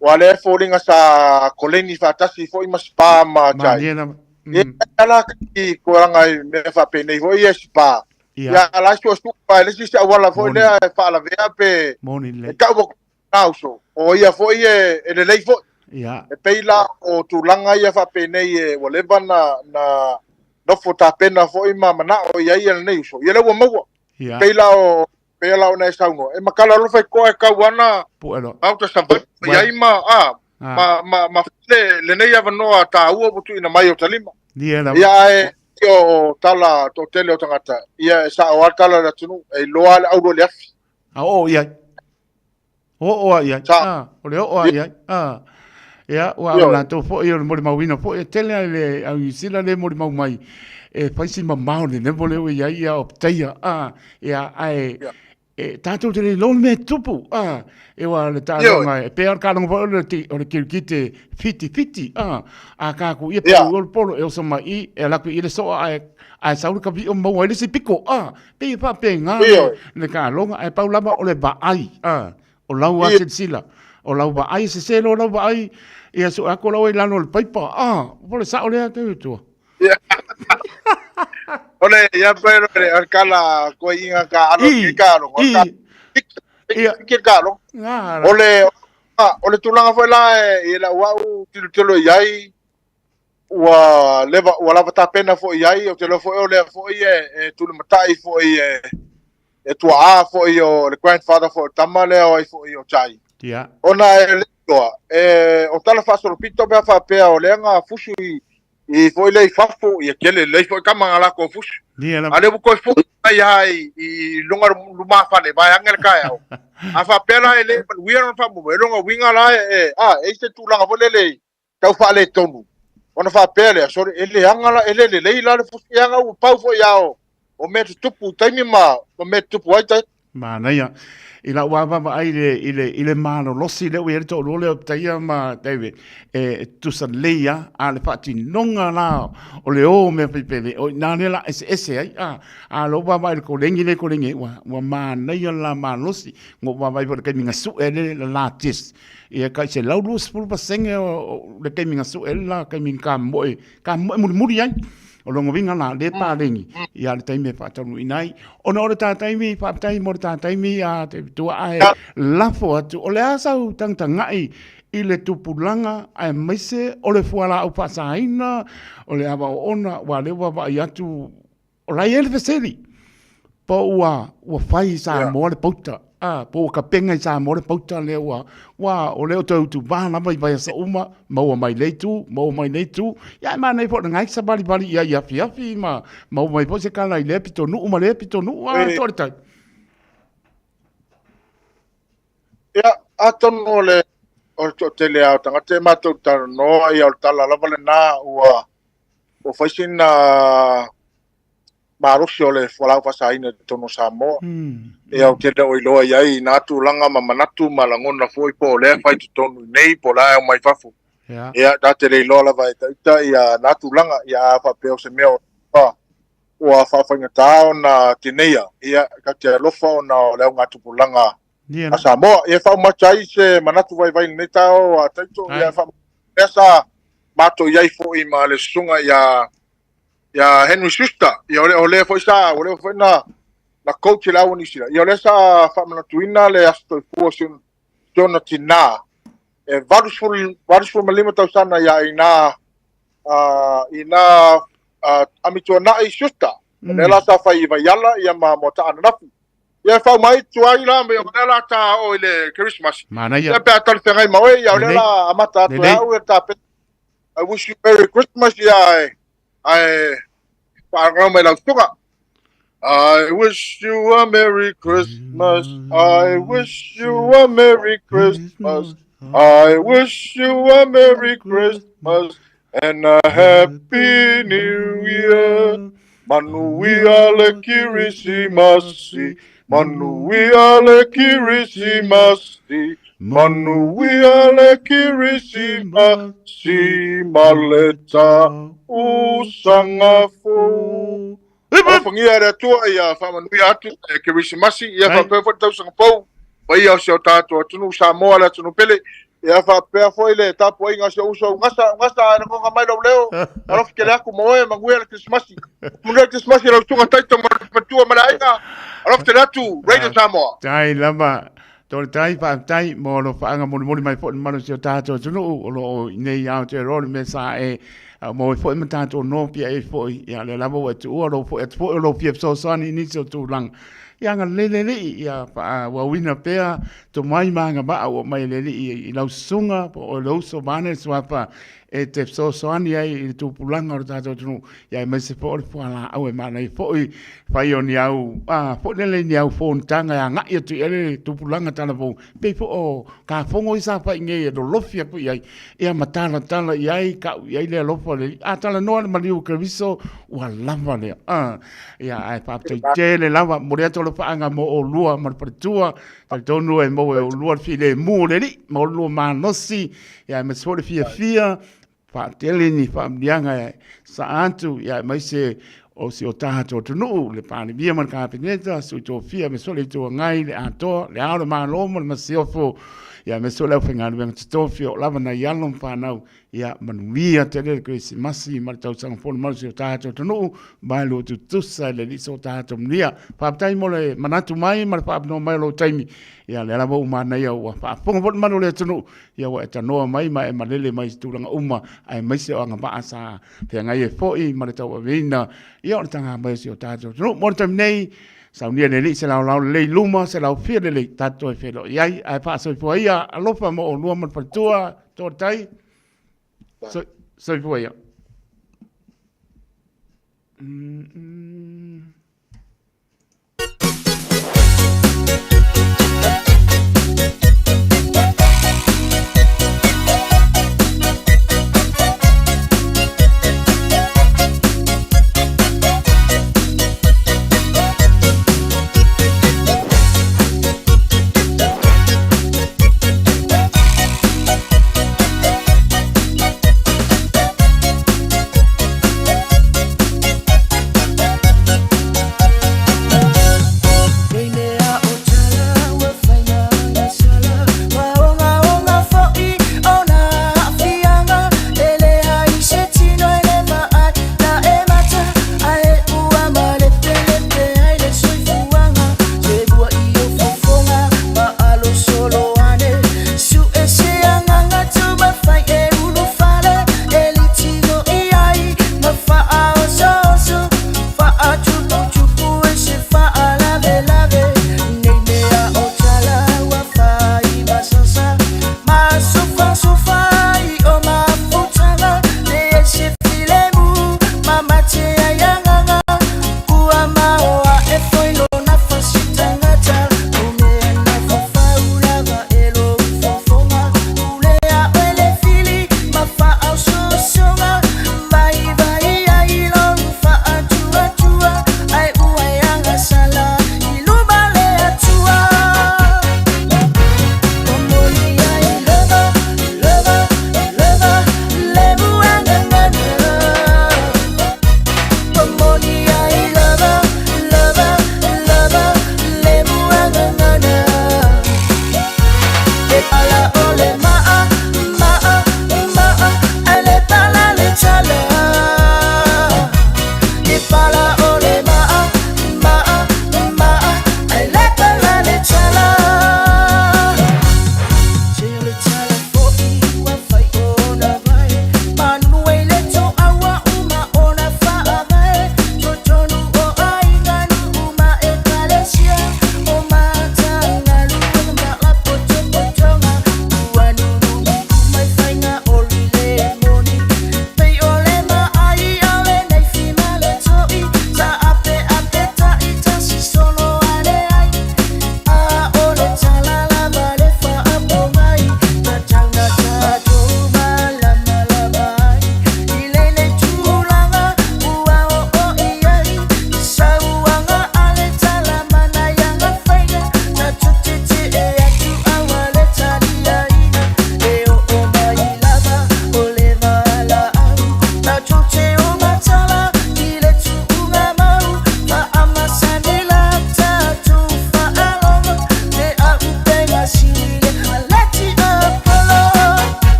ua lea e foliga sa koleni faatasi foi ma Spa ma Jai. Malie lava. Ia, ala ki tulaga i mea faapenei foi ia Spa. Ia la e suasua e le isi se auala foi lea e faalavea pe Moni e tau atu na uso. O ia foi e lelei foi. E pei la o tulaga ia faapenei e ua leva na nofo tapena foi ma manao i ai ia lenei uso. Ia lea ua maua. Pei la o pei la ona e saunoa. E makala alofa i koa e kau ana Pu'e loa. Auta Savaii i ai ma a ma le lenei avanoa taua ua tuuina mai o talima. Ia lava. Ia ae o tala toatele o tagata, ia e sao lava tala o le atunuu, e iloa lava le auro i le afi. A oo i ai. Oo a i ai. Sa. O le oo a i ai. Ia, ua o latou foi o le molimauina foi, e tele lava i le au Niu Sila le molimau mai, e fai si mamao le level lea ua i ai ia Opetaia. Ia, ae e tatou te le iloa le mea e tupu. E ua le taaloga, e pei lava o le taaloga foi o le kirikite whitiwhiti. A tatou ia pau o le polo e oso mai i i, e alu atu i i le soa ae sau le kavio maua ai le isi piko. Pei e faapena le taaloga, ae pau lava o le vaai, o lau lava silasila, o lau vaai, e sese loa lau vaai, ia sue atu la oe i lalo o le paipa, po o le sao lea te tua. O le ia pe le o le kala ko inga ka alo ke ka alo. Ke ka alo. O le tulaga foi la e i lau au tilotilo i ai ua leva ua lava tapena foi i ai, ou te iloa foi o lea foi e tulimatai foi e tuaa foi o le grandfather foi o tama lea o ai foi o Jai. Ona e le iloa, e, o tala faasolopito pe a faapea o lea na fusu i i foi lea i fafo, ia tele lelei foi tama na latou fusi. A lea ua toe foi mai lava i luga lumafale vaeane le taeao. A faapea la e le manuia lona faamoemoe, o lona uiga la e, a, e i ai se tulaga foi lele tau faaletonu, ona faapea lea, sole, e leaga la, e le lelei la le fusi, leaga ua pau foi lava o mea tutupu i taimi ma mea tutupu ai tai. Manaia. I lau lava vaavaai i le, i le, i le malolosi lea ua i ai le toalua lea o Taia ma David, e tutusa lelei lava, a o le faatinoga la o le o mea faipele, o i ina lea o le a eseese ai. A, a o lou vaavaai i le koleni lea e koleni ai, ua, ua manaia le la malosi. Na ou vaavaai foi i le taimi na sue ai le, le la test, ia tai 120% o le taimi na sue ai le la taimi na tamoe, tamoe mulimuli ai. O lona uiga la, le paleni ia le taimi e faataunuuina ai. Ona o le tā taimi, faafetai mo le tā taimi a te tuaa e lafo atu. O le a sau tagatagai i le tupulaga aemaise o le fualaau faasaina, o le ava oona, aua o lea ua vaai atu, o la e i ai le fesili, po ua, ua fai i Samoa le pauta, a, po ua tapena i Samoa le pauta lea ua, ua, o lea o toe utuvā lava i vaiaso uma, maua mai lea itu, maua mai lea itu. Ia ae manaia foi o lena e savalivali i ai i afiafi ma maua mai foi se tala i lea pitonuu ma lea pitonuu, a, toa le tai. Ia, atonu o le o le toatele lava o tagata e matou talanoa, ia o le tala lava lena ua ua fai sina malosi o le fualaau faasaina i totonu o Samoa. Ia ou te le o iloa i ai i nā tulaga ma manatu ma lagona foi po o lea e fai i totonu i nei po o le a e omai fafo. Ia, ta te le iloa lava e ita ia nā tulaga, ia a faapea o se mea o ua faafaigata ona tineia, ia ta te alofa ona o le augatupulaga a Samoa. Ia faaumata ai se manatu vaivai i lenei taeao a Taito, ia faamea sa matou i ai foi ma le susuga ia ia Henry Schuster, ia o le, o lea foi sa, o lea foi na, na coach i le au o Niu Sila. Ia o lea sa faamanatuina le Aso Soifua o si ona tinā, e 80, 85 tausaga ia ina, ina Amituanai Schuster. O lea la sa fai i Vaiala ia ma Moata'a ananafi. Ia e faauma ai tuai la, me o lea la ta oo i le Kerisimasi. Manaia. Ia pe a talafeagai ma oe, ia o lea la amata atu e au ia tapena. I wish you Merry Christmas, ia ae, ae faalagolago mai lau susuga. I wish you a Merry Christmas. I wish you a Merry Christmas. I wish you a Merry Christmas and a Happy New Year. Manuia le Kirisimasi, Manuia le Kirisimasi, Manuia le Kirisimasi, ma le tausaga fou. Alofagia e le Atua ia faamanuia atu le Kerisimasi, ia faapea foi le tausaga fou, paia o si o tatou atunuu Samoa le atunuu pele, ia faapea foi le tapuaiga a si ou uso Ugasa, Ugasa e lagoga mai lou leo, alofa tele atu mo oe, manuia le Kerisimasi. Manuia le Kerisimasi lau susuga Taito ma le faletua ma le aiga, alofa tele atu, Radio Samoa. Tai lava, Tole tai, faafetai mo lo faaga molimoli mai foi le mamalu o si o tatou atunuu o lo o i nei Aotearoa le mea sa e maua ai foi ma tatou noafia ai foi. Ia lea lava ua e tuua lou foi atu foi o lou fia fesoasoani i nisi o tulaga. Ia agalelei le Alii, ia faaauauina pea tomai ma agavaa ua aumai e le Alii i lau susuga po o le uso vaeane le suafa e te fesoasoani ai i le tupulaga o le tatou atunuu, ia aemaise foi o le fualaau e manaia foi fai o ni au, a, foi lele ni au fonotaga e agai atu i ai le tupulaga talavou, pei foi o Kafogo i sa fai nei e lolofi atu i ai, ia ma talatala i ai, kau i ai le alofa o le Alii. A talanoa le maliu o Keriso, ua lava lea. A, ia, ae faafetai tele lava, momoli atu alofaaga mo oulua ma le faletua, talitonu e maua e oulua le filemu o le Alii, ma oulua malosi, ia aemaise foi le fiafia, faatele ni faamanuiaga e saa atu, ia aemaise o si o tatou atunuu, le Palemia ma le Kapeneta, Sui Tofia, aemaise foi le Itu Agai, le Atoa, le Ao o le Malo ma le Masiofo, ia aemaise foi le aufaigaluega totofi o lava nai alo ma fanau, ia manuia tele le Kerisimasi ma le tausaga fou mamalu o si o tatou atunuu, mai lua tutusa i le Alii so tatou manuia. Faafetai mo le manatu mai ma le faaavanoa mai o lou taimi. Ia lea lava ua manaia ua faafofoga foi le mamalu o le atunuu, ia ua e tanoa mai ma e malele mai i tulaga uma, aemaise o agavaa sa feagai ai foi ma le tauaveina ia o le taga mai o si o tatou atunuu. Mo le taimi nei, saunia le Alii se laolao lelei i luma, se laofia lelei tatou e feiloai ai. Ae faasoifua ia, alofa mo oulua ma le faletua, toatai, soifua ia.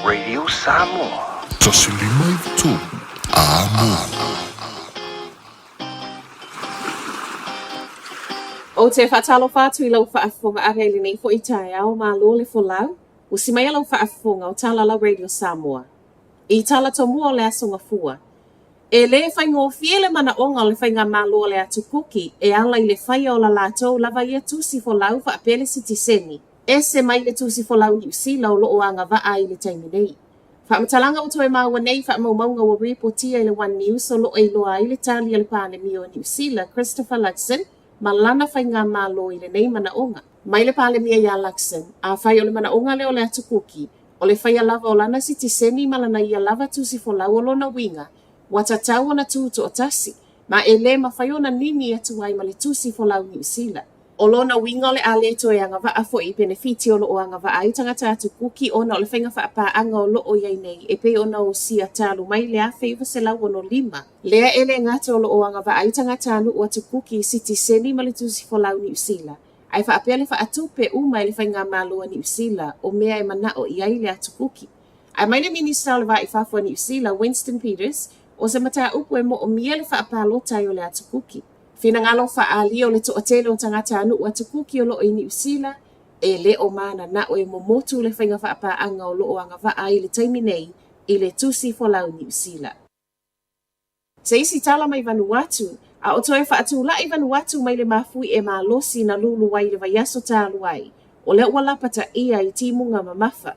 Radio Samoa. 153 Amo. Ou te faatalofa atu i lau faafofoga ave i lenei foi taeao, malo le folau, ua simaia lau faafofoga o Talala Radio Samoa. I tala tomua o le Aso Gafua, e lē faigofie le manaʻoga o le Faigamalo a le Atu Kuki e ala i le faia o la latou lava ia tusi folau faapea le sitiseni, ese mai le tusi folau Niu Sila o loo agavaa ai i le taimi nei. Faamatalaga ua toe maua nei i faamaumauga ua ripotia i le One News o lo o iloa ai le tali a le Palemia o Niu Sila, Christopher Luxon, ma lana faigamalo i lenei manaoga. Mai le Palemia iā Luxon, afai o le manaoga lea o le Atu Kuki, o le faia lava o lana sitiseni ma lana ia lava tusi folau o lona uiga, ua tatau ona tu toatasi, ma e le mafai ona nini atu ai ma le tusi folau Niu Sila. O lona uiga o le a le toe agavaa foi i penefiti o lo o agavaa ai tagata Atu Kuki ona o le faiga faapaaga o lo o i ai nei e pei ona osia talu mai le 1965, lea e le gata o lo o agavaa ai tagatanuu Atu Kuki i sitiseni ma le tusi folau Niu Sila, ae faapea le faatupe uma e le Faigamalo a Niu Sila o mea e manao i ai le Atu Kuki. Ae mai le Minista o le Va i Fafo a Niu Sila, Winston Peters, o se mataupu e moomia le faapalota ai o le Atu Kuki. Finagalo faaalia o le toatele o tagatanuu Atu Kuki o lo o i Niu Sila, e le o mananao e momotu le faiga faapaaga o lo o agavaa ai i le taimi nei i le tusi folau Niu Sila. Se isi tala mai Vanuatu, a o toe faatula'i Vanuatu mai le mafuie malosi na lulu ai i le vaiaso talu ai, o lea ua lapataia i timuga mamafa.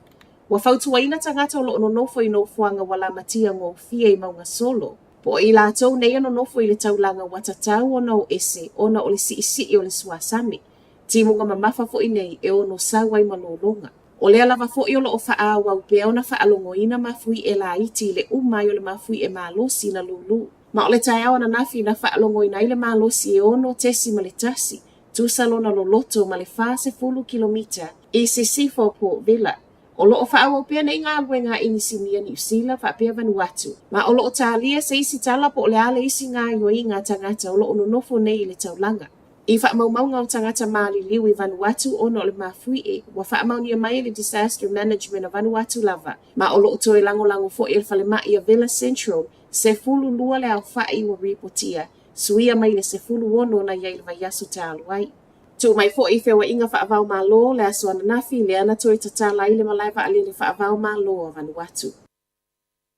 Ua fautuaina tagata o lo o nonofo i nofoaga ua lamatia gofie i mauga solo, po o i latou nei e nonofo i le taulaga ua tatau ona o ese ona o le siisii o le suasami. Timuga mamafa foi nei e ono sau ai ma lologa. O lea lava foi o lo o faaauau pea ona faalogoina mafuie laiti i le uma ai o le mafuie malosi na lulu. Ma o le taeao ananafi na faalogoina ai le malosi e 6.1, tusa lona loloto ma le 40 kilomita i sisifo o Port Vila. O lo o faaauau pea nei galuega a Inisinia Niu Sila faapea Vanuatu, ma o lo o talia se isi tala po o le a le isi gaoioiga a tagata o lo o nonofo nei i le taulaga. I faamaumauga o tagata maliliu i Vanuatu ona o le mafuie, ua faamaonia mai e le Disaster Management a Vanuatu lava, ma o lo o toe lagolago foi e le falemai a Vila Central, 12 le aofai ua ripotia, suia mai le 16 na i ai i le vaiaso talu ai. Tuu mai foi i feoaiga faava-o-Malo le aso ananafi lea na toe tatala ai le malae vaalele faava-o-Malo a Vanuatu.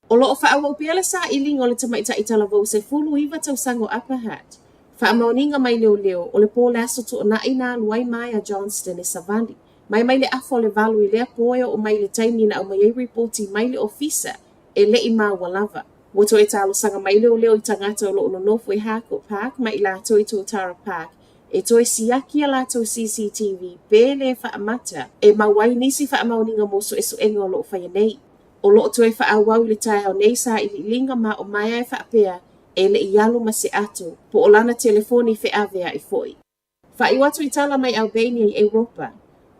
O lo o faaauau pea le sailiga o le tamaitai talavou 19 tausaga o Upper Hutt. Faamaoniga mai leoleo, o le po o le aso Toonai na alu ai Maia Johnston e savali. Mai mai le afa o le 8 i lea po e oo mai i le taimi na aumai ai ripoti mai le ofisa e le i maua lava. Ua toe talosaga mai leoleo i tagata o lo o nonofo i Harcourt Park ma i latou i Totara Park e toe siaki a latou CCTV pe le faamata e mau ai nisi faamaoniga mo suesuega o lo o faia nei. O lo o toe faaauau i le taeao nei sailiiliga ma o Maea e faapea e le i alu ma se ato, po o lana telefoni feaveai foi. Faaiu atu i tala mai Albania i Europa.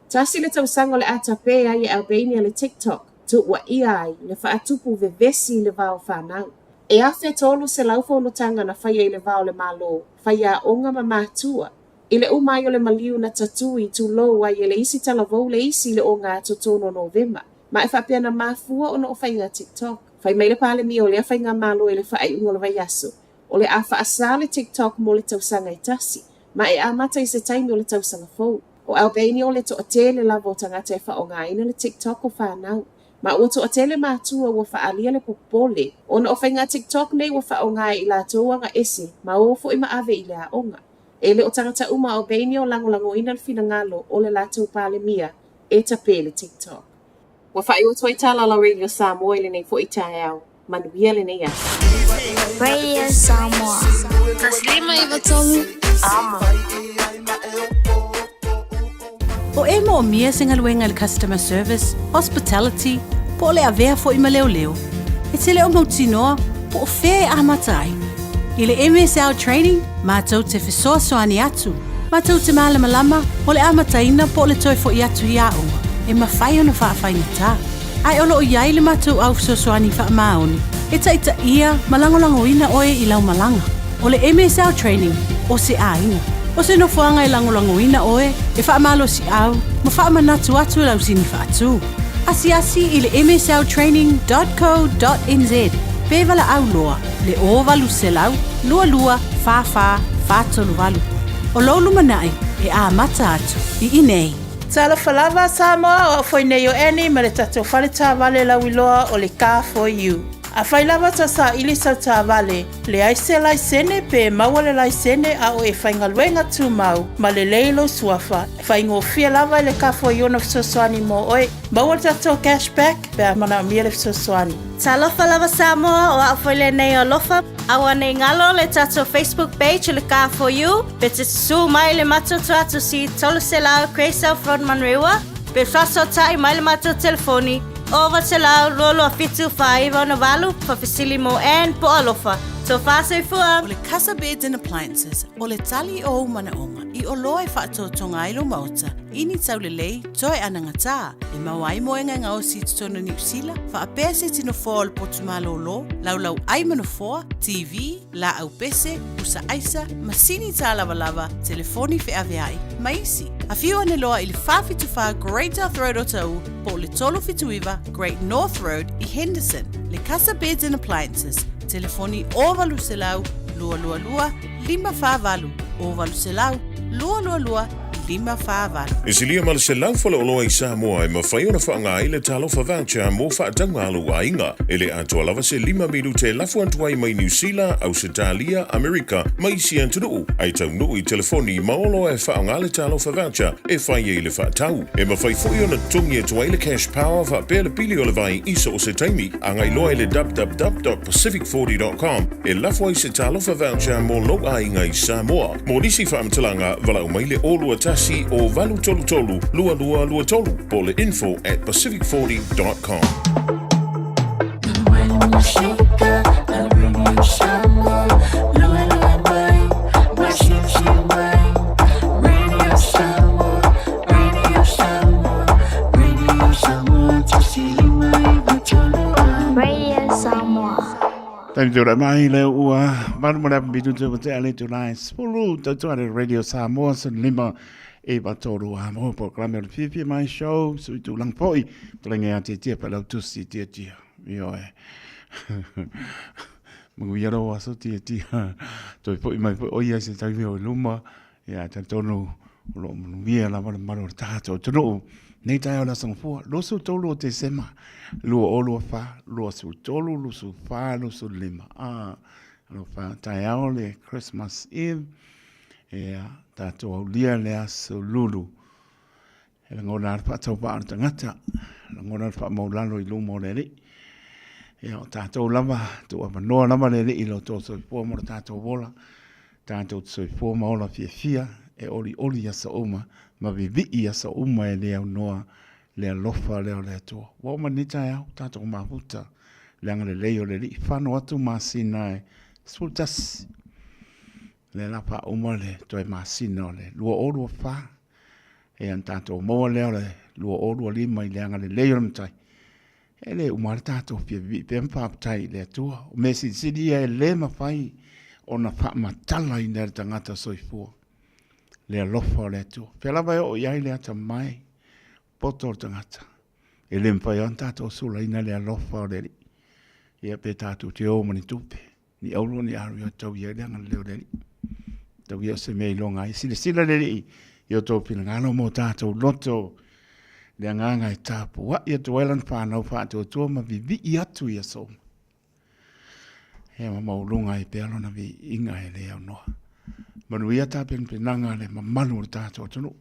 Tasi le tausaga o le a tapē ai e Albania le TikTok, tuuaia ai le faatupu vevesi i le va o fanau. E 1,300 fonotaga na faia i le va o le Malo, faiaoga ma matua, i le uma ai o le maliu na tatui tulou ai e le isi talavou le isi i le ogatotonu o Novema. Ma e faapea na mafua ona o faiga TikTok. Fai mai le Palemia o lea faigamalo i le faaiuga o le vaiaso, o le a faasā le TikTok mo le tausaga e tasi, ma e amata i se taimi o le tausaga fou. O Albania o le toatele lava o tagata e faaaogaina le TikTok o fanau. Ma ua toatele matua ua faaalia le popole ona o faiga TikTok nei ua faaaoga e i latou aga ese ma o foi ma ave i le aoga. E le o tagata uma o Albania o lagolagoina le finagalo o le latou Palemia e tapē le TikTok. Ua faaiu atu ai tala a la Radio Samoa i lenei foi taeao. Manuia lenei aso. Radio Samoa. 153 Amo. O e moomia se galuega i le customer service, hospitality, po o le avea foi ma leoleo, e te le o mautinoa po o fea e amata ai. I le MSL Training, matou te fesoasoani atu, matou te malamalama o le amataina po o le toe foi atu i aoga e mafai ona faafaigata. Ae o lo o i ai le matou au fesoasoani faamaoni e taitaia ma lagolagoina oe i lau malaga. O le MSL Training, o se aiga. O se nofoaga e lagolagoina oe, e faamalosiau ma faamanatu atu e lau sini faatu. Asiasi i le msltraining dot co dot nz pe valaau loa le 0800 22 44 438. O lou lumanai e amata atu i inei. Talofa lava Samoa, o au foi nei o Annie ma le tatou fale taavale lauiloa o le Car For You. Afai lava ta saili sau taavale, leai se laisene pe maua le laisene a o e faigaluega tumau ma lelei lou suafa, e faigofie lava i le kafo i ona fesoasoani mo oe. Maua le tatou cash back pe a manaomia le fesoasoani. Talofa lava Samoa, o au foi lenei o Alofa. Aua nei galo le tatou Facebook page o le Car for You, pe te susu mai le matou tuatusi 300 Grey South Road Manurewa, pe faasootai mai le matou telefoni 0900 22 7 4968 faafesili mo Ann po o Alofa. Tofa soifua! O le Casa Beds and Appliances, o le tali o ou manaoga i oloa e faatotoga ai lou maota i ni taulelei toe anagatā, e maua ai moega e gaosi i totonu o Niu Sila, faapea se iti nofoa o le potu malōlō, laulau ai ma nofoa, TV, laau pese, pusa aisa, masini tālavalava, telefoni feaveai, ma isi. Afio ane loa i le 474 Great South Road Otahuhu po o le 379 Great North Road i Henderson. Le Casa Beds and Appliances, telefoni 0800 222 548, 0800 222 548. E silia ma le 100 faleoloa i Samoa e mafai ona faaaoga ai le Talofa Voucher mo faatauga a lou aiga. E le atoa lava se lima minute e lafo atu ai mai Niu Sila, Ausetalia, Amerika ma isi atunuu, ae taunuu i telefoni ma oloa e faaaoga le Talofa Voucher e fai ai le faatau. E mafai foi ona totogi atu ai le Cash Power faapea le pili o le vai i so o se taimi. Agai loa i le www.pacific40.com e lafo ai se Talofa Voucher mo lou aiga i Samoa. Mo nisi faamatalaga, valaau mai le 021 0833 2223 po o le info at pacific40.com. Radio Samoa. Taimi te ora mai le ua maru ma le minute o te ale tū lai spulu tautua le Radio Samoa sun lima e va tōru a mo programe o le whiwhi mai show sui tū lang poi tolenge a te tia pa lau tusi tia tia io e Mungu ia roa so tia tia toi poi mai poi oia se taimi o luma ia ta tonu o lo manuia lava le mamalu o le tātou atunuu. Nei taeao le Aso Gafua, 23 o Tesema, 2024, 23, 24, 25. Ah, alofa, taeao le Christmas Eve, ia, tātou aulia le aso lulu. E lagona le faatauvaa o le tagata, lagona le faamaulalo i luma o le Alii. Ia, o tātou lava, tuuavanoa lava le Alii i lo outou soifua ma lo tātou ola, tātou te soifua ma ola fiafia, e olioli i aso uma, ma vivii i aso uma e le aunoa le alofa lea o le Atua. Ua oo mai lenei taeao, tātou mafuta, le agalelei o le Alii, fano atu masina e 11, lea la faauma le toe masina o le 2024, Ia na tatou maua lea o le 2025 i le agalelei o le Matai. E le uma le tatou fia vivii pea ma faafetai i le Atua. O mea silisili ia e le mafai ona faamatalaina e le tagata soifua le alofa o le Atua. Fea lava e oo i ai le atamai poto o le tagata, e le mafai ona tatou sulaina le alofa o le Alii. Ia pe tatou te o ma ni tupe, ni auro ni aru ia tau ia le agalelei o le Alii. Tau ia o se mea iloga ai. Silasila le Alii i o tou finagalo mo tatou loto le agaga e tapuai atu ai lana whanau whaatuatua ma vivii atu i aso uma. Ia ma mauluga ai pea lona viiga e le aunoa. Manuia tapenapenaga le mamalu o le tatou atunuu. O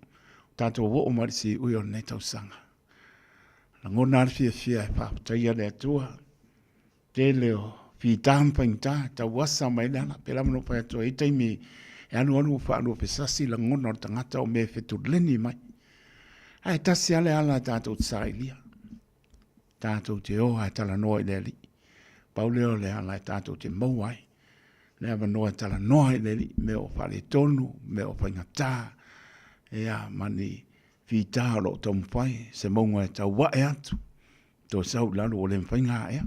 tatou oo mai le siui o lenei tausaga. Lagona le fiafia e faafetaia le Atua. Tele o fita ma faigata, tauasa mai le ala. Pēlā ma lou fai atu ai taimi e alualu ua faaluafesasi lagona o le tagata o mea e fetuleni mai. Ae tasi lava le ala tatou te sailia. Tatou te o ae talanoa i le Alii. Pau lea o le ala e tatou te maua ai le avanoa e talanoa ai i le Alii, mea o faaletonu, mea o faigata, ia ma ni fita o lo o taumafai, se mauga e tauae atu. Toe sau i lalo ua le mafai ona aea.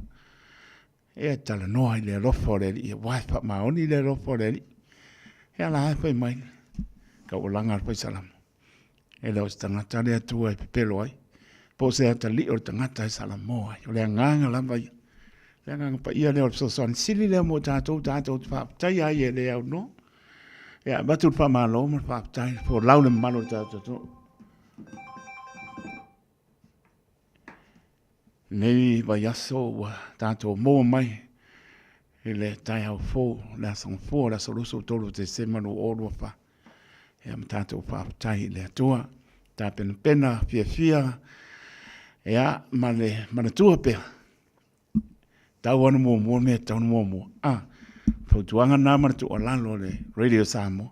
E talanoa i le alofa o le Alii, aua e faamaoni le alofa o le Alii. E ala e fai mai taualaga a le fai salamo. E le o se tagata le Atua e pepelo ai, po o se atalii o le tagata e salamo ai. O le agaga lava ia. Le agaga paia lea o le fesoasoani sili lea mo tatou, tatou te faafetaia ai e le aunoa. Ia, avatu le faamalo ma le faafetai, folau le mamalu o le tatou atunuu. Nei vaiaso ua tatou maua mai i le taeao fou, le aso Gafua, le aso 23 o Tesema 2024. Ia ma tatou faafetai i le Atua, tapenapena fiafia, ia ma le manatua pea, tau ana muamua mea e tatau ona muamua. A, fautuaga na ma le tuualalo a le Radio Samoa.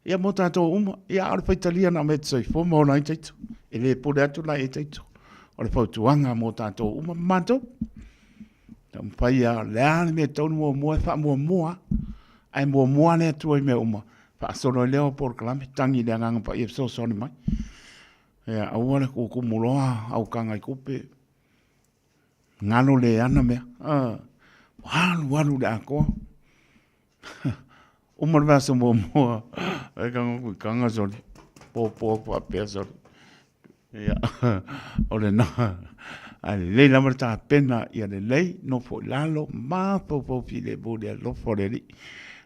Ia mo tatou uma, ia a o le faitalia na o mea e te soifua ma ola ai taito. E le pule atu la i taito. O le fautuaga mo tatou uma ma matou. Taumafai ia, le a le mea e tatau ona muamua e faamuamua. Ae muamua le Atua i mea uma. Faasolo ai lea o polokalame, tagi i le Agaga Paia e fesoasoani mai. Ia, aua le kukumu loa au kaga i kupe. Galo le ana mea. Ua alu alu le atoa. Uma le vaiaso muamua, e kaga ku kaga soli. Pōpō aku faapea soli. Ia, o lena. Ae lelei lava le tapena ia lelei, nofo i lalo, mafaufau filemu i le alofa o le Alii.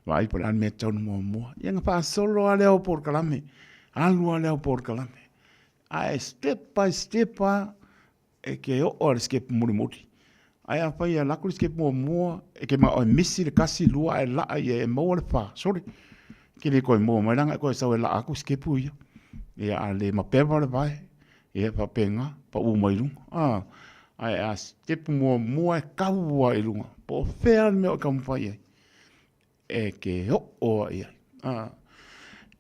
Vaai po o le a le mea e tatau ona muamua. Ia ona faasolo lava lea o polokalame, alu lava lea o polokalame. Ae step by step lava e ke oo a le sikepu mulimuli. Ae afai e alu atu le sikepu muamua, e te manao e misi le tasi, lua ae laa ia e maua le fa, sole, e te le toe maua mai leaga e toe sau e laa atu sikepu ia. Ia a le mapeva le vae, ia e faapena, pau mai luga. A, ae a sikepu muamua e kau lava i luga, po o fea le mea o e taumafai i ai. e ke oo ai ai. Ah,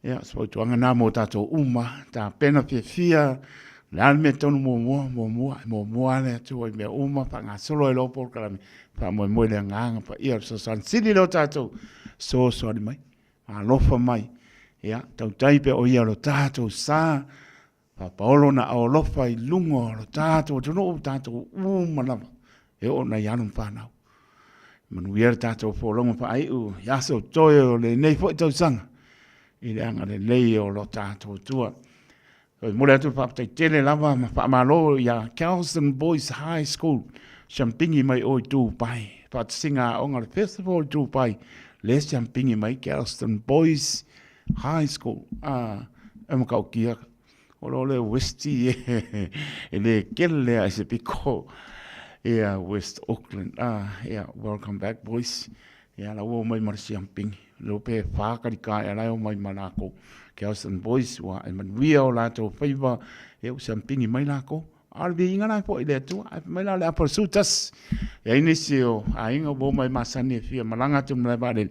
ia, se fautuaga na mo tatou uma, tapena fiafia, le a le mea tonu muamua, muamua, e muamua le Atua i mea uma, faagasolo ai loa polokalame, faamoemoe le agaga paia o le fesoasoani sili lea o tatou, fesoasoani mai, alofa mai, ia, tautai pea o ia lo tatou sa, Faapaolo na alofa i luga o lo tatou atunuu, tatou uma lava, e oo nai alo ma fanau. Manuia le tatou folauga faaiu i aso toe o lenei foi tausaga i le agalelei o lo tatou Atua. E momoli atu le faafetai tele lava ma faamalo ia Kelston Boys High School, siampigi mai o i Dubai, faatasiga aoga o le Festival i Dubai, le siampigi mai Kelston Boys High School, a, e matautia, o lo le West e, e le kele a i se piko, ia West Auckland, a, ia, welcome back boys, ia la ua omai ma le siampingi, le pe whā karika e ala e omai ma lākou, Kelston Boys, ua e manuia o lātou whaiva, ia u siampingi mai lākou, a o le viiga la foi i le Atua, ae fai mai la o le apa o le sutasi, e ai nisi o aiga ua omai masani e fia malaga atu i le malae vaalele,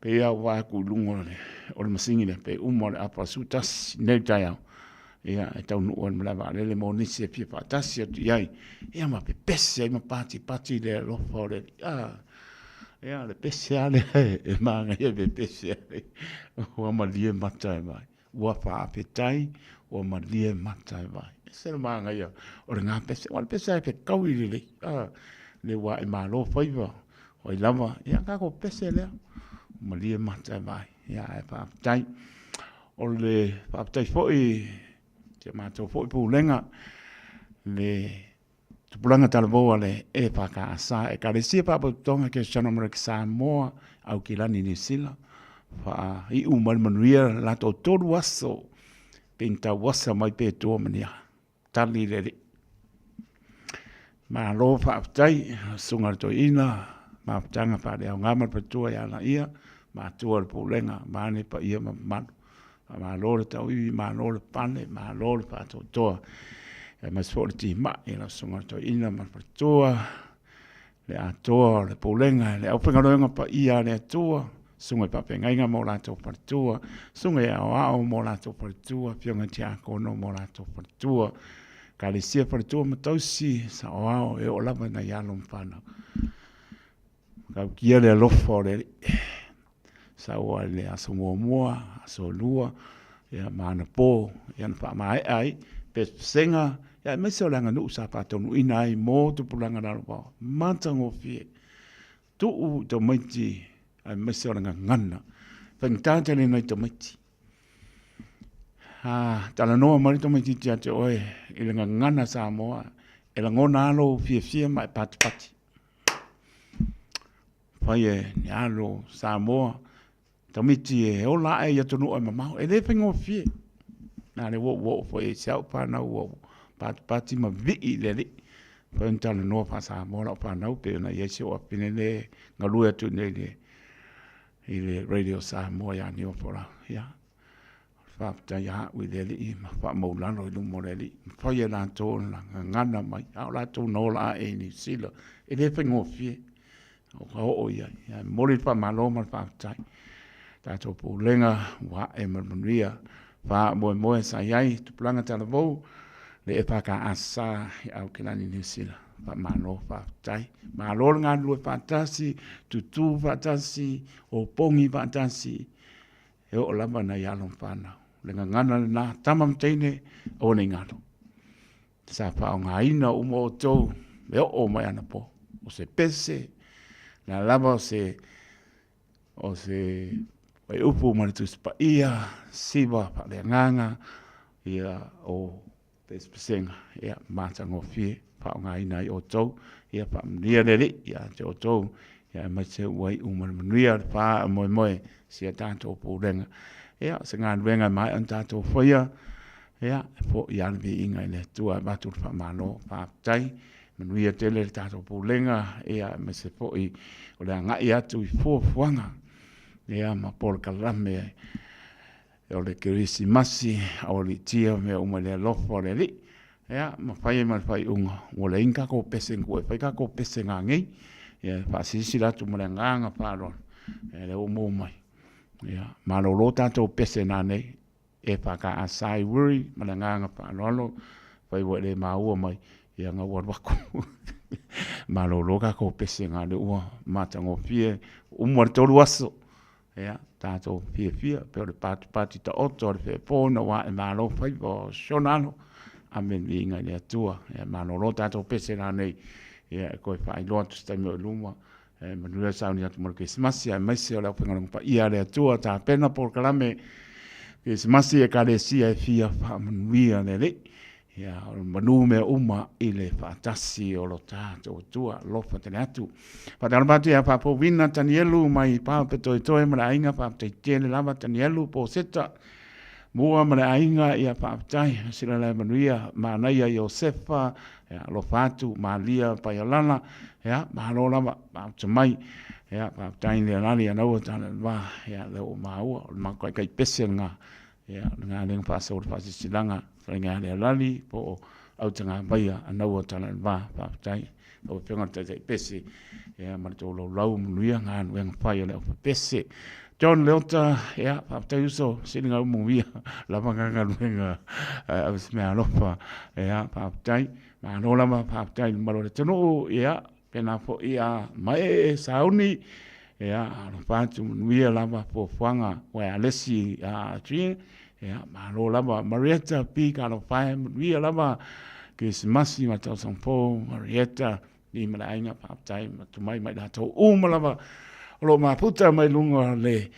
Pei a ua vaai atu i luga o le, o le masini lea, pe uma o le apa 11 nei le taeao, ia, e taunuu ai le malae vaalele mo nisi e fia faatasi atu i ai, ia ma pepese ai ma patipati le alofa o le Alii. Ah, ia, le pese lava lea e manaia e pepese ai. Ua malie mata e vaai. Ua faafetai, ua malie mata e vaai. Ese le manaia o le gapese. Aua o le pese lava e fetaui lelei. Ah, le ua ae malo faiva, o ai lava, ia tatou pese lea. Ua malie mata e vaai. Ia ae faafetai. O le faafetai foi i si a matou foi Pulega, le Tupulaga Talavou a le EFKS, Ekalesia Faalapotopotoga Kerisiano Amerika Samoa, Aukilani Niu Sila, faaiu mai le manuia le latou 3 aso pe ni tauasa mai pe tua ma ni aha. Tali le Alii. Malo faafetai, Susuga i le Toeaina, mafutaga faaleaoga ma le faletua ia Laia, matua o le Pulega, vaeane paia ma mamalu. Faamalo le tauivi, malo le pale, malo le faatoatoa. Aemaise foi o le timai i lau susuga i le toeaina ma le faletua, le atoa o le pulega, le aufaigaluega paia a le Atua, susuga i faafeagaiga ma o latou faletua, susuga i aoao ma o latou faletua, afioga i tiakono ma o latou faletua, ekalesia faletua ma tausi, saoao e oo lava i nai alo ma fanau. Tautia le alofa o le Alii. Sau ai le aso muamua, aso lua, ia ma anapo, ia na faamaea ai pesepesega, ia aemaise o le aganuu sa faataunuuina ai mo tupulaga lalovaoa. Matagofie, tuu i tamaiti aemaise o le gagana. Faigata tele nai tamaiti. A talanoa mai le tamaitiiti ia te oe i le gagana Samoa, e lagona lava lou fiafia ma e patipati. Fai e ni alo Samoa, tamaiti e ola ae i atunuu e mamao, e le faigofie. Na le ua ua oo foi i si au whanau ua patipati ma vii i le Alii. Mafai ona talanoa faa-Samoa lau fanau pei ona i ai si ou afafine lea e galue atu i inei i le Radio Samoa ia Niuafolau. Ia, o le faafetai ia au i le Alii ma faamaulalo i luma o le Alii. Mafai e latou ona gagana mai, a o latou na ola ae i Niu Sila, e le faigofie o ka oo i ai. Ia, e momoli le faamalo ma le faafetai. Tatou pulega ua ae ma le manuia faamoemoe sa i ai tupulaga talavou le EFKS i Aukilani Niu Sila. Faamalo faafetai. Malo le galulue faatasi, tutū faatasi, opogi faatasi, e oo lava nai alo ma fanau. Le gagana lena, tama ma teine, aua ne i galo. Sa faaaogaina uma outou e oo mai anapo. O se pese, na lava o se o se upu ma le Tusi Paia, siva faaleagaga, ia o pesepesega, ia matagofie faaaogaina ai outou, ia faamanuia le Alii ia te outou, ia aemaise ua iu ma le manuia le faamoemoe si a tatou pulega. Ia, o se galuega e maea ona tatou faia, ia, e foi lava le viiga i le Atua e avatu le faamalo, faafetai. Manuia tele le tatou pulega, ia, aemaise foi o le agai atu i fuafuaga, ia, ma polokalame o le Kerisimasi, aualiitia mea uma i le alofa o le Alii. Ia, ma fai ai ma le faaiuga, ua leai ni tatou pese na tuu e fai tatou pese nanei. Ia, e faasilasila atu ma le agaga faaaloalo, ia, lea ua maua mai. Ia, malolo tatou pese nanei, EFKS i Wiri, ma le agaga faaaloalo, fai ua e le maua mai, ia na ua alu atu. Malolo tatou pese na lea ua matagofie, uma le 3 aso. Ia, tatou fiafia, pei o le patipati taoto a le feepo ina ua ae malo faiva o si ona alo. Ame le viiga i le Atua. Ia, malolo tatou pese nanei, ia, e toe faailoa atu se taimi o i luma. E manuia le sauni atu mo le Kerisimasi, aemaise o le aufaigaluega paia a le Atua, tapena polokalame Kerisimasi Ekalesia e fia faamanuia le Alii. Ia, o le manu mea uma i le faatasi o lo tatou Atua, alofa tele atu. Faatalofa atu ia Faafouina Tanielu mai Papetoetoe ma le aiga, faafetai tele lava Tanielu Poseta, Mua ma le aiga, ia faafetai, sila le manuia, Manaia Iosefa, ia alofa atu, Malia Paialala, ia malo lava, maota mai, ia faafetai le alali anaua tala le va, ia lea ua maua, o le matou pese lena, ia o le galuega faasoa le faasilasilaga, faiga le alali po o autagavaia anaua tala le va, faafetai. Lau Afioga i le Taitai Pese, ia ma le tou laulau manuia galuega fai a le Ofa Pese. John Leota, ia, faafetai uso, siliga umu ia, lava nga galuega, ave se mea alofa, ia, faafetai, malo lava, faafetai i le mamalu o le atunuu, ia, pena foi a Maeee Sauni, ia, alofa atu, manuia lava fuafuaga uaealesi a Adrian, ia, malo lava, Marietta P. Kalofae, manuia lava, Kerisimasi ma tausaga fou, Marietta, i ma le aiga, faafetai, atu mai ma i latou uma lava o lo o mafuta mai luga o le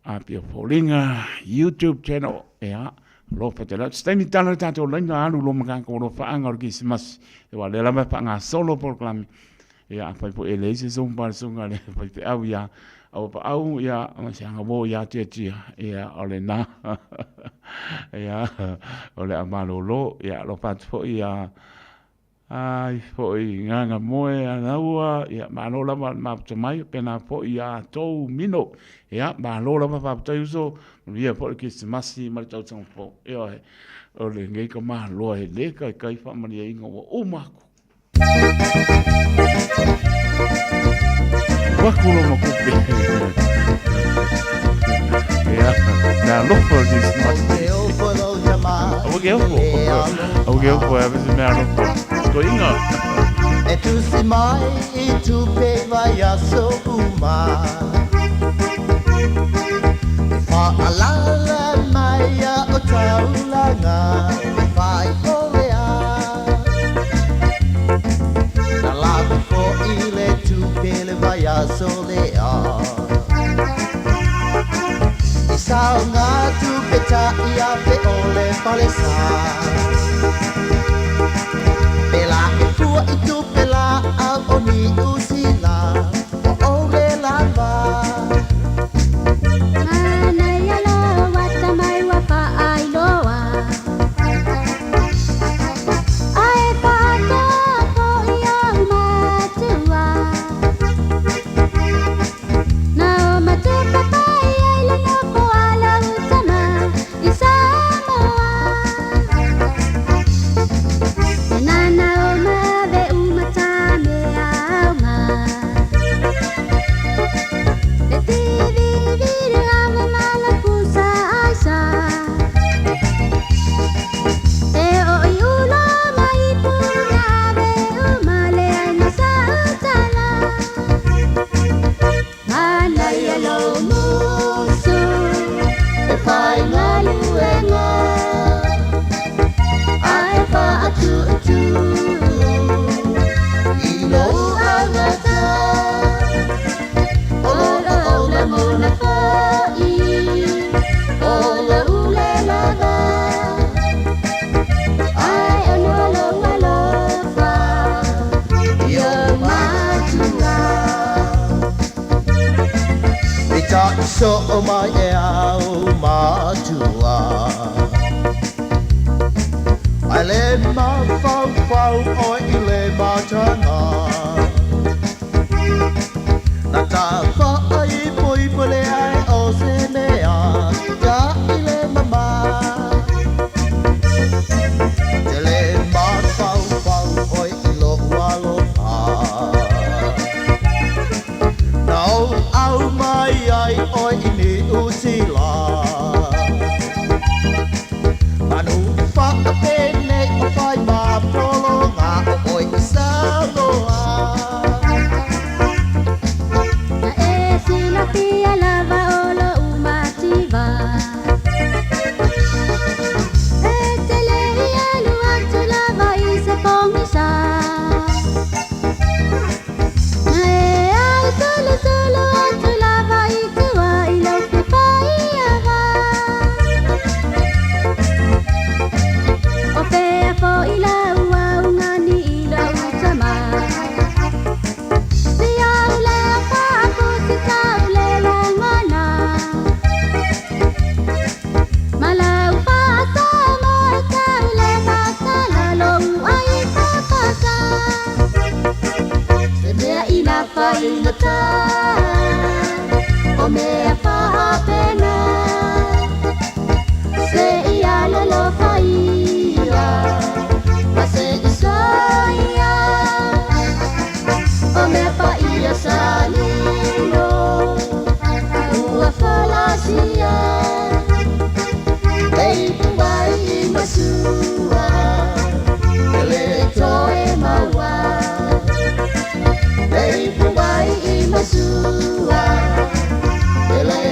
Apia Foliga YouTube channel, ia, alofa tele atu. Se taimi tala le tatou laina alu loa ma tatou alofaaga o le Kerisimasi, aua o lea lava e faagasolo polokalame. Ia, afai foi e leai se zumba a le susuga i le faifeau ia Auapaau, ia, ma se agavō ia Tiatia, ia, o lena. Ia, o le a malolo. Ia, alofa atu foi ia ai foi Gagamoe Alaua, ia, malo lava le mafuta mai, pena foi ia tou Mino. Ia, malo lava, faafetai uso, manuia foi le Kerisimasi ma le tausaga fou. Ioe, o lenei tamaloa e le taitai faamaliaina ua uma atu. Waku lo ma kupe. Ia, me alofa o Kerisimasi. Aua ke ofo. Aua ke ofo, e ave se mea alofa. Ko inga. E tusi mai i tupe vai aso uma. E whaalala mai a o taulanga e whai ole a. Na laku fo i le tupe le vai aso le a. I sao ngā tupe ta i a pe ole palesa. Pela e fua i tupe la au o ni usila o ole lava. Manaia loa tamai ua faailoa. Ae faatoa foi So o mai e au matua. Ai le mafaufau o i le matanga. Na ta whaai pui pule ai o se mea Ka i le mama. Te le mafaufau o i lo aloha. Na o au mai ai o i ni usila. Manu whaapene o whai ma polo ngā o oi i Samoa. Na e silafia lava o lou mativa. E te le i alu atu lava i se pogisa. Na e au solosolo atu lava i tua i lou fefaiava. O pea fo'i lau augani i lou tama. Si au lea faafusi tau le lagona. Ma lau faasama e tau le matala lou ai faapasa. Se mea ina faigata o mea faapena. Se ia lolofaia ma se isoia. O mea paia sa lilo ua folasia. E ipu ai i masua e le toe maua. E ipu ai i masua e le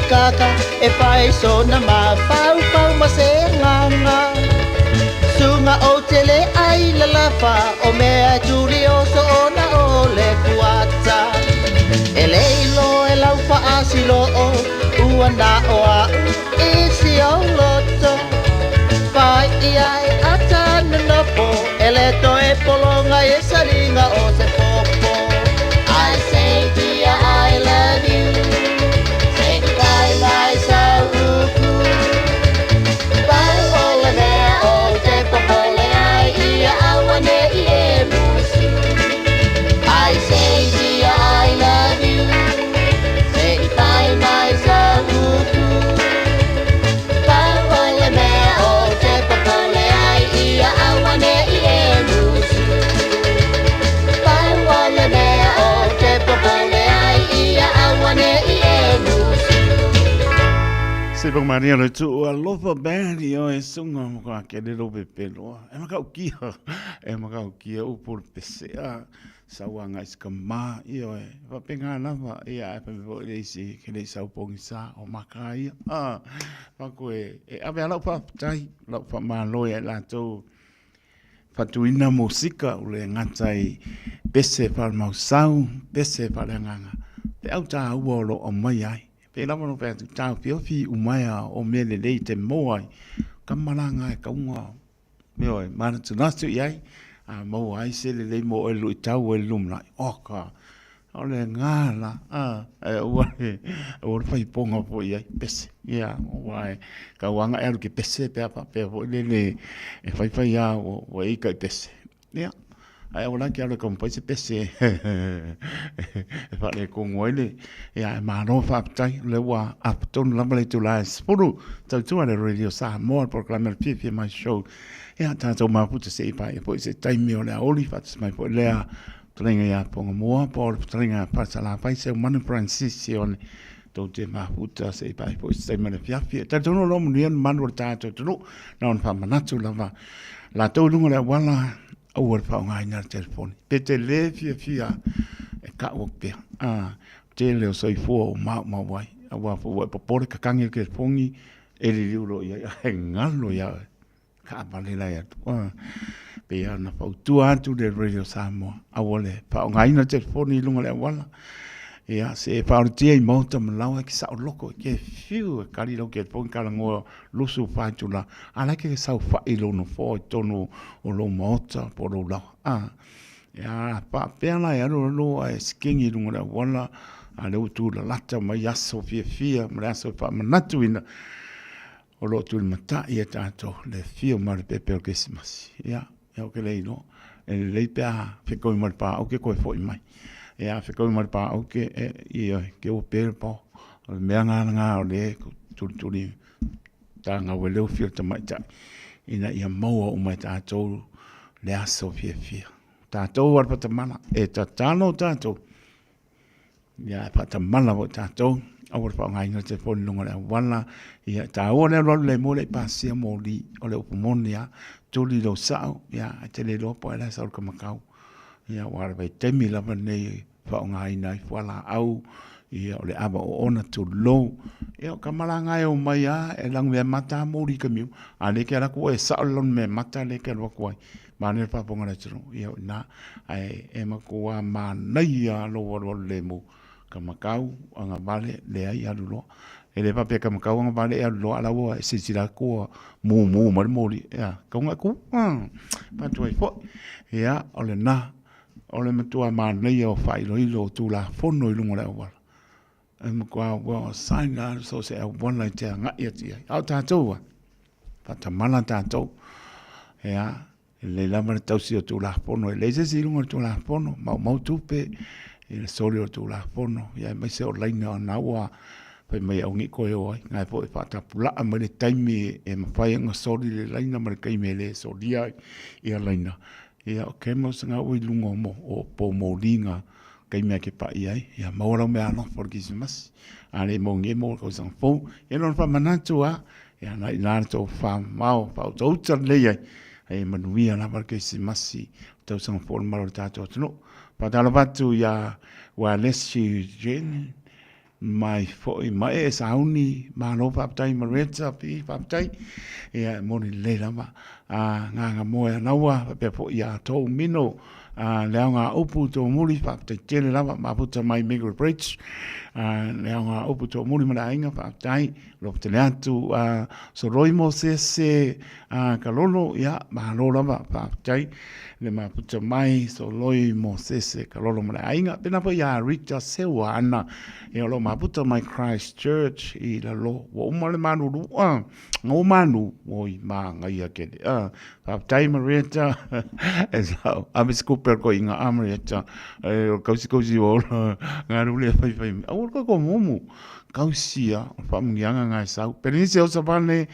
kaka e fai sona mafaufau ma se agaga. Suga ou te le ai lalafa o mea e tuli oso ona o le fuata. E le iloa e lau faasiloo ua na o a'u i si ou loto. Fai i ai ata nonofo e le toe pologa i saliga o se popo. I say dear I love you. Say goodbye mai sau upu. Pau o le mea ou te popole ai ia auane'i e musu. I say dear I love you. Say goodbye mai sau upu. Pau o le mea ou te popole ai ia auane'i e musu. Pau o le mea ou te popole ai ia auane'i e musu. Se pang maria le tu alofa band i oe sunga mo ka ke le lo pepeloa. E makau kia, e makau kia upu le pesea, sauaga i se kama, ioe, e faapena lava, ia, ae fai mai foi le isi, ke le i sau pogisa, o maka ia. A, faku e, e ave a lau faafetai, lau faamalo ia i latou faatuina musika o le gata i pese faale-mausau, pese faaleagaga, feau taua o lo o aumai ai. Pei lava ona fai atu, taofiofi umaea o mea lelei te maua ai, ka malaga e kauga, ioe, manatunatu i ai, a maua ai se lelei mo oe luitau ai le lumanai. Oka, o le gala, a, e aua le, aua le faipoga foi i ai, pese, ia, aua e tau aga e alu ke pese pe a faapea foi lele e faifai lava ua ika i pese. Ia, ae aua la ke alu e taumafai se pese e faaletonu ai le, ia, ae malo faafetai, o lea ua afa tonu lava le itula e 10, tautua le Radio Samoa, le polokalame o le Fiafia Mai Show. Ia, tatou mafuta se i paia foi se taimi o le aoauli, faatasi mai foi lea fetalaiga ia Pogamua, po o le fetalaiga ia Falesalafai, Seumanu Francis Sione, tou te mafuta se i paia foi se taimi o le afiafi. E talitonu o lo o manuia le mamalu o le tatou atunuu, na ona faamanatu lava latou i luga o le auala, aua le faaaogaina le telefoni. Pe te le fiafia e kau atu pea. A, tele o soifua o maumau ai. Aua foi ua e popole kakagi le telefoni e liliu loa i ai, ae galo ia oe. Kaavale la e atu. A, pei ona fautua atu le Radio Samoa, aua le faaaogaina le telefoni i luga o le auala. Ia, se e faaolatia i maota ma laoa e ke saoloko, e ke fiu e kali lau telefoni kalagoa 24 itula, a la e ke saofai i lou nofoa i totonu o lou maota po o lou laoa. A, ia, faapea la e alu alu ae sikigi i luga o le auala, a lea ua tulalata mai aso fiafia ma le aso e faamanatuina o lo o tulimatai e tatou le afio mai o le pepe o le Kerisimasi. Ia, ia ou te le iloa. E lelei pe a fetaui ma le paau ke toe foi mai. Ia, a fetaui ma le paau ke, e, ioe, ke ua pe le pao. O le mea ngā ngā o le tulituli tāngau e leo fia o le tamaitai ina ia maua uma e tatou le aso fiafia. Tatou a le Patamala, e tatalo tatou Ia, e faatamala foi tatou, aua le faaaogaina le telefoni i luga o le auala. Ia, e taua le alualu lemu e le i pasia moli, o le upu moni lava, tuli lou sao, ia, e te le iloa po o ai la e sau i le kamakau. Ia, aua o le vaitaimi lava lenei e faaaogaina ai fualaau, ia, o le ava oona, tulou. Ia, o tama la na e omai lava e lanumeamata lava moli i taimi uma, a o lea e te alu atu oe e sao le lanumeamata lea e te alu atu ai. Manaia le faafofoga a le atunuu, ia o i ina. Ae e matua manaia lou alualu lemu, kamakau, agavale, leai, alu loa. E le faapea kamakau agavale e alu loa, a o la ua e silasila atu ua mumu mai le moli, ea, tau ina tu, avatu ai foi. Ia, o lena, o le matua manaia o faailoilo o Tulafono i luga o le auala. E matua ua sign lava so o se auala e te agai atu i ai. A o tatou a, faatamala tatou. Ia, e lelei lava le tausi o Tulafono, e leai se isi i luga o le Tulafono, maumau tupe i le soli o le Tulafono, ia aemaise o laina o na ua fai mai aua ne i toe o ai. Na foi e faatapulaa mai le taimi e mafai ona soli le laina ma le taimi e le solia ai ia laina. Ia o camels na ua i luga o poumoli na taimi lava e te pai ai, ia maua lau meaalofa o le Kerisimasi, a le maua nei, maua i le tausaga fou. Ia na ona faamanatu lava, ia na i ina le tofa mamao faautauta lelei ai, a ia manuia lava le Kerisimasi, tausaga fou i le mamalu o le tatou atunuu. Faatalofa atu ia Ualesi Jane. mai foi ma e sauni malo faafetai Marietta Fi faafetai ia e moni lelei lava a nganga moe anaua faapea foi ia tou mino a le aoga upu Tomuli faafetai tele lava mafuta mai Migri Bridge a le aoga upu Tomuli ma le aiga faafetai Alofa tele atu a Soloi Mosese a Kalolo, ia, malo lava, faafetai le mafuta mai Soloi Mosese Kalolo ma le aiga. Pena foi ia Rita Sewa ana, ia o lo mafuta mai Christchurch i lalo. Ua uma le malulua, ngau manu, oi māngaia kele. Faafetai Marietta, e sao, ave se kupe al ko inga a Marietta, e o kausi kausi o ola, ngā rule whai whai. Aua ko ko mumu. Kausia o faamuniaga ga e sau. Penisi o Savane,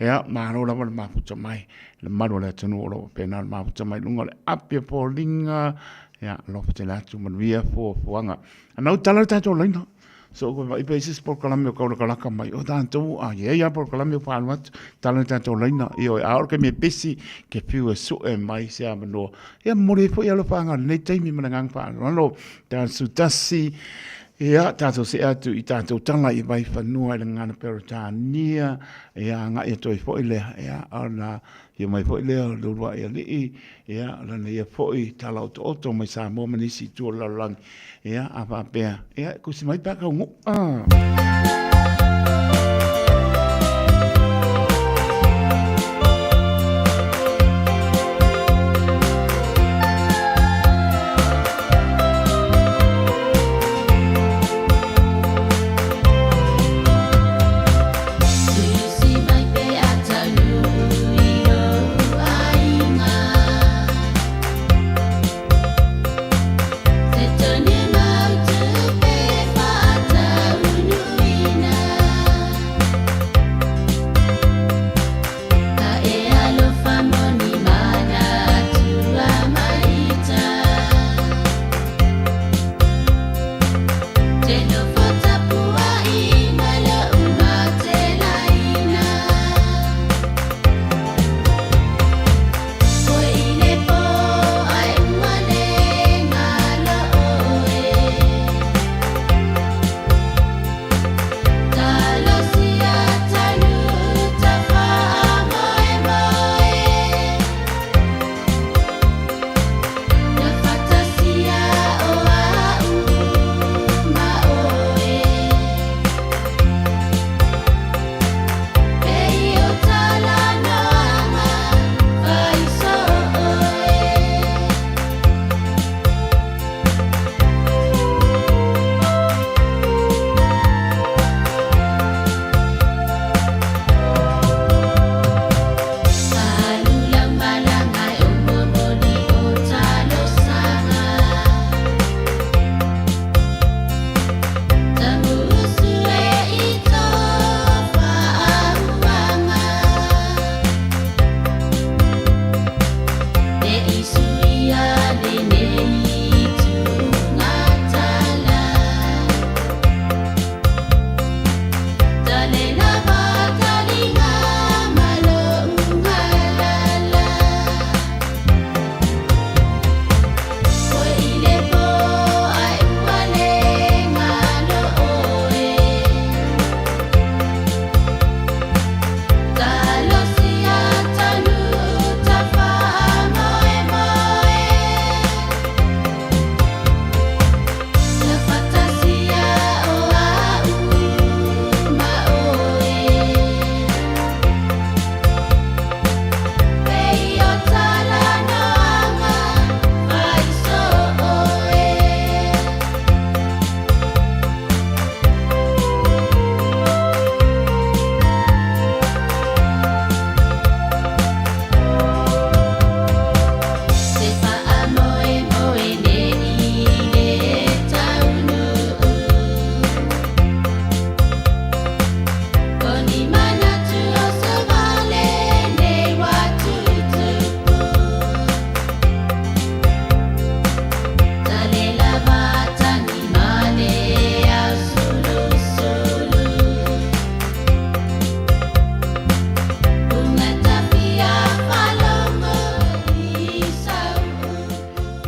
ia, malo lava le mafuta mai, le malu o le atunuu o lo o faapena le mafuta mai luga o le api o foliga, ia, alofa tele atu, manuia fuafuaga. Ana ua tala le tatou laina, so ua vaai pea i se isi polokalame o kaulakalaka mai, o tatou, a i ai lava polokalame ua faaalu atu, tala le tatou laina, ioe, a oo i le taimi e pesi, ke fiu e sue mai se avanoa. Ia, momoli ai foi alofaaga o lenei taimi ma le agaga faaaloalo, tatou tasi, Ia, tatou see atu i tatou tala i Vaifanua i le gagana Peretania, ia agai atu ai foi lea, ia, ona afio mai foi lea o le uluai alii, ia, lana ia foi tala otooto mai Samoa ma nisi itu o le lalolagi, ia, a faapea, ia, tusi mai pe a taunuu.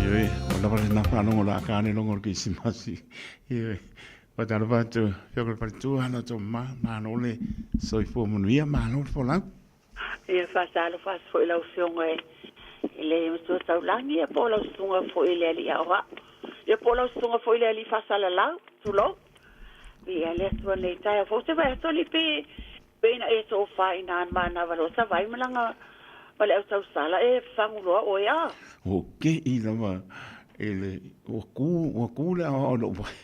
Ioe, ua lava lena faalogo o le a kane logo o le Kerisimasi. Ioe. Faatalofa atu Afioga i le Faletua lo outou ma, malo le soifua manuia, malo le folau. Ia faatalofa atu foi i lau Afioga i le Matua Taulagi ia po o lau Susuga foi i le Alii Aoao ia po o lau Susuga foi i le Alii Faasalalau, tulou. Ia le Atua nei taeao fou, ou te vaai atu alii pe pe ina e tofa i na manava loa savai ma langa ma le au tausala e fagu loa oe a. Ua kei lava e le ua ku ua ku le aoao i lou vai.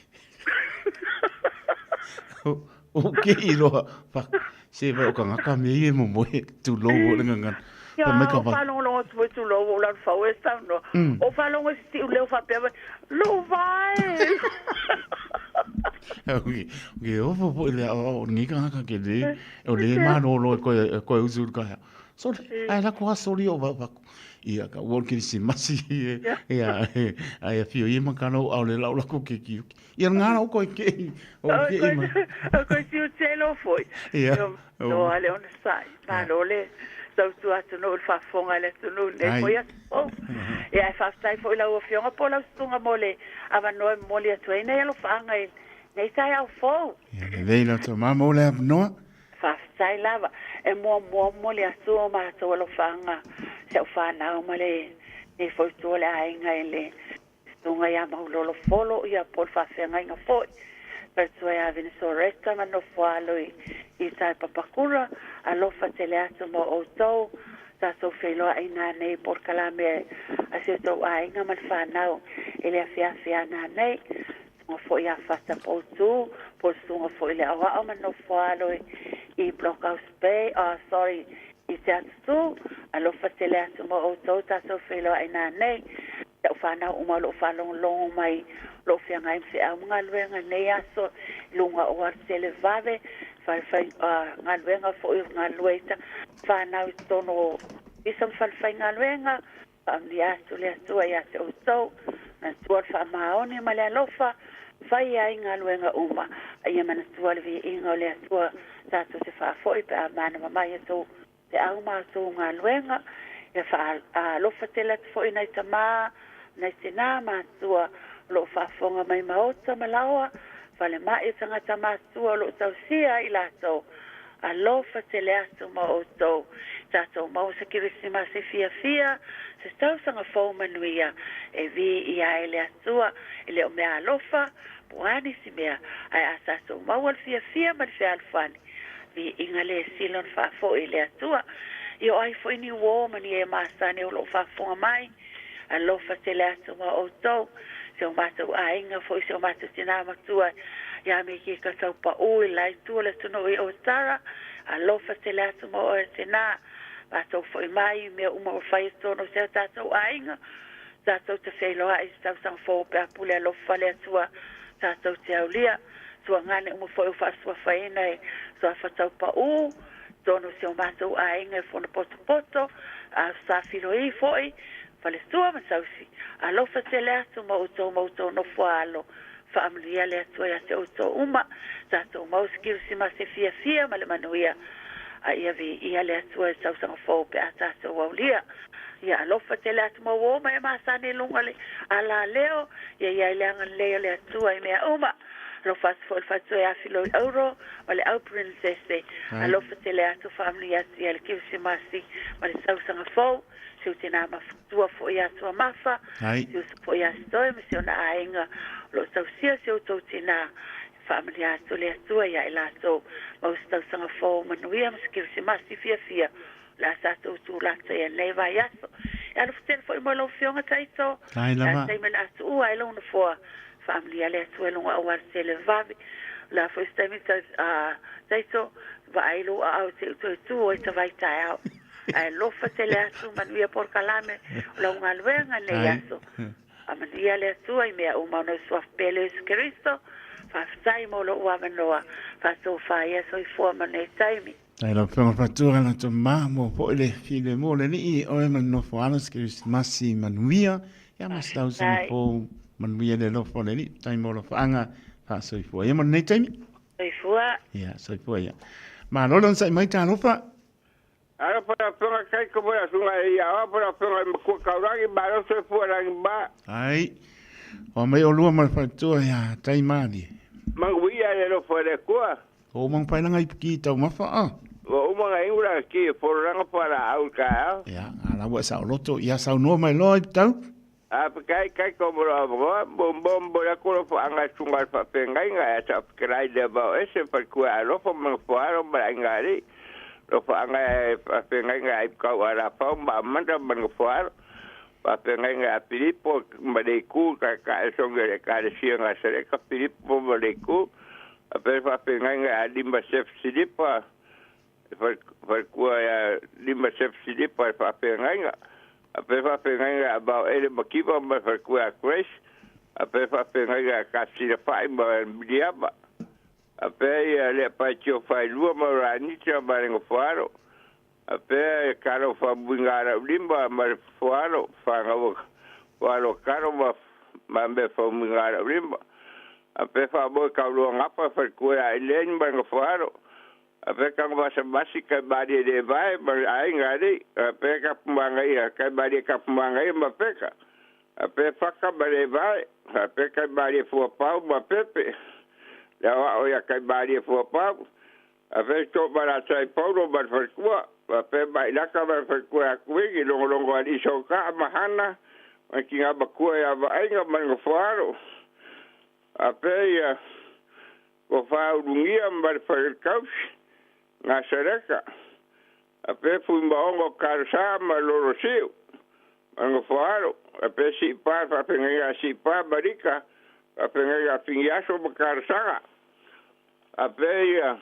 Ua kei loa fa se vai o ka ngaka me ia momoe tulou o le ngangana. Ia, Fa mai ka o vai. faalogologo atu foi tulou ua ou lalo fau e saunoa. O faalogo i se tiu leo faapea mai, lou vai. Ke ofo foi le aoao o lenei tagata ke le o le malolo e koe e koe usu i le taeao. Sole, ae lako aso soli o vau aku. Ia ka ua o le Kerisimasi e ia ae afio ia ma kana o aole lau lako ke ki uki. Ia ngā o koe ke o ke i ma. O koe tiu telo foi. Ia. No ale ona sai. Malo le tautua atunuu i le faafofoga a le atunuu i lenei foi aso fou. Ia ae faafetai foi i lau Afioga po o lau Susuga mo le avanoa e momoli atu ai nei alofaaga i lenei taeao fou. Ia lelei lau tama mo le avanoa. Faafetai lava. E muamua momoli atu o matou alofaaga si au fanau ma lenei foi itu o le aiga i le Susuga ia Maulolo Folo, ia po o le faafeagaiga foi. Faletua ia Vinisoreta ma Nofoalo i uta i Papakura, alofa tele atu mo outou, tatou feiloai nanei i polokalame a si outou aiga ma le fanau i le afiafi a nanei. Susuga foi ia Fata Poutu, po o le susuga foi i le Aoao ma Nofoalo i Blockhouse Bay, oh sorry, i Te Atutu, alofa tele atu mo outou, tatou feiloai nanei. I au fanau uma o lo o faalogologo mai, o lo o feagai ma feau ma galuega i lenei aso i luga o alatelevave, falefai, galuega foi o galulue ai fanau i totonu o ofisa ma falefaigaluega. Faamanuia atu le Atua ia te outou, manatua le faamaoni ma le alofa, faia ai galuega uma, a ia manatua le viiga o le Atua tatou te faafoi pe a manava mai outou feau ma outou galuega. Ia faaalofa tele atu foi nai tamā, nai tinā matua o lo o faafofoga mai maota ma laoa, falemai o tagata matua o lo o tausia ai i latou. Alofa tele atu ma outou. Tatou maua se Kerisimasi fiafia, se tausaga fou manuia e viia ai le Atua. E le o mea alofa, po o a nisi mea, ae a tatou maua le fiafia ma le fealofani, Viiga le sila ona faafoi i le Atua. I o ai foi ni uō ma ni e masani o lo o faafofoga mai, alofa tele atu ma outou, si o matou aiga foi, si o matou tinā matua ia Mikika Taupaʻu i la itu o le atunuu i Otara, alofa tele atu ma oe tinā, matou foi mai i mea uma ua fai i totonu o si o tatou aiga, tatou te feiloai i se tausaga fou pe a pule alofa le Atua tatou te aulia. Tuagane uma foi o faasuafaina e Suafa Taupaʻu, totonu o si o matou aiga e Fono Potopoto, a sa filoi foi, Faletua ma Sausi. Alofa tele atu ma outou ma outou nofoaalo. Faamanuia le Atua ia te outou uma. Tatou mau se Kerisimasi fiafia ma le manuia. A ia viia le Atua i le tausaga fou pe a tatou aulia. Ia alofa tele atu ma uō ma e masani i luga le alaleo, ia i ai le agalelei o le Atua i mea uma. Alofa atu foi le faletua ia Filoi Auro ma le au Princesse. Alofa tele atu faamanuia atu ia le Kerisimasi ma le tausaga fou. Si ou tinā matua foi ia Tuamafa, si uso foi ia Sitoe ma si ona aiga o lo o tausia si outou tinā. Faamanuia atu le Atua ia i latou. Maua se tausaga fou manuia ma se Kerisimasi fiafia. O le a tatou tulata i lenei vaiaso. E alofa tele foi mo lau Afioga Taito. Tai lava. E taimi o le a tuua ai lou nofoa. Faamanuia le Atua i luga aua le tele vave. O le a foi se taimi Taito, vaai lou aao te i toe tu ai ta vai taeao. Ae alofa tele atu, manuia polokalame o lau galuega i lenei aso. Faamanuia le Atua i mea uma ona o Suafa Pele Iesu Keriso. Faafetai mo lou avanoa. Faatofa ia soifua ma lenei taimi. Tai lau Afioga Fatua la to ma mo foi le file mo le lii oe ma nofo alo se Kerisimasi manuia ia ma se tausaga fou manuia le alofa o le Alii tai mo alofaanga faasoifua ia mo lenei taimi. Soifua. Ia soifua ia. Malo le onosai mai talofa. Alofa lau Afioga Taito mo lau Susuga e ia oa po lau Afioga i Matua Taulagi malo soifua lagi ma. Ai. Oa mai olua ma le faletua ia tai malie. Manguia le alofa o le Atua. O uma ona paelaga i piki taumafa a. Ua uma ona inu la ki e fololaga fualaau i le taeao. Ia, a la ua e saoloto, ia saunoa mai loa i Pitau. A pekai kai ko mo lo avanoa, mo mo momoli atu alofaga i susuga i le faafeagaiga e asa fetalai i le vao ese, faletua e alofa ma Nofoalo ma le aiga alii. Alofaga e faafeagaiga e Aipukau Alafau ma Amanda ma Nofoalo. Faafeagaiga ia Pilipo ma Leiku, taitai o sogi o le Ekalesia Nasaleta, Pilipo ma Leiku. Faapea le faafeagaiga ia Lima Sef Silipa, le faletua ia Lima Sef Silipa le faafeagaiga. Faapea le faafeagaiga ia Vaoele Makiva ma le faletua ia Grace. Faapea le faafeagaiga ia Kasilafai ma Miliama. Faapea ia Leapaitio Failua ma Olanita ma le Nofoalo. A pea e kalo faamuiga a lau lima ma le foalo, fanau foalo kalo ma ma mea faamuiga a lau lima. A pea faamoe kaulua gafa falekua ia Elaine ma lona foalo. A pea tagomasamasi kai malie le vae ma le aiga alii. A pea kapumagaia kai malie kapumagaia ma peka. A pea faka ma le vae. A pea kai malie fuapau ma pepe. Le aoao ia kai malie fuapau. Afe to ma la sai Paulo ma le faletua, faapea Mailaka ma le faletua ia Kuini, logologo alii Sokaa ma Hana, ma tina matua ia Vaaiga ma le nofoalo. Faapea ia Tofa Ulugia ma le faletausi, Nasaleta. Faapea Fuimaono Kalesa ma Lolosiu ma le nofoalo. Faapea Siipa, faafeagaiga a Siipa ma Lika, faafeagaiga a Finiaso ma Kalasaga. Faapea ia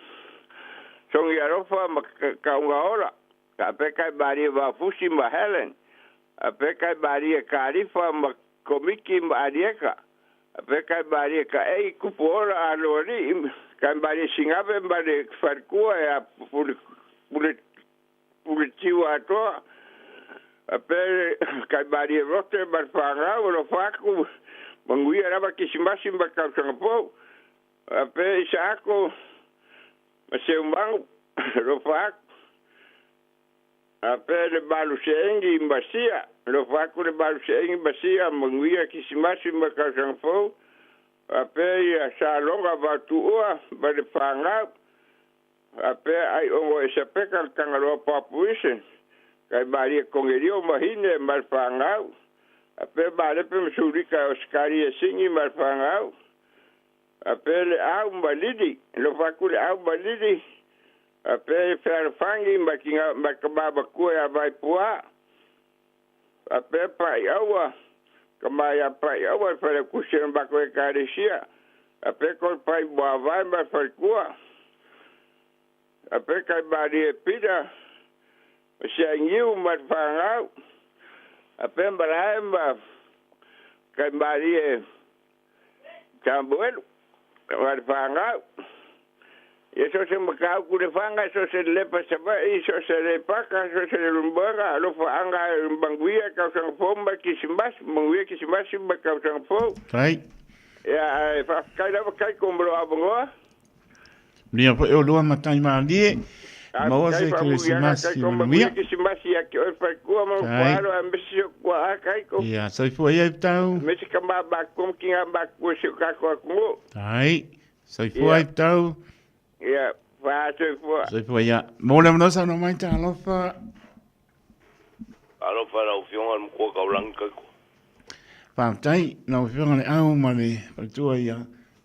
Sogi Alofa ma Kaugaola, faapea Kai Malie Vaofusi ma Helen, faapea Kai Malie Kalifa ma Komiki ma Alieka, faapea Kai Malie Kaei Kupuola Aloalii, Kai Malie Sigave ma le Falekua ia Puletiu Atoa, faapea Kai Malie Rote ma le fanau, alofa atu, manuia lava Kisimasi ma le tausaga fou. Faapea Isaako ma Seumagu, alofa atu. Faapea le Maluseegi ma Sia, alofa atu le Maluseegi ma Sia, manuia Kisimasi ma le tausaga fou. Faapea ia Saloga Vaotuua ma le fanau. Faapea Aiogo Esapeka le Tagaloa Papuise, kai Maria Konelio ma Hine ma le fanau. Faapea Malepe ma Sulika o Sikaria Sigi ma le fanau. Faapea le Au ma Lili, alofa atu le Au ma Lili. Faapea le Fealofani ma tina ma tama matua ia Vaipua. Faapea Paiaua, tama ia Paiaua le faletusi o le matou Ekalesia. Faapea Tolofai Muavae ma le faletua. Faapea Taimalie Pita ma Siainiu ma le fanau. Faapea Malae ma Taimalie Samuelu ma le fanau. Ia so o se mataupu le faga, so o se lepa Savaii, so o se Aleipata, so o se Lumbaga, alofaaga manuia tausaga fou ma le Kerisimasi, manuia Kerisimasi ma le tausaga fou. Tai. Ia, ae faafetai lava Kaiko mo lou avanoa. Manuia foi oulua matai malie. Maua se Kerisimasi manuia. Kerisimasi ia te oe faletua ma Tai. alo aemaise si ou tuaa Kaiko. Ia, soifua ia i tau. Aemaise tama matutua ma tina matutua o si o tatou atunuu. Tai. Soifua Ia. i tau. Ia, faa-soifua. Soifua ia. Mo le avanoa saunoa mai talofa. Alofa lau Afioga le Matua Taulagi Kaiko. Faafetai lau Afioga le Au ma le faletua ia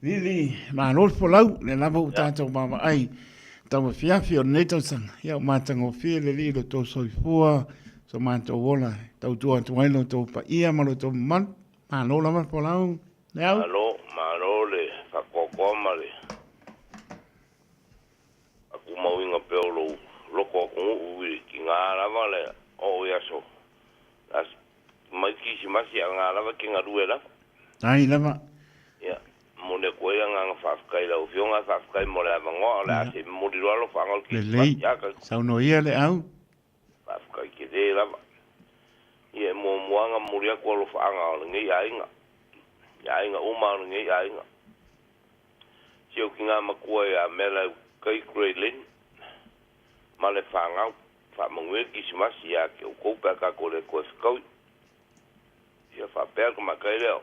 Lili. Malo le folau, lea lava ua tatou vaavaai tauafiafi o lenei tausaga. Ia ua matagofie le Alii i lo outou soifua, so matou ola e tautua atu ai lo outou paia ma lo outou mamalu. Malo lava le folau. Le Au. Malo, malo le faatoatoa ma le faatumauina pea o lou loto atunuu i tiga lava le oo i aso mai Kirisimasi a na lava e te galue lava. Ai lava. Ia, momoli atu ai le agaga faafetai i lau Afioga, faafetai mo le avanoa, o le a se momoli loa alofaga o le Lelei. Kirisimasi. A kai. Saunoa ia le Au. Faafetai tele lava. Ia e muamua ona momoli atu alofaaga o lenei aiga, i aiga uma o lenei aiga. Si ou tina matua ia Mela Kay Graylin ma le fanau, faamanuia le Kirisimasi ia te outou pe a tatou le toe fetaui. Ia faapea le tamaitai lea o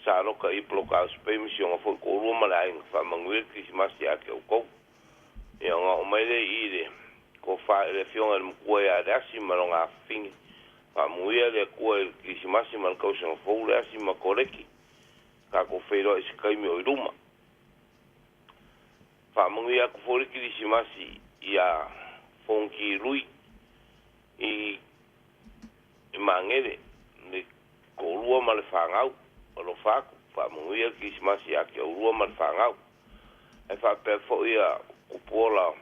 Saloka i Blockhouse Bay ma si ona foi toalua ma le aiga. Faamanuia le Kerisimasi ia te outou. Ia ona oo mai lea i i le tofa i le Afioga i le Matua ia Leasi ma lona afafine. Faamanuia le Atua i le Kerisimasi ma le tausaga fou Leasi ma Koleki. Tatou feiloai i se taimi o i luma. Faamanuia atu foi le Kerisimasi ia Fonoti Lui i Magele, le toalua ma le fanau. Alofa atu, faamanuia le Kerisimasi ia te oulua ma le fanau. Ae faapea foi ia Tupuola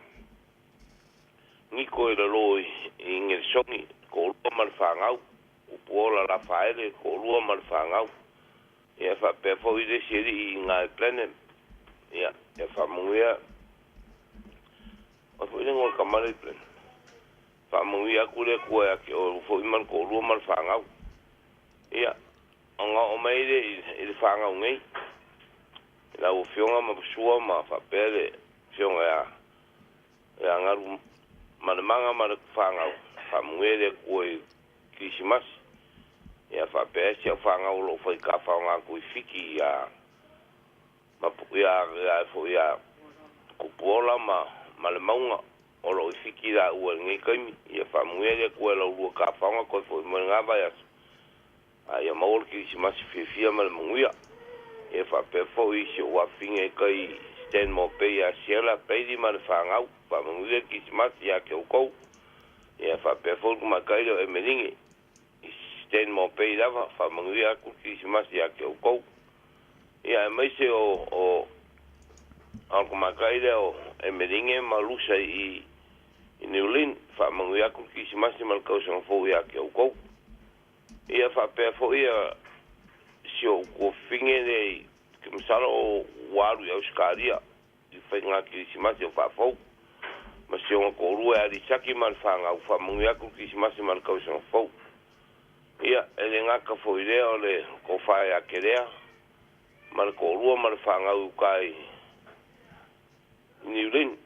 Niko i lalo i Nelesoni, toalua ma le fanau. Tupuola Lafaele, toalua ma le fanau. Ia faapea foi le isi alii i ina i Blenheim. Ia, ia faamanuia. O ai foi le igoa o le tama lea i Blenheim? Faamanuia atu le Atua ia te oe foi ma le toalua ma le fanau. Ia, ona oo mai lea i le fanau nei, i lau Afioga ma Sua ma faapea le Afioga ia ia Galu Malemaga ma le fanau, faamanuia le Atua i Kerisimasi. Ia faapea ai si au fanau o lo o fai tafaoga atu i Fiti ia Mapu ia ia foi ia Kupuola ma Malemauga o lo o i Fiti laua i lenei taimi. Ia faamanuia le Atua i la ulua tafaoga toe foi mai lena vaiaso. A ia maua le Kerisimasi fiafia ma le manuia. Ia faapea foi si ou afafine i tai i Stanmore Bay ia Sheila Bailey ma le fanau. Faamanuia le Kerisimasi ia te outou. Ia faapea foi le tamaitai lea o Emeline i Stanmore Bay lava. Faamanuia atu le Kerisimasi ia te outou. Ia aemaise o o o le tamaitai lea o Emeline ma Lusa i i New Lynn. Faamanuia atu le Kerisimasi ma le tausaga fou ia te outou. Ia faapea foi ia si ou tuafafine lea i ke masalo o ua alu i Ausetalia i faiga Kerisimasi o faafou ma si ona toalua ia Lisaki ma le fanau. Faamanuia atu le Kerisimasi ma le tausaga fou. Ia, e le gata foi i lea o le tofa ia Kelea ma le toalua ma le fanau i uta i New Lynn.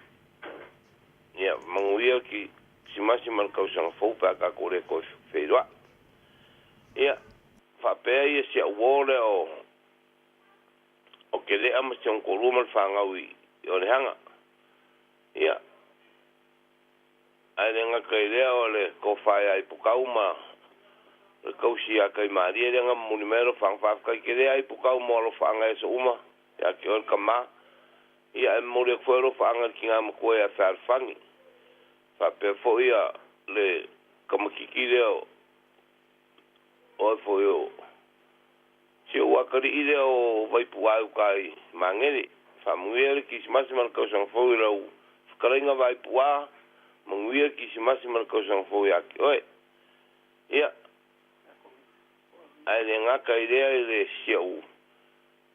Ia, manuia le Kerisimasi ma le tausaga fou pe a tatou le toe feiloai. Ia, faapea ia si au uo lea o o Kelea ma si ona toalua ma le fanau i Onehaga. Ia, ae le gata i lea o le tofa ia Aipukau ma le tausi ia Kaimalie lea na momoli mai alofaga. Faafetai tele Aipukau mo alofaaga i aso uma ia te oe le tama. Ia ae momoli atu foi alofaaga i le tina matua ia Fealofani. Faapea foi ia le tamaitiiti lea o oe foi o si ou atalii lea o Vaipu'a i uta i Magele. Faamanuia le Kerisimasi ma le tausaga fou i lau fetalaiga Vaipu'a, manuia le Kerisimasi ma le tausaga fou ia te oe. Ia, ae le gata i lea i le si ou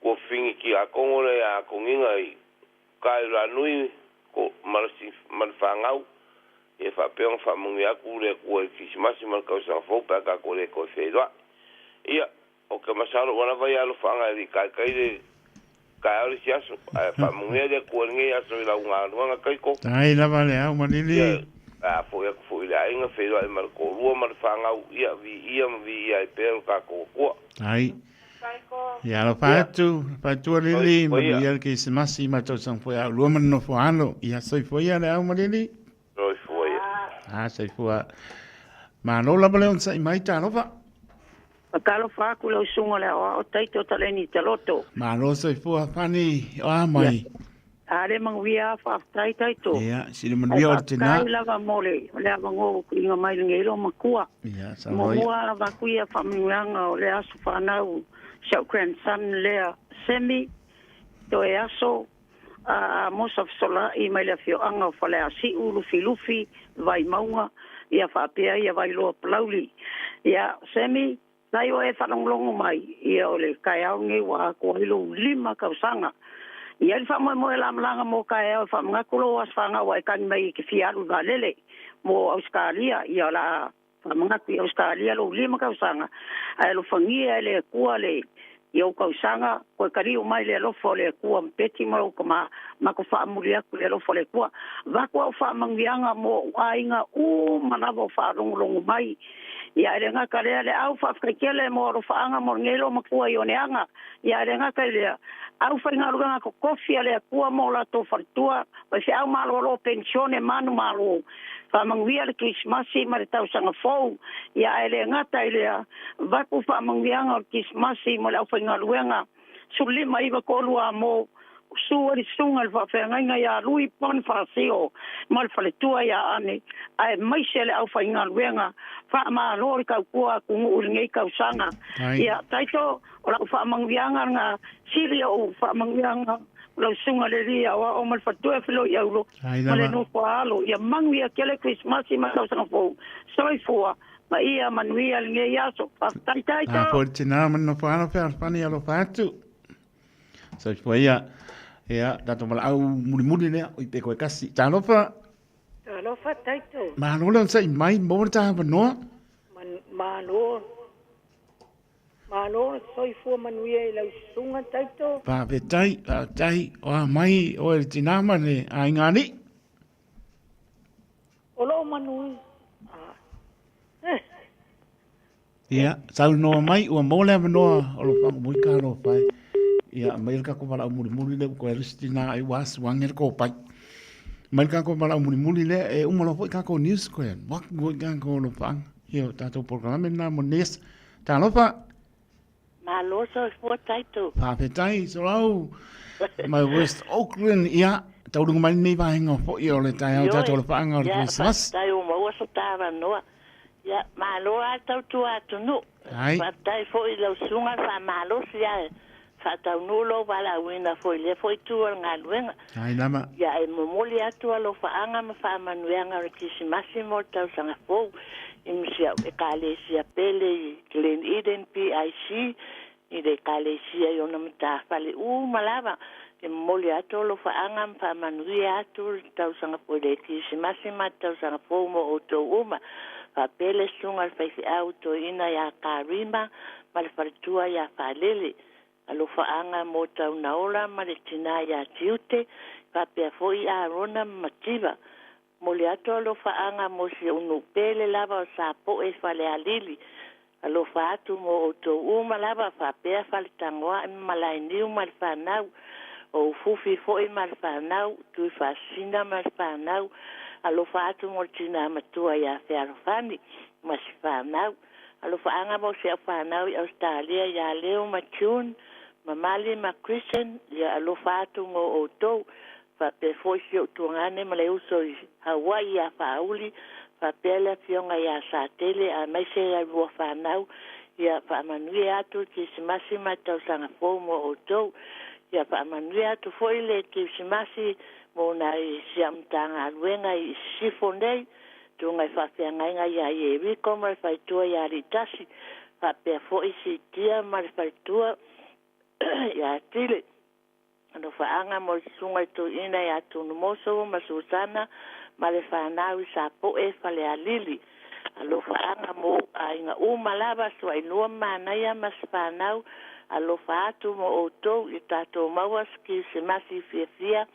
tuafafine tiakono lea ia Atoniga i uta i Ranui ko ma le ma le fanau, ia faapea ona faamanuia atu le Atua i le Kerisimasi ma le tausaga fou pe a tatou le toe feiloai. Ia, Ou te masalo ua lava ia alofaaga e le i taitai le taeao le isi aso. Ae faamanuia le Atua i lenei aso i lau galuega Taito. Tai lava le au malili. Ia, a foi atu foi i le aiga, feiloai ma le toalua ma le fanau, ia, viia ma viia ai pea lo tatou Atua. Tai. Ia alofa atu, alofa atu Lili, manuia le Kerisimasi ma le tausaga fou ia ulua ma le nofo alo. Ia soifua ia le au malili. Soifua ia. Ah, soifua. Malo lava le onosai mai, talofa. Talofa atu lau susuga le aoao Taito Taleni Taloto. Malo soifua Fani, o a mai. A le manuia faafetai Taito. Ia, sili manuia o le tina. Faafetai lava mo le le avanoa ua tuuina mai lenei lo matua. Ia, saunoa ia. Muamua avatu ia faamanuiaga o le aso fanau si au grandson lea Semi toe aso a Amosa Fesolai mai le afioaga o Faleasiu, Lufilufi, Vaimauga, ia faapea ia Vailoa Palauli. Ia, Sammy, lai oe e faalogologo mai, ia o le taeao lenei ua atoa ai lou 5 tausaga. E i ai le faamoemoe o le a malaga mo taeao e faamanatu lou aso fanau ua e tagi mai e te fia alu i le vaalele mo Ausetalia, ia o le a Faamanatu i Ausetalia lou 5 tausaga, ae alofagia e le Atua le i ou tausaga, toe taliu mai le alofa o le Atua ma Peti ma lou tama, matou faamuli atu i le alofa o le Atua. Avatu au faamanuiaga mo ou aiga uma lava o faalogologo mai Ia e le gata lea le au faafetai tele mo alofaaga mo lenei loomatua i Oneaga. Ia e le gata i lea, aufaigaluega totofi a le Atua ma o latou faletua, faifeau malolo penisione manumalo, faamanuia le Kerisimasi ma le tausaga fou. Ia ae le gata i lea, avatu faamanuiaga o le Kerisimasi mo le aufaigaluega 15 9 3 amo Susu ai le susuga i le faafeagaiga ia Lui Ponifasio ma le faletua ia Ane, aemaise le aufaigaluega. Faamalo le tautua atunuu i lenei tausaga. Ia, Taito, o lau faamanuiaga lena, sili ou faamanuiaga o lau susuga i le alii aoao ma le faletua ia Filoi Aulo ma le nofo a alo. Ia manuia tele Kerisimasi ma le tausaga fou. Soifua ma ia manuia lenei aso. Faafetai Taito. A foi le tina ma le nofo a alo, fealofani alofa atu. Soifua ia. Ia, tatou valaau mulimuli lea, oi pe koe kasi. Talofa. Talofa Taito. Malo le onosai mai, maua le ta avanoa. Malo. Malo le soifua manuia i lau susuga Taito. Faafetai, faafetai. O a mai oe le tinā ma le aiga alii. O loo manuia. Ah. Ia, saunoa mai, ua maua le avanoa o lo whango mui ka lo whai. Ia, mai le kako walau mulimuli le uko e lusi tina e ua asu ange le kōpai. Mai le kako walau mulimuli le e uma lo foi kako news koe. Wak ngoi kako lo whanga. Ia, o tātou programme nā mo nes. Talofa. Malo soifua tatou. Faafetai Solau mai West Auckland. Ia, taulunga mai lenei vaega foi o le taeao tatou le faanga o le Christmas. Faafetai ua maua so ta avanoa. Ia, malo lava le tautua atunuu. Faafetai foi i lau susuga le faamalosi ae faataunuu lou valaauina foi i lea foi itu o le galuega. Ai lava. Ia, e momoli atu alofaaga ma faamanuiaga o le Kirisimasi mo le tausaga fou i ma si au Ekalesia pele i Glen Eden PIC, i le Ekalesia i ona matafale uma lava. E momoli atu alofaaga ma faamanuia atu le tausaga fou i le Kirisimasi ma le tausaga fou mo outou uma. Faapea le susuga i le faifeau toeaina ia Karima ma le faletua ia Faalele. Alofaaga mo Taunaola ma le tinā ia Tiute, faapea foi Arona ma Mativa. Momoli atu alofaaga mo si ou nuu pele lava o Sapoe i Falealili. Alofa atu mo outou uma lava faapea Faletagoa'i ma Malaeniu ma le fanau, o Ufufi foi ma le fanau, Tuifaasisina ma le fanau. Alofa atu mo le tinā matua ia Fealofani ma si fanau. Alofaaga mo si au fanau i Ausetalia ia Leo ma June ma Mali ma Christian, ia alofa atu mo outou. Faapea foi si ou tuagane ma le uso i Hawaii ia Faauli, faapea le afioga ia Satele aemaise ia lua fanau, ia faamanuia atu le Kerisimasi ma le tausaga fou mo outou. Ia faamanuia atu foi le Kerisimasi mo nai si au Matagaluega i Sisifo nei, Tuga i faafeagaiga ia Ieriko ma le faletua ia Alii-tasi, faapea foi Sitia ma le faletua ia Tile. Alofaaga mo le susuga i toeaina ia Tunumoso ma Susana ma le fanau i Sapoe, Falealili. Alofaaga mo aiga uma lava, Suailua ma Manaia ma se fanau. Alofa atu mo outou ia tatou maua se Kirisimasi fiafia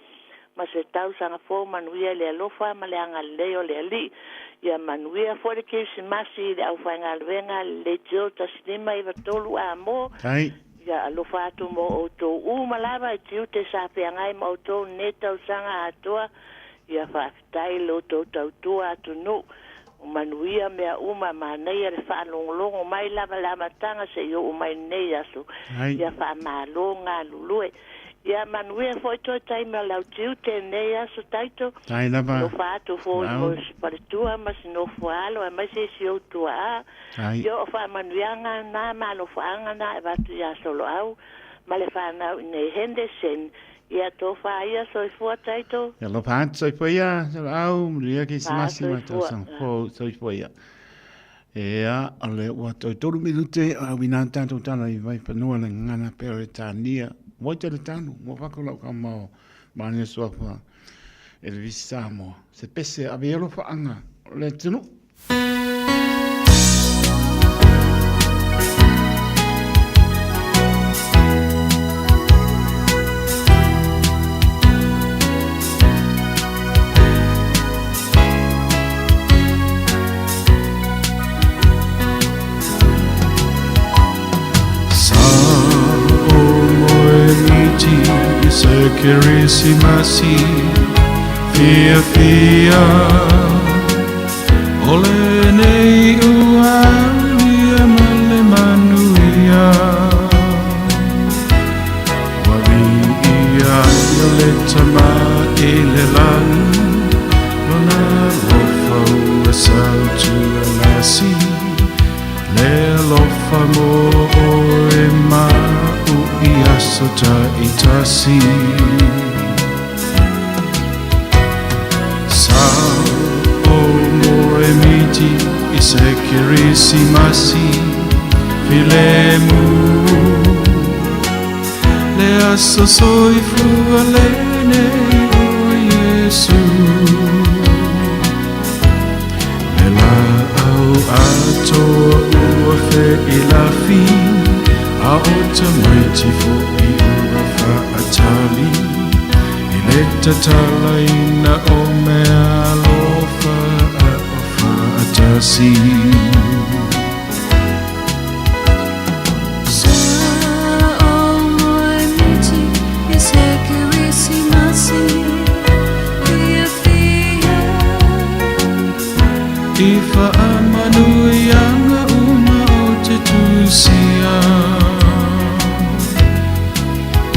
ma se tausaga fou manuia i le alofa ma le agalelei o le Alii. Ia manuia foi le Kerisimasi i le aufaigaluega a le Leitio 1593 Amo. Ia alofa atu mo outou uma lava i tiute sa feagai ma outou lenei tausaga atoa. Ia faafetai i lo outou tautua atunuu. Ua manuia mea uma, manaia le faalogologo mai lava le amataga seia oo mai lenei aso. Ia faamalo galulue. Ia manuia foi toe taimi o lau tiute i lenei aso Taito. Tai lava. Alofa atu foi mo si faletua ma si nofo alo aemaise si ou tuaa. Ia o faamanuiaga na ma alofaaga na e avatu ia Soloau ma le fanau i nei Henderson. Ia tofa ia soifua Taito. Ia alofa atu soifua ia Soloau, manuia Kerisimasi ma tausaga fou soifua ia. Ea, o le ua toe tolu minute o au inā tātou tala i Vaifanua le ngana Peretania. Wai te le tanu, mo whako lau ka mao, mania suafa, e le visi Samoa. Se pese ave i alofaanga o le atunuu. Kerisimasi fiafia O lenei ua aulia ma le manuia Ua viia ai o le Tama i le lagi Lona alofa ua sautualasi Le alofa mo oe ma a'u i aso ta'itasi. Sa o moe miti i se Kerisimasi filemu Le aso soifua lenei o Iesu. Le laau atoa ua feʻilafi, A o tamaiti foʻi ua faatali, I le tatalaina o meaalofa a o faatasi. I faamanuiaga uma o te tusia.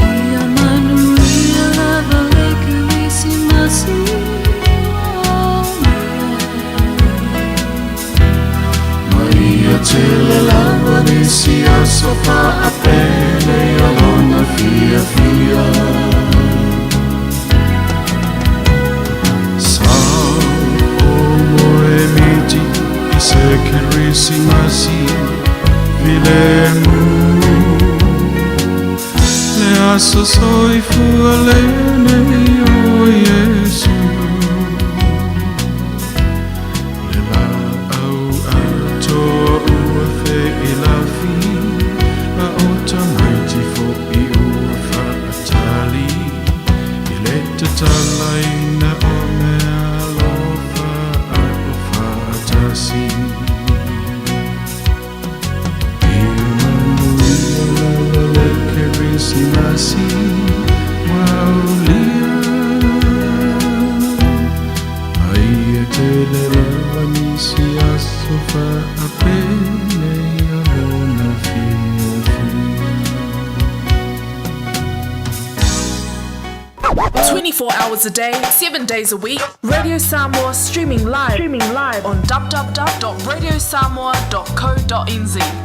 Ia manuia lava le Kerisimasi Ma ia tele lava nisi aso faapele o lona fiafia. Sa o moe miti i se Kerisimasi filemu Le aso soifua lenei o Iesu. Le laau atoa ua feʻilafi, A o tamaiti foʻi ua faatali, I le tatalaina o meaalofa a o faatasi. Ia manuia lava le Kerisimasi ua aulia, Ma ia tele lava nisi aso faapenei o lona fiafia. 24 hours a day, 7 days a week, Radio Samoa streaming live, streaming live on www.radiosamoa.co.nz.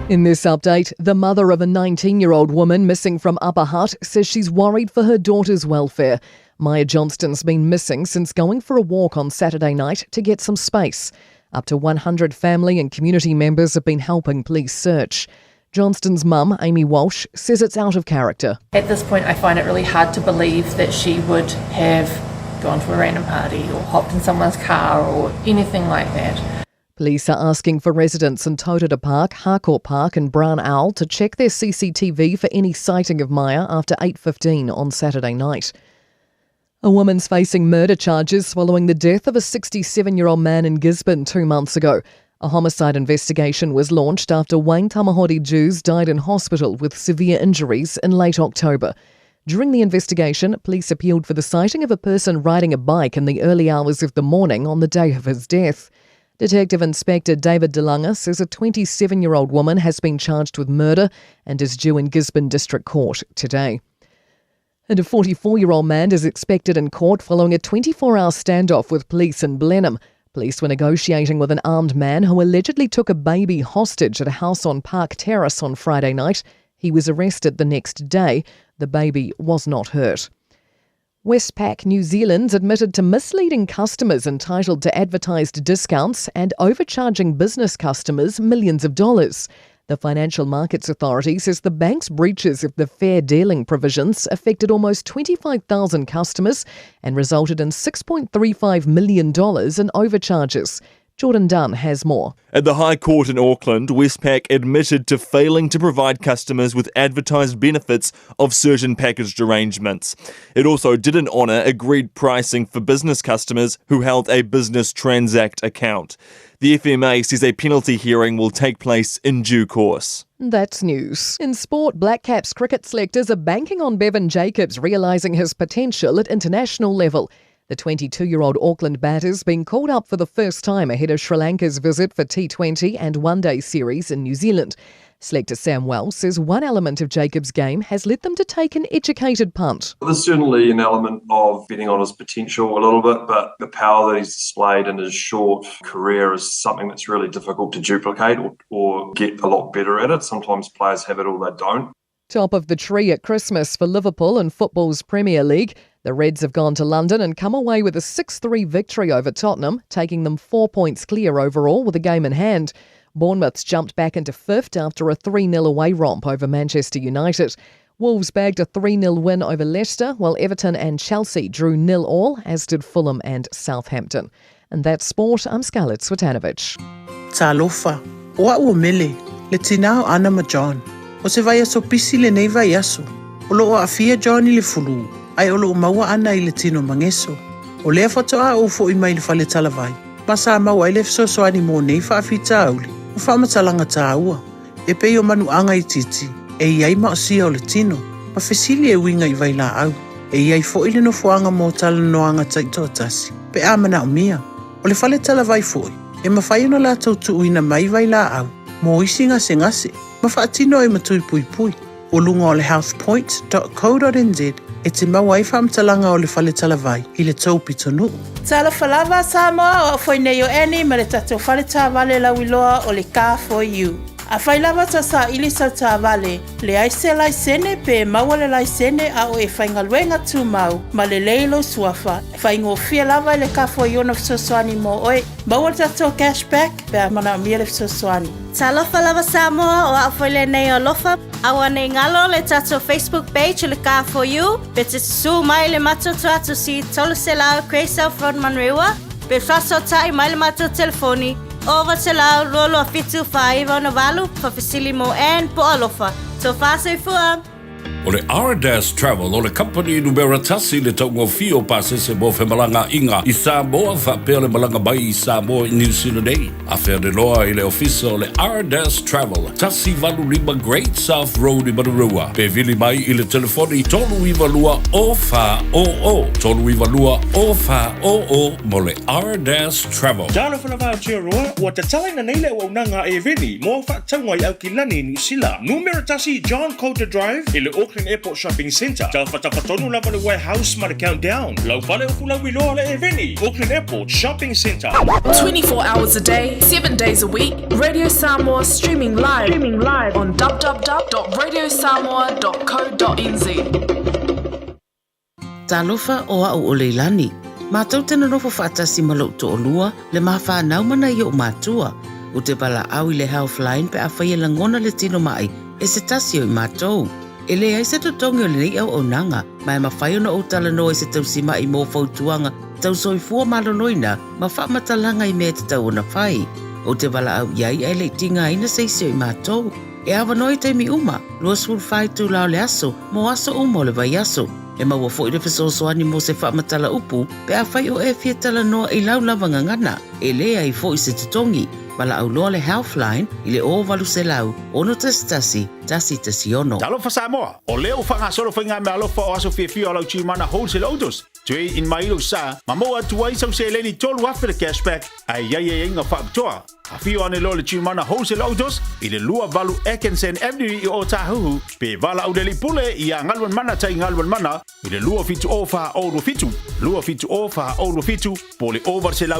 In this update, the mother of a 19 year old woman missing from Upper Hutt says she's worried for her daughter's welfare. Maya Johnston's been missing since going for a walk on Saturday night to get some space. Up to 100 family and community members have been helping police search. Johnston's mum, Amy Walsh, says it's out of character. At this point, I find it really hard to believe that she would have gone to a random party or hopped in someone's car or anything like that. Police are asking for residents in Totara Park, Harcourt Park and Brown Owl to check their CCTV for any sighting of Maya after 8.15 on Saturday night. A woman's facing murder charges following the death of a 67 year old man in Gisborne two months ago. A homicide investigation was launched after Wayne Tamahori Jews died in hospital with severe injuries in late October. During the investigation, police appealed for the sighting of a person riding a bike in the early hours of the morning on the day of his death. Detective Inspector David DeLange says a 27 year old woman has been charged with murder and is due in Gisborne District Court today. And a 44 year old man is expected in court following a 24 hour standoff with police in Blenheim. Police were negotiating with an armed man who allegedly took a baby hostage at a house on Park Terrace on Friday night. He was arrested the next day. The baby was not hurt. Westpac New Zealand's admitted to misleading customers entitled to advertised discounts and overcharging business customers millions of dollars. The Financial Markets Authority says the bank's breaches of the fair dealing provisions affected almost 25,000 customers and resulted in $6.35 million in overcharges. Jordan Dunn has more. At the High Court in Auckland, Westpac admitted to failing to provide customers with advertised benefits of certain packaged arrangements. It also didn't honour agreed pricing for business customers who held a business transact account. The FMA says a penalty hearing will take place in due course. That's news. In sport, Black Caps cricket selectors are banking on Bevin Jacobs realising his potential at international level. The 22 year old Auckland batter's been called up for the first time ahead of Sri Lanka's visit for T20 and One Day series in New Zealand. Selector Sam Wells says one element of Jacobs' game has led them to take an educated punt. There's certainly an element of betting on his potential a little bit, but the power that he's displayed in his short career is something that's really difficult to duplicate or, or get a lot better at it. Sometimes players have it or they don't. Top of the tree at Christmas for Liverpool and football's Premier League. The Reds have gone to London and come away with a 6 3 victory over Tottenham, taking them four points clear overall with a game in hand. Bournemouth's jumped back into fifth after a 3 0 away romp over Manchester United. Wolves bagged a 3 0 win over Leicester, while Everton and Chelsea drew nil all, as did Fulham and Southampton. And that's sport. I'm Scarlett Swatanovic. Talofa, o au o Mele, le tinā o Ana ma John. O se vaiaso pisi lenei vaiaso. O loo aafia John i le fulū, ae o loo maua ana i le tino mageso. O lea faatoā ou foʻi mai le fale talavai, ma sa maua ai le fesoasoani mo nei faafitauli ma faamatalaga tāua, e pei o manuaga itiiti e i ai maosia o le tino, ma fesili e uiga i vailaau. E i ai foʻi le nofoaga mo talanoaga taitoatasi, pe a manaomia. O le fale talavai foʻi, e mafai ona latou tuuina mai vailaau mo isi gasegase ma faatino ai ma tui puipui. O luga o le healthpoint.co.nz e te maua ai faamatalaga o le fale talavai i le tou pitonuu. Talofa lava Samoa, o au foi nei o Annie ma le tatou fale taavale lauiloa o le Car For You. Afai lava ta saili sau taavale, leai se laisene pe maua le laisene a o e faigaluega tumau ma lelei lou suafa, faigofie lava i le Car For You ona fesoasoani mo oe. Maua le tatou cash back pe a manaomia le fesoasoani. Talofa lava Samoa, o au foi lenei o Alofa. Aua nei galo le tatou Facebook page o le Car For You, pe te susū mai le matou tuatusi 300 Grey South Road Manurewa, pe faasootai mai le matou telefoni 0900 227 498, faafesili mo Ann po o Alofa. Tofa soifua! O le Ardas Travel o le kamupani numera tasi i le taugofie o pasese mo femalagaaiga i Samoa faapea le malaga mai i Samoa i Niu Sila nei. Afea le loa i le ofisa o le Ardas Travel, 185 Great South Road i Manurewa, pe vili mai i le telefoni 392 0400, 392 0400 mo le Ardas Travel. Talofa lava Aotearoa, ua tatalaina nei le auaunaga a Eveni mo au faatauga i Aukilani, Niu Sila. Numera tasi John Coulter Drive i le Auckland Airport Shopping Centre. Taufataufatonu lava le warehouse ma le Countdown. Lau fale upu lauiloa le Eveni, Auckland Airport Shopping Centre. 24 hours a day, 7 days a week, Radio Samoa streaming live, streaming live on www.radiosamoa.co.nz. Talofa o au o Leilani. Mātou te nonofo whaatasi ma lou to'olua, le ma whānau mana i o mātua. O te valaau i le Healthline pe a whai e langona le tino mai e se tasi o i mātou. E leai se totogi o lenei auaunaga, ma e mafai ona ou talanoa i se tausima'i mo fautuaga tau soifua maloloina ma faamatalaga i mea e tatau ona fai. Ou te valaau i ai ae le i tigaina se isi o i matou. E avanoa i taimi uma, 24 itula o le aso, mo aso uma o le vaiaso. E maua foi le fesoasoani mo se faamatala upu pe afai o e fia talanoa i lau lava gagana, e leai foi se totogi. Valaau loa le Healthline i le 0800 611 116. Talofa Samoa, o lea ua faagasolo faigameaalofa o aso fiafia o lau Gmana Wholesale Autos, Trade in mai lou sa, ma maua atu ai sau seleni 3,000 le cashback, ae i ai aiaiga faapitoa. Afio ane loa le Gmana Wholesale Autos i le 28 Atkinson Avenue i Ōtāhuhu, pe valaau le alii pule iā Galuanmana Tai Galuanmana i le 270 427, 270 427, po o le 0800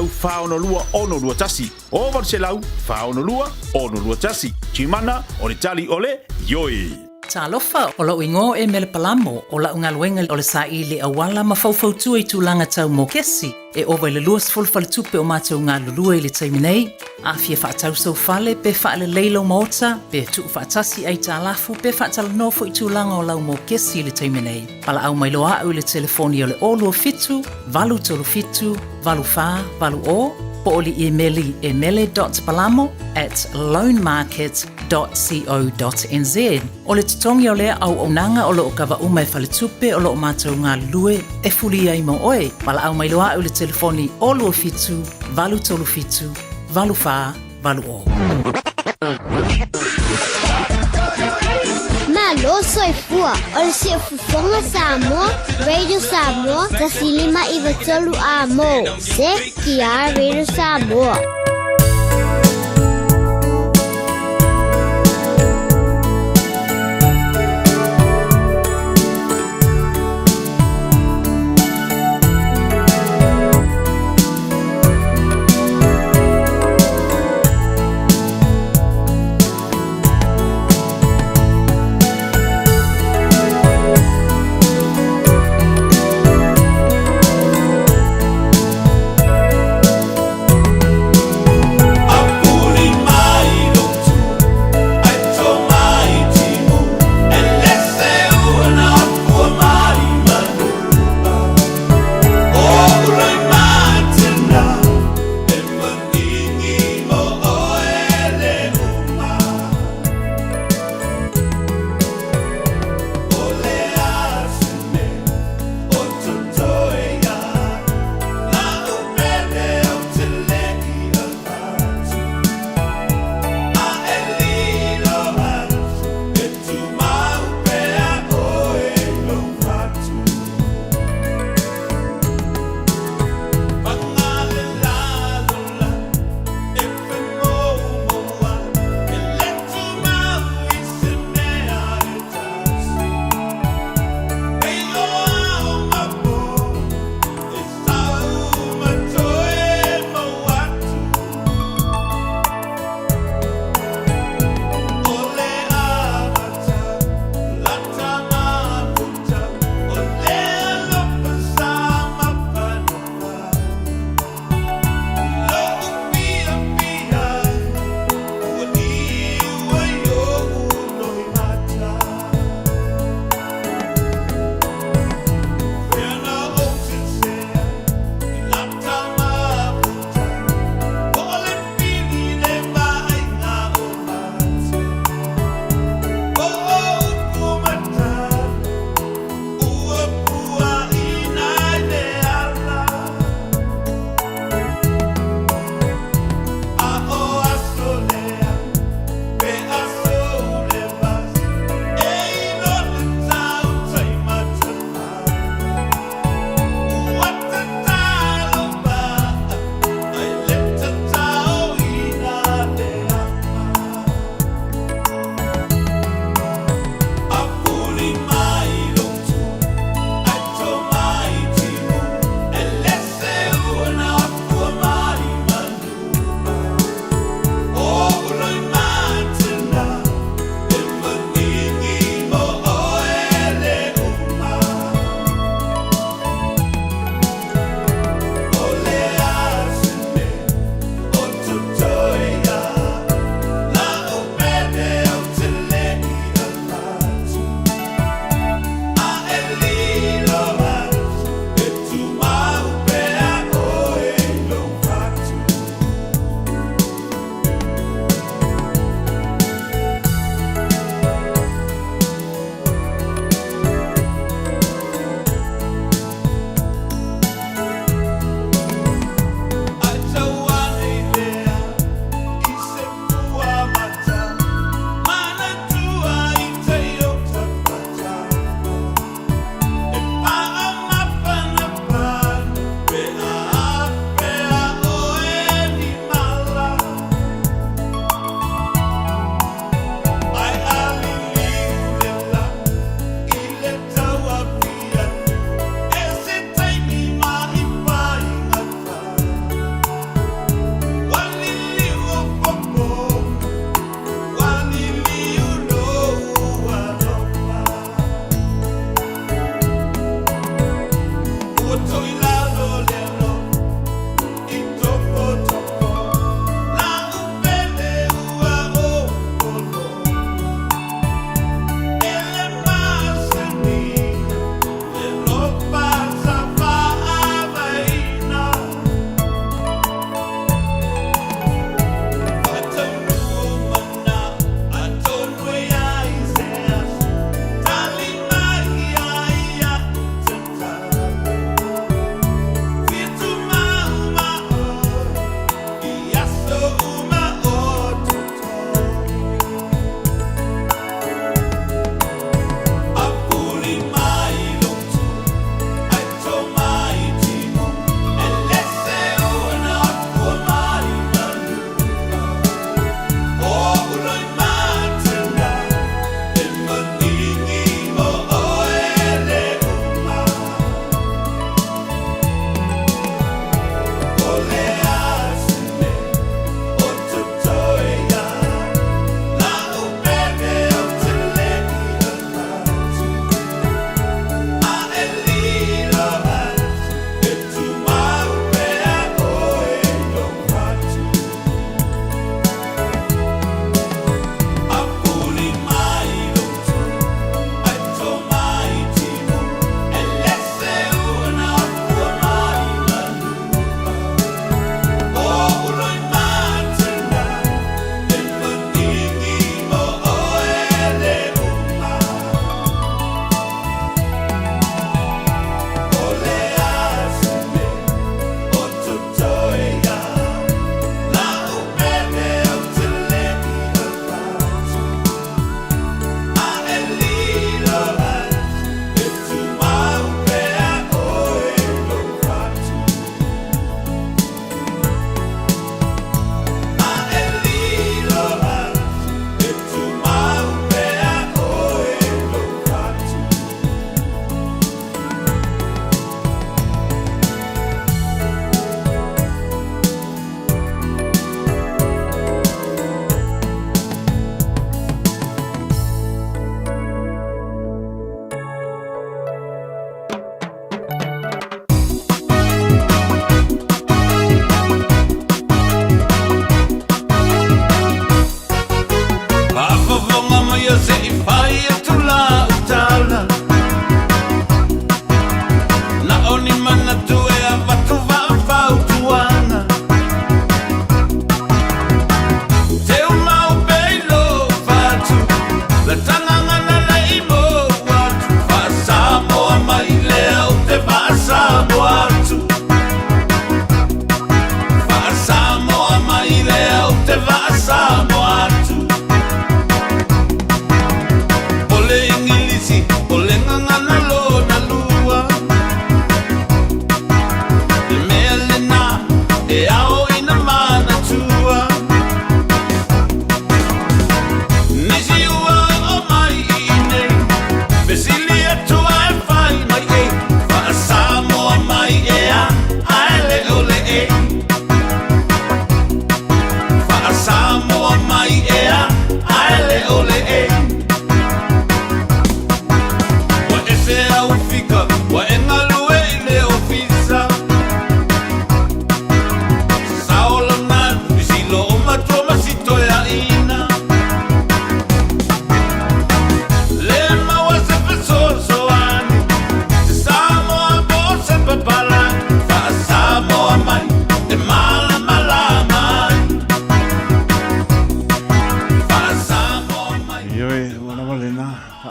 462 621. 0800 462 621. Gmana, o le tali o le, ioe. Talofa, o lou igoa o Emele Palamo, o lau galuega o le saili auala ma faufautua i tulaga tau mokesi. E ova i le 20 faletupe o matou galulue i le taimi nei. A fia faatau sou fale, pe faalelei lou maota, pe tuufaatasi aitalafu, pe faatalanoa foi tulaga o lau mokesi i le taimi nei. Valaau mai loa au i le telefoni o le 027 837 8480. Po o le imeli e mele.palamo at loanmarket.co.nz. O le totogi o lea auaunaga o lo o kava uma e Faletupe o lo o matou galulue e fuli ai mo oe. Valaau mai loa au i le telefoni 027 837 84 80. Malo soifua o le siufofoga Samoa, Radio Samoa, 105 93 amo. Se ki Radio Samoa.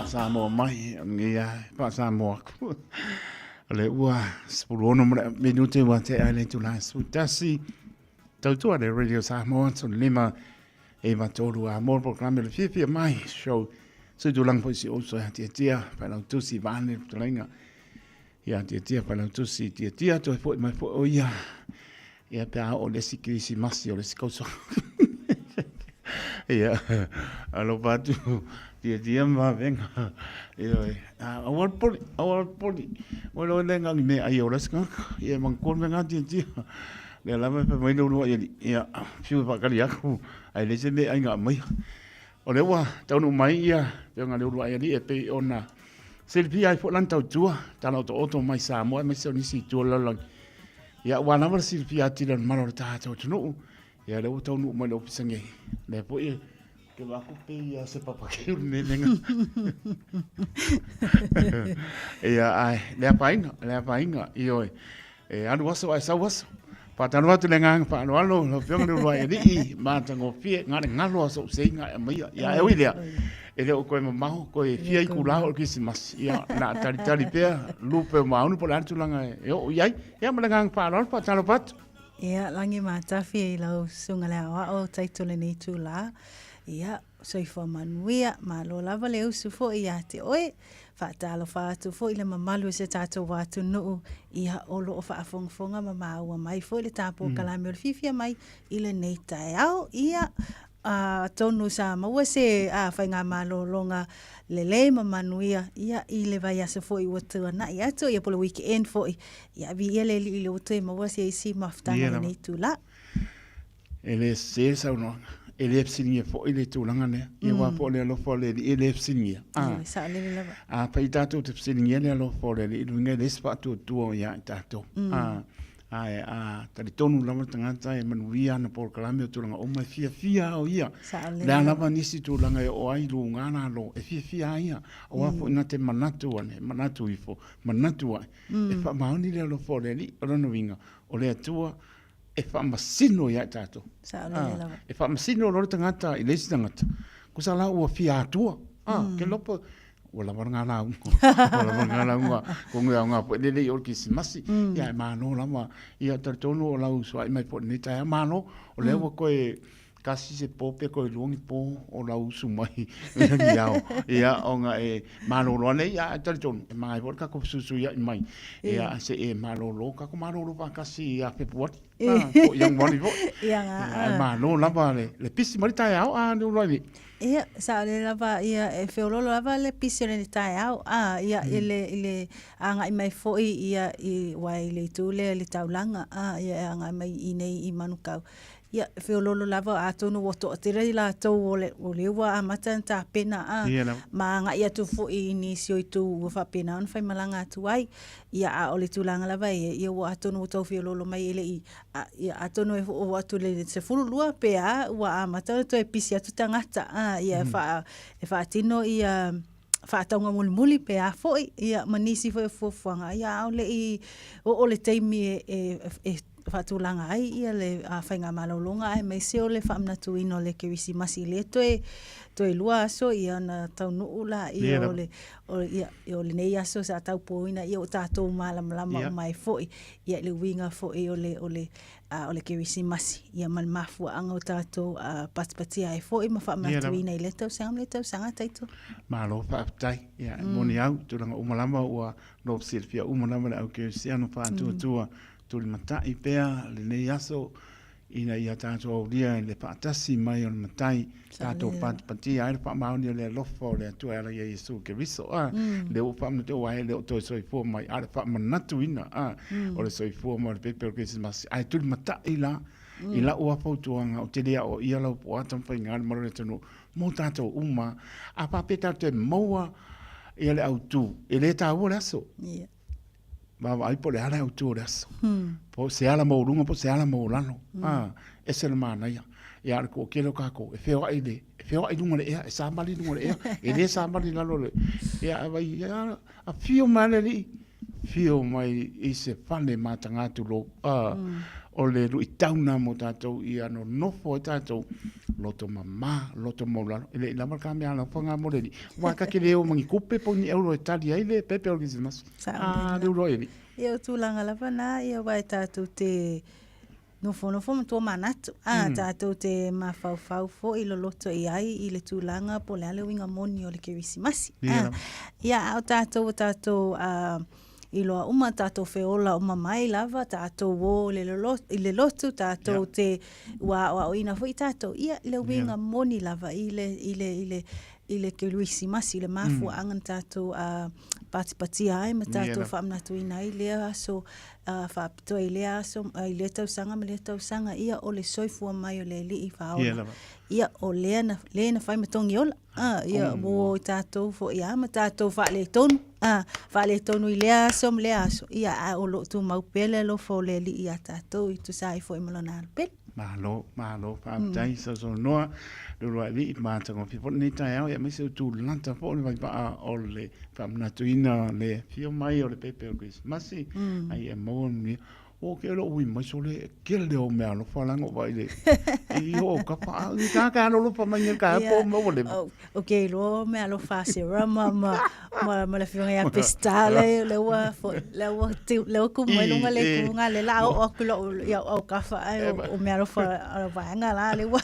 Faa-Samoa mai, o lenei lava e Faa-Samoa atu. O lea ua 16 ma le minute ua tea ai le itula e 11. Tautua le Radio Samoa, 15 e 3 a mo le polokalame le fiafia mai show. Se tulaga foi si ouso e atiatia, failautusi vaane le fetalaiga. Ia atiatia failautusi tiatia toe foi mai foi o ia. Ia pe a oo le isi kerisimasi o le isi kausaga. Ia, alofa atu tiatia ma vavega. Ioe, aua le popole, aua le popole. Ua iloa le gagi mea ai o le isi tagata. Ia manatua le mea lena tiatia. Lea lava e fai mai le uluai alii, ia, fiu e faatali atu, ae leai se meaai na aumaia. O lea ua taunuu mai ia afioga i le uluai alii e pei ona silafia ai foi lana tautua, tala otooto mai Samoa aemaise o nisi itu o le lalolagi. Ia aua lava le silafia atili o le mamalu o le tatou atunuu, ia lea ua taunuu mai le ofisa nei. Lea foi e ke vaai atu pei lava o se papakeu lenei mea. Ia ae le afaina, le afaina, ioe. E alu aso ae sau aso. Faatalofa atu le agaga faaaloalo lau Afioga i le Uluai Alii, matagofie, galegalo a sou seiga e aumaia. Ia e ui lea, e le o toe mamao, toe fia itula o le Kerisimasi. Ia, o le a talitali pea, lupe o maunu po o le a le tulaga e oo i ai. Ia ma le agaga faaaloalo, faatalofa atu. Ia, lagi matafi i lau susuga le aoao taito lenei itula. Ia, soifua manuia, malo lava le usu foi ia te oe. Faatalofa atu foi i le mamalu o si o tatou atunuu, ia, o lo o faafogafoga ma maua mai foi le ta polokalame o le fiafia mai i lenei taeao. Ia, atonu sa maua se faigamalologa lelei ma manuia, ia, i le vaiaso foi ua tuanai atu, ia po o le weekend foi. Ia, viia le Alii lea ua toe maua se isi mafutaga i lenei itula. E le sese le saunoaga, e le fesiligia foi le tulaga lea. Ia aua foi o le alofa o le Alii e le fesiligia. Ioe, saolele lava. Afai tatou te fesiligia le alofa o le Alii, lona uiga e leai se faatuatua o ia i tatou. Ae a talitonu lava le tagata e manuia ana polokalame o tulaga uma, e fiafia lava o ia. Saolele. O le a lava nisi tulaga e oo ai luga lalo, e fiafia lava ia. Aua foi na te manatu ane, manatu ifo, manatu ae, e faamaoni le alofa o le Alii. O lona uiga, o le Atua e faamasino ia i tatou. Saolele lava. E faamasino loa le tagata i le isi tagata, kusa la ua fia atua. Ke lopo, ua lava ngā lauga. Ua lava ngā lauga. Ko ngā ngā po lele i o le Kerisimasi. Ia e malo lava. Ia talitonu o lau sua'i mai po lenei taeao. Malo, o lea ua koe kasi se po pe koe lua ni po o lau usu mai i rangi ao. Ia, ona e malolo ane ia, e talitonu, e mangai foi le kako fesuisuia'i mai. Ia, se e malolo, kako malolo faatasi ia Fepuari. Ah, po o Ianuari foi. Ia, nga, Ia, ae malo lava le pisi mai le taeao, a le uluai alii. Ia, saolele lava, ia, e feoloolo lava le pisi o le taeao, a, ia, i le, i le agai mai foi, ia, i, aua i le itu lea i le taulaga, a, ia, e agai mai i inei i Manukau. Ia, e feoloolo lava, atonu ua toatele i latou o le, o lea ua amata ona tapena, a, Ia lava. ma agai atu foi i nisi o itu ua faapena ona faimalaga atu ai. Ia, a o le tulaga lava ia, ia ua atonu ua tau feoloolo mai e le i, a, ia, atonu e oo atu i le 12 pe a, ua amata ona toe pisi atu tagata, a, ia, e faa, e faatino ia faatauga mulimuli pe a foi, ia, ma nisi foi o fuafuaga, ia, a o le i oo le taimi e, e, e faatulaga ai ia le faigamalologa aemaise o le faamanatuina o le Kerisimasi lea toe toe lua aso ia ona taunuu laia o le o ia o lenei aso sa taupoina ia ua tatou malamalama uma ai foi ia i le uiga foi o le o le o le Kerisimasi ia ma le mafuaaga o tatou patipatia ai foi ma faamanatuina i lea tausaga ma lea tausaga Taito. Malo faafetai. Ia e moni au tulaga uma lava ua logo silafia uma lava le au kerisiano faatuatua Tulimatai pea lenei aso ina ia tatou aulia i le faatasi mai o le Matai, tatou patipatia ai le faamaoni o le alofa o le Atua e ala ia Iesu Keriso. A, lea ua faamanatu, aua e le o toe soifua mai, a o le faamanatuina, a, o le soifua ma le pepe o le Kerisimasi. Ae tulimatai la i lau lava fautuaga, ou te le aoaia lau po o a taumafaiga a le malu o le atunuu mo tatou uma. A faapea tatou te maua ia le autu, e le taua le aso. Vaavaai po o le a le autu o le aso. Po o se ala maualuga po o se ala maualalo. A, ese le manaia. Ia, a o le toatele o tatou, e feoai i le, e feoai i luga o le ea, e samali i luga o le ea, e le samali i lalo o le, ia, a vai, ia, afio mai le Alii, afio mai i se fale mataga tulou. A, o le luitau lena mo tatou ia nonofo ai tatou. Loto mamā, loto maualalo, e le i lava le ka mea alofa mo le alii. Aua ka te le o ma ni tupe po o ni euro e tali ai le pepe o le Kerisimasi. A, le ulu ai alii. Ia o tulaga lava na, ia aua e tatou te nofonofo ma tomanatu, a, tatou te mafaufau foi loloto i ai i le tulaga po o le a le uiga moni o le Kerisimasi. A, ia a o tatou ua tatou a, iloa uma tatou feola uma mai lava, tatou o i le i le lotu, tatou te ua aoaoina foi tatou, ia le uiga moni lava i le, i le, i le, i le Kerisimasi, le mafuaaga na tatou patipatia ai ma tatou faamanatuina ai lea aso faapitoa i lea aso, i lea tausaga ma lea tausaga, ia o le soifua mai o le Alii Faaola. Ia o lea na, lea na fai ma togi ola. Ah, ia, mo i tatou foi lava ma tatou faaletonu. Ah, faaletonu i lea aso ma lea aso. Ia, a o lo o tumau pea le alofa o le Alii iā tatou i tusa ai foi ma Lona alo pele. Malo, malo, faafetai mm. sausaunoa le uluai alii matagofie foi lenei taeao ia aemaise o tulata foi le vaivaa o le faamanatuina le afio mai o le pepe o le Kerisimasi mm. ai e maua manuia O ke lo ui mai sole kele o mea alofa langa o vai le i o ka pa i ka ka lo pa mai ka po mo le o ke lo mea alofa se rama ma ma ma le fionga ya pestale le ua fo le ua ti le ua ku mai lunga le ku nga le la o aku lo ya o ka fa ai o mea alofa o vaenga la le ua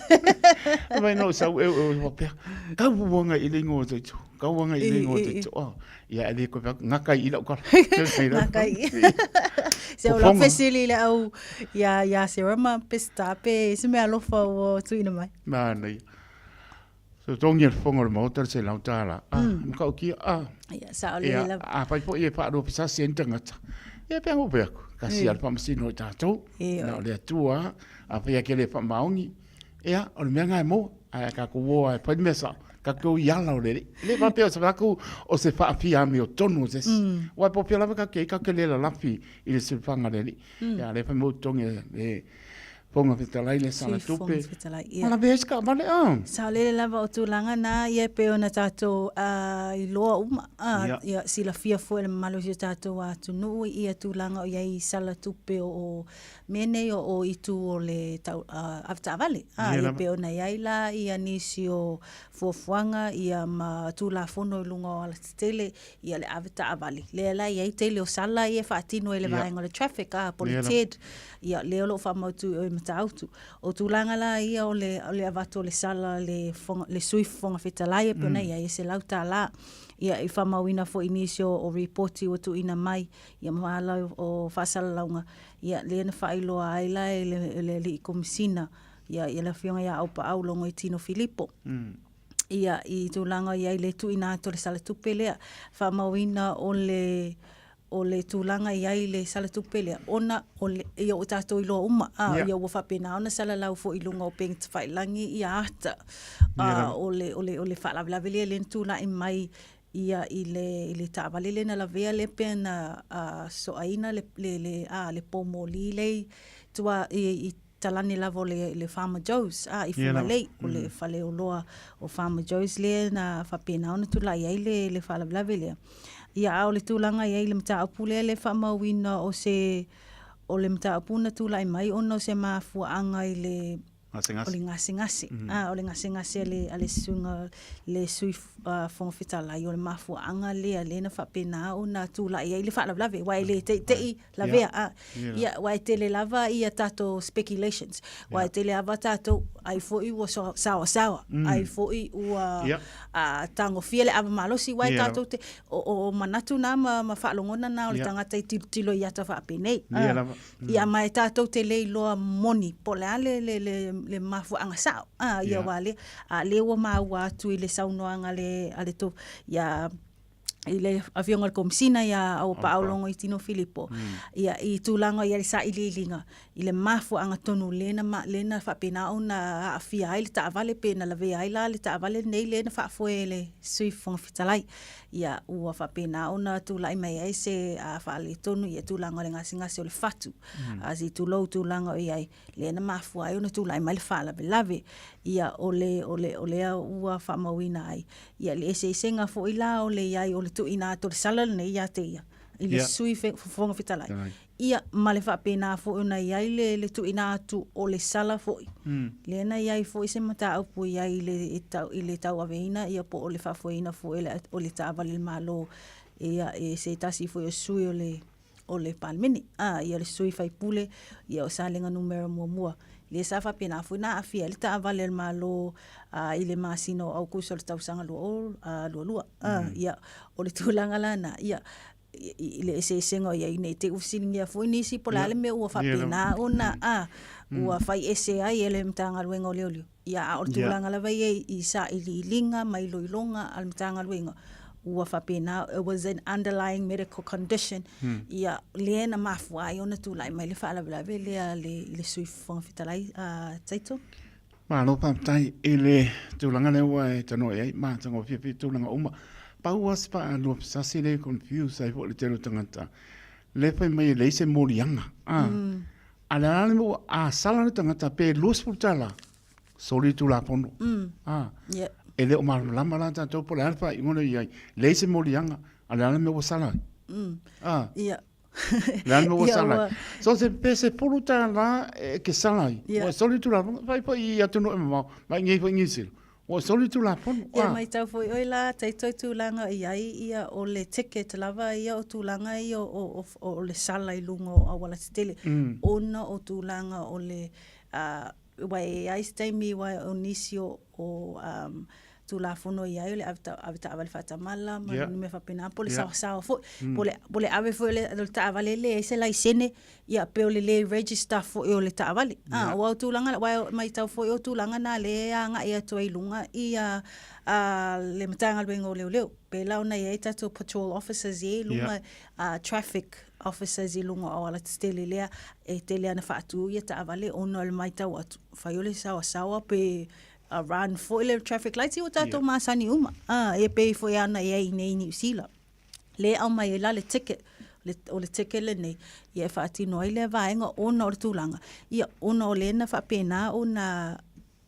mai no sau e o pe ka uanga i le ngo te tu ka uanga i le ngo te tu Ia e le koe pea, ngaka i lau kala. Ngaka i. Se o lau fesili le au ia, ia Sarah ma Pesta pe se mea alofa ua tuuina mai. Manaia. So tongi le fofoga o le maota le $100. Ah, mm. matautia, ah. Ia, sao le lava. A fai foi e whaalua pesasi e ni tangata. Ia pea ngo pea ku. Kasi mm. al whamasino i tātou. Na o le atua, a whai ake le whamaongi. Ia, o le mea ngā e mō, ae ka ko wō ai whai mea sa, ka ko i ala o le re. Le whapea o se whaku o se whaafia ame o tonu o se si. Mm. Wai po pia lava ka ke, ka ke lela lafi i le silfanga le li. Mm. Ia, le whai mō tongi le Fonga Fetalai le sala tupe. Fonga Fetalai, ia. Ala ve ska vale a. Sa le lava o tulaga na ia pe ona tātou iloa uma. Uh, ia silafia foi le mamalu o si o tātou atunuu ia tulaga o iai sala tupe o mea nei o, o itu o le tau, uh, avetaavale. Ah, ia pe ona iai la ia nisi o fuafuaga ia ma tulafono i luga o alatetele ia le avetaavale. Lea la iai tele o sala ia e faatino e le vaega o le traffic, ah, po le TED, ia lea o lo o faamautu i o i Matautu. O tulaga la ia o le, o le avatu o le sala le, fonga, le sui fofoga fetalai e pe ona iai e $100. Ia i faamauina foi nisi o, o ripoti ua tuuina mai ia ma ala o faasalalauga, ia lea na faailoa ai la e le, e le alii komisina, ia, ia le afioga ia Aupaau Logoitino Filipo. Mm. Ia, i tulaga i ai le tuuina atu o le sala tupe lea, faamauina o le, o le tulaga i ai le sala tupe lea, ona o le, ia ua tatou iloa uma, a, yeah. ia ua faapena ona salalau foi i luga o upega tafailagi ia ata, a, o le, o le, o le faalavelave lea lea na tulai mai ia i le, i le taavale lea na lavea lea pea na uh, soaina le, le, le, a, le pōmōlī lea i tua, i, i talane lava o le, le Farmer Joe's, a, i Fugalei, o le faleoloa o Farmer Joe's lea na faapena ona tulai ai le, le faalavelave lea. Ia, a o le tulaga i ai le mataupu lea le faamauina o se, o le mataupu na tulai mai ona o se mafuaaga i le, Gasegase. O le gasegase. Mm. Ah, o le gasegase a le, a le susuga, le sui uh, Fofoga Fetalai, o le mafuaaga lea, lea na faapena ona tulai ai le faalavelave, aua e le teitei lavea. Yeah. Ah, yeah. Ia, aua e tele lava ia tatou speculations, aua yeah. e tele lava tatou, ai foi ua saoasaoa, mm. ai foi ua yeah. uh, tagofia le ava malosi, aua e yeah. tatou te, o, o manatu na ma, ma faalogona na o le yeah. tagata i tilotilo i ata faapenei. Yeah, ah. lava. Ia ma e tatou te le iloa moni po o le a le, le, le, le mafuaaga sao. Ah, ia wā lea, a lea ua maua atu i le saunoaga a le, a le to, ia, i le afioga i le Komisina ia Auapaau Logoitino Filipo, ia, i tulaga ia le sailiiliga, i le mafuaaga tonu lea na, ma, lea na faapena ona aafia ai le taavale pe na lavea ai la le taavale lenei lea na faafoe e le Sui Fofoga Fetalai. Ia, ua faapena ona tulai mai ai se faaletonu i tulaga o le gasegase o le fatu. Mm. A se tulou tulaga o i ai, lea na mafua ai ona tulai mai le faalavelave. Ia, o le, o le, o lea ua faamauina ai. Ia, le eseesega foi la o le i ai o le tuuina atu o le sala lenei ia te ia, i le yeah. Sui Fofoga Fetalai. Ia, ma le faapena foi ona i ai le, le tuuina atu o le sala foi. Lea na i ai foi se mataupu i ai i le, i tau, i le tauaveina ia po o le faafoeina foi o le, o le taavale a le Malo ia, e se tasi foi o sui o le, o le Palemene, a, ia le sui faipule ia o Salega Numera Muamua. Lea sa faapena foi ona aafia ai le taavale a le Malo a, i le masina o Aukuso o le tausaga 2022. A, ia, o le tulaga la lena, ia, i le eseesega o i ai, ne i te i ua fesiligia foi nisi po o le a le mea ua faapena ona a, ua fai ese ai e le Matagaluega o Leoleo. Ia, a o le tulaga lava ia i sailiiliga ma iloiloga a le Matagaluega, ua faapena, it was an underlying medical condition, ia, lea na mafua ai ona tulai mai le faalavelave lea i le Sui Fofoga Fetalai a Taito. Malo faafetai i le tulaga lea ua e tanoa i ai, matagofie pea tulaga uma. Pau lava si faalua sasi lea e confuse ai foi le tele o tagata, lea fai mai e leai se moliaga. A, mm. a le a le mea ua a sala le tagata pe $20, soli le Tulafono. Mm. A, yeah. E le o malamalama la tatou po o le a le faaiuga lea i ai. Leai se moliaga, a le a le mea ua sala ai. Mm. A. Yeah. Le a le mea ua sala ai. So se pe $10 e ke sala ai. Yeah. Ua soli le Tulafono, fai foi i atunuu e mamao, mai i nei foi i Niu Sila. Ua soli le Tulafono. Ia maitau foi oe la taito i tulaga i ai ia o le ticket lava ia o tulaga ia o, o, o le sala i luga o auala tetele. Ona o tulaga o le Ua i ai se taimi ua o nisi o, o um, Tulafono i ai o le ave, ta, ave taavale faatamala ma yeah. mea faapena, po o le yeah. saosaoa foi, mm. po o le, po le ave foi o le, o le taavale le ai se laisene, ia pe o le le register foi o le taavale. Ah, yeah. Ah, ua o tulaga, ua maitau foi o tulaga na le agai atu ai i luga i a, a le Matagaluega o Leoleo. Pēlā ona i ai tatou patrol officers i luga yeah. traffic officers i luga o aualatetele lea e tele ana faatu ia taavale ona o le maitau atu fai o le saoasaoa pe run foi le traffic lights ia ua tatou yeah. masani uma ah, e pei foi ana i ai nei i Niu Sila le aumai ai la le ticket le, o le ticket lenei ia e faatino ai lea vaega ona o le tulaga ia ona o lena faapena ona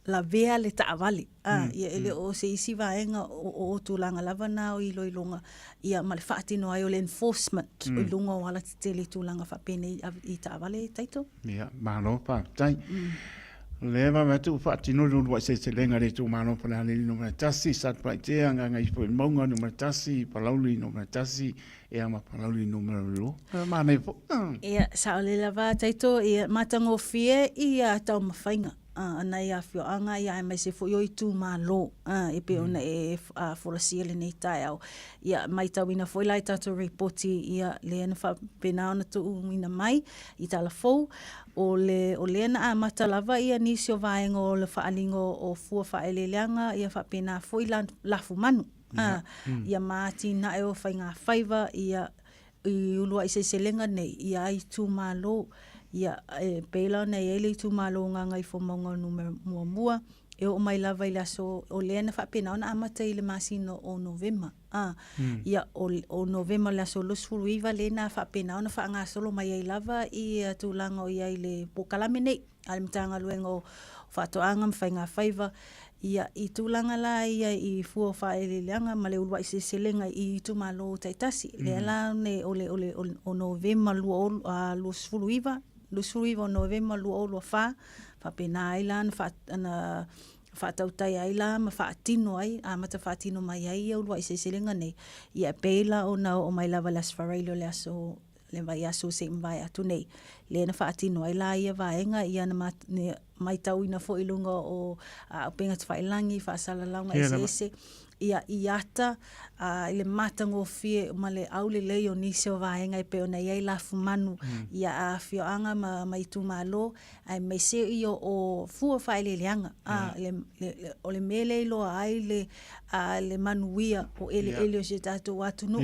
lavea le taavale, a, ia e le o se isi vaega o, o tulaga lava na o iloiloga, ia ma le faatino ai o le enforcement mm. i luga o alatetele i tulaga faapenei i taavale Taito. Ia, malo faafetai. Le vave atu ua faatino le uluai seleselega a le itumalo o Falealili Nu.1, Satupaitea, Gagaifomauga Nu.1, Palauli Nu.1, ia ma Palauli Nu.2. Manaia foi. Ia, saole lava Taito, ia matagofie ia taumafaiga. A nai afioaga ia aemaise foi o itumalo e pei ona e folasia lenei taeao. Ia maitauina foi la i tatou ripoti ia lea na faapena ona tuuina mai i tala fou, o le o lea na amata lava ia nisi o vaega o le faaaliga o fua faaeleeleaga ia faapena foi la lafumanu ia ma atinae o faigafaiva ia i uluai seleselega nei, ia itumalo, ia, e pei la ona i ai le itumalo o Gagaifomauga Numera Muamua, e oo mai lava i le aso, o lea na faapena ona amata i le masina o Novema, a, ia, o, o Novema le aso 29 lea na faapena ona faagasolo mai ai lava i tulaga o i ai le polokalame nei. a le Matagaluega o Faatoaga ma Faigafaiva, ia, i tulaga la ia i fua o faaeleeleaga ma le uluai seleselega i itumalo taitasi. Lea la ne, o le, o le, o Novema 2019, 29 o Novema 2024, faapena ai la ona, ona faatautai ai la ma faatino ai, amata faatino mai ai ia uluai seleselega nei, ia e pei la ona oo mai lava i le Aso Faraile o le aso le vaiaso se i mavae atu nei, lea na faatino ai la ia vaega, ia na maitauina foi i luga o upega tafailagi, faasalalauga eseese, ia i ata i le matagofie ma le aulelei o nisi o vaega e pei ona i ai lafumanu ia afioaga ma itumalo, aemaise ia o fua faaeleeleaga, o le mea lea e iloa ai le manuia o eleele o si o tatou atunuu.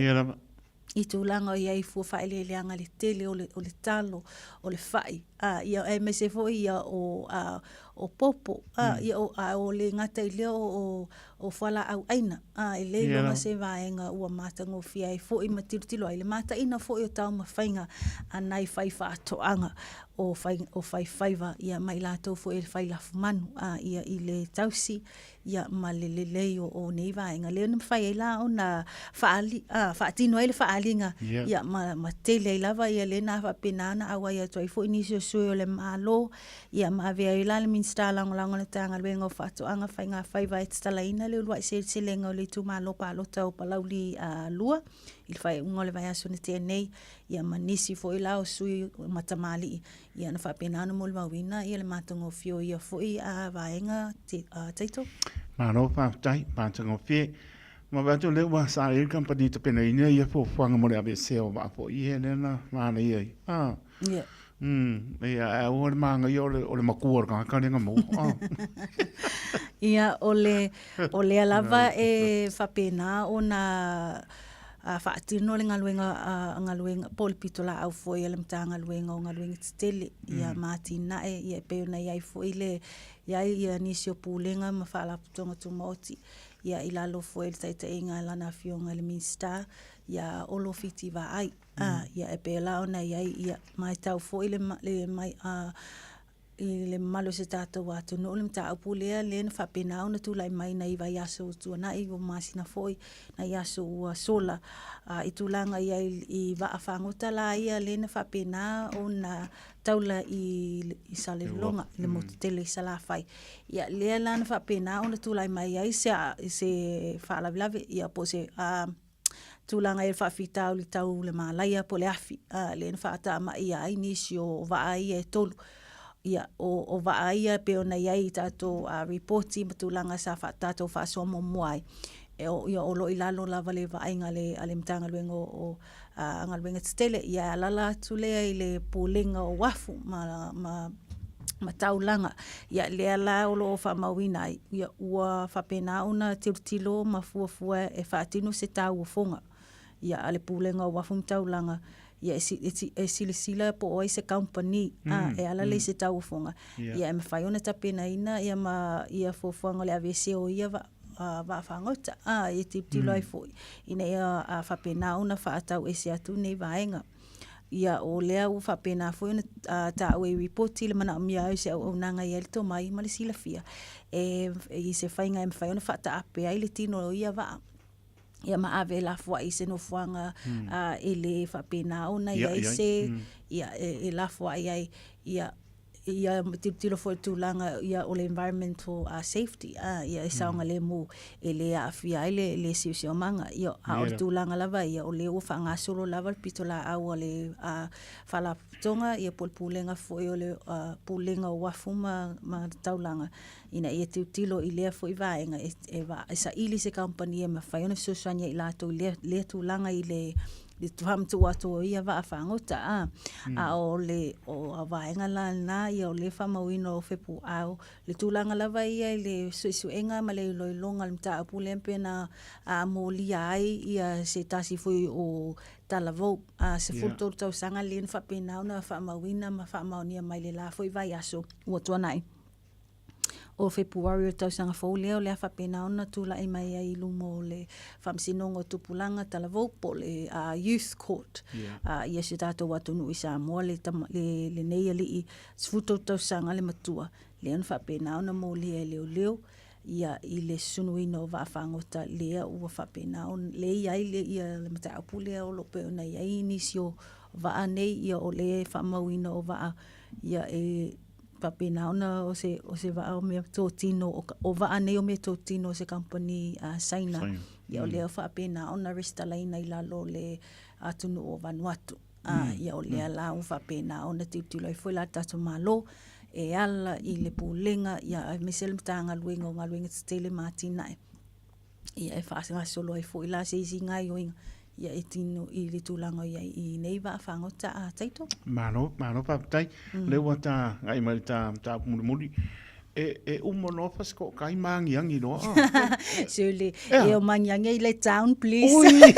I tulaga o i ai fua faaeleeleaga le tele o le, o le talo, o le fai, ā, ia, aemaise foi ia o, ā, o popo, a, ia o, a o le gata i lea o, o, o fualaau aina, a, e le iloga se vaega ua matagofie ai foi ma tilotilo ai le mataina foi o taumafaiga a nai faifaatoaga o fai, o faifaiva, ia, ma i latou foi e fai lafumanu, a, ia, i le tausi, ia, ma le lelei o, o nei vaega. Lea na mafai ai la ona faaali, a, faatino ai le faaaliga, ia, ma, ma tele ai lava ia lea na faapena ona auai atu ai foi nisi o sui o le Malo, Ia ma avea ai la le Minisita Lagolago o le Matagaluega o Faatoaga, Faiga Faiva e tatalaina le uluai seleselega o le itumalo palota o Palauli 2 i le faaiuga o le vaiaso na tea nei, ia ma nisi foi la o sui ma tamalii, ia na faapena ona molimauina ia le matagofie o ia foi vaega Taito. Malo faafetai, matagofie. Ma vaai atu o lea ua sa i ai le kamupani e tapenaina ia fuafuaga mo le aveesea o vaa foi ia lea na manaia ai. Ah. Yeah. Ia, ae aua le māngaia o le, o le matua o le tagata lea na maua. Ah. Ia, o le, o lea lava e faapena ona a faatino le galuega a galuega po o le pitolaau foi a le Matagaluega o Galuega Tetele ia ma atinae ia e pei ona i ai foi le i ai ia nisi o Pulega ma Faalapotopotoga Tumaoti ia i lalo foi o le taitaiga a lana Afioga i le Minisita ia Olo Fiti Vaai. A, ia e pēlā ona i ai, ia, matau foi le, le mai, a, i le mamalu o se tatou atunuu le mataupu lea, lea na faapena ona tulai mai nai vaiaso ua tuanai, ua masina foi nai aso ua sola, a, i tulaga i ai i vaa fagota la ia lea na faapena ona taula i, i Salelologa, i le motu tele i Salafai. Ia, lea la na faapena ona tulai mai ai se, se faalavelave, ia, po o se, a, tulaga i le faafitauli tau le mālaia po o le afi, a, lea na faatamaia ai nisi o vaa ia e tolu. Ia, o, o vaa ia e pei ona i ai i tatou uh, ripoti ma tulaga sa fa, tatou faasoa muamua ai. E, o, ia, o lo o i lalo lava le vaaiga a le, a le Matagaluega o, o uh, Galuega Tetele. Ia, e alala atu lea i le Pulega o Uafu ma, ma ma taulaga. Ia, lea la o lo o faamauina ai, ia, ua faapena ona tilotilo ma fuafua e faatino se tauofoga, ia, a le Pulega o Uafu ma Taulaga, ia, e, e, e silasila po o ai se kamupani, mm, a, e ala lea i se tauofoga, yeah. ia, e mafai ona tapenaina ia ma ia fuafuaga o le aveese o ia va, uh, vaafagota, a, e tilotilo ai foi, ina ia a, faapena ona faatauese atu nei vaega. Ia, o lea ua faapena foi ona taua i ripoti le manaomia ai o se auaunaga e i ai le tomai ma le silafia e, i se faiga e mafai ona faataape ai le tino o ia vaa. Ia ma ave e lafoai i se nofoaga mm. uh, e le faapena ona i ai se, mm. ia, e, e lafoai ai, ia, ia tilotilo foi i le tulaga ia o le environmental uh, safety uh, ia e saogalemu e le aafia ai le, le siosiomaga ia a o le tulaga lava ia o lea ua faagasolo lava le pitolaau a le uh, faalapotopotoga ia po o le pulega foi o le uh, pulega o uafu ma, ma taulaga ina ia tilotilo i lea foi vaega e, e, e saili se kamupani e mafai ona fesoasoani ai i latou i lea, lea tulaga i le le faamatuu atu o ia vaa fagota a mm. a o le o a vaega la na ia o le faamauina o Fepuao le tulaga lava ia i le suesuega ma le iloiloga o le mataupu lea pe na a molia ai ia se tasi foi o talavou a 13 tausaga lea na faapena ona faamauina ma faamaonia mai le la foi vaiaso ua tuanai O Fepuari o le tausaga fou lea o le a faapena ona tulai mai ai i luma o le Faamasinoga o Tupulaga Talavou po o le uh, Youth Court. Yeah. Uh, ia si o tatou atunuu i Samoa le, tama, le, lenei alii 13 tausaga le matua lea na faapena ona molia e leoleo ia i le sunuina o vaafagota lea ua faapena ona le i ai le, ia le mataupu lea o lo o pei ona i ai nisi o vaa nei ia o le faamauina o vaa ia e faapena ona o se, o se vaa o mea totino, o, o vaa nei o mea totino o se kamupani a Saina. Saina. Ia o lea faapena ona resitalaina i lalo o le atunuu o Vanuatu. A, mm. Ia o lea mm. la ua faapena ona tilotilo ai foi la tatou Malo e ala i le pulega ia aemaise le Matagaluega o Galuega Tetele ma Atinae. Ia e faagasolo ai foi la se isi gaioiga ia e tino i le tulaga o i ai i nei vaa fagota a Taito. Malo, malo faafetai. Mm. Lea ua ta agai mai le ta mataupu mulimuli. E, e uma loa fa se toakai ma agiagi loa. Surely, e o magiagi ai le town, please. Ui!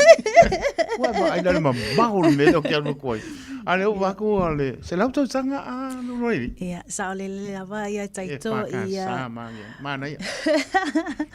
Ua vaai la le mamao o le mea lea o ke alu atu ai. A lea ua vaai atu le 100 tausaga a Roili. Ia, saolele lava ia E taito whaka ia. sa ma ia. Mana ia.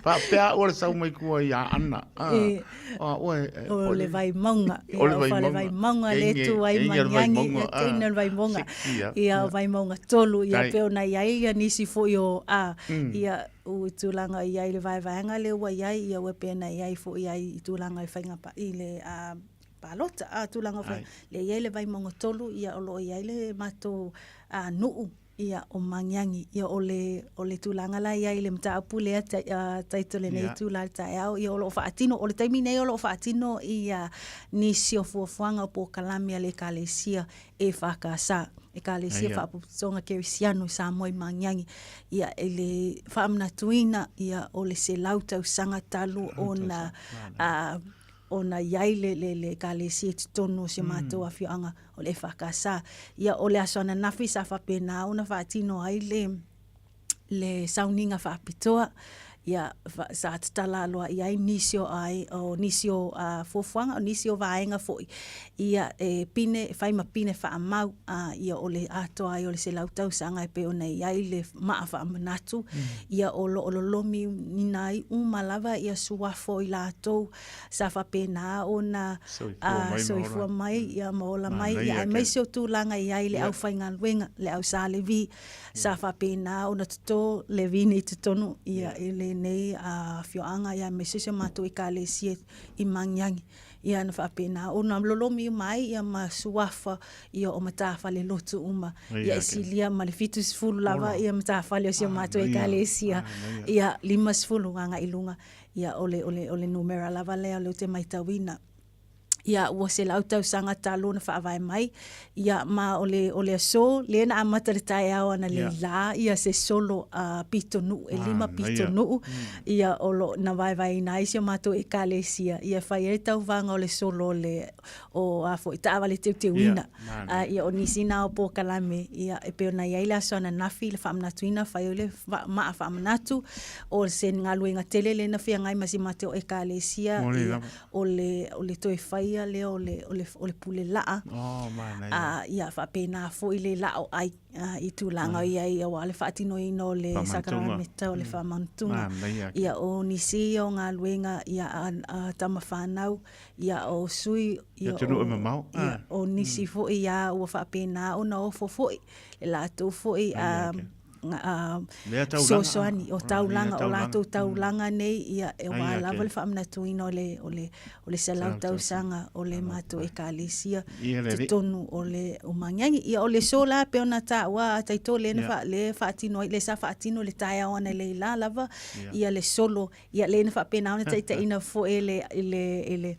Wha pea o le sau mai kua i a Anna. Ah, E. ah, oe, e, O le Vaimauga. O le Ia, o fale Vaimauga. Vaimauga le Keinge- tu ai keinge o le Magiagi, Vaimauga, ia, ah. teine o le Vaimauga. Siki, ia. Ia, o Vaimauga tolu, ia, Tai. pe ona i ai ia nisi foi o, a, ia, u i tulaga i ai le vaevaega lea ua i ai, ia ua pena i ai foi ai i tulaga i faiga pa, i le, a, palota, a, tulaga o faiga, le i ai le Vaimauga tolu, ia, o loo i ai le matou, a, nuu, ia, o Magiagi, ia, o le, o le tulaga la i ai le mataupu lea tai, a, taito lenei tula le taeao, ia, o loo faatino, o le taimi nei o loo faatino ia nisi o fuafuaga o polokalame a le Ekalesia e whakasa, Ekalesia Faapotopotoga Kerisiano i Samoa i Magiagi, ia, e le faamanatuina, ia, o le selau tausaga talu ona, a, ona i ai le, le, le ekalesia i totonu o si o matou afioaga o le EFKS. Ia, o le aso ananafi sa faapena ona faatino ai le, le sauniga faapitoa, ia, fa, sa tatala aloa i ai nisi o, ai, o nisi o uh, fuafuaga, o nisi o vaega foi, ia, e pine, e fai ma pine faamau, uh, ia, o le atoa ai o le selau tausaga e pei ona i ai le maa faamanatu, ia, o loo lolomi ina ai uma lava ia suafa o i latou sa faapena ona soifua mai ia ma ola mai, ia aemaise o tulaga i ai le aufaigaluega, le au sa Levi, sa faapena ona toto Levi nei totonu ia i lenei afioaga, ia aemaise si o matou ekalesia i Magiagi. Ia na faapena ona lolomi uma ai ia ma suafa ia o matafale lotu uma. Ia e silia ma le 70 lava ia matafale o si o matou ekalesia. Ia 50 agai i luga. Ia, o le, o le, o le numera lava lea o lea ou te matauina. Ia, ua selau tausaga talu ona faavae mai, ia, ma o le, o le aso lea na amata le taeao analeila, ia se solo a pitonuu, e lima pitonuu, ia, o lo o na vaevaeina ai si o matou ekalesia, ia, e fai ai le tauvaga o le solo o le, o a foi, taavale teuteuina. A, ia, o nisi na o polokalame, ia, e pei ona i ai le aso ananafi, le faamanatuina, fai ai le maa faamanatu, o se galuega tele lea na feagai ma si matou ekalesia, ia, o le, o le toe faia lea o le, o le, o le pule laa. Oh, manaia. A, ia, faapena foi le laa o ai, a, i tulaga o i ai, aua le faatinoina o le sakarameta o le faamautuga. Manaia. Ia, o nisi ia o galuega, ia, a, a tama fanau, ia, o sui, ia, atunuu o, e mamao. ia, o nisi foi ia ua faapena ona ofo foi, le latou foi, a, Lea taulaga. fesoasoani, o taulaga, Lea o latou taulaga nei, ia, e Ai, aua ake. lava le faamanatuina o le, o le, o le selau tausaga o le matou ekalesia Ia le alii. totonu o le o Magiagi. Ia, o le so la pei ona taua a taito lea na Ia. faa, lea faatino ai, lea sa faatino le taeao analeila lava, Ia. ia le solo, ia lea na faapena ona taitaiina foi e le, i le, i le,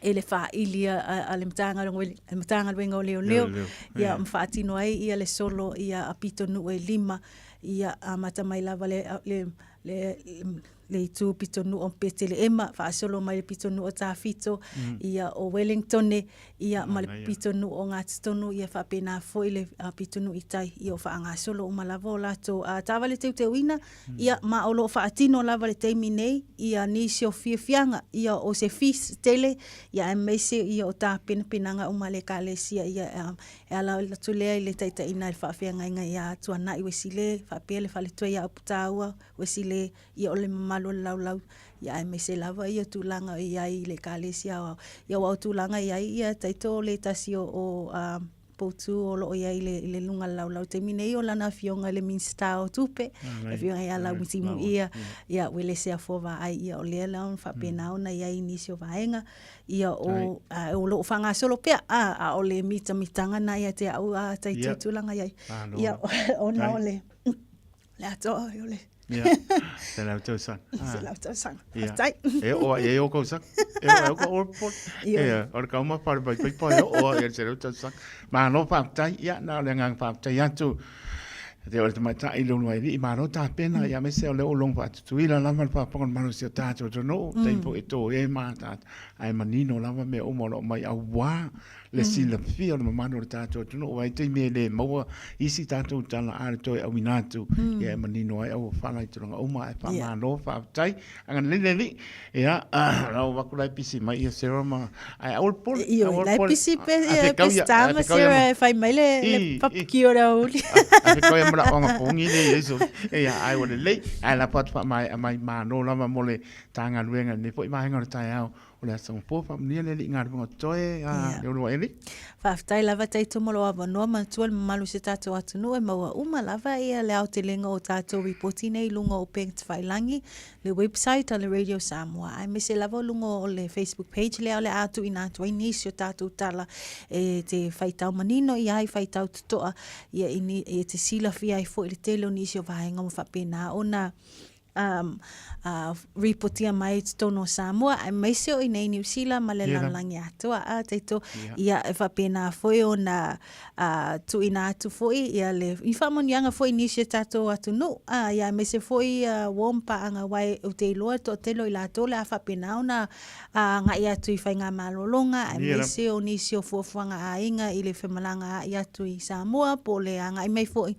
e le faaili a, a, a le Matagaluega, le Matagaluega o Leoleo, Leoleo, ia, ma faatino ai ia le solo ia a pitonuu e lima, ia amata mai lava le, le, le, le itu pitonuu o Peteleema, faasolo mai le pitonuu o Tafito, ia o Wellingtone, ia ma le pitonuu o Ngāti Tonu, ia faapena foi le pitonuu i tai, ia o faagasolo uma lava o latou taavale teuteuina, Ia, ma o lo o faatino lava le taimi nei, ia nisi o fiafiaga, ia o se feast tele, ia aemaise ia o tapenapenaga uma a le Ekalesia, ia e ala atu lea i le taitaiina i le faafeagaiga ia Tuanai Uesile, faapea le faletua ia Aputaua Uesile, ia o le mamalu o le laulau, ia aemaise lava ia tulaga o i ai i le Ekalesia aoao. Ia aua o tulaga i ai ia taito o le tasi o, o Poutu o lo o i ai i le, i le luga o le laulau taimi nei o lana afioga i le Minisita o Tupe, le afioga ia Lauitimu ia, ia Uelese Afoa Vaai, ia o lea la ona faapena ona i ai i nisi o vaega, ia o, a, o lo o faagasolo pea, a, a o le mitamitaga na ia te au a taito tulaga i ai. Ia, ona o le, le atoa o le Ia, se lau tausaga. Se lau tausaga. Faafetai. E oo ai e o tausaga. E oo ai o ka o Ia, o le kauma pare pai pai pai o ia se lau tausaga. Malo faafetai. Ia, na o le agaga faafetai atu. Te o le tamaitai le Uluailii, malo tapena, ia aemaise o lea ua logo faatutuila lava le faafofoga a le mamalu o si o tatou atunuu, taimi foi e to ai ma ataata, ae manino lava mea uma o lo o mai aua le silafia o le mamalu o le tatou atunuu. Aua e i ai taimi e le maua isi tatou tala a le toe auina atu, ia e manino ai auofala i tulaga uma, ae faamalo, faafetai. Agalelei le Alii. Ia, lau avatu la e pisi mai ia Sarah ma, ae aua le popole. Ioe, aua le la e popole. pisi pe, A ia, fekau ia- Peseta a ma fekau ia Sarah ma- e fai mai le, le I, i. papuki o le aoauli. A fekau ia ma la'oga pogi le i ai so. Ia, ae ua lelei. Ae lafo atu faamaea mai malo lava mo le ta galuega i lenei foi vaega o le taeao o le Aso Gafua. Faamanuia le Alii i galuega o totoe, a Leuluaili. Faafetai lava Taito mo lou avanoa manatua le mamalu o si o tatou atunuu e maua uma lava ia le aotelega o tatou ripoti nei i luga o upega tafailagi, le website a le Radio Samoa aemaise lava o luga o le Facebook page lea o le a tuuina atu ai nisi o tatou tala e te faitau manino i ai, faitau totoa ia i ni, e te silafia ai foi le tele o nisi o vaega ua faapena ona um, uh, ripotia mai i totonu o Samoa, aemaise o i nei Niu Sila ma le lalolagi atoa. A, Taito, ia e faapena foi ona uh, tuuina atu foi ia le, i faamanuiaga foi i nisi o tatou atunuu, a, ia aemaise foi uh, uo ma paaga aua ou te iloa e toatele o i latou o le a faapena ona agai atu i faigamalologa, aemaise o nisi o fuafuaga a aiga i le femalagaai atu i Samoa po o le agai mai foi.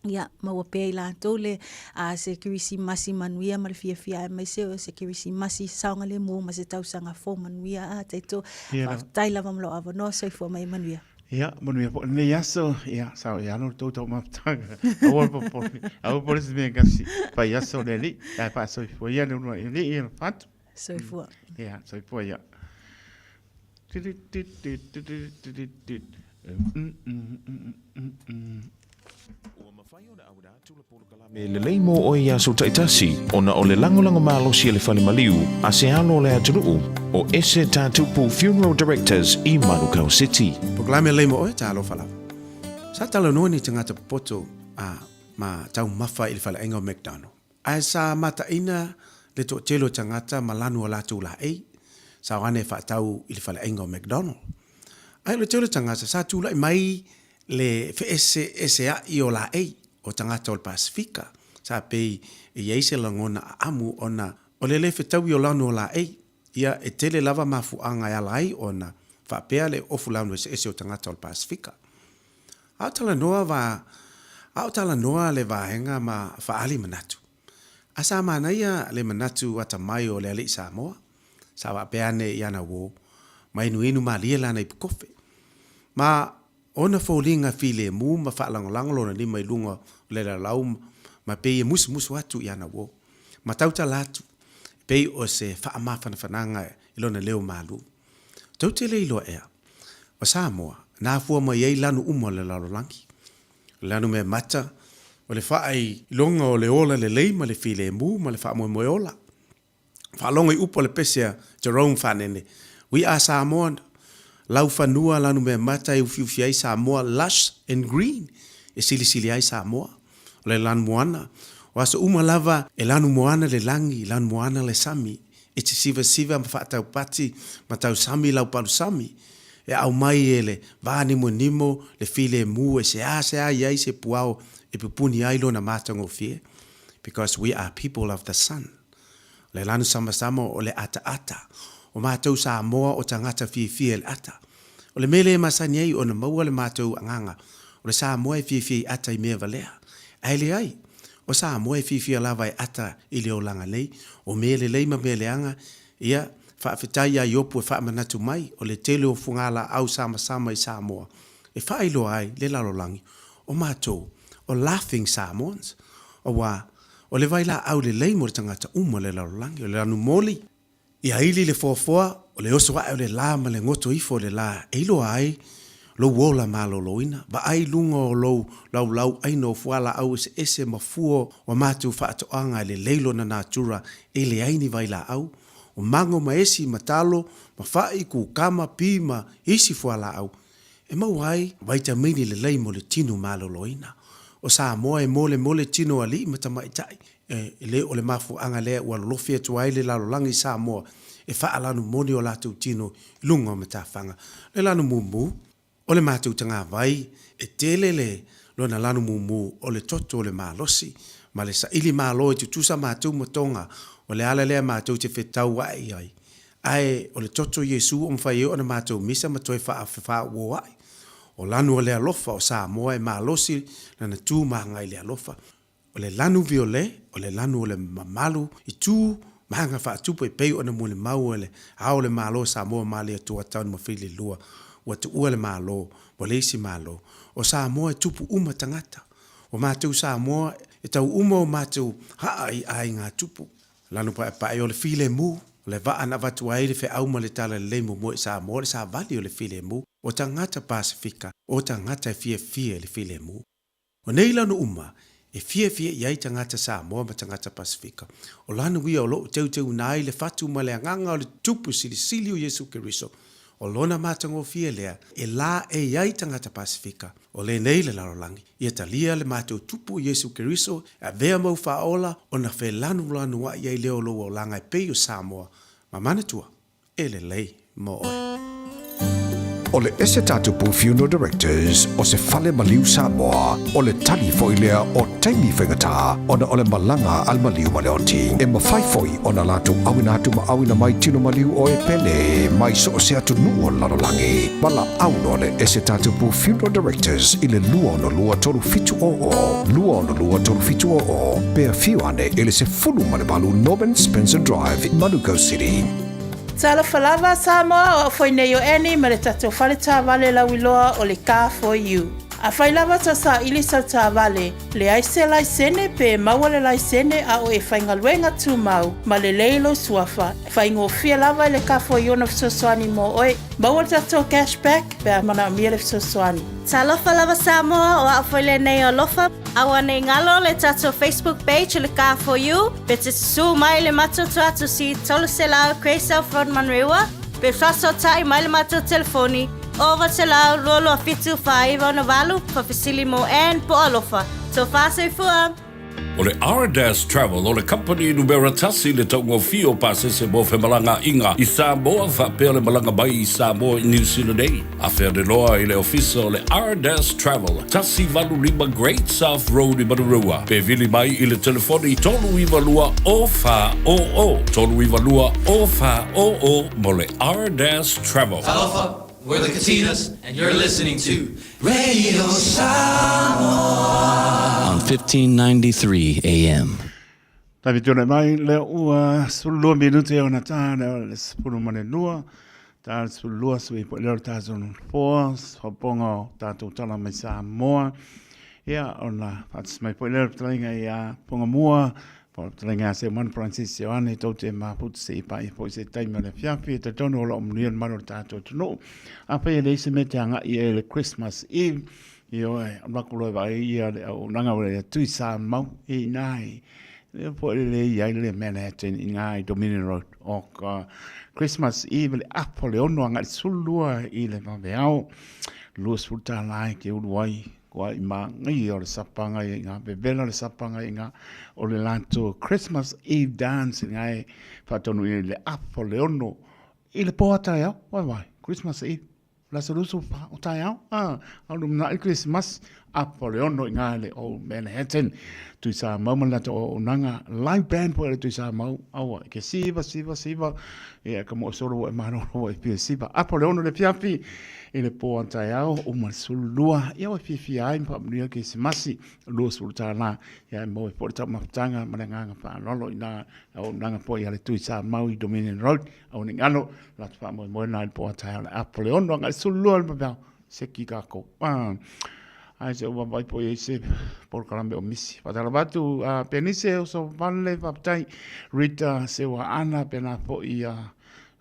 Ia, maua pea i latou le a, se Kerisimasi manuia ma le fiafia aemaise o se Kerisimasi saogalemu ma se tausaga fou manuia. A, Taito, Ia lava. faafetai lava mo lou avanoa, soifua ma ia manuia. Ia, manuia foi lenei aso. Ia, sao i alo le tou taumafataga. Aua le popole. Aua le popole se mea e kasi. Fai aso le Alii. Ae faasoifua ia le uluai Alii ia alofa atu. Soifua. Ia, soifua ia. Me lelei mō ʻoe i aso taitasi, ona o le lagolago malosi a le fale maliu a se alo o le atunuu, o Ese Tatupu Funeral Directors i Manukau City. Polokalame lelei mo oe, talofa lava. Sa talanoa ni tagata popoto a ma taumafa i le faleaiga o McDonald. Ae sa mataina le toatele o tagata ma lanu o latou laei, sa o ane e faatau i le faleaiga o McDonald. Ae o le tele o tagata sa tulai mai le feeseesea'i o laei o tagata o le Pasefika, sa pei e i ai se lagona aamu ona o le le fetaui o lanu o laei, ia e tele lava mafuaaga e ala ai ona faapea le ofu lanu eseese o tagata o le Pasefika. A o talanoa va, a o talanoa le vaega ma faaali manatu. A sa manaia le manatu atamai o le alii Samoa, sa faapea ane i ana uō, ma inuinu malie lana ipu kofe. Ma ona foliga filemu ma faalagolago lona lima i luga o le lalau ma pei e musumusu atu i ana uō. Ma tautala atu, e pei o se faamafanafanaga i lona leo malū. Tou te le iloa ea, o Samoa, na afua mai ai lanu uma o le lalolagi. O le lanu mea mata, o le faailoga o le ola lelei ma le filemu ma le faamoemoe ola. Faalogo i upu a le pese a Jerome Fanene, We are Samoan, lau fanua lanu mea mata e ufiufi ai Samoa lush and green, e silisili ai Samoa. O le lanu moana, o aso uma lava e lanu moana le lagi, lanu moana le sami, E te sivasiva ma faataupati ma tausami lau palusami, e aumai e le va nimonimo le filemu e seasea i ai se puao e pupuni ai lona matagofie, because we are people of the sun. O le lanu samasama o le ataata, o matou Samoa o tagata fiafia i le ata. O le mea lea e masani ai ona maua le matou agaga o le Samoa e fiafia i ata i mea valea. Ae leai, O Samoa e fiafia lava e ata i le olaga nei, o mea lelei ma mea leaga, ia, faafetai ia Iopu e faamanatu mai, o le tele o fugalaau samasama i Samoa e faailoa ai le lalolagi, o matou, o laughing Samoans, aua o le vailaau lelei mo le tagata uma o le lalolagi, o le lanu moli, Ia ili le foafoa, o le oso ae o le la ma le goto ifo o le la e iloa ai lou ola maloloina, vaai i luga o lou laulau aina o fualaau eseese ma fua o matou faatoaga e lelei lona natura e leai ni vailaau, o mago ma esi ma talo ma fa'i, kukama, pi ma isi fualaau e maua ai vaitamini lelei mo le tino maloloina. O Samoa e molemole tino alii ma tamaitai E le o le mafuaaga lea ua lolofi atu ai le lalolagi i Samoa e faalanu moni o latou tino i luga o matafaga. Le lanu mumu, o le matou tagavai, e tele le Lona lanu mumu, o le toto o le malosi, ma le saili malo e tutusa matou ma Toga, o le ala lea matou te fetauaʻi ai. Ae o le toto o Iesu ua mafai ai ona matou misa ma toe faafefaaoaʻi. O lanu o le alofa o Samoa e malosi lana tu ma agai i le alofa. O le lanu viole, o le lanu o le mamalu i tu ma aga faatupu e pei ona mulimau e le Ao o le Malo o Samoa ma le Atua Taunamafililua ua tuua le Malo mo le isi Malo o Samoa e tupu uma tagata. O matou Samoa e tau uma o matou haa i aiga tupu. Lanu paepae o le filemu, o le vaa na avatu ai le feau ma le talalelei muamua i Samoa le savali o le filemu, o tagata Pasefika, o tagata e fiafia i le filemu. O nei lanu uma, e fiafia i ai tagata Samoa ma tagata Pasefika. O lanu ia o lo o teuteuina ai le fatu ma le agaga o le Tupu Silisili o Iesu Keriso. O lona matagofie lea e laei ai tagata Pasefika o lenei le lalolagi, ia talia le matou Tupu o Iesu Keriso e avea mau faaola ona felanulanuai ai lea o lou olaga e pei o Samoa ma manatua e lelei mo oe. O le ese tatupu Funeral Directors o se fale maliu Samoa, o le tali foi lea o taimi faigata ona o le malaga a le maliu ma le oti. E mafai foi ona latou auina atu ma auina mai tino maliu o e pele mai so o se atunuu o le lalolagi. Valaau loa le ese tatupu Funeral Directors i le 262 3700, 262 3700, pe afio ane i le 18 Norman Spencer Drive, Manukau City. Talofa lava Samoa, o au foi nei o Annie ma le tatou fale taavale lauiloa o le Car For You. Afai lava tau saili sau taavale, leai se laisene pe maua le laisene a o e faigaluega tumau ma lelei lou suafa, faigofie lava i le Car For You ona fesoasoani mo oe. Maua le tatou cash back pe a manaomia le fesoasoani. Talofa lava Samoa, o au foi lenei o Alofa. Aua nei galo le tatou Facebook page o le Car For You, pe te susu mai le matou tuatusi 300 Grey South Road Manurewa, pe faasootai mai le matou telefoni 900 227 4968, faafesili mo Ann po o Alofa. Tofa soifua! O le Ardas Travel o le kamupani numera tasi le taugofie o pasese mo femalagaaiga i Samoa faapea le malaga mai i Samoa i Niu Sila nei. Afea le loa i le ofisa o le Ardas Travel, 185 Great South Road i Manurewa, pe vili mai i le telefoni 392 0400, 392 0400 mo le Ardas Travel. Talofa, we're the Katinas, and you're listening to Radio Samoa on 1593 AM. Tavi tūnei mai, lea ua 12 minute ona tā, lea o le 12, tā le 12 sui po lea o le tātou foa, whaponga o tātou tala mai Samoa. Ia, ona whaatas mai po lea o le patalinga i a ponga mua, po le patalinga a se man Francis Ioane, tau te maputu se i pai po i se taimi o le fiafi, te tonu o lo o manuia le malu o le tātou atunuu. A whai e le isi me te anga i e le Christmas Eve, i oe, alu aku loa e vaai ia le auaunaga o le Tui Sa Mau i ina i le po le le i ai le Manhattan i ngā i Dominion Road o ka Christmas Eve le apo le ono anga le sulua i le vaveao 20 tālā e ke ulu ai kua i maangai o le sapanga i ngā vevela o le sapanga i ngā o le latou Christmas Eve dance i ngā e whaatonu i le apo le ono i le pō a taeao, wai wai, Christmas Eve. Lasaruso pa o taeao, a, au lumanaʻi Christmas, apo le ono i ngā le o Manhattan. Tui sa mau ma le o nanga live band po le tui sa mau, aua, ke siva, siva, siva, ia ka mo solo e maroro e pia siva. Apo le ono le fiafi, i le pō a taeao, o ma sulua, ia o fiafia ai, pa manuia Krisimasi, lua sulu tālā, ia e mau e po le tau mafutanga, ma le nganga whaalolo i nā, au nanga po i ale tui sa mau i Dominion Road, Au nei ngalo, la te whaamoemoe nā i le pō a taeao le apo le ono anga i sulua le mapeao, seki kākou. Ah, ai se ua vai po i se polokalame o misi. Whaatalava atu a Penise o so vale whaapatai, Rita se ua ana pena po i a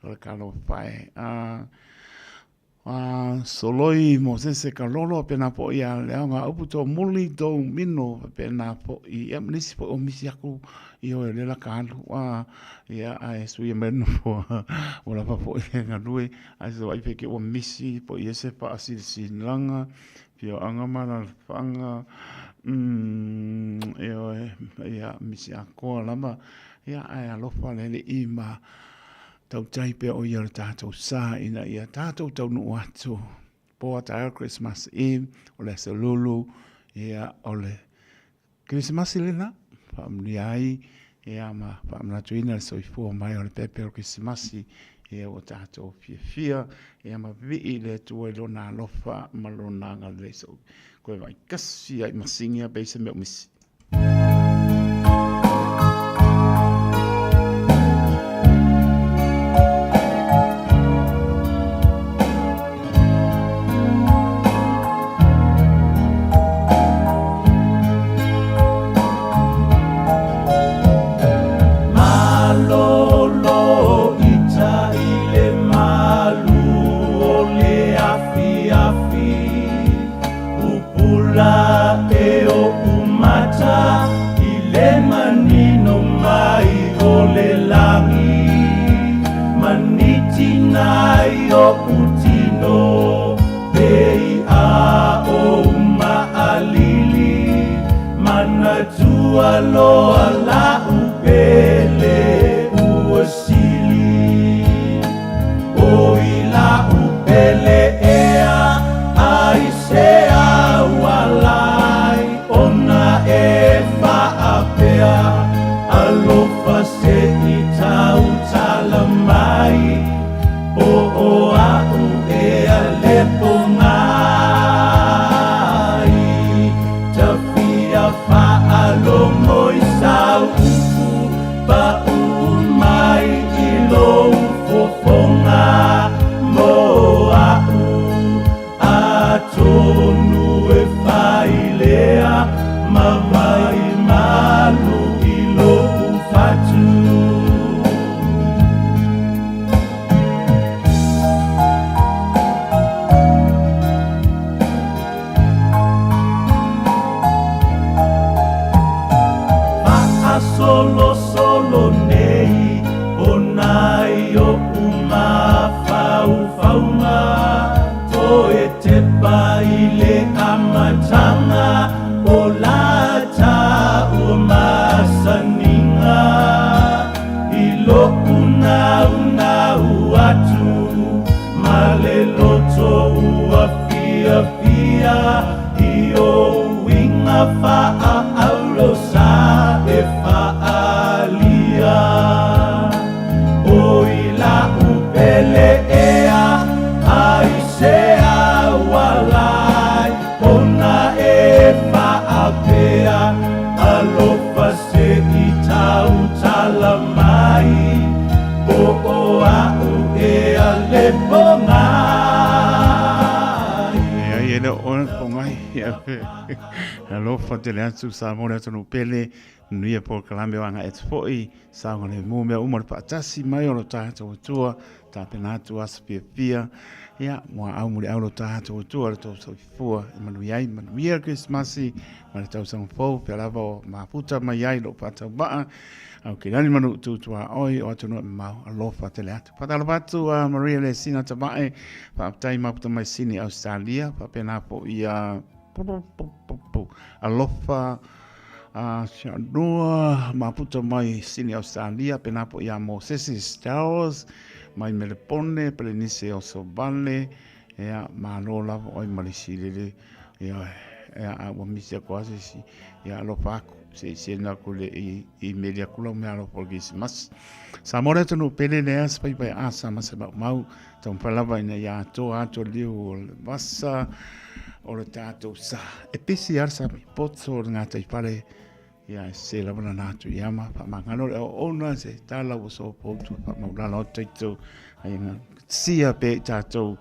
o le kalo whae. Ah, A soloi Mosese ka lolo pena po ia le aoga upu tō muli tō mino pena po i ia ma nisi po o misi aku i oe le la ka alu a ia a e sui mai no po o la pa po i le ngalue a se wai peke o misi po i ese pa asilsilanga pio anga ma la whanga e oe ia misi akoa lama ia ai alofa le le i ma Tautai pea o ia le tātou sa ina ia tātou taunuu atu. Po a taeao Christmas Eve, o le aso lulu, Ia, o le Kerisimasi lena, faamanuia ai, ia, ma faamanatuina le soifua mai o le pepe o le Kerisimasi, ia, ua tatou fiafia, ia, ma vivii i le Atua i Lona alofa ma Lona agalelei. So, koe vaai kasi ai masini a pe i se mea o misi. Malolo ita i le malu o le afiafi Pupula e oʻu mata i le manino mai o le lagi Manitina i oʻu tino pei a ou maʻalili Manatua loa laʻu pele ua sili Oi laʻu pele ea aisea ua ala ai ona e faapea Alofa se i tautala mai Po o aʻu ea lepo ngai Tafia faalogo i sau upu Paʻu mai i lou fofoga mo aʻu Atonu e fai lea ma wai malu i loʻu fatu. Faasolosolo nei ona i oʻu mafaufauga Toe tepa i le amataga o la taua masaniga I loʻu naunau atu ma le loto ua fiafia I ou uiga faaaulo sa e faaalia Oi laʻu pele ea aisea ua ala ai ona e faapea Alofa se i tautala mai Po o aʻu ea lepo ngai. Leai e le o oe po ngai. Alofa tele atu Samoa le atunuu pele Manuia polokalame o agai atu foi, saogalemu mea uma o le faatasi mai o lo tatou Atua, tapena atu aso fiafia, ia, muaau muliau lo tatou Atua le tou soifua e manuia ai, manuia le Kerisimasi ma le tausaga fou, pea lava o mafuta mai ai lou faatauvaa, Aukilani ma Nuu Tutuaoi o atunuu e mamao, alofa tele atu. Faatalofa atu a Maria Lesina Tavae, faafetai mafuta mai Sini Ausetalia, faapena foi ia Alofa a Sianoa, maputa mai Sini Australia, pena po ia Mosese Stowers, mai Melepone, Pelenise o Sovale, ea, malo lava oi malisi lele, ia, ea, a ua misi aku ase si, ia alofa aku, se i sena aku le i, i meli aku lau mea alofa o le Kerisimasi. Sa mo le atunuu pele lea, se pai asa ma se maumau, taumafai lava ina ia atoa atu liu o le vasa o le tatou sa. E pesi lava le sami poto o le gatai fale, ia e se lava lana atu i ama, faamagalo le auauna se tala ua sopoutu faamaulalo atu tatou, ai nga sia pea i tatou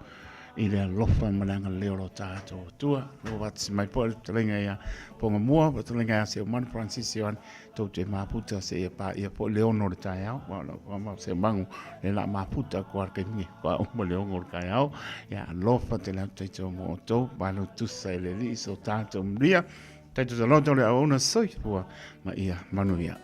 i le alofa ma le agalelei o lo tatou Atua. Ua faatasi mai foi le fetalaiga ia Pongamua, fetalaiga ia Seumanu Francis Ioane, tou te mafuta seia paia foi le 6 o le taeao, aua o lau tama o Seumangu lea la mafuta atu lava i le taimi nei, faatoa uma le 6 o le taeao. Ia alofa tele atu tatou mo outou, malo tusa e le Alii so tatou manuia. Tatou taloto le auauna soifua ma ia manuia.